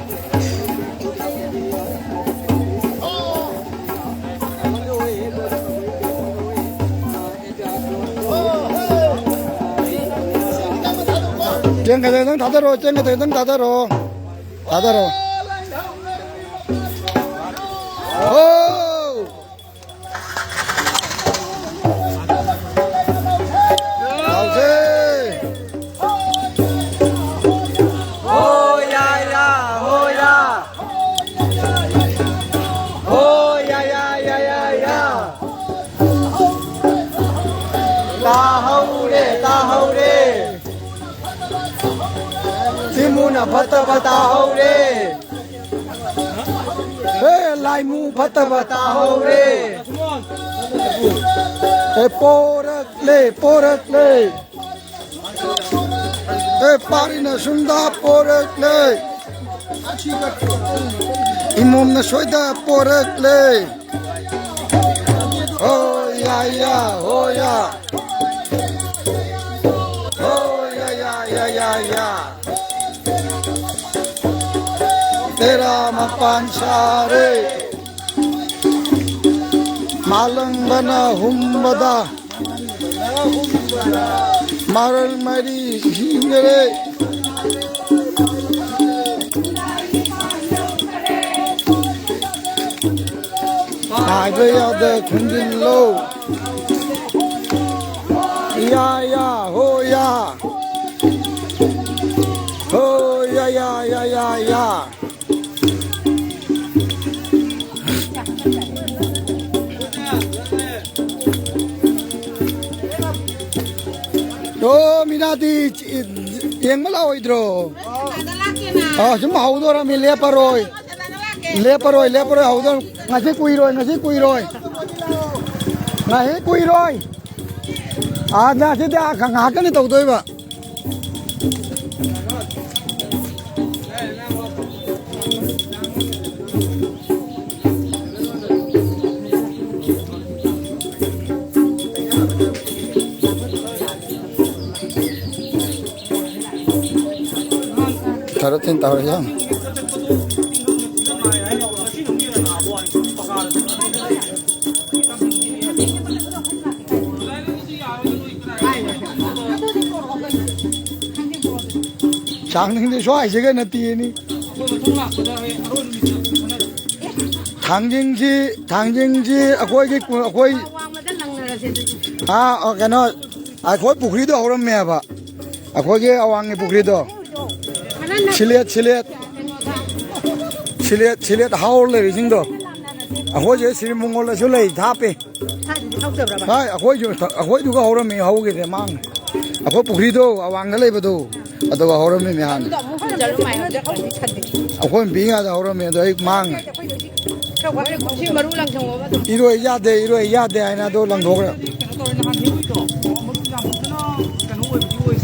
ꯆꯦꯡ ꯈꯛꯇꯪ ꯊꯥꯗꯔꯣ, ꯆꯦꯡ ꯈꯛꯇꯪ ꯊꯥꯗꯔꯣ꯫ ꯊꯥꯗꯔꯣ꯫ ꯑꯣ! ꯂꯥꯎꯁꯦ! ꯍꯣ ꯌꯥ ꯌꯥ, ꯍꯣ ꯌꯥ꯫ ꯍꯣ ꯌꯥ ꯌꯥ, ꯌꯥ ꯌꯥ, ꯌꯥ꯫ ꯇꯥꯍꯧꯔꯦ, ꯇꯥꯍꯧꯔꯦ꯫ ꯊꯤꯃꯨꯅ ꯐꯠꯇꯕ ꯇꯥꯍꯧꯔꯦ꯫ ꯍꯦ, ꯂꯥꯏꯃꯨ ꯐꯠꯇꯕ ꯇꯥꯍꯧꯔꯦ꯫ ꯍꯦ, ꯄꯣꯔꯛꯂꯦ, ꯄꯣꯔꯛꯂꯦ꯫ ꯍꯦ, ꯄꯥꯔꯤꯅ ꯁꯨꯝꯗ ꯄꯣꯔꯛꯂꯦ꯫ ꯏꯃꯣꯝꯅ ꯁꯣꯏꯗ ꯄꯣꯔꯛꯂꯦ꯫ ꯍꯣ ꯌꯥ ꯌꯥ, ꯍꯣ ꯌꯥ꯫ ꯍꯣ ꯌꯥ ꯌꯥ, ꯌꯥ ꯌꯥ ꯌꯥ꯫ ꯇꯦꯔꯥ ꯃꯄꯥꯟ ꯁꯥꯔꯦ꯫ ꯃꯥꯂꯪꯕꯅ ꯍꯨꯝꯕꯗ ꯃꯔꯜ ꯃꯔꯤ ꯍꯤꯡꯒꯔꯦ꯫ ꯍꯥꯏꯕ ꯌꯥꯗ ꯈꯨꯟꯖꯤꯜꯂꯣ꯫ ꯌꯥ ꯌꯥ ꯍꯣ ꯌꯥ꯫ ꯍꯣ ꯌꯥ ꯌꯥ ꯌꯥ ꯌꯥ ꯌꯥ꯫ ꯑꯣ, ꯃꯤꯅꯥꯗꯤ ꯌꯦꯡꯕ ꯂꯥꯛꯑꯣꯏꯗ꯭ꯔꯣ? ꯑꯥ, ꯁꯨꯝ ꯍꯧꯗꯣꯔꯝꯃꯤ, ꯂꯦꯞꯄꯔꯣꯏ꯫ ꯂꯦꯞꯄꯔꯣꯏ, ꯂꯦꯞꯄꯔꯣꯏ, ꯍꯧꯗꯣꯔꯝ-, ꯉꯁꯤ ꯀꯨꯏꯔꯣꯏ, ꯉꯁꯤ ꯀꯨꯏꯔꯣꯏ꯫ ꯉꯁꯤ ꯀꯨꯏꯔꯣꯏ꯫ ꯑꯥꯗ ꯁꯤꯗ ꯉꯥꯏꯍꯥꯛꯇꯅꯤ ꯇꯧꯗꯣꯏꯕ꯫ ꯈꯔ ꯊꯤꯅ ꯇꯧꯔꯦ ꯌꯥꯝ꯫ ꯆꯥꯡꯅꯤꯡꯗꯦ ꯁ꯭ꯋꯥꯏꯁꯤꯒ ꯅꯠꯇꯦꯅꯤ꯫ ꯊꯥꯡꯖꯤꯡꯁꯤ, ꯊꯥꯡꯖꯤꯡꯁꯤ ꯑꯩꯈꯣꯏꯒꯤ, ꯑꯩꯈꯣꯏ, ꯑꯥ, ꯑ, ꯀꯩꯅꯣ, ꯑꯩꯈꯣꯏ ꯄꯨꯈ꯭ꯔꯤꯗ ꯍꯧꯔꯝꯃꯦꯕ꯫ ꯑꯩꯈꯣꯏꯒꯤ ꯑꯋꯥꯡꯒꯤ ꯄꯨꯈ꯭ꯔꯤꯗꯣ꯫ ꯁꯤꯂꯦꯠ, ꯁꯤꯂꯦꯠ꯫ ꯁꯤꯂꯦꯠ, ꯁꯤꯂꯦꯠ ꯍꯥꯎꯔ ꯂꯩꯔꯤꯁꯤꯡꯗꯣ꯫ ꯑꯩꯈꯣꯏꯁꯦ ꯁꯤꯔꯤ ꯃꯪꯒꯣꯜꯗꯁꯨ ꯂꯩ, ꯊꯥꯞꯄꯦ꯫ ꯊꯥꯏꯅꯗꯤ ꯍꯧꯗꯕ꯭ꯔꯕ? ꯍꯥꯏ, ꯑꯩꯈꯣꯏꯁꯨ, ꯑꯩꯈꯣꯏꯗꯨꯒ ꯍꯧꯔꯝꯃꯤ, ꯍꯧꯈꯤꯗ꯭ꯔꯦ, ꯃꯥꯡꯉꯦ꯫ ꯑꯩꯈꯣꯏ ꯄꯨꯈ꯭ꯔꯤꯗꯣ ꯑꯋꯥꯡꯗ ꯂꯩꯕꯗꯣ, ꯑꯗꯨꯒ ꯍꯧꯔꯝꯃꯤ ꯃꯌꯥꯝ꯫ ꯑꯗꯣ ꯑꯃꯨꯛ ꯍꯧꯖꯔꯨ ꯃꯥꯏ ꯍꯧꯖꯤꯛ ꯍꯧꯖꯤꯛ ꯈꯟꯗꯦ꯫ ꯑꯩꯈꯣꯏ ꯄꯤꯛꯏꯉꯩꯗ ꯍꯧꯔꯝꯃꯤ, ꯑꯗꯣ ꯑꯩ ꯃꯥꯡꯉꯦ꯫ ꯁꯤ ꯃꯔꯨ ꯂꯪꯊꯣꯛꯑꯣꯕ ꯑꯗꯨꯝ꯫ ꯏꯔꯣꯏ ꯌꯥꯗꯦ, ꯏꯔꯣꯏ ꯌꯥꯗꯦ ꯍꯥꯏꯅ ꯑꯗꯣ ꯂꯪꯊꯣꯛꯈ꯭ꯔꯦ꯫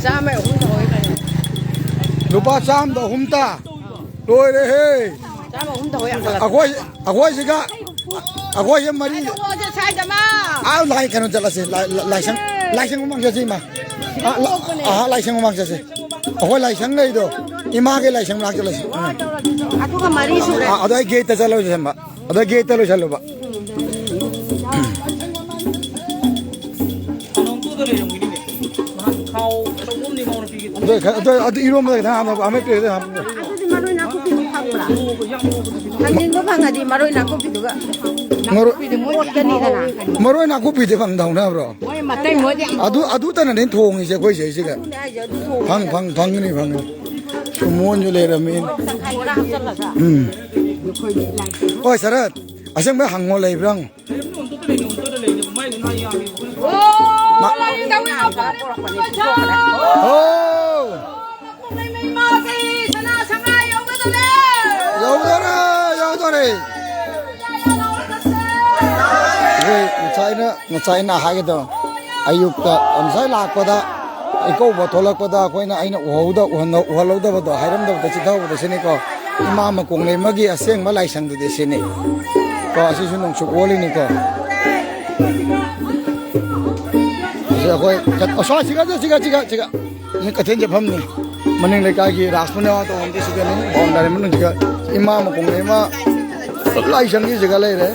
ꯆꯥꯝꯃ ꯑꯍꯨꯝ ꯇꯧꯍꯧꯋꯦ ꯀꯩꯅꯣ꯫ ꯂꯨꯄꯥ ꯆꯥꯝꯃꯗ ꯑꯍꯨꯝ ꯇꯥ? ꯂꯣꯏꯔꯦꯍꯦ꯫ ꯆꯥꯝꯃ ꯑꯍꯨꯝ ꯇꯧꯍꯧꯋꯦ ꯌꯥꯝ ꯈꯜꯂꯛ꯫ ꯑꯩꯈꯣꯏ, ꯑꯩꯈꯣꯏꯁꯤꯒ, ꯑꯩꯈꯣꯏꯁꯦ ꯃꯔꯤ꯫ ꯑꯗꯣ ꯁ꯭ꯋꯥꯏꯗ ꯑꯃ꯫ ꯑꯥ, ꯂꯥꯏ ꯀꯩꯅꯣ ꯆꯠꯂꯁꯦ, ꯂꯥꯏ-, ꯂꯥꯏ-, ꯂꯥꯏꯁꯪ, ꯂꯥꯏꯁꯪ ꯃꯃꯥꯡ ꯆꯠꯁꯦ, ꯏꯃꯥ꯫ ꯑꯥ, ꯂꯥ-, ꯑꯥ, ꯂꯥꯏꯁꯪ ꯃꯃꯥꯡ ꯆꯠꯁꯦ꯫ ꯑꯩꯈꯣꯏ ꯂꯥꯏꯁꯪ ꯂꯩꯗꯣ, ꯏꯃꯥꯒꯤ ꯂꯥꯏꯁꯪ ꯃꯅꯥꯛ ꯆꯠꯂꯁꯦ꯫ ꯑꯥ꯫ ꯑꯗꯨꯒ ꯃꯔꯤ ꯁꯨꯔꯦ꯫ ꯑꯥ, ꯑꯗꯣ ꯑꯩ ꯒꯦꯠꯇ ꯆꯠꯂ ꯂꯣꯏꯁꯤꯟꯕ꯫ ꯑꯗꯣ ꯒꯦꯠꯇ ꯂꯣꯏꯁꯜꯂꯨꯕ꯫ ꯑꯗꯣ ꯈ-, ꯑꯗꯣ, ꯑꯗꯨ ꯏꯔꯣꯝꯕꯗ ꯈꯤꯇꯪ ꯍꯥꯞꯅꯕ, ꯑꯃꯦꯠꯄꯗ ꯈꯤꯇꯪ ꯍꯥꯞꯅꯕ꯫ ꯑꯗꯨꯗꯤ ꯃꯔꯣꯏ ꯅꯥꯀꯨꯞꯄꯤꯗꯤ ꯐꯪꯕ꯭ꯔꯥ? ꯊꯥꯡꯖꯤꯡꯗꯣ ꯐꯪꯉꯗꯤ ꯃꯔꯣꯏ ꯅꯥꯀꯨꯞꯄꯤꯗꯨꯒ ꯃꯔꯣꯏ, ꯀꯣꯠꯀꯅꯤꯗꯅ꯫ ꯃꯔꯣꯏ ꯅꯥꯀꯨꯞꯄꯤꯗꯤ ꯐꯪꯗꯧꯅꯕ꯭ꯔꯣ? ꯃꯣꯏ ꯃꯇꯩ ꯃꯣꯏꯗꯤ ꯌꯥꯝ ꯑꯗꯨ, ꯑꯗꯨꯇꯅꯅꯦ ꯊꯣꯡꯉꯤꯁꯦ ꯑꯩꯈꯣꯏ ꯁꯤꯗꯩꯁꯤꯗ꯫ ꯑꯗꯨꯅꯦ ꯍꯥꯏꯁꯦ, ꯑꯗꯨ ꯊꯣꯡꯉꯦ꯫ ꯐꯪ-, ꯐꯪ-, ꯐꯪꯒꯅꯤ, ꯐꯪꯒꯅꯤ꯫ ꯁꯨꯃꯣꯟꯁꯨ ꯂꯩꯔꯝꯃꯤ꯫ ꯃꯣꯔꯣꯛ ꯇꯪꯈꯥꯏ ꯈꯔ ꯍꯥꯞꯆꯜꯂꯒ꯫ ꯎꯝ꯫ ꯍꯣꯏ, ꯁꯔꯠ, ꯑꯁꯦꯡꯕ ꯍꯪꯉꯣ, ꯂꯩꯕ꯭ꯔꯥ ꯍꯪꯉꯣ꯫ ꯃꯥ-, ꯍꯣ! ꯌꯧꯗꯣꯔꯦ, ꯌꯧꯗꯣꯔꯦ꯫ ꯉꯁꯥꯏ ꯑꯩꯅ ꯍꯥꯏꯒꯗꯕ, ꯑꯌꯨꯛꯇ ꯉꯁꯥꯏ ꯂꯥꯛꯄꯗ ꯏꯀꯧꯕ ꯊꯣꯛꯂꯛꯄꯗ ꯑꯩꯈꯣꯏꯅ, ꯑꯩꯅ ꯎꯍꯧꯗ-, ꯎꯍꯟ-, ꯎꯍꯜꯍꯧꯗꯕꯗꯣ, ꯍꯥꯏꯔꯝꯗꯕꯗ ꯆꯤꯊꯍꯧꯕꯗ ꯁꯤꯅꯤꯀꯣ, ꯏꯃꯥ ꯃꯀꯣꯡꯂꯩꯃꯒꯤ ꯑꯁꯦꯡꯕ ꯂꯥꯏꯁꯪꯗꯨꯗꯤ ꯁꯤꯅꯤ ꯀꯣ꯫ ꯑꯁꯤꯁꯨ ꯅꯣꯡꯆꯨꯞ ꯑꯣꯜꯂꯤꯅꯤꯀꯣ꯫ ꯑꯁꯤ ꯑꯩꯈꯣꯏ ꯀ-, ꯑꯁ꯭ꯋꯥꯏ ꯁꯤꯒ, ꯁꯤꯒ, ꯁꯤꯒ, ꯁꯤꯒ꯫ ꯁꯤ ꯀꯩꯊꯦꯜ ꯆꯠꯐꯝꯅꯤ꯫ ꯃꯅꯤꯡ ꯂꯩꯀꯥꯏꯒꯤ ꯔꯥꯁ ꯄꯨꯔꯅꯤꯃꯥ ꯇꯧꯐꯝꯗꯤ ꯁꯤꯗꯅꯤ꯫ ꯕꯥꯎꯟꯗꯔꯤ ꯃꯅꯨꯡꯁꯤꯒ ꯏꯃꯥ ꯃꯀꯣꯡꯂꯩꯃ ꯂꯥꯏꯁꯪꯒꯤꯁꯤꯒ ꯂꯩꯔꯦ꯫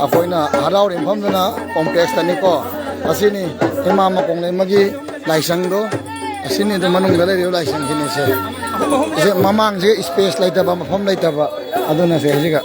ꯑꯩꯈꯣꯏꯅ ꯍꯔꯥꯎꯔꯤ ꯃꯐꯝꯗꯨꯅ ꯀꯣꯝꯄ꯭ꯂꯦꯛꯁꯇꯅꯤꯀꯣ꯫ ꯑꯁꯤꯅꯤ ꯏꯃꯥ ꯃꯀꯣꯡꯂꯩꯃꯒꯤ ꯂꯥꯏꯁꯪꯗꯣ꯫ ꯑꯁꯤꯅꯤ ꯑꯗꯨ ꯃꯅꯨꯡꯗ ꯂꯩꯔꯤꯕ ꯂꯥꯏꯁꯪꯁꯤꯅꯤꯁꯦ꯫ ꯁꯤ ꯃꯃꯥꯡꯁꯤꯒ ꯏꯁꯄꯦꯁ ꯂꯩꯇꯕ, ꯃꯐꯝ ꯂꯩꯇꯕ꯫ ꯑꯗꯨꯅ ꯁꯦ ꯍꯧꯖꯤꯛ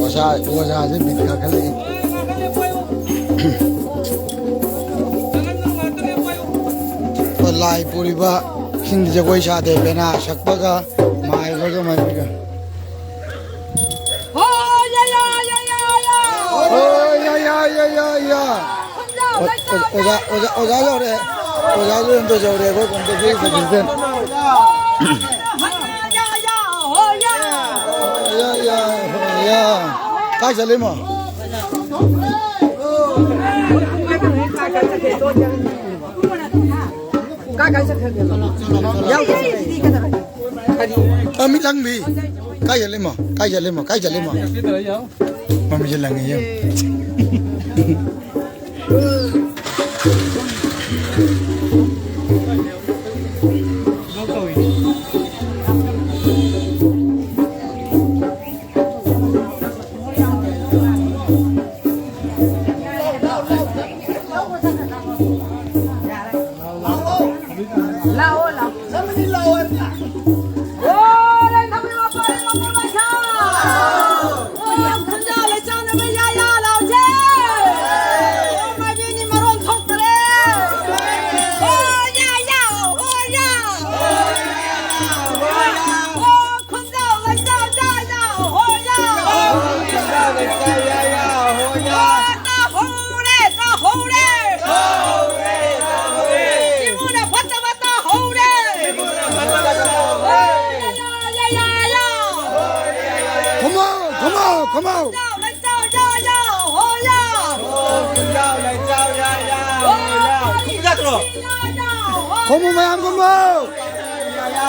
ꯑꯣꯖꯥ, ꯑꯣꯖꯥꯁꯦ ꯃꯤꯠ ꯀꯥꯈꯠꯂꯛꯏ꯫ ꯂꯥꯏ ꯄꯨꯔꯤꯕ ꯁꯤꯡ ꯖꯒꯣꯏ ꯁꯥꯗꯦ, ꯄꯦꯅꯥ ꯁꯛꯄꯒ ꯃꯥꯏꯕꯒ ꯃꯥꯏꯕꯤꯒ꯫ ꯍꯣꯏ, ꯌꯥ, ꯌꯥ, ꯌꯥ, ꯌꯥ, ꯌꯥ꯫ ꯍꯣꯏ, ꯌꯥ, ꯌꯥ, ꯌꯥ, ꯌꯥ, ꯌꯥ꯫ ꯑꯣ-, ꯑꯣ-, ꯑꯣꯖꯥ, ꯑꯣꯖꯥ, ꯑꯣꯖꯥ ꯌꯧꯔꯛꯑꯦ꯫ ꯑꯣꯖꯥꯁꯨ ꯑꯝꯇ ꯌꯧꯔꯛꯑꯦ꯫ ꯑꯩꯈꯣꯏ ꯀꯣꯝꯄꯣꯖꯤꯁꯟ꯫ ꯌꯥ, ꯌꯥ, ꯍꯣꯏ, ꯌꯥ꯫ ꯌꯥ, ꯌꯥ, ꯍꯣꯏ, ꯌꯥ꯫ ꯀꯥꯏ ꯆꯠꯂꯤꯃꯣ? ꯀꯥꯏ ꯀꯥꯏ ꯆꯠꯈ꯭ꯔꯒꯦ? ꯌꯥꯎꯗꯦ꯫ ꯀꯔꯤ? ꯑ, ꯃꯤꯠ ꯂꯪꯕꯤ꯫ ꯀꯥꯏ ꯆꯠꯂꯤꯃꯣ? ꯀꯥꯏ ꯆꯠꯂꯤꯃꯣ? ꯀꯥꯏ ꯆꯠꯂꯤꯃꯣ? ꯃꯃꯤꯠꯁꯦ ꯂꯪꯉꯤ, ꯌꯦꯡꯉꯨ꯫ ꯂꯥꯛꯑꯣ, ꯂꯥꯛꯑꯣ꯫ ꯂꯥꯛꯑꯣ, ꯂꯥꯛꯑꯣ꯫ ꯑꯣ, ꯂꯩ ꯊꯝꯃꯤ ꯃꯄꯥ, ꯂꯩ ꯃꯄꯥ, ꯂꯩ ꯊꯝꯃꯤ꯫ ꯑꯣ, ꯈꯨꯟꯖꯥ ꯂꯩ ꯆꯥꯅꯕ ꯌꯥ ꯌꯥ ꯂꯥꯎꯁꯦ꯫ ꯑꯣ, ꯃꯥꯏꯕꯤꯅꯤ ꯃꯔꯣꯟ ꯊꯣꯛꯇꯔꯦ꯫ ꯑꯣ, ꯌꯥ ꯌꯥ, ꯑꯣ, ꯌꯥ꯫ ꯑꯣ, ꯈꯨꯟꯖꯥ ꯂꯩ ꯆꯥ ꯌꯥ ꯌꯥ, ꯍꯣ ꯌꯥ꯫ ꯈꯨꯟꯖꯥ ꯂꯩ ꯆꯥ ꯌꯥ ꯌꯥ, ꯍꯣ ꯌꯥ꯫ ꯑꯣ, ꯇꯥꯍꯧꯔꯦ, ꯇꯥꯍꯧꯔꯦ꯫ ꯇꯥꯍꯧꯔꯦ, ꯇꯥꯍꯧꯔꯦ꯫ ꯏꯃꯨꯡꯅ ꯐꯠꯇꯕ ꯇꯥꯍꯧꯔꯦ꯫ ꯏꯃꯨꯡꯅ ꯐꯠꯇꯕ ꯇꯥꯍꯧꯔꯦ꯫ ꯌꯥ, ꯌꯥ, ꯌꯥ, ꯌꯥ, ꯌꯥ꯫ ꯈꯨꯝꯃꯣ, ꯈꯨꯝꯃꯣ, ꯈꯨꯝꯃꯣ꯫ ꯈꯨꯟꯖꯥꯎ ꯂꯩꯆꯥꯎ ꯌꯥ, ꯌꯥ, ꯍꯣ, ꯌꯥ꯫ ꯈꯨꯟꯖꯥꯎ ꯂꯩꯆꯥꯎ ꯌꯥ, ꯌꯥ, ꯍꯣ, ꯌꯥ꯫ ꯈꯨꯝꯃꯨ ꯌꯥꯗ꯭ꯔꯣ? ꯌꯥ, ꯌꯥ, ꯍꯣ, ꯈꯨꯝꯃꯨ ꯌꯥ꯫ ꯃꯌꯥꯝ ꯈꯨꯝꯃꯨ꯫ ꯌꯥ, ꯌꯥ,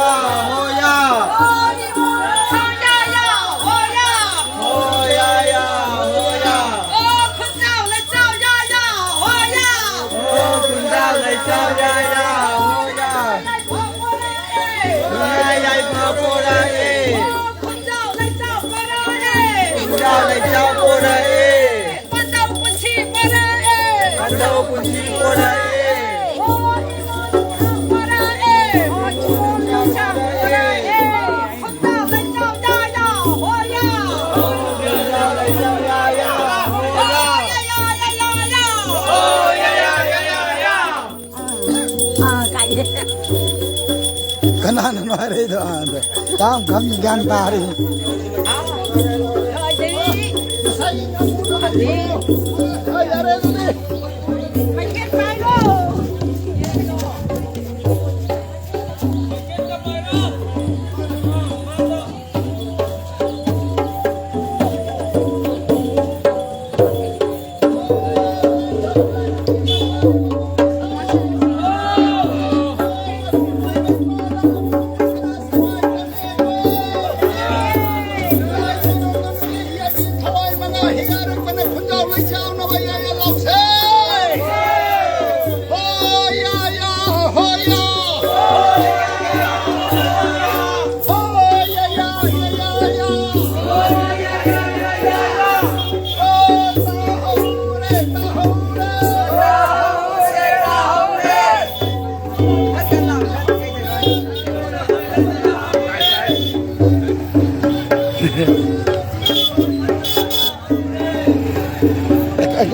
ꯍꯣ, ꯌꯥ꯫ ꯍꯣ, ꯏꯃꯨꯡ ꯌꯥ, ꯌꯥ, ꯍꯣ, ꯌꯥ꯫ ꯍꯣ, ꯌꯥ, ꯌꯥ, ꯍꯣ, ꯌꯥ꯫ ꯍꯣ, ꯈꯨꯟꯖꯥꯎ ꯂꯩꯆꯥꯎ ꯌꯥ, ꯌꯥ, ꯍꯣ, ꯌꯥ꯫ ꯍꯣ, ꯈꯨꯟꯖꯥꯎ ꯂꯩꯆꯥꯎ ꯌꯥ, ꯌꯥ, ꯍꯣ, ꯌꯥ꯫ ꯌꯥꯏꯐ ꯄꯣꯔꯛꯑꯦ꯫ ꯌꯥꯏꯐ ꯄꯣꯔꯛꯑꯦ꯫ ꯍꯣ, ꯈꯨꯟꯖꯥꯎ ꯂꯩꯆꯥꯎ ꯄꯣꯔꯛꯑꯦ꯫ ꯈꯨꯟꯖꯥꯎ ꯂꯩꯆꯥꯎ ꯄꯣꯔꯛꯑꯦ꯫ ꯄꯟꯊꯧ ꯄꯨꯟꯁꯤ ꯄꯣꯔꯛꯑꯦ꯫ ꯄꯟꯊꯧ ꯄꯨꯟꯁꯤ ꯄꯣꯔꯛꯑꯦ꯫ ꯍꯣ, ꯄꯣꯔꯛꯑꯦ꯫ ꯍꯣ, ꯄꯣꯔꯛꯑꯦ꯫ ꯈꯨꯟꯖꯥꯎ ꯂꯩꯆꯥꯎ ꯌꯥ ꯌꯥ ꯍꯣ ꯌꯥ꯫ ꯈꯨꯟꯖꯥꯎ ꯂꯩꯆꯥꯎ ꯌꯥ ꯌꯥ ꯍꯣ ꯌꯥ꯫ ꯌꯥ ꯌꯥ ꯌꯥ ꯌꯥ ꯌꯥ꯫ ꯍꯣ ꯌꯥ ꯌꯥ ꯌꯥ ꯌꯥ ꯌꯥ꯫ ꯑꯥ, ꯀꯥꯏꯗꯦ꯫ ꯀꯅꯥꯅꯅꯣ ꯍꯥꯏꯔꯛꯏꯗꯣ? ꯑꯥꯗ ꯇꯥꯝ ꯈꯪ ꯒ꯭ꯌꯥꯟ ꯇꯥꯔꯤ꯫ ꯌꯥꯔꯦ ꯑꯗꯨꯗꯤ꯫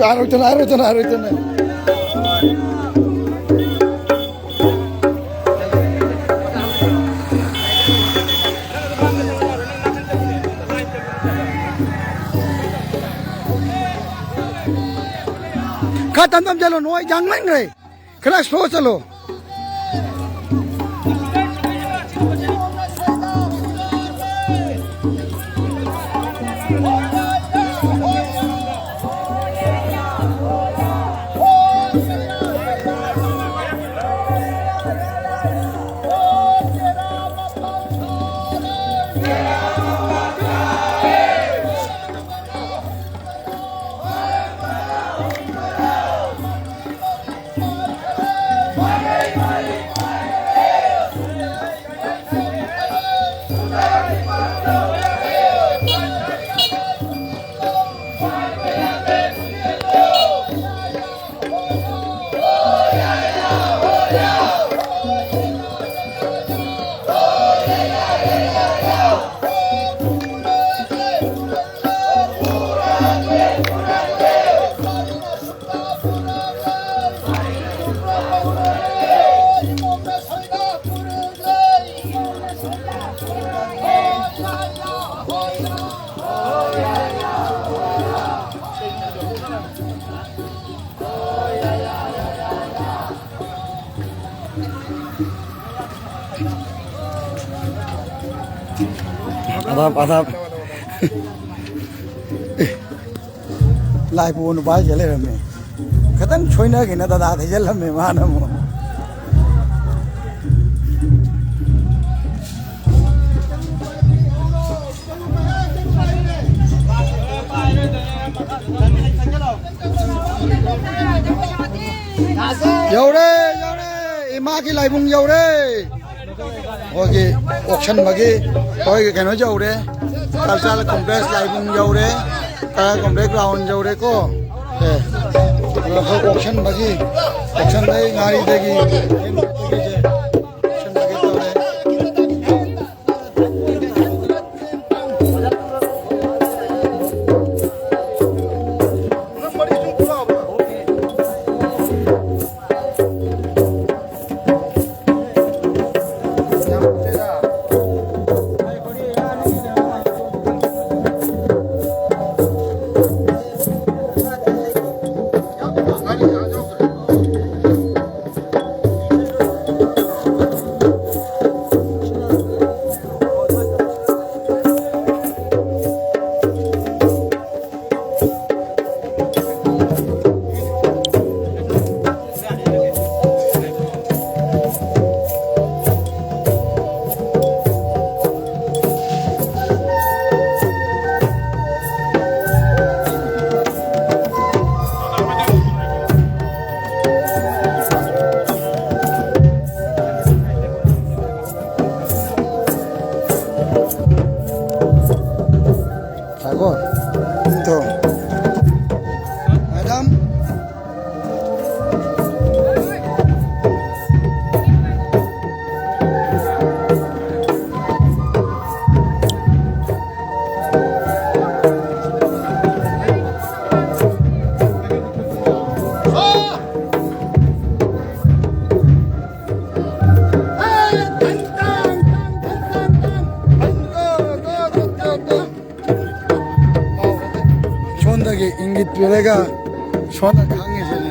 ꯌꯥꯔꯣꯏꯗꯅ, ꯌꯥꯔꯣꯏꯗꯅ, ꯌꯥꯔꯣꯏꯗꯅ꯫ ꯈꯔ ꯇꯝ ꯇꯝ ꯆꯠꯂꯣ, ꯅꯣꯏ ꯌꯥꯡꯃꯟꯈ꯭ꯔꯦ꯫ ꯈꯔ ꯁ꯭ꯂꯣ ꯆꯠꯂꯣ꯫ ꯑꯗꯥꯞ, ꯑꯗꯥꯞ꯫ ꯂꯥꯏ ꯄꯨꯕ ꯅꯨꯄꯥ ꯍꯥꯏꯁꯦ ꯂꯩꯔꯝꯃꯦ꯫ ꯈꯤꯇꯪ ꯁꯣꯏꯅꯈꯤꯅ ꯗꯗꯥ ꯊꯩꯖꯤꯜꯂꯝꯃꯦ ꯃꯥꯅ ꯑꯃꯨꯛ꯫ ꯌꯧꯔꯦ, ꯌꯧꯔꯦ, ꯏꯃꯥꯒꯤ ꯂꯥꯏꯕꯨꯡ ꯌꯧꯔꯦ꯫ ꯑꯩꯈꯣꯏꯒꯤ ꯑꯣꯛꯁꯟꯕꯒꯤ, ꯑꯩꯈꯣꯏꯒꯤ ꯀꯩꯅꯣ ꯌꯧꯔꯦ, ꯀꯜꯆꯔꯦꯜ ꯀꯣꯝꯄ꯭ꯂꯦꯛꯁ ꯂꯥꯏꯕꯨꯡ ꯌꯧꯔꯦ, ꯀꯜꯆꯔꯦꯜ ꯀꯣꯝꯄ꯭ꯂꯦꯛꯁ ꯒ꯭ꯔꯥꯎꯟ ꯌꯧꯔꯦꯀꯣ꯫ ꯑꯦ, ꯑꯗꯣ ꯑꯩꯈꯣꯏ ꯑꯣꯛꯁꯟꯕꯒꯤ, ꯑꯣꯛꯁꯟꯕꯒꯤ ꯉꯥꯔꯤꯗꯒꯤ ꯑꯣꯛꯁꯟꯕꯒꯤ ꯇꯧꯔꯦ꯫ ꯄꯤꯔꯒ ꯁꯣꯝꯗ ꯈꯪꯉꯤꯁꯤꯅꯤ꯫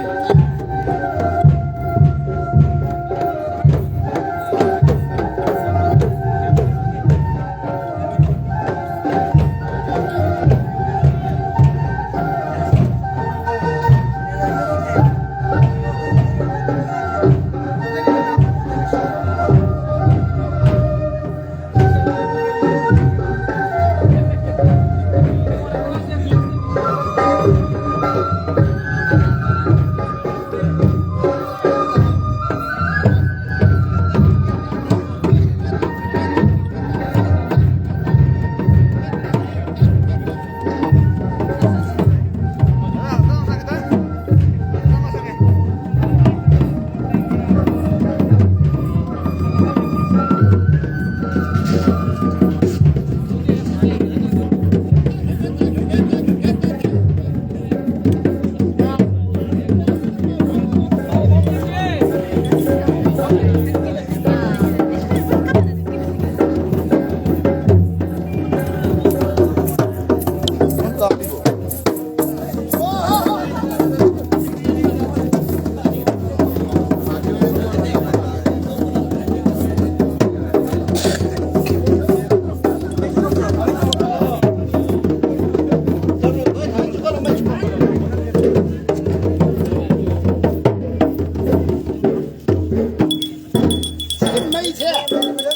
ꯁꯤ ꯃꯩꯁꯦ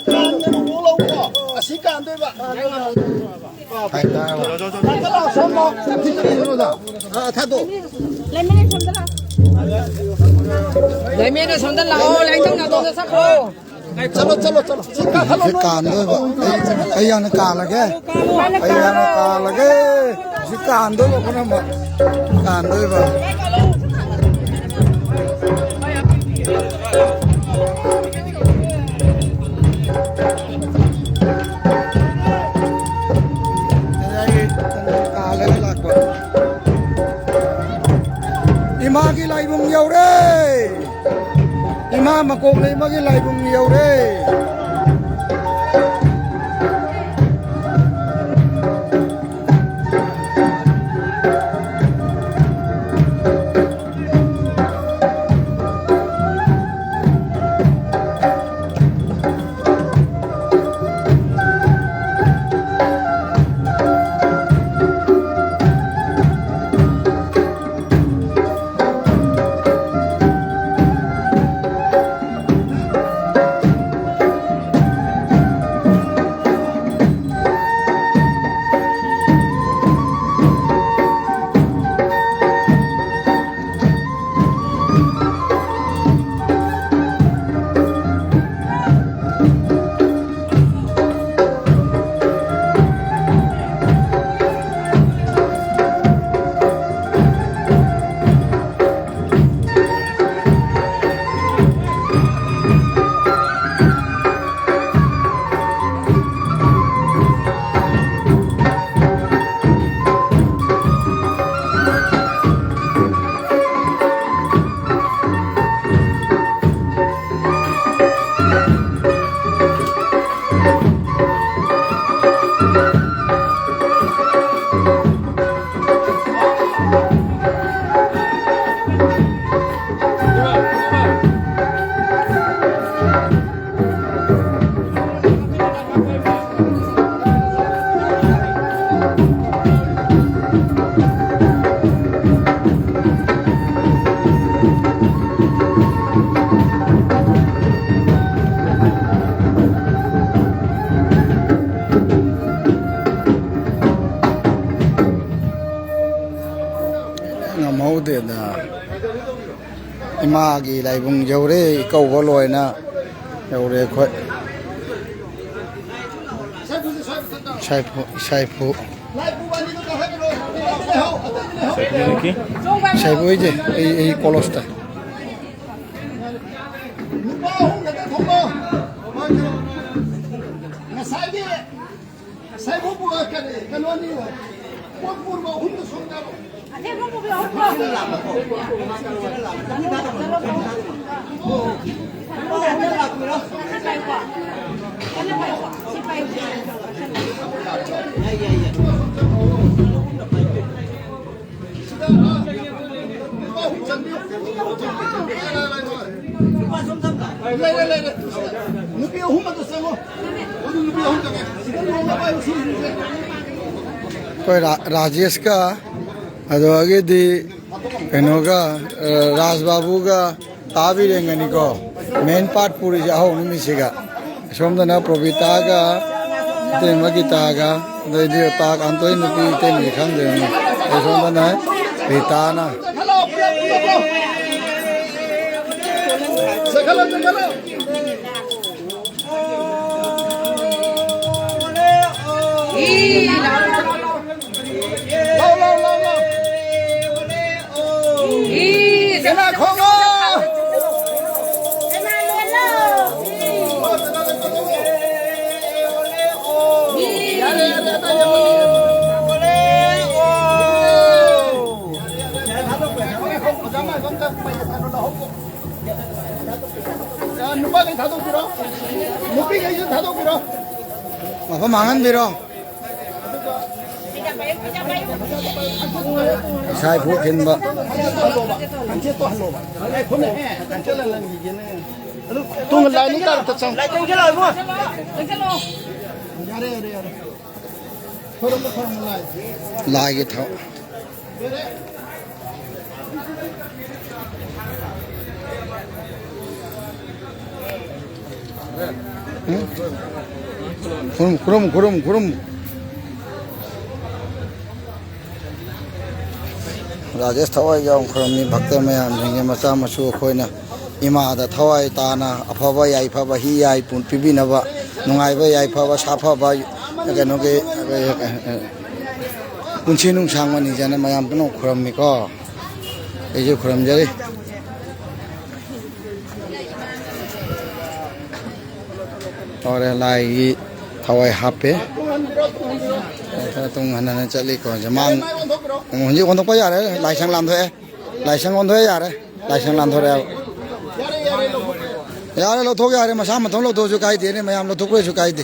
ꯀꯥꯟꯗꯅ ꯑꯣꯛ ꯂꯧꯀꯣ꯫ ꯑꯁꯤ ꯀꯥꯟꯗꯣꯏꯕ꯫ ꯊꯥꯗꯣꯛꯑꯣ꯫ ꯂꯩꯃꯦꯅꯦ, ꯁꯣꯝꯗ ꯂꯥꯛꯑꯣ꯫ ꯂꯩꯃꯦꯅꯦ, ꯁꯣꯝꯗ ꯂꯥꯛꯑꯣ꯫ ꯂꯥꯏꯅꯤꯡꯊꯧ ꯅꯥꯇꯣꯟꯗ ꯆꯠꯈ꯭ꯔꯣ꯫ ꯆꯠꯂꯣ, ꯆꯠꯂꯣ, ꯆꯠꯂꯣ꯫ ꯁꯤ ꯀꯥꯈꯠꯂꯣ ꯁꯤ ꯅꯣꯏ꯫ ꯀꯥꯟꯗꯣꯏꯕ꯫ ꯑꯩ, ꯑꯩ ꯍꯥꯟꯅ ꯀꯥꯜꯂꯒꯦ꯫ ꯑꯩ ꯍꯥꯟꯅ ꯀꯥꯜꯂꯒꯦ꯫ ꯁꯤ ꯀꯥꯟꯗꯣꯏꯕ ꯄꯨꯝꯅꯃꯛ꯫ ꯀꯥꯟꯗꯣꯏꯕ꯫ ꯀꯥꯜꯂꯒ ꯂꯥꯛꯄ꯫ ꯏꯃꯥꯒꯤ ꯂꯥꯏꯕꯨꯡ ꯌꯧꯔꯦ꯫ ꯏꯃꯥ ꯃꯀꯣꯛ ꯂꯩꯃꯒꯤ ꯂꯥꯏꯕꯨꯡ ꯌꯧꯔꯦ꯫ ꯃꯥꯒꯤ ꯂꯥꯏꯕꯨꯡ ꯌꯧꯔꯦ, ꯏꯀꯧꯕ ꯂꯣꯏꯅ ꯌꯧꯔꯦ ꯑꯩꯈꯣꯏ꯫ ꯏꯁꯥꯏꯐꯨ, ꯏꯁꯥꯏꯐꯨ꯫ ꯏꯁꯥꯏꯐꯨ ꯍꯣꯏꯁꯦ, ꯑꯩ, ꯑꯩ ꯀꯣꯂꯣꯁꯇ꯫ ꯉꯁꯥꯏꯒꯤ ꯁꯥꯏꯕꯣꯛ ꯄꯨꯔ ꯀꯔꯤ ꯀꯩꯅꯣꯅꯤ, ꯄꯣꯠ ꯄꯨꯔꯕ ꯑꯍꯨꯝꯗꯨ ꯁꯣꯝꯗ꯫ ꯂꯩꯔꯦ, ꯂꯩꯔꯦ꯫ ꯅꯨꯄꯤ ꯑꯍꯨꯝ ꯑꯗꯨ ꯆꯪꯉꯣ꯫ ꯑꯗꯨ ꯅꯨꯄꯤ ꯑꯍꯨꯝ ꯆꯪꯉꯦ꯫ ꯁꯤꯗ ꯂꯨꯍꯣꯡꯅꯕ ꯍꯥꯏꯕ ꯁꯤ ꯍꯧꯖꯤꯛꯁꯦ꯫ ꯑꯩꯈꯣꯏ ꯔꯥ-, ꯔꯥꯖꯦꯁꯀ, ꯑꯗꯨꯗꯒꯤꯗꯤ ꯀꯩꯅꯣꯒ, ꯑ, ꯔꯥꯖ ꯕꯥꯕꯨꯒ ꯇꯥ ꯕꯤꯔꯦꯟꯒꯅꯤꯀꯣ꯫ ꯃꯦꯟ ꯄꯥꯔꯠ ꯄꯨꯔꯤꯁꯦ ꯑꯍꯧꯕ ꯅꯨꯃꯤꯠꯁꯤꯒ꯫ ꯁꯣꯝꯗꯅ ꯄ꯭ꯔꯣꯕꯤꯇꯥꯒ, ꯏꯇꯩꯃ ꯒꯤꯇꯥꯒ, ꯑꯗꯩꯗꯤ ꯇꯥ ꯀꯥꯟꯇꯣꯏ ꯅꯨꯄꯤ ꯏꯇꯩꯃꯗꯤ ꯈꯪꯗ꯭ꯔꯤꯕꯅꯤ꯫ ꯑꯗꯩ ꯁꯣꯝꯗꯅ ꯔꯤꯇꯥꯅ꯫ ꯅꯨꯄꯥꯈꯩ ꯊꯥꯗꯣꯛꯄꯤꯔꯣ, ꯅꯨꯄꯤꯈꯩꯁꯨ ꯊꯥꯗꯣꯛꯄꯤꯔꯣ꯫ ꯃꯐꯝ ꯍꯥꯡꯍꯟꯕꯤꯔꯣ꯫ ꯏꯁꯥ ꯏꯐꯨ ꯈꯤꯟꯕ꯫ ꯇꯨꯡ ꯂꯥꯏꯅꯤꯡ ꯀꯥꯔꯛꯇ ꯆꯪ꯫ ꯌꯥꯔꯦ, ꯌꯥꯔꯦ, ꯌꯥꯔꯦ꯫ ꯈꯣꯏꯔꯝꯕ, ꯈꯣꯏꯔꯝꯕ ꯂꯥꯏ꯫ ꯂꯥꯏꯒꯤ ꯊꯥꯎ꯫ ꯎꯝ? ꯈꯨꯔꯨꯝ, ꯈꯨꯔꯨꯝ, ꯈꯨꯔꯨꯝ, ꯈꯨꯔꯨꯝ꯫ ꯔꯥꯖꯦꯁ ꯊꯋꯥꯏ ꯌꯥꯎꯅ ꯈꯨꯔꯨꯝꯃꯤ ꯚꯛꯇ ꯃꯌꯥꯝꯁꯤꯡꯒꯤ ꯃꯆꯥ ꯃꯁꯨ ꯑꯩꯈꯣꯏꯅ ꯏꯃꯥꯗ ꯊꯋꯥꯏ ꯇꯥꯅ ꯑꯐꯕ ꯌꯥꯏꯐꯕ ꯍꯤ ꯌꯥꯏ ꯄꯨ-, ꯄꯤꯕꯤꯅꯕ, ꯅꯨꯡꯉꯥꯏꯕ ꯌꯥꯏꯐꯕ ꯁꯥꯐꯕ ꯀꯩꯅꯣꯒꯤ ꯄꯨꯟꯁꯤ ꯅꯨꯡꯁꯥꯡꯕ ꯅꯤꯖꯅ ꯃꯌꯥꯝ ꯄꯨꯝꯅꯃꯛ ꯈꯨꯔꯨꯝꯃꯤꯀꯣ꯫ ꯑꯩꯁꯨ ꯈꯨꯔꯨꯝꯖꯔꯤ꯫ ꯇꯧꯔꯦ, ꯂꯥꯏꯒꯤ ꯊꯋꯥꯏ ꯍꯥꯞꯄꯦ꯫ ꯈꯔ ꯇꯨꯡ ꯍꯟꯅ ꯍꯟꯅ ꯆꯠꯂꯤꯀꯣ꯫ ꯃꯥꯡ-, ꯍꯧꯖꯤꯛ ꯑꯣꯟꯊꯣꯛꯄ ꯌꯥꯔꯦ, ꯂꯥꯏꯁꯪ ꯂꯥꯟꯊꯣꯛꯑꯦ꯫ ꯂꯥꯏꯁꯪ ꯑꯣꯟꯊꯣꯛꯑꯦ ꯌꯥꯔꯦ꯫ ꯂꯥꯏꯁꯪ ꯂꯥꯟꯊꯣꯔꯛꯑꯦꯕ꯫ ꯌꯥꯔꯦ, ꯂꯧꯊꯣꯛ ꯌꯥꯔꯦ, ꯃꯁꯥ ꯃꯊꯧ ꯂꯧꯊꯣꯛꯑꯁꯨ ꯀꯥꯏꯗꯦꯅꯦ, ꯃꯌꯥꯝ ꯂꯧꯊꯣꯛꯄ꯭ꯔꯁꯨ ꯀꯥꯏꯗꯦ꯫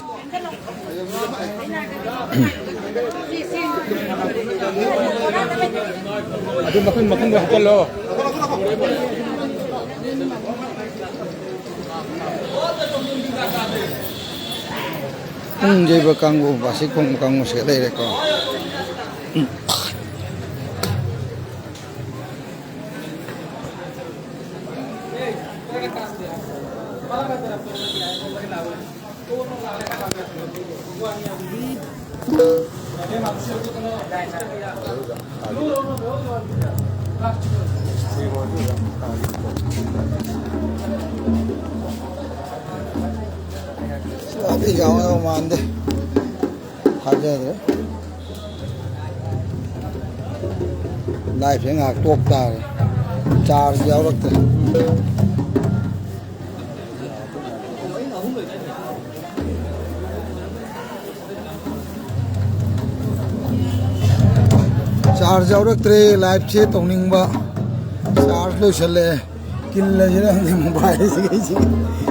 ꯑꯗꯨ ꯃꯈꯨꯟ, ꯃꯈꯨꯟꯗꯣ ꯍꯥꯞꯆꯜꯂꯣ꯫ ꯄꯨꯡ ꯌꯩꯕ ꯀꯥꯡꯕꯨ, ꯕꯥꯁꯤ ꯈꯣꯡꯕ ꯀꯥꯡꯕꯨꯁꯦ ꯂꯩꯔꯦꯀꯣ꯫ ꯑꯗꯨ ꯌꯥꯎꯗꯧ ꯃꯥꯟꯗꯦ꯫ ꯊꯥꯖꯗ꯭ꯔꯦ꯫ ꯂꯥꯏꯐꯁꯦ ꯉꯥꯏꯍꯥꯛ ꯇꯣꯛ ꯇꯥꯔꯦ꯫ ꯆꯥꯔꯖ ꯌꯥꯎꯔꯛꯇ꯭ꯔꯦ꯫ ꯆꯥꯔꯖ ꯌꯥꯎꯔꯛꯇ꯭ꯔꯦ꯫ ꯂꯥꯏꯐꯁꯦ ꯇꯧꯅꯤꯡꯕ꯫ ꯆꯥꯔꯖ ꯂꯣꯏꯁꯜꯂꯛꯑꯦ꯫ ꯀꯤꯜꯂꯁꯤꯔ ꯈꯪꯗꯦ, ꯃꯣꯕꯥꯏꯜꯁꯤꯒꯩꯁꯤ꯫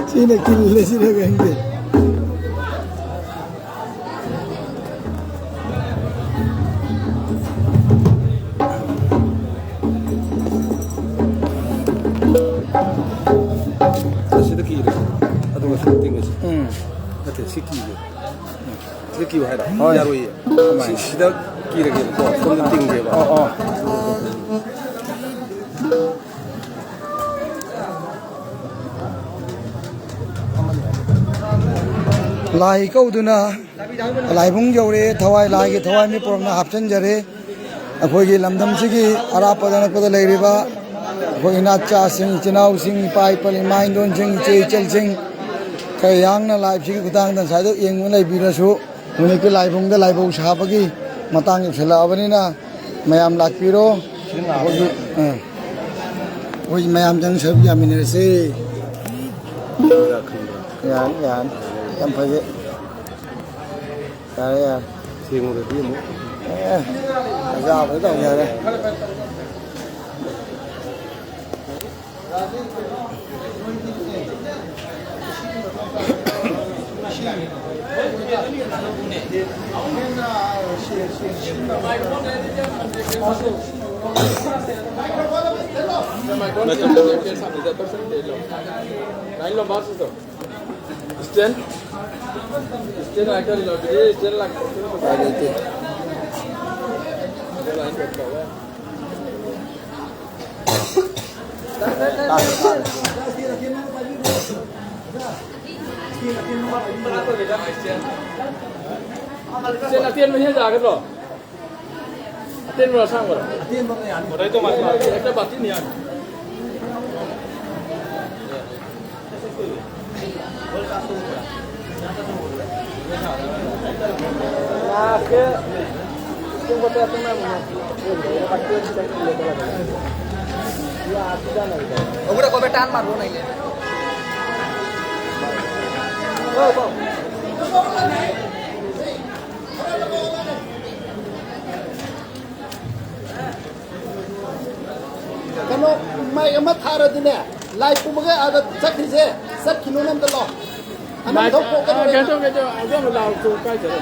ꯁꯤꯅ ꯀꯤꯜꯂꯁꯤꯔ ꯈꯪꯗꯦ꯫ ꯑꯁꯤꯗ ꯀꯤꯔꯦ꯫ ꯑꯗꯨꯒ ꯁꯤꯗ ꯇꯤꯡꯉꯁꯤ꯫ ꯎꯝ꯫ ꯅꯠꯇꯦ, ꯁꯤ ꯀꯤꯔꯦ꯫ ꯁꯤꯗ ꯀꯤꯌꯨ ꯍꯥꯏꯔꯣ? ꯍꯣꯏ꯫ ꯌꯥꯔꯣꯏꯌꯦ꯫ ꯀꯃꯥꯏꯅ? ꯁꯤ-, ꯁꯤꯗ ꯀꯤꯔꯒꯦꯕꯀꯣ, ꯁꯣꯝꯗ ꯇꯤꯡꯒꯦꯕ꯫ ꯑꯣ, ꯑꯣ꯫ ꯂꯥꯏ ꯀꯧꯗꯨꯅ ꯂꯥꯏꯕꯨꯡ ꯌꯧꯔꯦ꯫ ꯊꯋꯥꯏ, ꯂꯥꯏꯒꯤ ꯊꯋꯥꯏ ꯃꯤ ꯄꯨꯔꯞꯅ ꯍꯥꯞꯆꯤꯟꯖꯔꯦ꯫ ꯑꯩꯈꯣꯏꯒꯤ ꯂꯝꯗꯝꯁꯤꯒꯤ ꯑꯔꯥꯞꯄꯗ ꯑꯅꯛꯄꯗ ꯂꯩꯔꯤꯕ ꯑꯩꯈꯣꯏ ꯏꯅꯥꯠꯆꯥꯁꯤꯡ, ꯏꯆꯤꯟ ꯏꯅꯥꯎꯁꯤꯡ, ꯏꯄꯥ ꯏꯄꯜ, ꯏꯃꯥ ꯏꯟꯗꯣꯟꯁꯤꯡ, ꯏꯆꯦ ꯏꯆꯜꯁꯤꯡ, ꯈꯔ ꯌꯥꯡꯅ live ꯁꯤꯒꯤ ꯈꯨꯊꯥꯡꯗ ꯉꯁꯥꯏꯗ ꯌꯦꯡꯗꯨꯅ ꯂꯩꯕꯤꯔꯁꯨ, ꯍꯧꯖꯤꯛꯇꯤ ꯂꯥꯏꯕꯨꯡꯗ ꯂꯥꯏꯕꯧ ꯁꯥꯕꯒꯤ ꯃꯇꯥꯡ ꯌꯧꯁꯤꯜꯂꯛꯑꯕꯅꯤꯅ ꯃꯌꯥꯝ ꯂꯥꯛꯄꯤꯔꯣ꯫ ꯑꯩꯈꯣꯏꯒꯤ, ꯑ, ꯑꯩꯈꯣꯏ ꯃꯌꯥꯝ ꯆꯪ ꯁꯔꯨꯛ ꯌꯥꯃꯤꯟꯅꯔꯁꯤ꯫ ꯌꯥꯅꯤ, ꯌꯥꯅꯤ꯫ ꯌꯥꯝ ꯐꯖꯩ꯫ ꯌꯥꯔꯦ, ꯌꯥꯔꯦ꯫ ꯊꯦꯡꯉꯨꯔꯗꯤ ꯑꯃꯨꯛ꯫ ꯑꯦ, ꯑꯖꯥꯕꯗ ꯇꯧ ꯌꯥꯔꯦ꯫ Stand? Stand ꯂꯥꯛꯇ꯭ꯔꯗꯤ ꯂꯧꯕꯤꯔꯦ, stand ꯂꯥꯛꯇ꯭ꯔꯗꯤ ꯎꯄꯥꯏ ꯂꯩꯇꯦ꯫ Stand ꯑꯇꯦꯟꯕ ꯍꯦꯛ ꯌꯥꯒꯗ꯭ꯔꯣ? ꯑꯇꯦꯟꯕꯔꯣ ꯑꯁꯥꯡꯕꯔꯣ? ꯑꯇꯦꯟꯕ ꯑꯃ ꯌꯥꯅꯤ꯫ ꯍꯦꯛꯇ ꯕꯥꯇꯤꯟ ꯌꯥꯅꯤ꯫ ওগুলো কবে টান মারবো নাইলে? ꯀꯩꯅꯣ, mic ꯑꯃ ꯊꯥꯔꯗꯤꯅꯦ, live ꯄꯨꯝꯃꯒ ꯑꯥꯗ ꯆꯠꯈ꯭ꯔꯤꯁꯦ, ꯆꯠꯈꯤꯅꯨꯅ ꯑꯝꯇ ꯂꯥꯎ꯫ ꯑꯅꯝ ꯊꯣꯛ ꯄꯣꯛꯀꯅꯤ꯫ ꯀꯩꯅꯣ, ꯀꯩꯅꯣ, ꯑꯗꯣꯝꯗ ꯂꯥꯎ, ꯀꯥꯏ ꯆꯠꯂꯦ?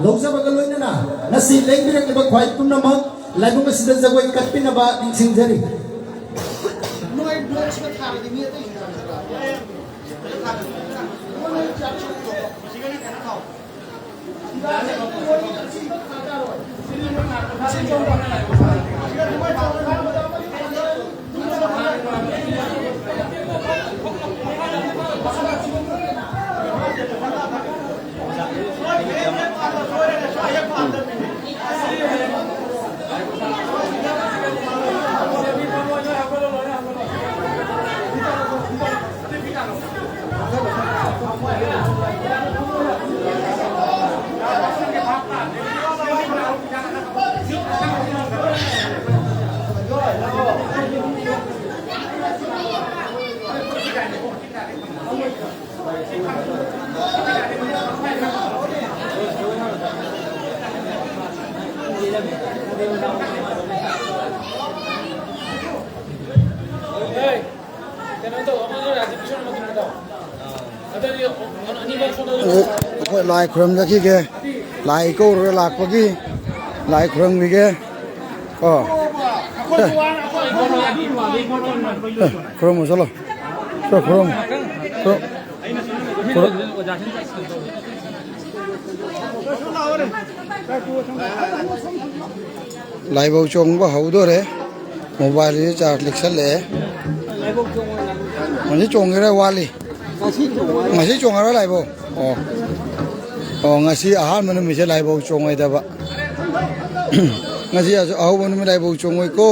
ꯂꯧꯖꯕꯒ ꯂꯣꯏꯅꯅ ꯉꯁꯤ ꯂꯦꯡꯕꯤꯔꯛꯂꯤꯕ ꯈ꯭ꯋꯥꯏ ꯄꯨꯝꯅꯃꯛ ꯂꯥꯏꯕꯨꯡ ꯑꯁꯤꯗ ꯖꯒꯣꯏ ꯀꯠꯄꯤꯅꯕ ꯅꯤꯡꯁꯤꯡꯖꯔꯤ꯫ ꯑꯩꯈꯣꯏ ꯂꯥꯏ ꯈꯨꯔꯨꯝꯖꯈꯤꯒꯦ꯫ ꯂꯥꯏ ꯀꯧꯔꯒ ꯂꯥꯛꯄꯒꯤ ꯂꯥꯏ ꯈꯨꯔꯨꯝꯈꯤꯒꯦ꯫ ꯀꯣ꯫ ꯑꯦ꯫ ꯑꯦ, ꯈꯨꯔꯨꯝꯃꯣ ꯆꯠꯂꯣ꯫ ꯆꯠꯂꯣ, ꯈꯨꯔꯨꯝꯃꯣ꯫ ꯈꯨꯔꯨꯝ-, ꯈꯨꯔꯨꯝ-, ꯂꯥꯏꯕꯧ ꯆꯣꯡꯕ ꯍꯧꯗꯣꯔꯦ꯫ ꯃꯣꯕꯥꯏꯜꯁꯦ ꯆꯥꯔꯖ ꯂꯤꯛꯁꯜꯂꯛꯑꯦ꯫ ꯉꯁꯤ ꯆꯣꯡꯒꯦꯔꯥ ꯋꯥꯠꯂꯤ? ꯉꯁꯤ ꯆꯣꯡꯉꯔꯣꯏ ꯂꯥꯏꯕꯧ? ꯑꯣ꯫ ꯑꯣ, ꯉꯁꯤ ꯑꯍꯥꯟꯕ ꯅꯨꯃꯤꯠꯁꯦ ꯂꯥꯏꯕꯧ ꯆꯣꯡꯉꯣꯏꯗꯕ꯫ ꯉꯁꯤ ꯑꯁꯨ-, ꯑꯍꯧꯕ ꯅꯨꯃꯤꯠ ꯂꯥꯏꯕꯧ ꯆꯣꯡꯉꯣꯏꯀꯣ꯫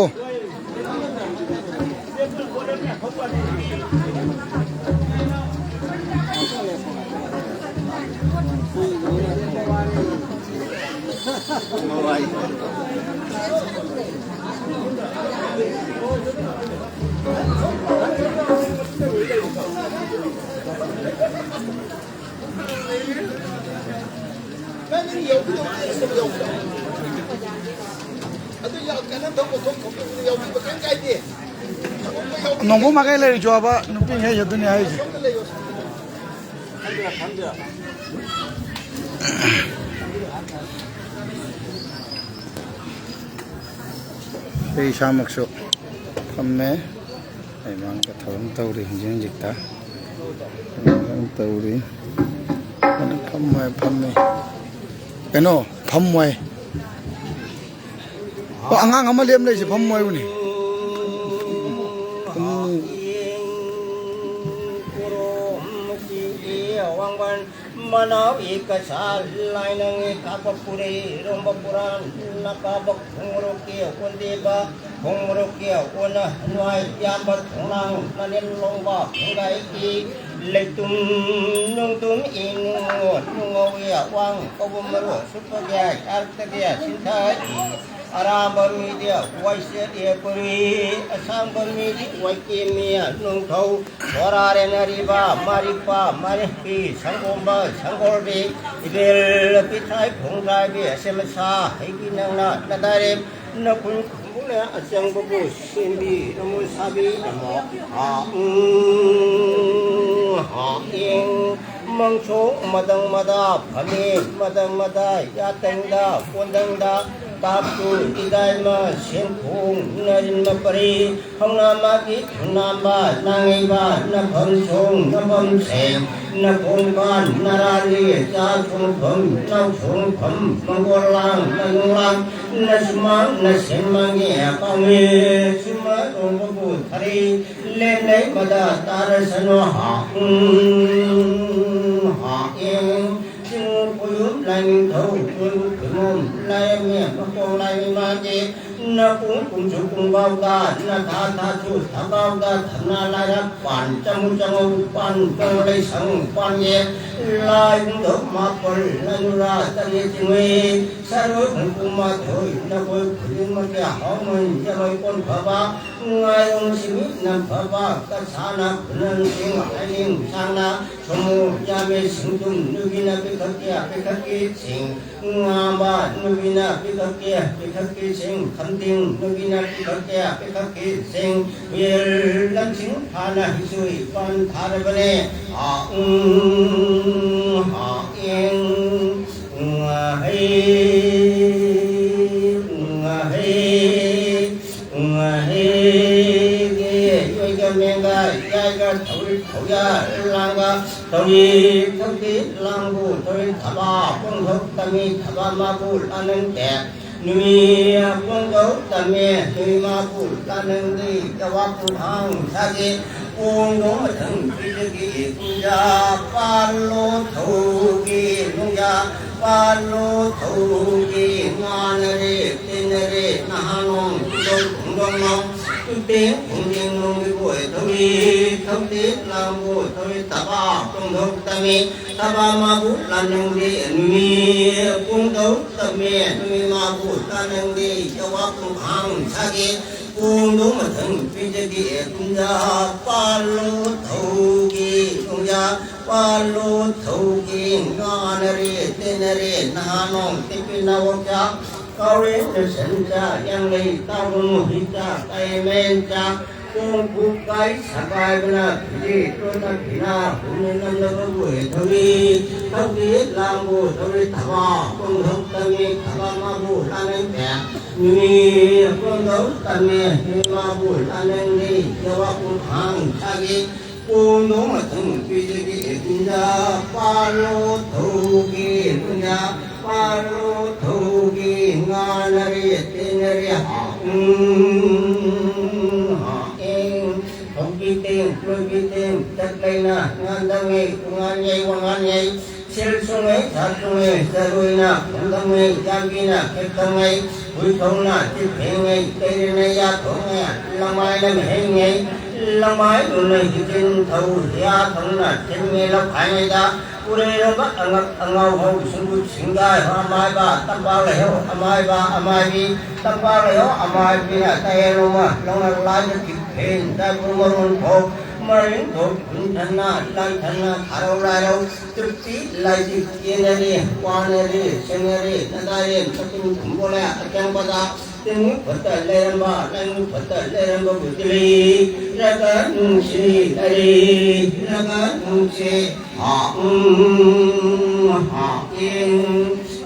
ꯅꯣꯡꯕꯨ ꯃꯥꯏꯀꯩ ꯂꯩꯔꯤꯁꯨ ꯍꯥꯏꯕ ꯅꯨꯄꯤꯉꯩ ꯑꯗꯨꯅꯤ ꯍꯥꯏꯁꯦ꯫ ꯑꯩ ꯏꯁꯥꯃꯛꯁꯨ ꯐꯝꯃꯦ꯫ ꯑꯩ ꯃꯥꯡꯗ ꯊꯧꯔꯝ ꯇꯧꯔꯤ ꯍꯧꯖꯤꯛ ꯍꯧꯖꯤꯛꯇ꯫ ꯊꯧꯔꯝ ꯇꯧꯔꯤ꯫ ꯑꯗꯨ ꯐꯝꯃꯦ, ꯐꯝꯃꯦ꯫ ꯀꯩꯅꯣ, ꯐꯝꯃꯣꯏ꯫ ꯑꯣ, ꯑꯉꯥꯡ ꯑꯃ ꯂꯦꯝ ꯂꯩꯁꯦ, ꯐꯝꯃꯣꯏꯕꯅꯤ꯫ ꯐꯝꯃꯣꯏ꯫ ꯃꯅꯥꯎ ꯏ ꯀꯁꯥ ꯂꯥꯏꯅꯪ ꯏ ꯀꯥꯕ ꯄꯨꯔꯩ ꯔꯣꯝꯕ ꯄꯨꯔꯥꯟ ꯅꯀꯥꯕ ꯈꯣꯡꯔꯣꯛꯀꯤ ꯑꯣꯟꯗꯦꯕ ꯈꯣꯡꯔꯣꯛꯀꯤ ꯑꯣꯟꯅ ꯅꯨꯡꯉꯥꯏ ꯌꯥꯝꯕ ꯊꯣꯡꯅꯥꯡ ꯃꯅꯦꯜ ꯂꯣꯡꯕ ꯈꯣꯡꯒꯥꯏꯒꯤ ꯂꯩꯇꯨꯝ ꯅꯨꯡꯇꯨꯝ ꯏ ꯅꯨꯡꯉꯣ ꯅꯨꯡꯉꯧꯏ ꯑꯋꯥꯡ ꯀꯧꯕ ꯃꯔꯨ ꯁꯨꯞꯄꯒꯦ ꯌꯥꯔꯛꯇꯒꯦ ꯁꯤꯟꯊꯥꯏ ꯑꯔꯥꯕ ꯃꯤꯗꯤ ꯋꯥꯏꯁꯦꯠ ꯌꯦꯛꯄꯔꯤ ꯑꯁꯥꯡꯕ ꯃꯤꯗꯤ ꯋꯥꯏꯀꯦꯝꯃꯤ ꯅꯨꯡꯊꯧ ꯁꯣꯔꯥꯔꯦꯟ ꯑꯔꯤꯕ ꯃꯔꯤꯛꯄ ꯃꯔꯤꯛꯄꯤ ꯁꯪꯒꯣꯝꯕ ꯁꯪꯒꯣꯜꯕꯤ ꯏꯕꯦꯜ ꯄꯤꯊ꯭ꯔꯥꯏ ꯈꯣꯡꯗ꯭ꯔꯥꯏꯕꯤ ꯑꯁꯦꯝ ꯑꯁꯥ ꯍꯩꯕꯤ ꯅꯪꯅ ꯅꯗꯥꯏꯔꯦ ꯅꯈꯨꯟ ꯈꯨꯟꯕꯨꯅ ꯑꯆꯪꯕꯕꯨ ꯁꯦꯝꯕꯤꯔꯝꯃꯣ ꯁꯥꯕꯤꯔꯝꯃꯣ ꯍꯥ ꯎꯝ ꯍꯥ ꯏꯪ ꯃꯪꯁꯣꯛ ꯃꯗꯪ ꯃꯗꯥ ꯐꯝꯃꯤ ꯃꯗꯪ ꯃꯗꯥ ꯌꯥꯇꯪꯗ ꯀꯣꯟꯗꯪꯗ ꯇꯥꯞꯇꯨ ꯏꯗꯥꯏꯃ ꯁꯦꯡꯈꯣꯡ ꯅꯔꯤꯟꯃ ꯄꯔꯤ ꯍꯧꯅꯥꯃꯒꯤ ꯍꯧꯅꯥꯝꯕ ꯅꯥꯉꯩꯕ ꯅꯐꯝ ꯁꯣꯡ ꯅꯐꯝ ꯁꯦꯡ ꯅꯈꯣꯡꯕꯥꯟ ꯅꯔꯥꯂꯤ ꯆꯥ ꯁꯣꯡꯐꯝ ꯅꯥꯎ ꯁꯣꯡꯐꯝ ꯃꯪꯒꯣꯜ ꯂꯥꯡ ꯅꯅꯨꯡꯂꯥꯡ ꯅꯁꯨꯃꯥꯡ ꯅꯁꯦꯟꯃꯥꯡꯒꯤ ꯄꯥꯎꯃꯤ ꯁꯨꯃꯥꯏ ꯇꯣꯡꯕꯕꯨ ꯊꯔꯤ ꯂꯦꯟꯅꯩ ꯃꯗꯥ ꯇꯥꯔꯁꯅꯨ ꯍꯥ ꯎꯝ ꯍꯥ ꯏꯪ ꯆꯤꯡ ꯈꯣꯏꯌꯨꯝ ꯂꯥꯏꯅꯤꯡꯊꯧ ꯀꯣꯏꯕꯨ ꯈꯨꯃꯨꯝ ꯂꯥꯏꯔꯝꯃꯤ ꯃꯈꯣꯡ ꯂꯥꯏꯅꯤꯡ ꯃꯥꯒꯤ ꯅꯄꯨꯡ ꯀꯨꯝꯁꯨ ꯀꯨꯡꯕꯥꯎꯗ ꯅꯊꯥ ꯊꯥꯁꯨ ꯊꯕꯥꯎꯗ ꯊꯝꯅꯥ ꯂꯥꯏꯔꯛ ꯄꯥꯟ ꯆꯃꯨ ꯆꯉꯧ ꯄꯥꯟ ꯀꯣꯡ ꯂꯩꯁꯪ ꯄꯥꯟꯒꯤ ꯂꯥꯏꯕꯨꯡꯗꯧ ꯃꯥꯄꯜ ꯂꯥꯏꯅꯨꯔꯥ ꯇꯔꯦꯠ ꯆꯤꯡꯉꯨꯏ ꯁꯔꯨꯛ ꯍꯨꯝꯐꯨ ꯃꯥꯊꯣꯏ ꯅꯈꯣꯏ ꯈꯨꯗꯤꯡꯃꯛꯀꯤ ꯍꯥꯎꯃꯟ ꯌꯥꯔꯣꯏ ꯀꯣꯟ ꯐꯕ ꯉꯥꯏꯔꯣꯡ ꯁꯤꯃꯤꯠꯅ ꯐꯕ ꯀꯁꯥꯅ ꯈꯨꯅꯪꯁꯤꯡ ꯍꯥꯏꯅꯤꯡ ꯁꯥꯡꯅ ꯁꯣꯃꯣ ꯌꯥꯝꯃꯦ ꯁꯤꯡꯗꯨꯝ ꯅꯨꯕꯤꯅ ꯄꯤꯈꯛꯀꯤ ꯄꯤꯈꯛꯀꯤ ꯁꯤꯡ ꯉꯥꯝꯕ ꯅꯨꯕꯤꯅ ꯄꯤꯈꯛꯀꯤ ꯄꯤꯈꯛꯀꯤ ꯁꯤꯡ ꯈꯝꯗꯤꯡ ꯅꯨꯕꯤꯅ ꯄꯤꯈꯛꯀꯤ ꯄꯤꯈꯛꯀꯤ ꯁꯤꯡ ꯌꯦꯜ ꯂꯝꯁꯤꯡ ꯐꯥꯅ ꯍꯤꯁꯨꯏ ꯄꯥꯟ ꯊꯥꯔꯕꯅꯦ ꯍꯥ ꯎꯝ ꯍꯥ ꯏꯪ ꯎꯝ ꯍꯩ ꯎꯝ ꯍꯩ ꯌꯥꯏꯒ ꯊꯧꯔꯤ ꯊꯧꯌꯥ ꯂꯥꯡꯒ ꯊꯧꯔꯤ ꯊꯧꯗꯤ ꯂꯥꯡꯕꯨ ꯊꯧꯔꯤ ꯊꯕꯥ ꯄꯣꯡꯊꯣꯛ ꯇꯝꯃꯤ ꯊꯕꯥ ꯃꯥꯕꯨ ꯂꯥꯅꯤꯡꯗꯦ꯫ ꯅꯨꯃꯤ ꯄꯣꯡꯊꯣꯛ ꯇꯝꯃꯤ ꯅꯨꯃꯤ ꯃꯥꯕꯨ ꯂꯥꯅꯤꯡꯗꯤ ꯌꯥꯋꯥ ꯄꯨꯡꯍꯥꯡ ꯁꯥꯒꯤ ꯄꯣꯡꯗꯣ ꯃꯊꯪ ꯄꯤꯖꯒꯤ ꯀꯨꯝꯖꯥ ꯄꯥꯜꯂꯣ ꯊꯧꯒꯤ ꯅꯨꯡꯖꯥ ꯄꯥꯜꯂꯣ ꯊꯧꯒꯤ ꯉꯥꯅꯔꯦ ꯇꯤꯟꯅꯔꯦ ꯅꯍꯥꯅꯣꯡ ꯈꯨꯡꯗꯣꯡ ꯈꯨꯡꯗꯣꯡꯅꯣ ꯇꯨꯇꯦꯡ ꯈꯣꯡꯖꯦꯡ ꯅꯣꯡꯒꯤ ꯕꯣꯏ ꯊꯧꯔꯤ ꯊꯧꯗꯦ ꯂꯥꯡꯕꯨ ꯊꯧꯔꯤ ꯊꯕꯥ ꯄꯣꯡꯊꯣꯛ ꯇꯝꯃꯤ ꯊꯕꯥ ꯃꯥꯕꯨ ꯂꯥꯅꯤꯡꯗꯦ ꯅꯨꯃꯤ ꯄꯣꯡꯊꯣꯛ ꯇꯝꯃꯤ ꯅꯨꯃꯤ ꯃꯥꯕꯨ ꯂꯥꯅꯤꯡꯗꯦ ꯌꯥꯋꯥ ꯄꯨꯡꯍꯥꯡ ꯁꯥꯒꯦ ꯄꯣꯡꯗꯣ ꯃꯊꯪ ꯄꯤꯖꯒꯦ ꯀꯨꯝꯖꯥ ꯄꯥꯜꯂꯣ ꯊꯧꯒꯦ ꯀꯨꯝꯖꯥ ꯄꯥꯜꯂꯣ ꯊꯧꯒꯦ ꯉꯥꯅꯔꯦ ꯇꯦꯟꯅꯔꯦ ꯅꯍꯥꯅꯣꯡ ꯇꯤꯄꯤꯅꯥꯋꯣꯛꯆꯥ ꯀꯥꯎꯔꯦ ꯅꯁꯟꯆꯥ ꯌꯥꯡꯂꯩ ꯇꯥꯎꯔꯨ ꯃꯨꯍꯤꯆꯥ ꯀꯥꯏꯃꯦꯟꯆꯥ ꯀꯣꯡ ꯄꯨꯀꯥꯏ ꯁꯀꯥꯏꯕꯅ ꯐꯤꯖꯤ ꯇꯣꯅ ꯐꯤꯅ ꯍꯨꯅ ꯅꯝꯅꯕꯕꯨ ꯊꯧꯔꯤ ꯊꯧꯔꯤ ꯂꯥꯡꯕꯨ ꯊꯧꯔꯤ ꯊꯕꯥ ꯄꯣꯡꯊꯣꯛ ꯇꯝꯃꯤ ꯊꯕꯥ ꯃꯥꯕꯨ ꯂꯥꯅꯤꯡꯗꯦ ꯅꯨꯃꯤ ꯄꯣꯡꯊꯣꯛ ꯇꯝꯃꯤ ꯅꯨꯃꯤ ꯃꯥꯕꯨ ꯂꯥꯅꯤꯡꯗꯦ ꯌꯥꯋꯥ ꯄꯨꯡꯍꯥꯡ ꯁꯥꯒꯤ ꯄꯣꯡꯗꯣ ꯃꯊꯪ ꯄꯤꯖꯒꯦ ꯀꯨꯝꯖꯥ ꯄꯥꯜꯂꯣ ꯊꯧꯒꯦ ꯀꯨꯝꯖꯥ ꯄꯥꯜꯂꯣ ꯊꯧꯒꯦ ꯉꯥꯅꯔꯦ ꯇꯦꯟꯅꯔꯦ ꯍꯥ ꯎꯝ ꯍꯥ ꯏꯪ ꯍꯧꯖꯤꯛ ꯇꯦꯡ ꯂꯣꯏꯕꯤ ꯇꯦꯡ ꯆꯠꯂꯩꯅ ꯉꯥꯟꯗꯉꯩ ꯉꯥꯟꯉꯩ ꯋꯥꯉꯥꯟꯉꯩ ꯁꯤꯜ ꯁꯨꯡꯉꯩ ꯁꯥ ꯁꯨꯡꯉꯩ ꯆꯔꯣꯏꯅ ꯈꯣꯡꯗꯝꯉꯩ ꯌꯥꯝꯕꯤꯅ ꯈꯦꯛꯇꯉꯩ ꯍꯨꯏ ꯊꯧꯅ ꯆꯤꯐꯦꯉꯩ ꯀꯩꯔꯤꯅ ꯌꯥ ꯊꯧꯉꯩ ꯂꯃꯥꯏꯅ ꯃꯍꯦꯡꯉꯩ ꯂꯃꯥꯏ ꯂꯨꯅ ꯍꯤꯖꯤꯟ ꯊꯧ ꯌꯥ ꯊꯧꯅ ꯊꯤꯟꯉꯩ ꯂꯧꯈꯥꯏꯉꯩꯗ ꯎꯔꯦꯔꯣꯝꯕ ꯑꯉꯛ ꯑꯉꯥꯎ ꯍꯧ ꯁꯤꯡꯕꯨ ꯁꯤꯡꯒꯥꯏ ꯍꯣ ꯑꯃꯥꯏꯕ ꯇꯝꯄꯥꯛ ꯂꯩꯍꯧ ꯑꯃꯥꯏꯕ ꯑꯃꯥꯏꯕꯤ ꯇꯝꯄꯥꯛ ꯂꯩꯍꯧ ꯑꯃꯥꯏꯕꯤꯅ ꯇꯍꯦꯟ ꯂꯣꯡꯃ ꯂꯣꯡꯉꯛ ꯂꯥꯏꯗ ꯀꯤꯛꯐꯦꯟ ꯇꯥꯏꯕꯨ ꯃꯔꯣꯟ ꯐꯧ ꯃꯔꯤꯡ ꯐꯧ ꯈꯨꯟꯊꯟꯅ ꯂꯥꯟꯊꯟꯅ ꯈꯥꯔꯧ ꯂꯥꯏꯔꯧ ꯇ꯭ꯔꯤꯞꯇꯤ ꯂꯥꯏꯖꯤꯛ ꯌꯦꯟꯅꯔꯦ ꯋꯥꯅꯔꯦ ꯁꯦꯡꯅꯔꯦ ꯅꯗꯥꯔꯦ ꯃꯇꯨꯡ ꯈꯨꯝꯕꯣꯂꯦ ꯑꯆꯪꯕꯗ ꯇꯤꯟ ꯐꯠꯇ ꯂꯩꯔꯝꯕ ꯂꯥꯏꯅꯨ ꯐꯠꯇ ꯂꯩꯔꯝꯕ ꯕꯨꯇꯤꯂꯤ ꯔꯒ ꯅꯨꯡꯁꯤ ꯂꯩꯔꯤ ꯔꯒ ꯅꯨꯡꯁꯤ ꯍꯥ ꯎꯝ ꯍꯥ ꯏꯟ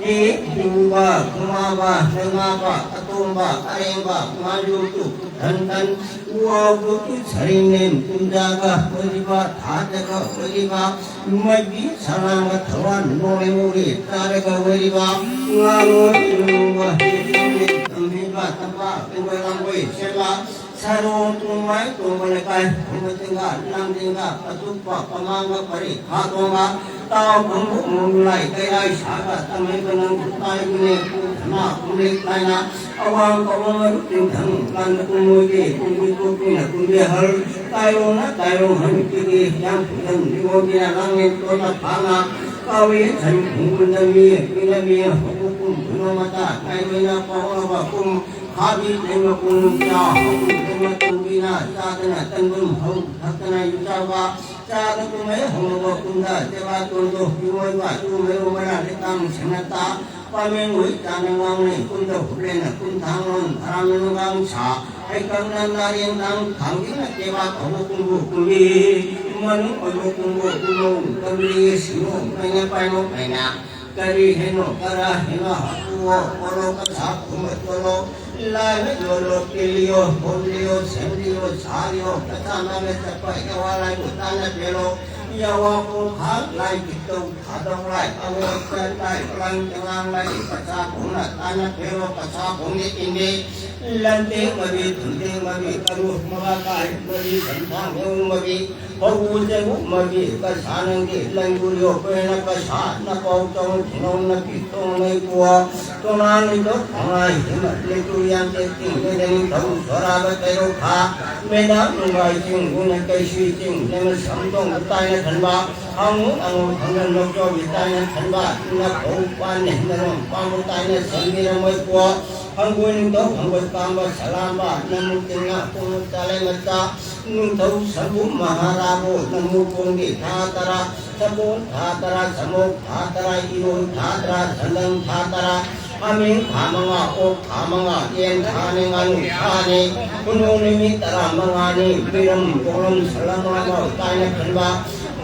ꯏ ꯏꯕꯨꯕ ꯈꯨꯃꯥꯕ ꯂꯩꯃꯥꯕ ꯑꯇꯣꯝꯕ ꯑꯔꯦꯡꯕ ꯃꯥꯟꯖꯨ ꯇꯨ ꯇꯟ ꯇꯟ ꯋꯥꯎꯕꯒꯤ ꯁꯔꯤꯅꯦꯝ ꯀꯨꯝꯖꯥꯒ ꯑꯣꯏꯔꯤꯕ, ꯊꯥꯖꯒ ꯑꯣꯏꯔꯤꯕ, ꯃꯩꯕꯤ ꯁꯂꯥꯝꯒ ꯊꯋꯥꯟ ꯅꯣꯡꯂꯩ ꯃꯧꯔꯤ ꯆꯥꯔꯒ ꯑꯣꯏꯔꯤꯕ, ꯉꯥꯡꯂꯣꯏ ꯂꯨꯕ ꯇꯝꯕꯤꯕ ꯇꯝꯕ ꯇꯨꯡꯒꯣꯏ ꯂꯥꯡꯒꯣꯏ ꯁꯦꯝꯕ, ꯁꯔꯣ ꯇꯨꯡꯃꯥꯏ ꯇꯣꯡꯕ ꯂꯩꯀꯥꯏ ꯈꯨꯡꯒ ꯇꯤꯡꯒ ꯂꯥꯡꯖꯤꯡꯒ ꯑꯆꯨꯞꯄ ꯄꯃꯥꯡꯒ ꯄꯔꯤ ꯈꯥ ꯇꯣꯡꯕ, ꯇꯥꯎ ꯈꯨꯝꯕꯨ ꯃꯨꯝꯂꯥꯏ ꯀꯩꯔꯥꯏ ꯁꯥꯒ ꯇꯝꯃꯩꯕ ꯅꯪ ꯇꯥꯏꯕꯅꯦ ꯀꯨꯝꯊꯅ ꯀꯨꯝꯂꯤ ꯀꯥꯏꯅ ꯑꯋꯥꯡ ꯄꯥꯎꯃ ꯃꯔꯨꯞ ꯇꯤꯡꯊꯪ ꯂꯥꯟꯗ ꯀꯨꯝꯃꯣꯏꯒꯤ ꯀꯨꯝꯕꯤ ꯀꯣꯛꯄꯤꯅ ꯀꯨꯝꯕꯤ ꯍꯜ ꯀꯥꯏꯔꯣꯡꯅ ꯀꯥꯏꯔꯣꯡ ꯍꯟ ꯄꯤꯒꯤ ꯌꯥꯝ ꯐꯨꯗꯟ ꯅꯤꯉꯣꯝꯒꯤꯅ ꯂꯥꯡꯂꯦꯟ ꯇꯣꯟꯅ ꯐꯥꯅ ꯀꯥꯎꯏ ꯁꯟ ꯈꯨꯡꯒꯨꯟꯗ ꯃꯤ ꯄꯤꯅ ꯃꯤ ꯍꯧꯕ ꯀꯨꯝ ꯈꯨꯅꯣ ꯃꯇꯥ ꯀꯥꯏꯔꯣꯏꯅ ꯄꯥꯎꯔꯕ ꯀꯨꯝ ꯈꯥꯕꯤ ꯂꯩꯃ ꯀꯨꯝ ꯆꯥ ꯍꯧ ꯂꯩꯃ ꯇꯟꯕꯤꯅ ꯆꯥꯗꯅ ꯇꯟꯕꯨꯝ ꯍꯧ ꯊꯛꯇꯅ ꯌꯨꯆꯥꯕ ꯆꯥꯗ ꯀꯨꯝꯍꯩ ꯍꯧꯅꯕ ꯀꯨꯝꯗ ꯆꯦꯕꯥ ꯇꯣꯟꯗꯣ ꯌꯨꯝꯑꯣꯏꯕ ꯌꯨꯝꯍꯩꯔꯣ ꯃꯔꯥ ꯂꯩꯇꯥꯡ ꯁꯦꯟꯅꯇꯥ ꯄꯥꯃꯦꯟ ꯍꯨꯏ ꯆꯥꯅ ꯉꯥꯡꯅꯩ ꯀꯨꯝꯗ ꯍꯨꯞꯂꯦꯅ ꯀꯨꯝ ꯊꯥꯡꯂꯣꯟ ꯊꯔꯥꯃꯦꯟ ꯉꯥꯡ ꯁꯥ ꯍꯩꯀꯪꯅ ꯅꯥꯔꯦꯟ ꯅꯥꯡ ꯊꯥꯡꯒꯤꯅ ꯀꯦꯕꯥ ꯀꯧꯕ ꯀꯨꯝꯕꯨ ꯀꯨꯝꯕꯤ ꯃꯅꯨꯡ ꯑꯣꯏꯕ ꯀꯨꯝꯕꯨ ꯀꯨꯝꯕꯧ ꯀꯝꯕꯤ ꯁꯤꯡꯉꯣ ꯃꯩꯅ ꯄꯥꯏꯅꯣ ꯃꯩꯅ ꯀꯔꯤ ꯍꯦꯅꯣ ꯀꯔꯥ ꯍꯦꯅꯣ ꯍꯥꯄꯨꯑꯣ ꯀꯣꯂꯣ ꯀꯁꯥ ꯀꯨꯝꯕ ꯆꯣꯂꯣ ꯂꯥꯏꯅ ꯌꯣꯜꯂꯣ ꯀꯤꯜꯂꯤꯌꯣ ꯍꯣꯝꯂꯤꯌꯣ ꯁꯦꯝꯂꯤꯌꯣ ꯁꯥꯔꯤꯌꯣ ꯀꯁꯥ ꯃꯥꯅ ꯆꯠꯄ ꯌꯥꯋꯥ ꯂꯥꯏꯕꯨ ꯇꯥꯅ ꯄꯦꯜꯂꯣ ꯌꯥꯋꯥ ꯀꯣꯡꯈꯥꯡ ꯂꯥꯏ ꯈꯤꯠꯇꯧ ꯊꯥꯗꯧ ꯂꯥꯏ ꯑꯋꯣꯠꯄ ꯂꯥꯏ ꯄꯂꯥꯡ ꯆꯉꯥꯡ ꯂꯥꯏ ꯀꯁꯥ ꯈꯣꯡꯅ ꯇꯥꯅ ꯄꯦꯜꯂꯣ ꯀꯁꯥ ꯈꯣꯡꯗꯤ ꯏꯟꯗꯤ ꯂꯟꯗꯦ ꯃꯕꯤ ꯊꯨꯝꯗꯦ ꯃꯕꯤ ꯀꯔꯨ ꯃꯕꯥ ꯀꯥꯏ ꯃꯕꯤ ꯁꯟꯊꯥꯡ ꯌꯧ ꯃꯕꯤ ꯍꯧꯎ ꯆꯦꯡꯎ ꯃꯕꯤ ꯀꯁꯥ ꯅꯪꯗꯤ ꯂꯪꯒꯨ ꯌꯣꯛꯄꯅ ꯀꯁꯥ ꯅꯄꯥꯎ ꯆꯧ ꯊꯤꯅꯧ ꯅꯄꯤ ꯇꯣꯡ ꯂꯩ ꯀꯨꯋꯥ ꯇꯣꯉꯥꯟ ꯂꯩꯇꯣ ꯈꯣꯡꯉꯥꯏ ꯍꯤꯃꯠ ꯂꯩꯇꯨ ꯌꯥꯝ ꯆꯦꯛ ꯆꯤꯡ ꯂꯩꯗꯅꯤ ꯊꯧ ꯁꯣꯔꯥꯕ ꯀꯩꯔꯧ ꯊꯥ ꯃꯦꯗꯥ ꯅꯨꯡꯒꯥꯏ ꯆꯤꯡ ꯎꯅ ꯀꯩꯁꯨ ꯆꯤꯡ ꯂꯩꯃ ꯁꯝ ꯇꯣꯡ ꯇꯥꯏꯅ ꯈꯟꯕ ꯍꯪꯉꯨ ꯍꯪꯉꯨ ꯈꯪꯅ ꯅꯣꯛꯆꯧꯕꯤ ꯇꯥꯏꯅ ꯈꯟꯕ ꯅꯐꯧ ꯄꯥꯟꯅꯤ ꯅꯔꯣꯝ ꯄꯥꯝꯕ ꯇꯥꯏꯅ ꯁꯟꯕꯤꯔꯝꯃꯣꯏ ꯀꯣ ꯍꯪꯒꯣꯏ ꯅꯤꯡꯊꯧ ꯍꯪꯒꯣꯏ ꯄꯥꯝꯕ ꯁꯂꯥꯝꯕ ꯅꯃꯨꯛ ꯇꯤꯡꯅ ꯄꯣꯡꯉꯨ ꯆꯥꯂꯩ ꯃꯆꯥ ꯅꯤꯡꯊꯧ ꯁꯝꯕꯨ ꯃꯍꯥꯔꯥꯕꯨ ꯅꯃꯨꯛ ꯄꯣꯡꯒꯤ ꯊꯥ ꯇꯔꯥ ꯁꯒꯣꯜ ꯊꯥ ꯇꯔꯥ ꯁꯃꯨꯛ ꯊꯥ ꯇꯔꯥ ꯏꯔꯣꯏ ꯊꯥ ꯇꯔꯥ ꯁꯟꯗꯪ ꯊꯥ ꯇꯔꯥ ꯍꯥꯃꯦꯡ ꯊꯥ ꯃꯉꯥ ꯑꯣꯛ ꯊꯥ ꯃꯉꯥ ꯌꯦꯟ ꯊꯥꯅꯤ ꯉꯥꯅꯨ ꯊꯥꯅꯤ ꯈꯨꯅꯨ ꯅꯨꯃꯤꯠ ꯇꯔꯥ ꯃꯉꯥꯅꯤ ꯃꯤꯔꯝ ꯀꯣꯛꯂꯝ ꯁꯂꯝ ꯂꯥꯎ ꯇꯥꯏꯅ ꯈꯟꯕ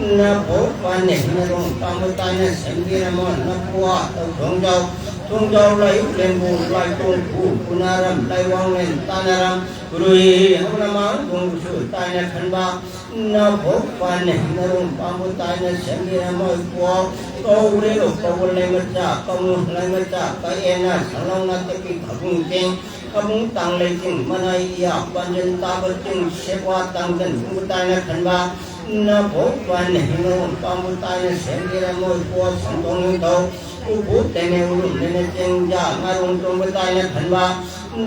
ꯅꯐꯧ ꯄꯥꯟꯅꯤ ꯅꯔꯣꯡ ꯄꯥꯟꯕ ꯇꯥꯏꯅ ꯁꯟꯕꯤꯔꯝꯃꯣ ꯅꯄꯨꯋꯥ ꯇꯧꯊꯣꯡꯖꯥꯎ ꯇꯣꯡꯖꯥꯎ ꯂꯥꯏꯌꯨꯛ ꯂꯦꯝꯕꯨ ꯂꯥꯏꯇꯣꯡ ꯈꯨ ꯄꯨꯅꯥꯔꯝ ꯂꯥꯏꯋꯥꯡꯂꯦꯟ ꯇꯥꯅꯔꯝ ꯔꯨꯏ ꯍꯧꯅ ꯃꯥꯡ ꯊꯣꯡꯁꯨ ꯇꯥꯏꯅ ꯈꯟꯕ ꯅꯐꯧ ꯄꯥꯟꯅꯦ ꯅꯔꯣꯡ ꯄꯥꯝꯕꯨ ꯇꯥꯏꯅ ꯁꯦꯝꯕꯤꯔꯝꯃꯣꯏ ꯀꯣ ꯀꯧꯔꯦꯔꯣ ꯀꯧꯕ ꯂꯩꯃꯆꯥ ꯀꯧꯅꯨ ꯂꯩꯃꯆꯥ ꯀꯛꯑꯦꯅ ꯁꯪꯂꯧꯅ ꯇꯦꯛꯄꯤ ꯐꯕꯨꯡ ꯆꯦꯡ ꯐꯕꯨꯡ ꯇꯥꯡ ꯂꯩꯆꯤꯡ ꯃꯅꯥꯏ ꯏꯌꯥ ꯄꯥꯟꯖꯤꯟ ꯇꯥꯕ ꯆꯤꯡ ꯁꯦꯛꯋꯥ ꯇꯥꯡꯖꯟ ꯄꯨꯡꯕꯨ ꯇꯥꯏꯅ ꯈꯟꯕ ꯅꯐꯧ ꯄꯥꯟꯅꯦ ꯅꯔꯣꯡ ꯄꯥꯝꯕꯨ ꯇꯥꯏꯅ ꯁꯦꯝꯕꯤꯔꯝꯃꯣꯏ ꯀꯣ ꯁꯪꯗꯣꯡ ꯅꯤꯡꯊꯧ ꯎꯕꯨ ꯇꯦꯅꯦ ꯎꯔꯨꯝ ꯅꯦꯅꯦ ꯆꯦꯡꯖꯥ ꯉꯥꯔꯣꯡ ꯇꯣꯡꯕ ꯇꯥꯏꯅ ꯈꯟꯕ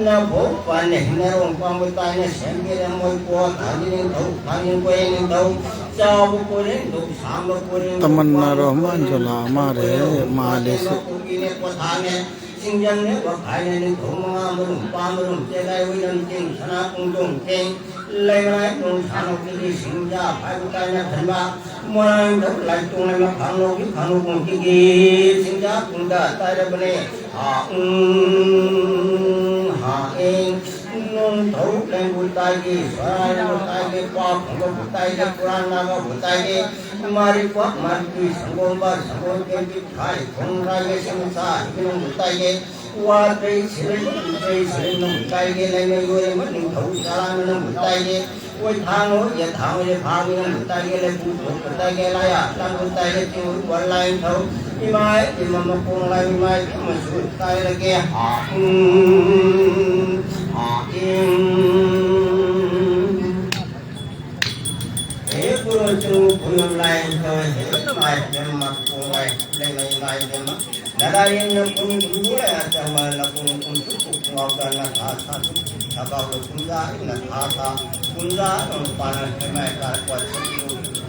ꯅꯐꯧ ꯄꯥꯟꯅꯦ ꯅꯔꯣꯡ ꯄꯥꯝꯕ ꯇꯥꯏꯅ ꯁꯦꯝꯕꯤꯔꯝꯃꯣꯏ ꯀꯣ ꯊꯥꯡꯖꯤꯡ ꯅꯤꯡꯊꯧ ꯊꯥꯡꯖꯤꯡ ꯀꯣꯏ ꯅꯤꯡꯊꯧ ꯆꯥꯎꯕ ꯀꯣꯏꯔꯦꯡ ꯅꯤꯡꯊꯧ ꯁꯥꯡꯕ ꯀꯣꯏꯔꯦꯡ ꯇꯃꯟꯅꯥ ꯔꯣꯍꯃꯥꯟ ꯖꯣꯂꯥ ꯑꯃꯥ ꯔꯦ ꯃꯥ ꯂꯤꯁꯤ ꯀꯨꯀꯤꯅꯦ ꯄꯣꯊꯥꯅꯦ ꯁꯤꯡꯖꯪꯅꯦ ꯋꯥꯈꯥꯏꯅꯦ ꯅꯤꯡꯊꯧ ꯃꯉꯥ ꯃꯔꯨꯝ ꯄꯥ ꯃꯔꯨꯝ ꯆꯦꯒꯥꯏ ꯍꯨꯏꯅꯝ ꯆꯤꯡ ꯁꯅꯥ ꯄꯨꯡꯗꯣꯡ ꯆꯦꯡ ꯂꯩꯃꯔꯥꯏ ꯅꯣꯡ ꯁꯥꯅꯧꯒꯤ ꯁꯤꯡꯖꯥ ꯍꯥꯏꯕ ꯇꯥꯏꯅ ꯈꯟꯕ ꯃꯣꯏꯔꯥꯡꯗ ꯂꯥꯏꯇꯣꯡ ꯂꯩꯃ ꯈꯥꯡꯅꯧꯒꯤ ꯈꯥꯡꯅꯧ ꯄꯨꯡꯁꯤꯒꯤ ꯁꯤꯡꯖꯥ ꯄꯨꯡꯗ ꯇꯥꯏꯔꯕꯅꯦ꯫ ꯍꯥ ꯎꯝ ꯍꯥ ꯏꯪ ꯅꯣꯡꯊꯧ ꯂꯦꯡꯕꯨ ꯇꯥꯏꯒꯤ ꯁꯣꯔꯥꯏ ꯂꯦꯡꯕꯨ ꯇꯥꯏꯒꯤ ꯄꯥ ꯐꯪꯕꯕꯨ ꯇꯥꯏꯒꯤ ꯄꯨꯔꯥ ꯅꯥꯒꯕꯨ ꯇꯥꯏꯒꯤ ꯃꯥꯔꯤꯛꯄ ꯃꯥꯔꯤꯛꯄꯤ ꯁꯪꯒꯣꯝꯕ ꯁꯪꯒꯣꯝ ꯀꯦꯝꯕꯤ ꯈꯥꯏ ꯈꯣꯡ ꯔꯥꯏꯒꯤ ꯁꯤꯡꯁꯥ ꯏꯅꯨꯡꯕꯨ ꯇꯥꯏꯒꯤ ꯋꯥꯇꯩ ꯁꯤꯔꯩ ꯇꯨꯇꯩ ꯁꯤꯔꯩ ꯅꯣꯡ ꯇꯥꯏꯒꯦ ꯂꯩꯃ ꯌꯣꯏꯔꯃ ꯅꯤꯡꯊꯧ ꯆꯥꯔꯥꯡꯅ ꯅꯣꯡ ꯇꯥꯏꯒꯦ ꯑꯣꯏ ꯊꯥꯡ ꯑꯣꯏ ꯌꯦ ꯊꯥꯡ ꯑꯣꯏ ꯌꯦ ꯊꯥꯡ ꯑꯣꯏ ꯅꯣꯡ ꯇꯥꯏꯒꯦ ꯂꯩꯕꯨ ꯊꯣꯛꯄ ꯇꯥꯏꯒꯦ ꯂꯥꯏꯌꯥ ꯂꯥꯡꯕ ꯇꯥꯏꯒꯦ ꯆꯤꯡ ꯋꯥ ꯂꯥꯏ ꯅꯤꯡꯊꯧ ꯏꯃꯥꯏ ꯏꯃꯥ ꯃꯈꯣꯡ ꯂꯥꯏ ꯏꯃꯥꯏ ꯏꯃꯥ ꯁꯨ ꯇꯥꯏꯔꯒꯦ ꯍꯥ ꯎꯝ ꯍꯥ ꯏꯪ ꯍꯦ ꯒꯨꯔꯨ ꯆꯤꯡ ꯈꯨꯅꯨꯝ ꯂꯥꯏ ꯅꯤꯡꯊꯧ ꯍꯦ ꯏꯃꯥꯏ ꯏꯃꯥ ꯃꯈꯣꯡ ꯂꯥꯏ ꯂꯩꯃ ꯏꯃꯥꯏ ꯏꯃꯥ ꯅꯔꯥꯌꯟꯅ ꯀꯨꯟ ꯀꯨꯟꯕꯨ ꯂꯩ ꯑꯆꯝꯕꯅ ꯀꯨꯟ ꯀꯨꯟꯁꯨ ꯀꯨꯟ ꯉꯥꯎꯗꯅ ꯊꯥ ꯊꯥ ꯊꯕꯥꯎꯗ ꯀꯨꯟꯖꯥ ꯏꯪꯅ ꯊꯥ ꯊꯥ ꯀꯨꯟꯖꯥ ꯅꯨꯄꯥꯅ ꯍꯦꯃꯥꯏ ꯀꯥꯔꯛꯄ ꯁꯤꯡꯂꯨ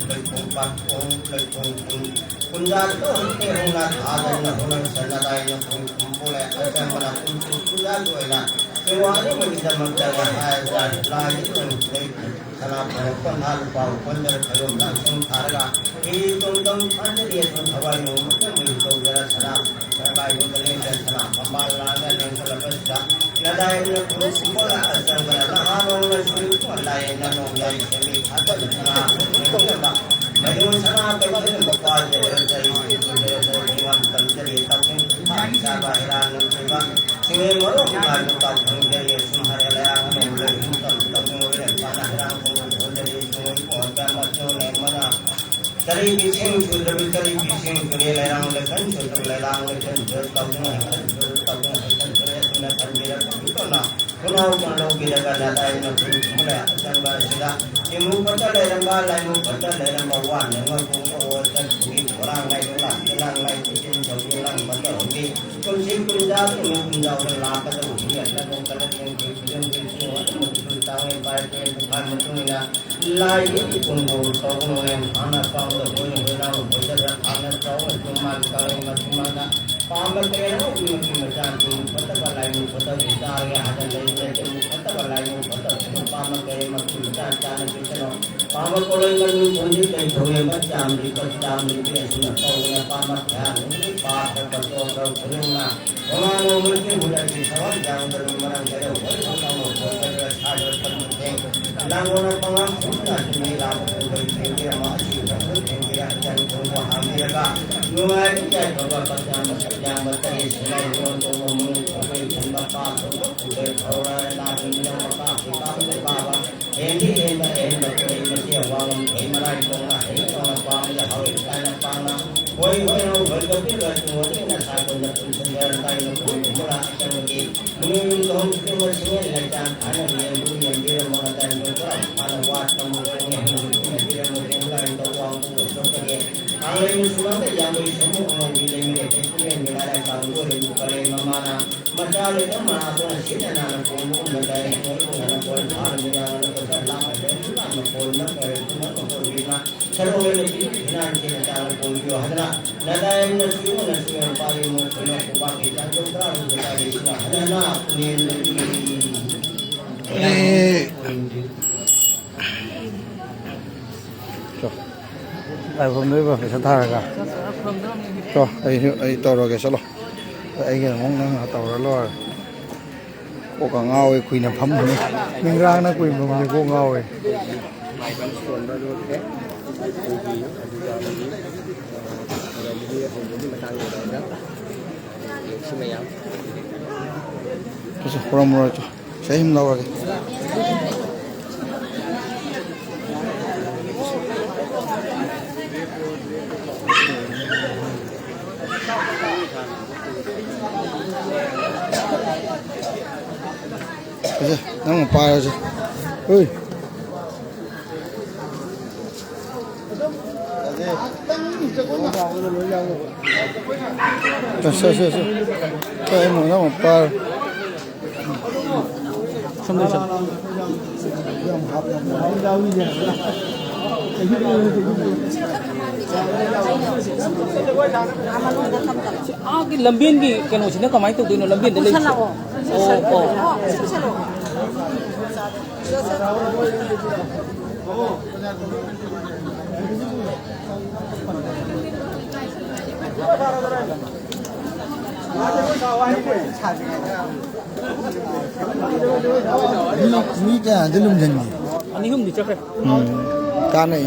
ꯂꯩꯈꯣꯡ ꯄꯥꯛꯈꯣꯡ ꯂꯩꯈꯣꯡ ꯀꯨꯟ ꯀꯨꯟꯖꯥ ꯇꯧꯍꯟ ꯇꯦꯍꯧꯅ ꯊꯥꯗꯅ ꯍꯣꯅ ꯁꯅꯗꯥꯏꯅ ꯀꯨꯟ ꯀꯨꯟꯕꯨ ꯂꯩ ꯑꯆꯝꯕꯅ ꯀꯨꯟꯁꯨ ꯀꯨꯟꯖꯥꯒꯤ ꯑꯣꯏꯅ ꯁꯦꯋꯥꯅꯤ ꯃꯅꯤꯗꯃꯛꯇ ꯍꯥꯏꯔꯒ ꯂꯥꯏ ꯏꯪꯅ ꯂꯩꯈꯣꯡ ꯁꯅꯥ ꯐꯔꯛꯄ ꯅꯍꯥ ꯂꯨꯄꯥ ꯎꯄꯟꯗ ꯈꯣꯏꯔꯨꯝ ꯂꯥꯡꯁꯪ ꯊꯥꯔꯒ ꯍꯤ ꯇꯣꯡꯗꯝ ꯊꯥꯖꯔꯤ ꯑꯗꯨ ꯊꯋꯥꯏ ꯅꯣꯡꯃꯇ ꯃꯩ ꯇꯧꯗꯅ ꯁꯅꯥ ꯁꯅꯥ ꯂꯥꯏꯕꯨꯡꯗ ꯂꯦꯡꯗꯅ ꯁꯅꯥ ꯐꯝꯕꯥꯜ ꯂꯥꯡꯗ ꯂꯦꯡꯈꯠꯂꯕꯁꯤꯗ ꯅꯗꯥꯏꯅ ꯈꯨꯟ ꯁꯤꯡꯕꯣꯜ ꯑꯆꯪꯕꯅ ꯅꯍꯥ ꯅꯣꯡꯅ ꯁꯨꯔꯤ ꯂꯥꯏꯌꯦꯡꯅ ꯅꯣꯡ ꯌꯥꯏ ꯁꯦꯝꯕꯤ ꯊꯥꯖꯕ ꯁꯅꯥ ꯂꯩꯔꯝꯕ ꯃꯩꯅꯨ ꯁꯅꯥ ꯀꯩꯊꯦꯜ ꯃꯄꯥ ꯖꯦꯔꯦꯜ ꯆꯍꯤ ꯖꯦꯔꯦꯜ ꯆꯍꯤ ꯉꯝ ꯇꯝꯖꯔꯤ ꯇꯥꯎꯊꯣꯡ ꯆꯥꯕ ꯆꯔꯩꯕꯤ ꯁꯤꯡ ꯆꯨꯗ꯭ꯔꯕꯤ ꯆꯔꯩꯕꯤ ꯁꯤꯡ ꯆꯨꯔꯦ, ꯂꯩꯔꯥꯡ ꯂꯩꯈꯟ ꯆꯨꯗ꯭ꯔꯕꯤ ꯂꯩꯔꯥꯡ ꯂꯩꯈꯟ ꯆꯨꯔꯦ, ꯇꯧꯗꯨꯅ ꯍꯩꯈꯟ ꯆꯨꯔꯦ, ꯇꯧꯗꯨꯅ ꯍꯩꯈꯟ ꯆꯨꯔꯦ, ꯑꯗꯨꯅ ꯊꯝꯕꯤꯔꯛꯄ ꯏꯄꯣꯅ ꯈꯨꯅꯥꯎ ꯀꯣꯟ ꯂꯧꯕꯤꯔꯒ ꯅꯗꯥꯏ ꯃꯈꯨꯟ ꯈꯨꯃꯨꯂ ꯑꯆꯪꯕ ꯑꯁꯤꯗ ꯏꯃꯨ ꯐꯠꯇ ꯂꯩꯔꯝꯕ, ꯂꯥꯏꯃꯨ ꯐꯠꯇ ꯂꯩꯔꯝꯕ, ꯋꯥꯅ ꯉꯧꯕ ꯉꯧꯕ ꯆꯠꯄꯒꯤ ꯈꯣꯔꯥꯡ ꯂꯥꯏꯗꯣ ꯂꯥꯛꯇ ꯂꯥꯡ ꯂꯥꯏ ꯏꯆꯤꯟ ꯆꯧꯕꯤ ꯂꯥꯡ ꯐꯠꯇ ꯍꯧꯕꯤ ꯀꯨꯝꯁꯤ ꯀꯨꯝꯖꯥ ꯇꯨꯝꯅ ꯀꯨꯝꯖꯥꯎꯗ ꯂꯥꯛꯀꯗꯕ ꯍꯨꯏ ꯑꯆꯪꯕ ꯀꯂꯛ ꯌꯦꯡꯕꯤ ꯐꯤꯖꯪ ꯄꯤꯕꯤ ꯑꯗꯨꯃꯛꯁꯨ ꯇꯥꯡꯉꯦ ꯄꯥꯏ ꯄꯦꯟ ꯄꯨꯈꯥꯏ ꯃꯇꯨꯡ ꯏꯟꯅ ꯂꯥꯏꯒꯤ ꯀꯣꯟꯗꯣꯜ ꯇꯧꯕꯅ ꯍꯥꯟꯅ ꯄꯥꯎꯗ ꯍꯣꯏ ꯍꯣꯏ ꯂꯥꯎ ꯍꯣꯏꯗꯕ ꯍꯥꯟꯅ ꯆꯥꯎꯅ ꯆꯨꯝꯃꯥꯟ ꯀꯥꯡꯂꯩ ꯃꯆꯨꯝꯃꯥꯟꯗ ꯄꯥꯝꯕ ꯀꯌꯥ ꯎꯏꯃꯛꯀꯤ ꯃꯆꯥ ꯇꯨꯡ ꯐꯠꯇꯕ ꯂꯥꯏꯅꯨ ꯐꯠꯇꯕ ꯆꯥꯔꯒꯦ ꯍꯥꯏꯅ ꯂꯩꯕ ꯂꯩꯇꯦ꯫ ꯐꯠꯇꯕ ꯂꯥꯏꯅꯨ ꯐꯠꯇꯕ ꯄꯥꯝꯕ ꯀꯌꯥꯃꯛꯀꯤ ꯃꯆꯥ ꯆꯥꯅ ꯄꯤꯁꯅꯨ꯫ ꯄꯥꯝꯕ ꯀꯣꯂꯣꯏ ꯃꯅꯨꯡ ꯈꯣꯟꯗꯤ ꯀꯩ ꯊꯧꯔꯦꯝꯕ ꯆꯥꯝꯗꯤ ꯀꯣ ꯆꯥꯝꯗꯤ ꯄꯤꯔꯁꯨꯅ ꯀꯧꯕꯅ ꯄꯥꯝꯕ ꯈꯌꯥ ꯅꯨꯡꯒꯤ ꯄꯥ ꯈꯔ ꯄꯟꯊꯣꯛ ꯈꯔ ꯈꯨꯔꯨꯝꯅ ꯃꯃꯥꯡ ꯅꯣꯡꯃꯒꯤ ꯍꯨꯗꯛꯀꯤ ꯊꯋꯥꯏ ꯌꯥꯎꯗꯕ ꯃꯔꯝ ꯀꯩꯗꯧꯕ ꯊꯧꯗꯥꯡ ꯂꯧꯊꯣꯛꯄꯗ ꯁꯥꯗ ꯊꯝꯃꯁꯦ꯫ ꯂꯥꯡꯒꯣꯜꯅ ꯄꯉꯥꯡ ꯈꯨꯝꯅ ꯆꯨꯝꯃꯤ ꯂꯥꯛꯄ ꯄꯨꯡ ꯀꯔꯤ ꯊꯦꯡꯕꯤꯔꯝꯃꯣ ꯑꯁꯤ ꯊꯦꯡꯕꯤꯔ ꯍꯛꯆꯥꯡ ꯊꯣꯡꯕ ꯍꯥꯡꯕꯤꯔꯒ ꯅꯨꯡꯉꯥꯏꯕ ꯌꯥꯏꯐꯕ ꯄꯛꯆꯥꯡꯕ ꯁꯛꯌꯥꯡꯕ ꯇꯔꯦꯠ ꯁꯤꯅ ꯌꯣꯟ ꯇꯧꯕ ꯃꯅꯨꯡ ꯊꯣꯛꯄꯒꯤ ꯈꯟꯕ ꯄꯥ ꯊꯣꯛꯄ ꯄꯨꯡ ꯀꯔꯤ ꯊꯧꯔ ꯂꯥꯛꯄ ꯃꯤꯅ ꯃꯄꯥ ꯄꯨꯡ ꯄꯥ ꯄꯨꯡ ꯄꯥꯕ ꯍꯦꯟꯗꯤ ꯍꯦꯟꯕ ꯑꯍꯦꯟꯕ ꯀꯣꯏ ꯃꯆꯦ ꯑꯋꯥꯡꯂꯝ ꯈꯩ ꯃꯔꯥꯏ ꯇꯣꯡꯅ ꯍꯩ ꯇꯣꯡꯅ ꯄꯥꯝꯅ ꯍꯧꯔꯛꯏ ꯀꯥꯏꯅ ꯄꯥꯝꯅ ꯍꯣꯏ ꯍꯣꯏ ꯍꯧ ꯍꯣꯏ ꯀꯄꯤꯒ ꯆꯨꯝꯃꯣꯗꯤ ꯅꯁꯥ ꯀꯣꯟꯗ ꯄꯨꯟꯁꯤꯟꯖꯔ ꯇꯥꯏꯅ ꯀꯣꯏ ꯃꯨꯔꯥ ꯑꯆꯪꯕꯒꯤ ꯃꯤꯑꯣꯏ ꯀꯧ ꯈꯨꯗꯤꯡꯃꯛ ꯁꯤꯡꯉꯦ ꯂꯩꯇꯥꯡ ꯊꯥꯅ ꯌꯦꯡꯕꯨ ꯌꯦꯡꯕꯤꯔꯝꯃꯣ ꯃꯇꯥꯏ ꯃꯇꯥꯏ ꯄꯨꯔꯥ ꯐꯥꯅ ꯋꯥꯠꯄ ꯃꯨꯛ ꯀꯣꯡꯉꯦ ꯍꯦꯟꯕ ꯄꯨꯟꯅ ꯄꯤꯔꯝꯃꯣ ꯇꯦꯡꯂꯥꯏ ꯇꯧ ꯋꯥꯡ ꯄꯨ ꯁꯣꯛꯄꯒꯤ ꯀꯥꯡꯂꯩ ꯃꯨꯁꯨꯃꯥꯡꯗ ꯌꯥꯝꯕꯩ ꯁꯃꯨ ꯑꯉꯧꯕꯤ ꯂꯩꯃꯤꯔꯦ ꯈꯦꯠꯄꯤꯔꯦ ꯃꯤꯂꯥꯏ ꯀꯥꯡꯕꯨ ꯍꯦꯟꯕꯨ ꯀꯔꯦ ꯃꯃꯥꯅ ꯃꯆꯥ ꯂꯩꯇ ꯃꯅꯥꯇꯣꯟ ꯁꯤꯠꯅ ꯅꯥꯟꯅ ꯀꯣꯟꯕꯒꯨꯝꯅ ꯇꯥꯏ꯫ ꯃꯣꯏꯕꯨꯡꯗꯅ ꯀꯣꯟ ꯊꯥꯔ ꯃꯤꯔꯥꯡꯅ ꯀꯣꯟꯊ ꯂꯥꯞꯅ ꯂꯩꯔꯁꯨ ꯂꯥꯞꯅ ꯀꯣꯟꯅ ꯀꯔꯦ ꯊꯨꯝꯃꯛꯅ ꯀꯣꯟꯕꯤꯃ ꯁꯔꯨ ꯂꯣꯏꯅ ꯄꯤꯔꯤ ꯐꯤꯅꯥꯟ ꯊꯤꯅ ꯇꯥꯅ ꯀꯣꯟꯕꯤꯌꯨ ꯍꯥꯏꯗꯅ ꯅꯗꯥꯏꯝꯅ ꯁꯤꯌꯣꯅ ꯁꯤꯌꯣꯅ ꯄꯥꯔꯤ ꯃꯣꯏ ꯈꯨꯟꯅ ꯈꯨꯕꯥꯛꯀꯤ ꯆꯥꯟꯗꯣꯛ ꯇꯔꯥꯍꯨꯝꯗꯣꯏ ꯄꯥꯏꯔꯤꯁꯤꯅ ꯍꯟꯅ ꯍꯟꯅ ꯄꯨꯅꯦꯝ ꯂꯩꯕꯤꯔꯤ꯫ ꯑꯦ꯫ ꯆꯣ꯫ ꯂꯥꯏ ꯈꯨꯔꯨꯝꯗꯣꯏꯕ ꯄꯩꯁꯥ ꯊꯥꯔꯒ꯫ ꯆꯣ, ꯑꯩꯁꯨ, ꯑꯩ ꯇꯧꯔꯒꯦ, ꯆꯠꯂꯣ꯫ ꯑꯩꯒꯤ ꯑꯃꯨꯛ ꯅꯪ ꯇꯧꯔ ꯂꯣꯏꯔꯦ꯫ ꯀꯣꯛꯀ ꯉꯥꯎꯋꯦ, ꯀꯨꯏꯅ ꯐꯝꯃꯨꯅꯤ꯫ ꯃꯤꯡꯔꯥꯡꯅ ꯀꯨꯏꯅ ꯐꯝꯃꯨꯅꯤ, ꯀꯣꯛ ꯉꯥꯎꯋꯦ꯫ ꯂꯥꯏꯕꯝ ꯁꯣꯟꯕ ꯂꯣꯏꯈ꯭ꯔꯦ꯫ ꯑꯩꯈꯣꯏꯒꯤ ꯑꯗꯨꯒ ꯑꯃꯒꯤ, ꯑ, ꯊꯧꯔꯝꯒꯤ ꯍꯧꯕꯒꯤ ꯃꯇꯥꯡ ꯌꯧꯔꯛꯑꯒ ꯌꯦꯡꯁꯤ ꯃꯌꯥꯝ꯫ ꯆꯠꯁꯤ, ꯈꯨꯔꯨꯝꯃꯨꯔꯣ, ꯆꯠꯁꯤ꯫ ꯆꯍꯤ ꯑꯃ ꯂꯧꯔꯒꯦ꯫ ꯁꯦ, ꯅꯪ ꯑꯃꯨꯛ ꯄꯥꯏꯔꯁꯦ꯫ ꯍꯣꯏ꯫ ꯁꯦ, ꯁꯦ, ꯁꯦ, ꯁꯦ꯫ ꯁꯦ, ꯑꯩ ꯑꯃꯨꯛ ꯅꯪ ꯑꯃꯨꯛ ꯄꯥꯏꯔꯣ꯫ ꯁꯣꯝꯗ ꯆꯠꯂꯣ꯫ ꯑꯥꯒꯤ ꯂꯝꯕꯦꯟꯒꯤ ꯀꯩꯅꯣꯁꯤꯅ ꯀꯃꯥꯏꯅ ꯇꯧꯗꯣꯏꯅꯣ? ꯂꯝꯕꯦꯟꯗ ꯂꯩꯕꯁꯦ? ꯄꯨꯁꯜꯂꯛꯑꯣ꯫ ꯑꯣ, ꯑꯣ꯫ ꯃꯤ, ꯃꯤ ꯀꯌꯥꯗꯤ ꯂꯨꯝꯁꯤꯟꯒꯦ? ꯑꯅꯤ ꯑꯍꯨꯝꯗꯤ ꯆꯠꯈ꯭ꯔꯦ꯫ ꯎꯝ, ꯀꯥꯟꯅꯩ꯫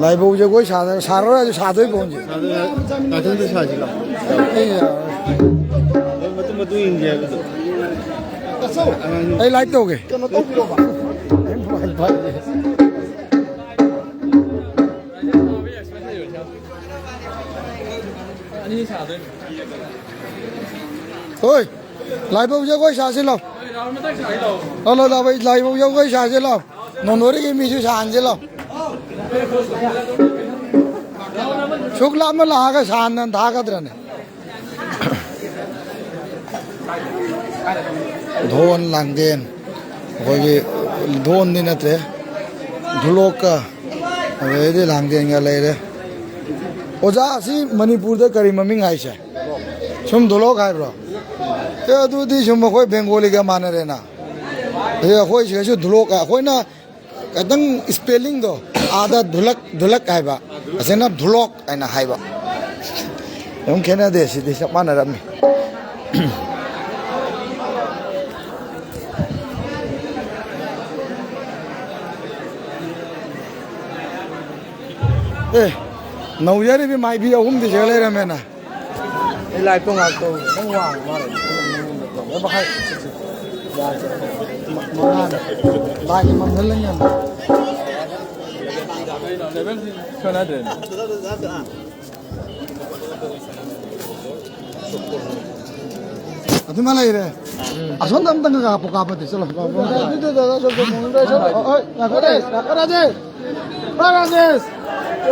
ꯂꯥꯏꯕꯧ ꯖꯒꯣꯏ ꯁꯥꯗ-, ꯁꯥꯔꯔꯣꯏ ꯍꯥꯏꯁꯨ ꯁꯥꯗꯣꯏ ꯄꯣꯠꯅꯤ꯫ ꯁꯥꯗꯣꯏ-, ꯉꯥꯛꯇꯪꯗꯤ ꯁꯥꯁꯤ ꯂꯥꯎ꯫ ꯑꯩ ꯌꯥꯔꯣꯏ꯫ ꯃꯇꯨꯡ, ꯃꯇꯨꯡ ꯏꯟꯁꯦ ꯍꯥꯏꯕꯗꯣ꯫ ꯑꯉꯥꯡ ꯑꯩ live ꯇꯧꯒꯦ꯫ ꯀꯩꯅꯣ ꯇꯧꯕꯤꯔꯣꯕ꯫ ꯍꯣꯏ, ꯂꯥꯏꯕꯧ ꯖꯒꯣꯏ ꯁꯥꯁꯤ ꯂꯥꯎ꯫ ꯂꯥꯎ, ꯂꯥꯎ, ꯂꯥꯎ, ꯂꯥꯏꯕꯧ ꯖꯒꯣꯏ ꯁꯥꯁꯤ ꯂꯥꯎ꯫ ꯅꯣꯅꯣꯔꯤꯒꯤ ꯃꯤꯁꯨ ꯁꯥꯍꯟꯁꯤ ꯂꯥꯎ꯫ ꯁꯨꯛ ꯂꯥꯞꯅ ꯂꯥꯛꯑꯒ ꯁꯥꯍꯟꯗꯅ ꯊꯥꯒꯗ꯭ꯔꯅꯦ? ꯙꯣꯟ ꯂꯥꯡꯗꯦꯟ, ꯑꯩꯈꯣꯏꯒꯤ ꯙꯣꯟꯗꯤ ꯅꯠꯇ꯭ꯔꯦ, ꯙꯨꯂꯣꯛꯀ ꯑꯗꯩꯗꯤ ꯂꯥꯡꯗꯦꯟꯒ ꯂꯩꯔꯦ꯫ ꯑꯣꯖꯥ, ꯑꯁꯤ ꯃꯅꯤꯄꯨꯔꯗ ꯀꯔꯤ ꯃꯃꯤꯡ ꯍꯥꯏꯁꯦ? ꯁꯨꯝ ꯙꯨꯂꯣꯛ ꯍꯥꯏꯕ꯭ꯔꯣ? ꯑꯦ, ꯑꯗꯨꯗꯤ ꯁꯨꯝ ꯑꯩꯈꯣꯏ ꯕꯦꯡꯒꯣꯂꯤꯒ ꯃꯥꯟꯅꯔꯦꯅ꯫ ꯑꯗꯩ ꯑꯩꯈꯣꯏ ꯁꯤꯗꯁꯨ ꯙꯨꯂꯣꯛ, ꯑꯩꯈꯣꯏꯅ ꯈꯤꯇꯪ spellingꯗꯣ, ꯑꯥꯗ ꯙꯨꯂꯛ, ꯙꯨꯂꯛ ꯍꯥꯏꯕ, ꯑꯁꯤꯅ ꯙꯨꯂꯣꯛ ꯍꯥꯏꯅ ꯍꯥꯏꯕ꯫ ꯑꯗꯨꯝ ꯈꯦꯠꯅꯗꯦ, ꯁꯤꯗꯤ ꯆꯞ ꯃꯥꯟꯅꯔꯝꯃꯤ꯫ ꯑꯦ, ꯅꯧꯖꯔꯤꯕꯤ ꯃꯥꯏꯕꯤ ꯑꯍꯨꯝꯗꯤ ꯁꯤꯗ ꯂꯩꯔꯝꯃꯦꯅ꯫ ꯑꯩ liveꯇꯣ ꯉꯥꯏꯍꯥꯛ ꯇꯧꯒꯦ꯫ ꯅꯪ ꯋꯥꯡꯕ ꯃꯥꯜꯂꯦ꯫ ꯅꯪꯉꯣꯟꯗ ꯇꯧꯒꯦ꯫ ꯃꯈꯥꯏ ꯆꯠꯁꯤ꯫ ꯃꯉꯥꯅꯤ꯫ ꯂꯥꯏꯒꯤ ꯃꯥꯡꯍꯜꯂ ꯌꯥꯝ꯫ ꯑꯗꯨꯃ ꯂꯩꯔꯦ꯫ ꯑꯁꯣꯝꯗ ꯑꯝꯇꯪꯒ ꯀꯥꯞꯄꯨ, ꯀꯥꯞꯄꯗꯤ꯫ ꯆꯠꯂꯣ꯫ ꯑꯗꯨꯗ ꯗꯥꯗꯥ ꯁꯣꯝꯗ ꯃꯣꯍꯟ ꯔꯥꯏ ꯆꯠꯂꯣ꯫ ꯍꯣꯏ, ꯉꯥꯏꯈꯣ, ꯔꯥꯖꯦꯁ, ꯉꯥꯏꯈꯣ, ꯔꯥꯖꯦꯁ꯫ ꯔꯥ ꯔꯥꯖꯦꯁ꯫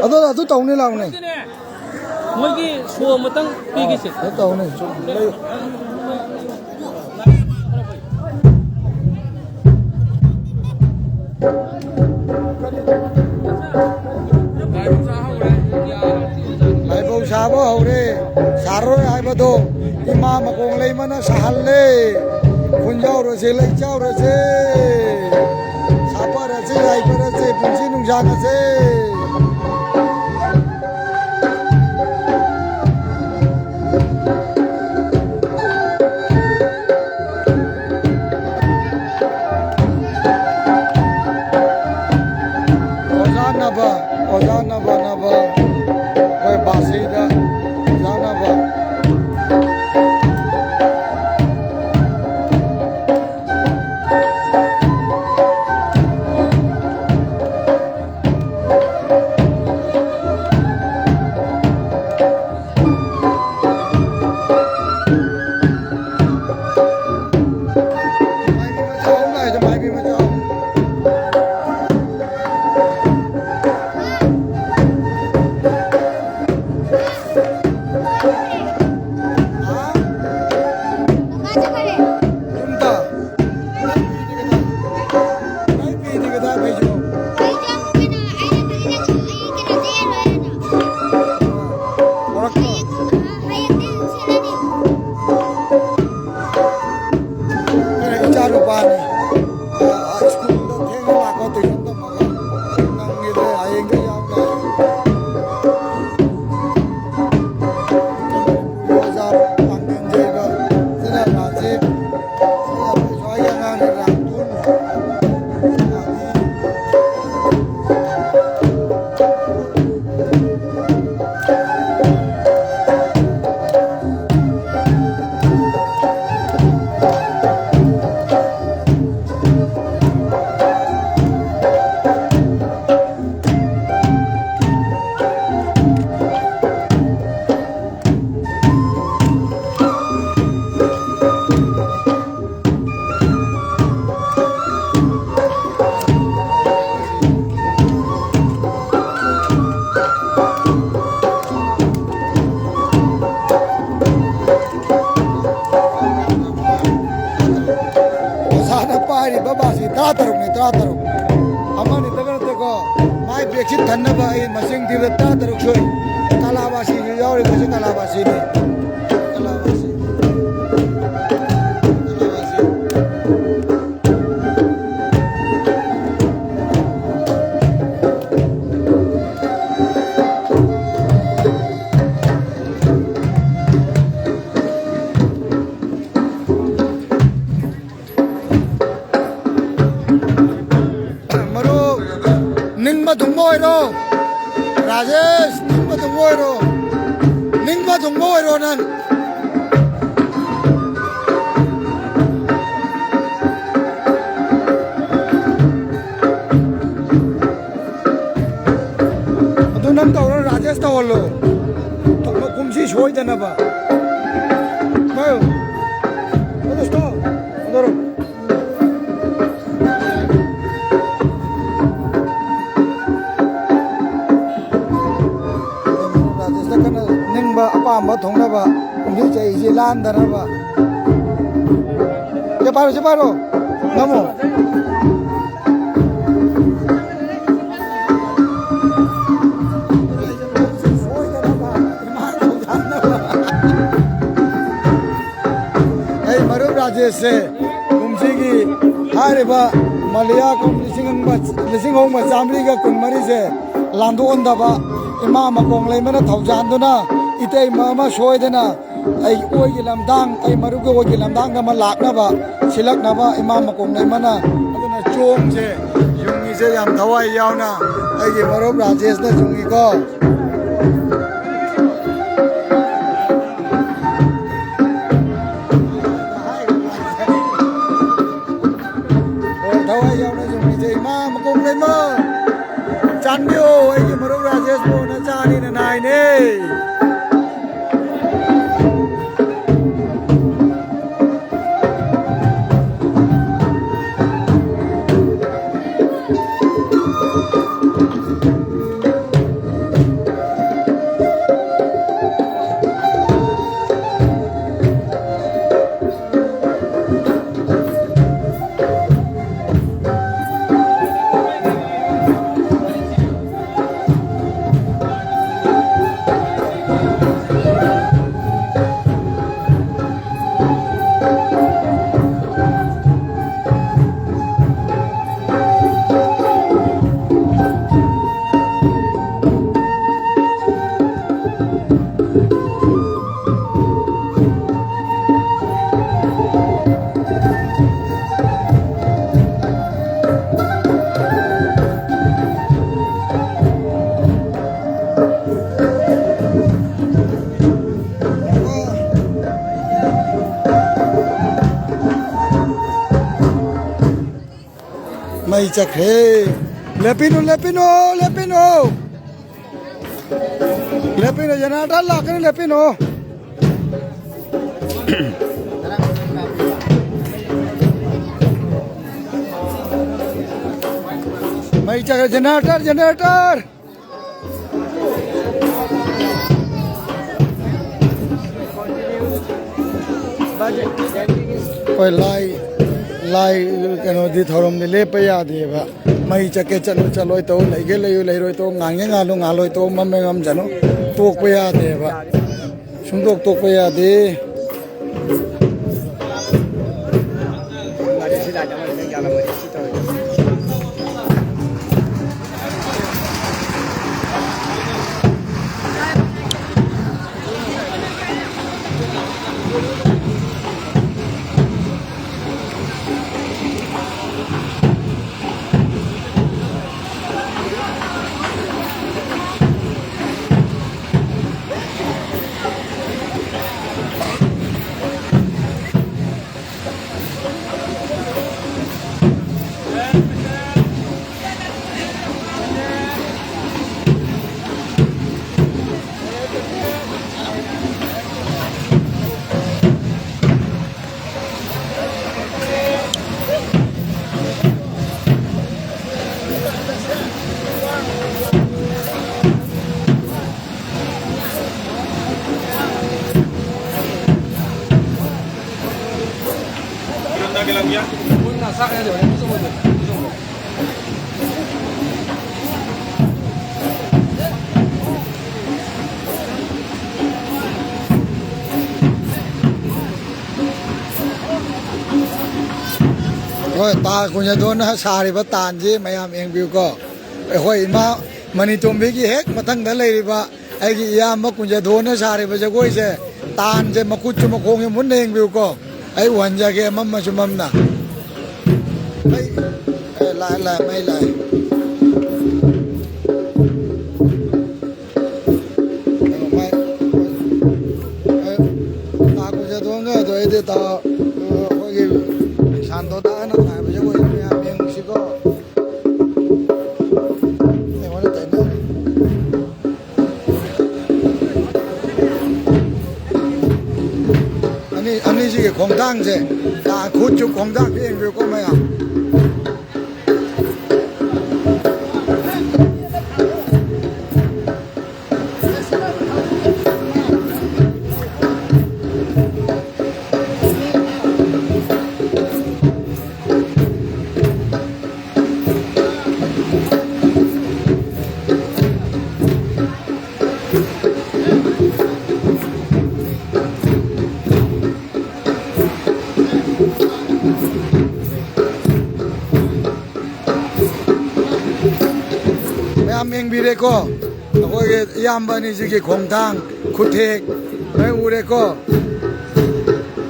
ꯑꯗꯣ ꯑꯗꯨ ꯇꯧꯅꯤ ꯂꯥꯎꯅꯦ꯫ ꯃꯣꯏꯒꯤ ꯁꯣ ꯑꯃꯇꯪ ꯄꯤꯒꯦꯁꯦ꯫ ꯑꯗꯨ ꯇꯧꯅꯤ꯫ ꯂꯥꯏꯕꯧ ꯁꯥꯕ ꯍꯧꯔꯦ꯫ ꯁꯥꯔꯔꯣꯏ ꯍꯥꯏꯕꯗꯣ ꯏꯃꯥ ꯃꯀꯣꯡ ꯂꯩꯃꯅ ꯁꯥꯍꯜꯂꯦ꯫ ꯈꯨꯟ ꯌꯥꯎꯔꯁꯦ, ꯂꯩ ꯆꯥꯎꯔꯁꯦ, ꯁꯥꯐꯔꯁꯦ, ꯌꯥꯏꯐꯔꯁꯦ, ꯄꯨꯟꯁꯤ ꯅꯨꯡꯁꯥꯡꯉꯁꯦ꯫ ꯑꯣꯖꯥ ꯅꯕ, ꯑꯣꯖꯥ ꯅꯕ ꯅꯕ, ꯑꯩꯈꯣꯏ ꯕꯥꯁꯤꯗ ꯑꯣꯖꯥ ꯅꯕ꯫ ꯏꯆꯥ ꯅꯨꯄꯥꯅꯤ꯫ ꯁ꯭ꯀꯨꯜꯗ ꯊꯦꯡꯅ ꯂꯥꯛꯄ, ꯇꯨꯏꯁꯟ ꯇꯝꯃꯒ ꯅꯪꯒꯤꯗ ꯍꯌꯦꯡꯗ ꯌꯥꯎ ꯇꯥꯔꯦ꯫ ꯑꯣꯖꯥ ꯄꯥꯡꯒꯟꯖꯩꯕ ꯁꯤꯅ ꯔꯥꯖꯤꯞ, ꯁꯤꯅ ꯑꯩꯈꯣꯏ ꯁ꯭ꯋꯥꯏꯒꯤ ꯑꯉꯥꯡꯅꯤ, ꯔꯥꯝꯇꯣꯟ꯫ ꯁꯤ ꯇꯔꯥ ꯇꯔꯨꯛꯅꯤ, ꯇꯔꯥ ꯇꯔꯨꯛ꯫ ꯑꯃꯅꯤꯇꯒ ꯅꯠꯇꯦꯀꯣ, ꯃꯥꯏ ꯕꯦꯛꯁꯤ ꯊꯟꯅꯕ ꯑꯩ ꯃꯁꯤꯡ ꯊꯤꯕꯗ ꯇꯔꯥ ꯇꯔꯨꯛ ꯁꯣꯏ꯫ ꯀꯂꯥꯕꯥꯁꯤꯁꯨ ꯌꯥꯎꯔꯤ, ꯃꯁꯤ ꯀꯂꯥꯕꯥꯁꯤꯅꯤ꯫ ꯀꯂꯥꯕꯥꯁꯤ꯫ ꯀꯂꯥꯕꯥꯁꯤ꯫ ꯃꯔꯨꯞ, ꯅꯤꯡꯕ ꯊꯨꯡꯕ ꯑꯣꯏꯔꯣ꯫ ꯔꯥꯖꯦꯁ, ꯅꯤꯡꯕ ꯊꯨꯡꯕ ꯑꯣꯏꯔꯣ꯫ ꯅꯤꯡꯕ ꯊꯨꯡꯕ ꯑꯣꯏꯔꯣ ꯅꯪ꯫ ꯑꯗꯨ ꯅꯪ ꯇꯧꯔꯣ, ꯔꯥꯖꯦꯁ ꯇꯧꯍꯜꯂꯣ꯫ ꯀꯨꯝꯁꯤ ꯁꯣꯏꯗꯅꯕ꯫ ꯄꯥꯏꯌꯨ꯫ ꯑꯗꯨ stop꯫ ꯑꯗꯨꯔꯣ꯫ ꯔꯥꯖꯦꯁꯇ ꯀꯟꯅ ꯅꯤꯡꯕ ꯑꯄꯥꯝꯕ ꯊꯨꯡꯅꯕ, ꯀꯨꯝꯁꯤ ꯆꯍꯤꯁꯤ ꯂꯥꯟꯗꯅꯕ꯫ ꯁꯤ ꯄꯥꯏꯔꯣ, ꯁꯤ ꯄꯥꯏꯔꯣ꯫ ꯅꯝꯃꯣ꯫ ꯑꯩ ꯃꯔꯨꯞ ꯔꯥꯖꯦꯁꯁꯦ ꯀꯨꯝꯁꯤꯒꯤ ꯍꯥꯏꯔꯤꯕ ꯃꯂꯤꯌꯥ ꯀꯨꯝ ꯂꯤꯁꯤꯡ ꯑꯃ, ꯂꯤꯁꯤꯡ ꯑꯍꯨꯝꯒ ꯆꯥꯃꯔꯤꯒ ꯀꯨꯟꯃꯔꯤꯁꯦ ꯂꯥꯟꯗꯣꯛꯍꯟꯗꯕ ꯏꯃꯥ ꯃꯀꯣꯡ ꯂꯩꯃꯅ ꯊꯧꯖꯥꯟꯗꯨꯅ ꯏꯇꯩꯃ ꯑꯃ ꯁꯣꯏꯗꯅ ꯑꯩ ꯑꯣꯏꯒꯤ ꯂꯝꯗꯥꯡ, ꯑꯩ ꯃꯔꯨꯞꯀꯤ ꯑꯣꯏꯒꯤ ꯂꯝꯗꯥꯡꯗ ꯑꯃ ꯂꯥꯛꯅꯕ, ꯁꯤꯜꯂꯛꯅꯕ ꯏꯃꯥ ꯃꯀꯣꯛ ꯂꯩꯃꯅ꯫ ꯑꯗꯨꯅ ꯆꯣꯡꯁꯦ ꯌꯨꯡꯉꯤꯁꯦ ꯌꯥꯝ ꯊꯋꯥꯏ ꯌꯥꯎꯅ ꯑꯩꯒꯤ ꯃꯔꯨꯞ ꯔꯥꯖꯦꯁꯅ ꯌꯨꯡꯉꯤꯀꯣ꯫ ꯍꯣꯏ, ꯊꯋꯥꯏ ꯌꯥꯎꯅ ꯌꯨꯡꯉꯤꯁꯦ ꯏꯃꯥ ꯃꯀꯣꯛ ꯂꯩꯃ꯫ ꯆꯥꯟꯕꯤꯌꯨ, ꯑꯩꯒꯤ ꯃꯔꯨꯞ ꯔꯥꯖꯦꯁꯄꯨ ꯅꯆꯥꯅꯤꯅ ꯅꯥꯏꯅꯦ꯫ ꯃꯩ ꯆꯠꯈ꯭ꯔꯦ꯫ ꯂꯦꯞꯄꯤꯅꯨ, ꯂꯦꯞꯄꯤꯅꯨ, ꯂꯦꯞꯄꯤꯅꯨ꯫ ꯂꯦꯞꯄꯤꯅꯨ, ꯖꯦꯅꯦꯔꯦꯇꯔ ꯂꯥꯛꯀꯅꯤ, ꯂꯦꯞꯄꯤꯅꯨ꯫ ꯃꯩ ꯆꯠꯈ꯭ꯔꯦ, ꯖꯦꯅꯦꯔꯦꯇꯔ, ꯖꯦꯅꯦꯔꯦꯇꯔ꯫ ꯍꯣꯏ, ꯂꯥꯏ, ꯂꯥꯏ, ꯀꯩꯅꯣꯗꯤ, ꯊꯧꯔꯝꯗꯤ ꯂꯦꯞꯄ ꯌꯥꯗꯦꯕ꯫ ꯃꯩ ꯆꯠꯀꯦ ꯆꯠꯂꯨ, ꯆꯠꯂꯣꯏ ꯇꯧ, ꯂꯩꯒꯦ ꯂꯩꯌꯨ, ꯂꯩꯔꯣꯏ ꯇꯧ, ꯉꯥꯟꯒꯦ ꯉꯥꯜꯂꯨ, ꯉꯥꯜꯂꯣꯏ ꯇꯧ, ꯃꯝꯃꯦ ꯃꯝꯖꯅꯨ, ꯇꯣꯛꯄ ꯌꯥꯗꯦꯕ꯫ ꯁꯨꯡꯇꯣꯛ ꯇꯣꯛꯄ ꯌꯥꯗꯦ꯫ ꯍꯣꯏ, ꯇꯥ ꯀꯨꯟꯖꯗꯣꯟꯅ ꯁꯥꯔꯤꯕ ꯇꯥꯟꯁꯤ ꯃꯌꯥꯝ ꯌꯦꯡꯕꯤꯌꯨꯀꯣ꯫ ꯑꯩꯈꯣꯏ ꯏꯃꯥ ꯃꯅꯤꯇꯣꯝꯕꯤꯒꯤ ꯍꯦꯛ ꯃꯊꯪꯗ ꯂꯩꯔꯤꯕ ꯑꯩꯒꯤ ꯏꯌꯥꯝꯕ ꯀꯨꯟꯖꯗꯣꯟꯅ ꯁꯥꯔꯤꯕ ꯖꯒꯣꯏꯁꯦ, ꯇꯥꯟꯁꯦ ꯃꯈꯨꯠꯁꯨ ꯃꯈꯣꯡꯁꯨ ꯃꯨꯟꯅ ꯌꯦꯡꯕꯤꯌꯨꯀꯣ꯫ ꯑꯩ ꯎꯍꯟꯖꯒꯦ, ꯃꯝꯃꯁꯨ ꯃꯝꯅ꯫ ꯃꯩ, ꯑꯦ, ꯂꯥꯛꯑꯦ, ꯂꯥꯛꯑꯦ, ꯃꯩ ꯂꯥꯛꯑꯦ꯫ ꯃꯩ, ꯑꯦ, ꯇꯥ ꯀꯨꯟꯖꯗꯣꯟꯒ ꯑꯗꯨ ꯑꯩꯗꯤ ꯇꯥ, ꯑꯩꯈꯣꯏꯒꯤ ꯁꯥꯟꯇꯣꯗꯥꯅ ꯁꯥꯕ ꯖꯒꯣꯏꯁꯦ ꯃꯌꯥꯝ ꯌꯦꯡꯉꯨꯁꯤꯀꯣ꯫ ꯈꯣꯡꯊꯥꯡꯁꯦ, ꯇꯥ-, ꯈꯨꯠꯁꯨ ꯈꯣꯡꯊꯥꯡꯁꯦ ꯌꯦꯡꯕꯤꯌꯨꯀꯣ ꯃꯌꯥꯝ꯫ ꯃꯌꯥꯝ ꯌꯦꯡꯕꯤꯔꯦꯀꯣ, ꯑꯩꯈꯣꯏꯒꯤ ꯏꯌꯥꯝꯕ ꯑꯅꯤꯁꯤꯒꯤ ꯈꯣꯡꯊꯥꯡ, ꯈꯨꯊꯦꯛ ꯂꯣꯏ ꯎꯔꯦꯀꯣ꯫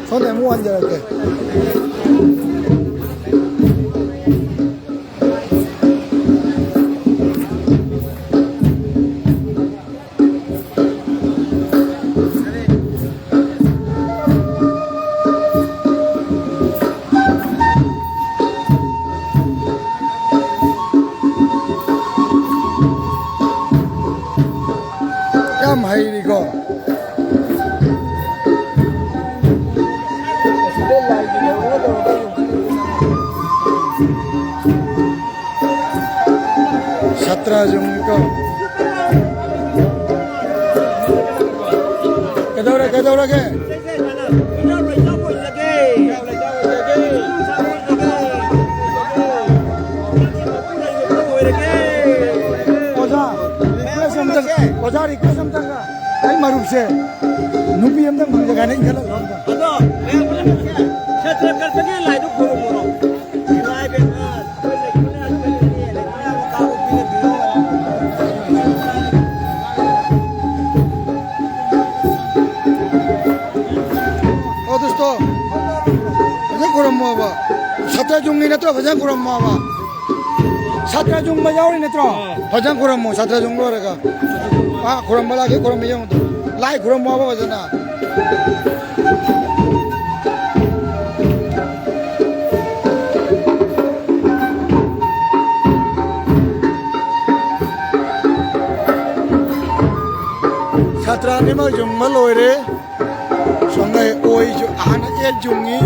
ꯁꯣꯝꯗ ꯑꯃꯨꯛ ꯍꯟꯖꯔꯛꯀꯦ꯫ ꯌꯥꯝ ꯍꯩꯔꯤꯀꯣ꯫ ꯁꯥꯇ꯭ꯔꯁꯤꯡꯀꯣ꯫ ꯀꯩꯗꯧꯔꯦ, ꯀꯩꯗꯧꯔꯒꯦ? ꯑꯣꯖꯥ, request ꯑꯝꯇꯪ, ꯑꯣꯖꯥ, request ꯑꯝꯇꯪꯒ, ꯑꯩ ꯃꯔꯨꯞꯁꯦ ꯅꯨꯄꯤ ꯑꯝꯇꯪ ꯐꯪꯖꯒꯦ ꯍꯥꯏꯅ ꯏꯟꯈꯠꯂꯛꯂꯣ ꯑꯝꯇ꯫ ꯑꯗꯣ, ꯃꯌꯥꯝ ꯄꯨꯝꯅꯃꯛꯁꯦ ꯁꯥꯇ꯭ꯔ ꯀꯜꯄꯒꯤ ꯂꯥꯏꯗꯨ ꯈꯨꯔꯨꯝꯃꯨꯔꯣ꯫ ꯏꯃꯥ ꯏꯕꯦꯝꯃ, ꯑꯩꯈꯣꯏ ꯂꯩꯕꯅ ꯀꯜꯂꯤꯅꯦ, ꯂꯩꯕꯅ ꯃꯈꯥ ꯄꯤꯅꯕꯤꯌꯣ꯫ ꯑꯣ, ꯗꯣꯁꯇꯣ, ꯐꯖꯅ ꯈꯨꯔꯝꯃꯣꯕ꯫ ꯁꯥꯇ꯭ꯔ ꯌꯨꯝꯒꯤ ꯅꯠꯇ꯭ꯔꯣ? ꯐꯖꯅ ꯈꯨꯔꯝꯃꯣꯕ꯫ ꯁꯥꯇ꯭ꯔ ꯌꯨꯝꯕ ꯌꯥꯎꯔꯤ ꯅꯠꯇ꯭ꯔꯣ? ꯑꯥ꯫ ꯐꯖꯅ ꯈꯨꯔꯝꯃꯣ, ꯁꯥꯇ꯭ꯔ ꯌꯨꯝ ꯂꯣꯏꯔꯒ꯫ ꯑꯥ, ꯈꯨꯔꯝꯕ ꯂꯥꯛꯀꯦ, ꯈꯨꯔꯝꯕ ꯌꯦꯡꯉꯨ꯫ ꯂꯥꯏ ꯈꯨꯔꯝꯃꯣꯕ ꯐꯖꯅ꯫ ꯁꯥꯇ꯭ꯔ ꯑꯅꯤꯃꯛ ꯌꯨꯡꯕ ꯂꯣꯏꯔꯦ꯫ ꯁꯣꯝꯗ ꯑꯣꯏꯁꯨ ꯍꯥꯟꯅ ꯑꯦꯠ ꯌꯨꯡꯉꯤ,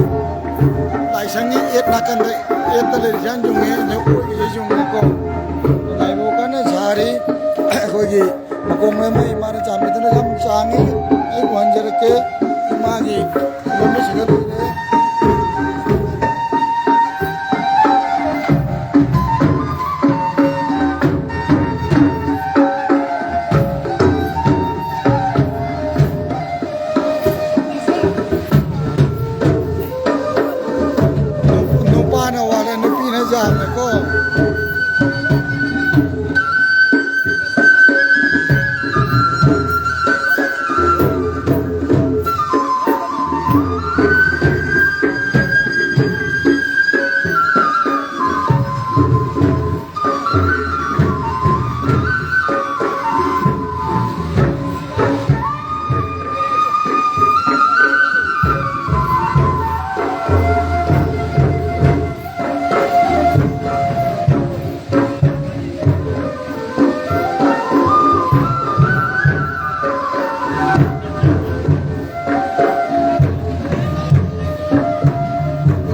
ꯂꯥꯏꯁꯪꯒꯤ ꯑꯦꯠ ꯅꯥꯀꯟꯗ ꯑꯦꯠꯇ ꯂꯩꯔꯤꯁꯦ ꯍꯥꯟꯅ ꯌꯨꯡꯉꯤ, ꯑꯗꯩ ꯑꯣꯏꯒꯤꯁꯦ ꯌꯨꯡꯉꯤꯀꯣ꯫ ꯂꯥꯏꯕꯧ ꯀꯟꯅ ꯁꯥꯔꯤ꯫ ꯑꯩꯈꯣꯏꯒꯤ ꯃꯈꯣꯡ ꯂꯩꯃ ꯏꯃꯥꯅ ꯆꯥꯟꯕꯤꯗꯨꯅ ꯌꯥꯝ ꯆꯥꯡꯉꯤ꯫ ꯑꯩ ꯎꯍꯟꯖꯔꯛꯀꯦ꯫ ꯏꯃꯥꯒꯤ ꯈꯨꯕꯝ ꯑꯁꯤꯗ ꯂꯩꯔꯦ꯫ ꯅꯨꯄꯥꯅ ꯋꯥꯠꯂꯦ, ꯅꯨꯄꯤꯅ ꯌꯥꯝꯃꯦꯀꯣ꯫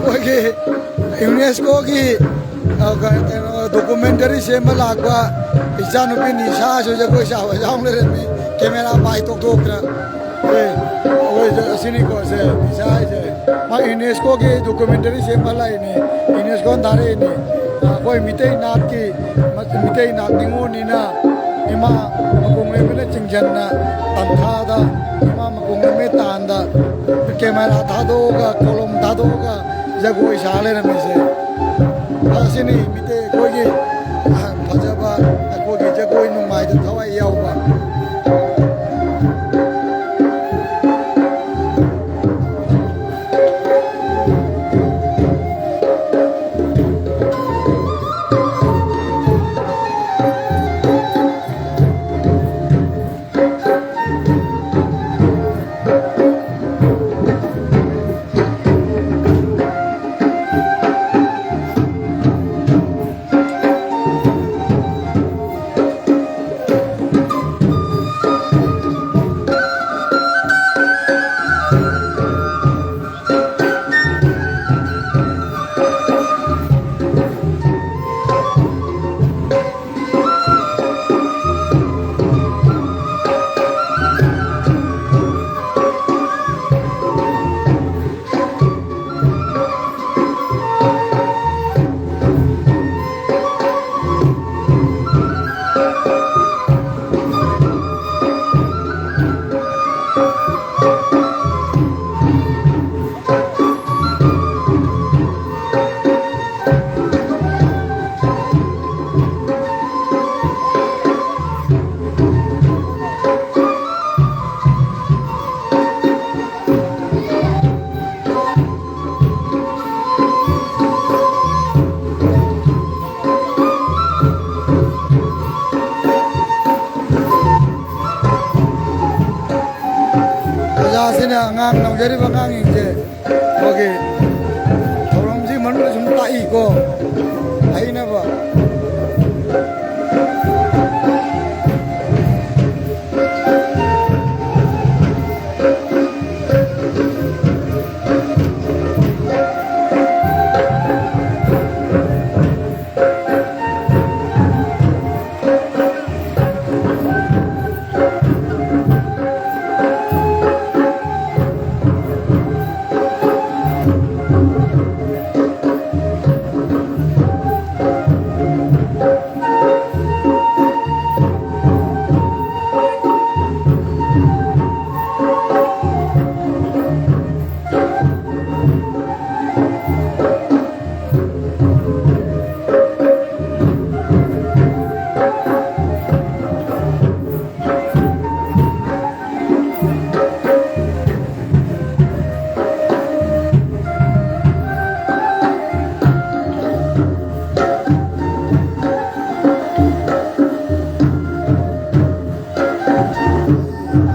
ꯑꯩꯈꯣꯏꯒꯤ ꯌꯨꯅꯦꯁꯀꯣꯒꯤ, ꯑ, ꯀ-, ꯀꯩꯅꯣ, ꯗꯣꯀꯨꯃꯦꯟꯇꯔꯤ ꯁꯦꯝꯕ ꯂꯥꯛꯄ ꯏꯆꯥꯅꯨꯄꯤ ꯅꯤꯁꯥꯁꯨ ꯖꯒꯣꯏ ꯁꯥꯕ ꯌꯥꯎ ꯂꯩꯔꯝꯃꯤ꯫ ꯀꯦꯃꯦꯔꯥ ꯄꯥꯏ ꯇꯣꯛꯊꯣꯛꯇꯅ꯫ ꯑꯦ, ꯑꯩꯈꯣꯏꯁꯦ ꯑꯁꯤꯅꯤꯀꯣ ꯁꯦ, ꯅꯤꯁꯥ ꯍꯥꯏꯁꯦ꯫ ꯃꯥ ꯌꯨꯅꯦꯁꯀꯣꯒꯤ ꯗꯣꯀꯨꯃꯦꯟꯇꯔꯤ ꯁꯦꯝꯕ ꯂꯥꯛꯏꯅꯦ, ꯌꯨꯅꯦꯁꯀꯣꯅ ꯊꯥꯔꯛꯏꯅꯦ꯫ ꯑꯩꯈꯣꯏ ꯃꯤꯇꯩ ꯅꯥꯠꯀꯤ, ꯃꯤꯇꯩ ꯅꯥꯠ ꯅꯤꯉꯣꯜꯅꯤꯅ ꯏꯃꯥ ꯃꯈꯣꯡ ꯂꯩꯃꯅ ꯆꯤꯡꯖꯟꯅ ꯇꯝꯊꯥꯗ, ꯏꯃꯥ ꯃꯈꯣꯡ ꯂꯩꯃ ꯇꯥꯟꯗ ꯀꯦꯃꯦꯔꯥ ꯊꯥꯗꯣꯛꯑꯒ, ꯀꯣꯂꯣꯝ ꯊꯥꯗꯣꯛꯑꯒ ꯖꯒꯣꯏ ꯁꯥ ꯂꯩꯔꯝꯃꯤꯁꯦ꯫ ꯑꯁꯤꯅꯤ ꯃꯤꯇꯩ ꯑꯩꯈꯣꯏꯒꯤ ꯐꯖꯕ, ꯑꯩꯈꯣꯏꯒꯤ ꯖꯒꯣꯏ ꯅꯨꯡꯃꯥꯏꯗ ꯊꯋꯥꯏ ꯌꯥꯎꯕ꯫ ꯅꯧꯖꯔꯤꯕ ꯑꯉꯥꯡꯁꯤꯡꯁꯦ ꯑꯩꯈꯣꯏꯒꯤ ꯊꯧꯔꯝꯁꯤ ꯃꯅꯨꯡꯗ ꯁꯨꯝ ꯂꯥꯛꯏꯀꯣ, ꯍꯩꯅꯕ꯫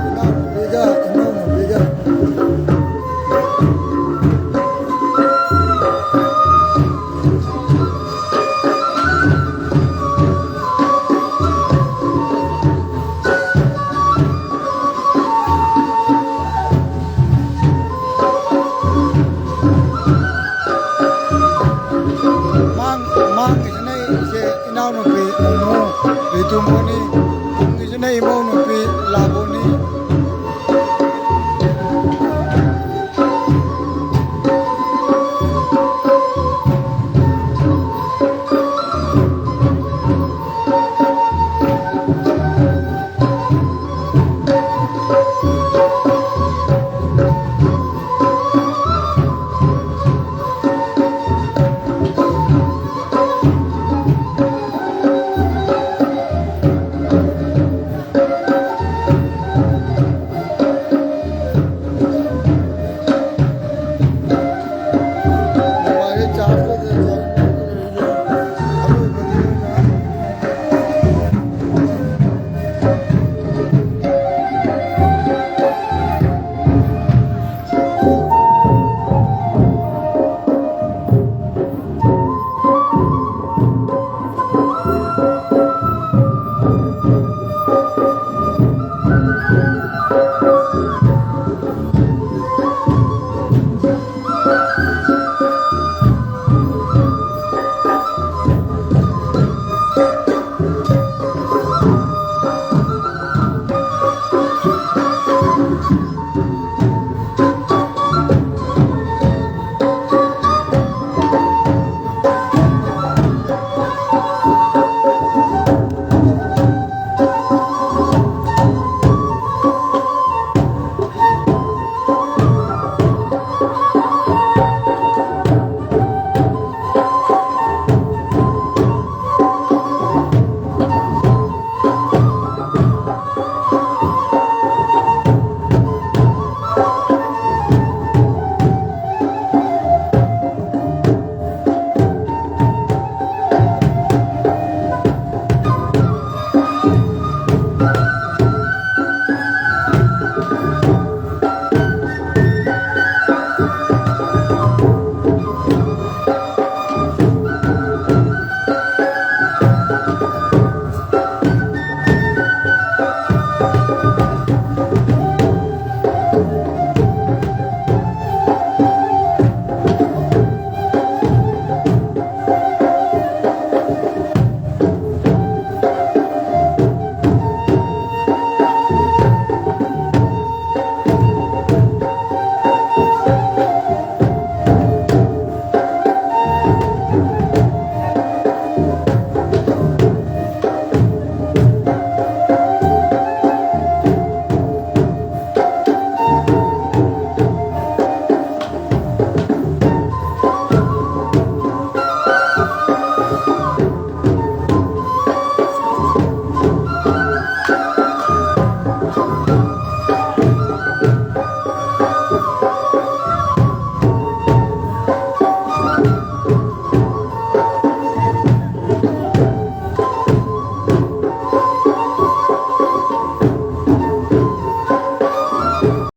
ꯏꯅꯥꯎꯅꯨꯄꯤꯒ, ꯏꯅꯥꯎꯅꯨꯄꯤꯒ꯫ ꯃꯥꯡ-, ꯃꯥꯡꯒꯤꯁꯤꯅ ꯏꯆꯦ ꯏꯅꯥꯎꯅꯨꯄꯤ ꯑꯃꯨ ꯔꯤꯇꯨꯃꯣꯅꯤ, ꯇꯨꯡꯒꯤꯁꯤꯅ ꯏꯃꯧ ꯅꯨꯄꯤ꯫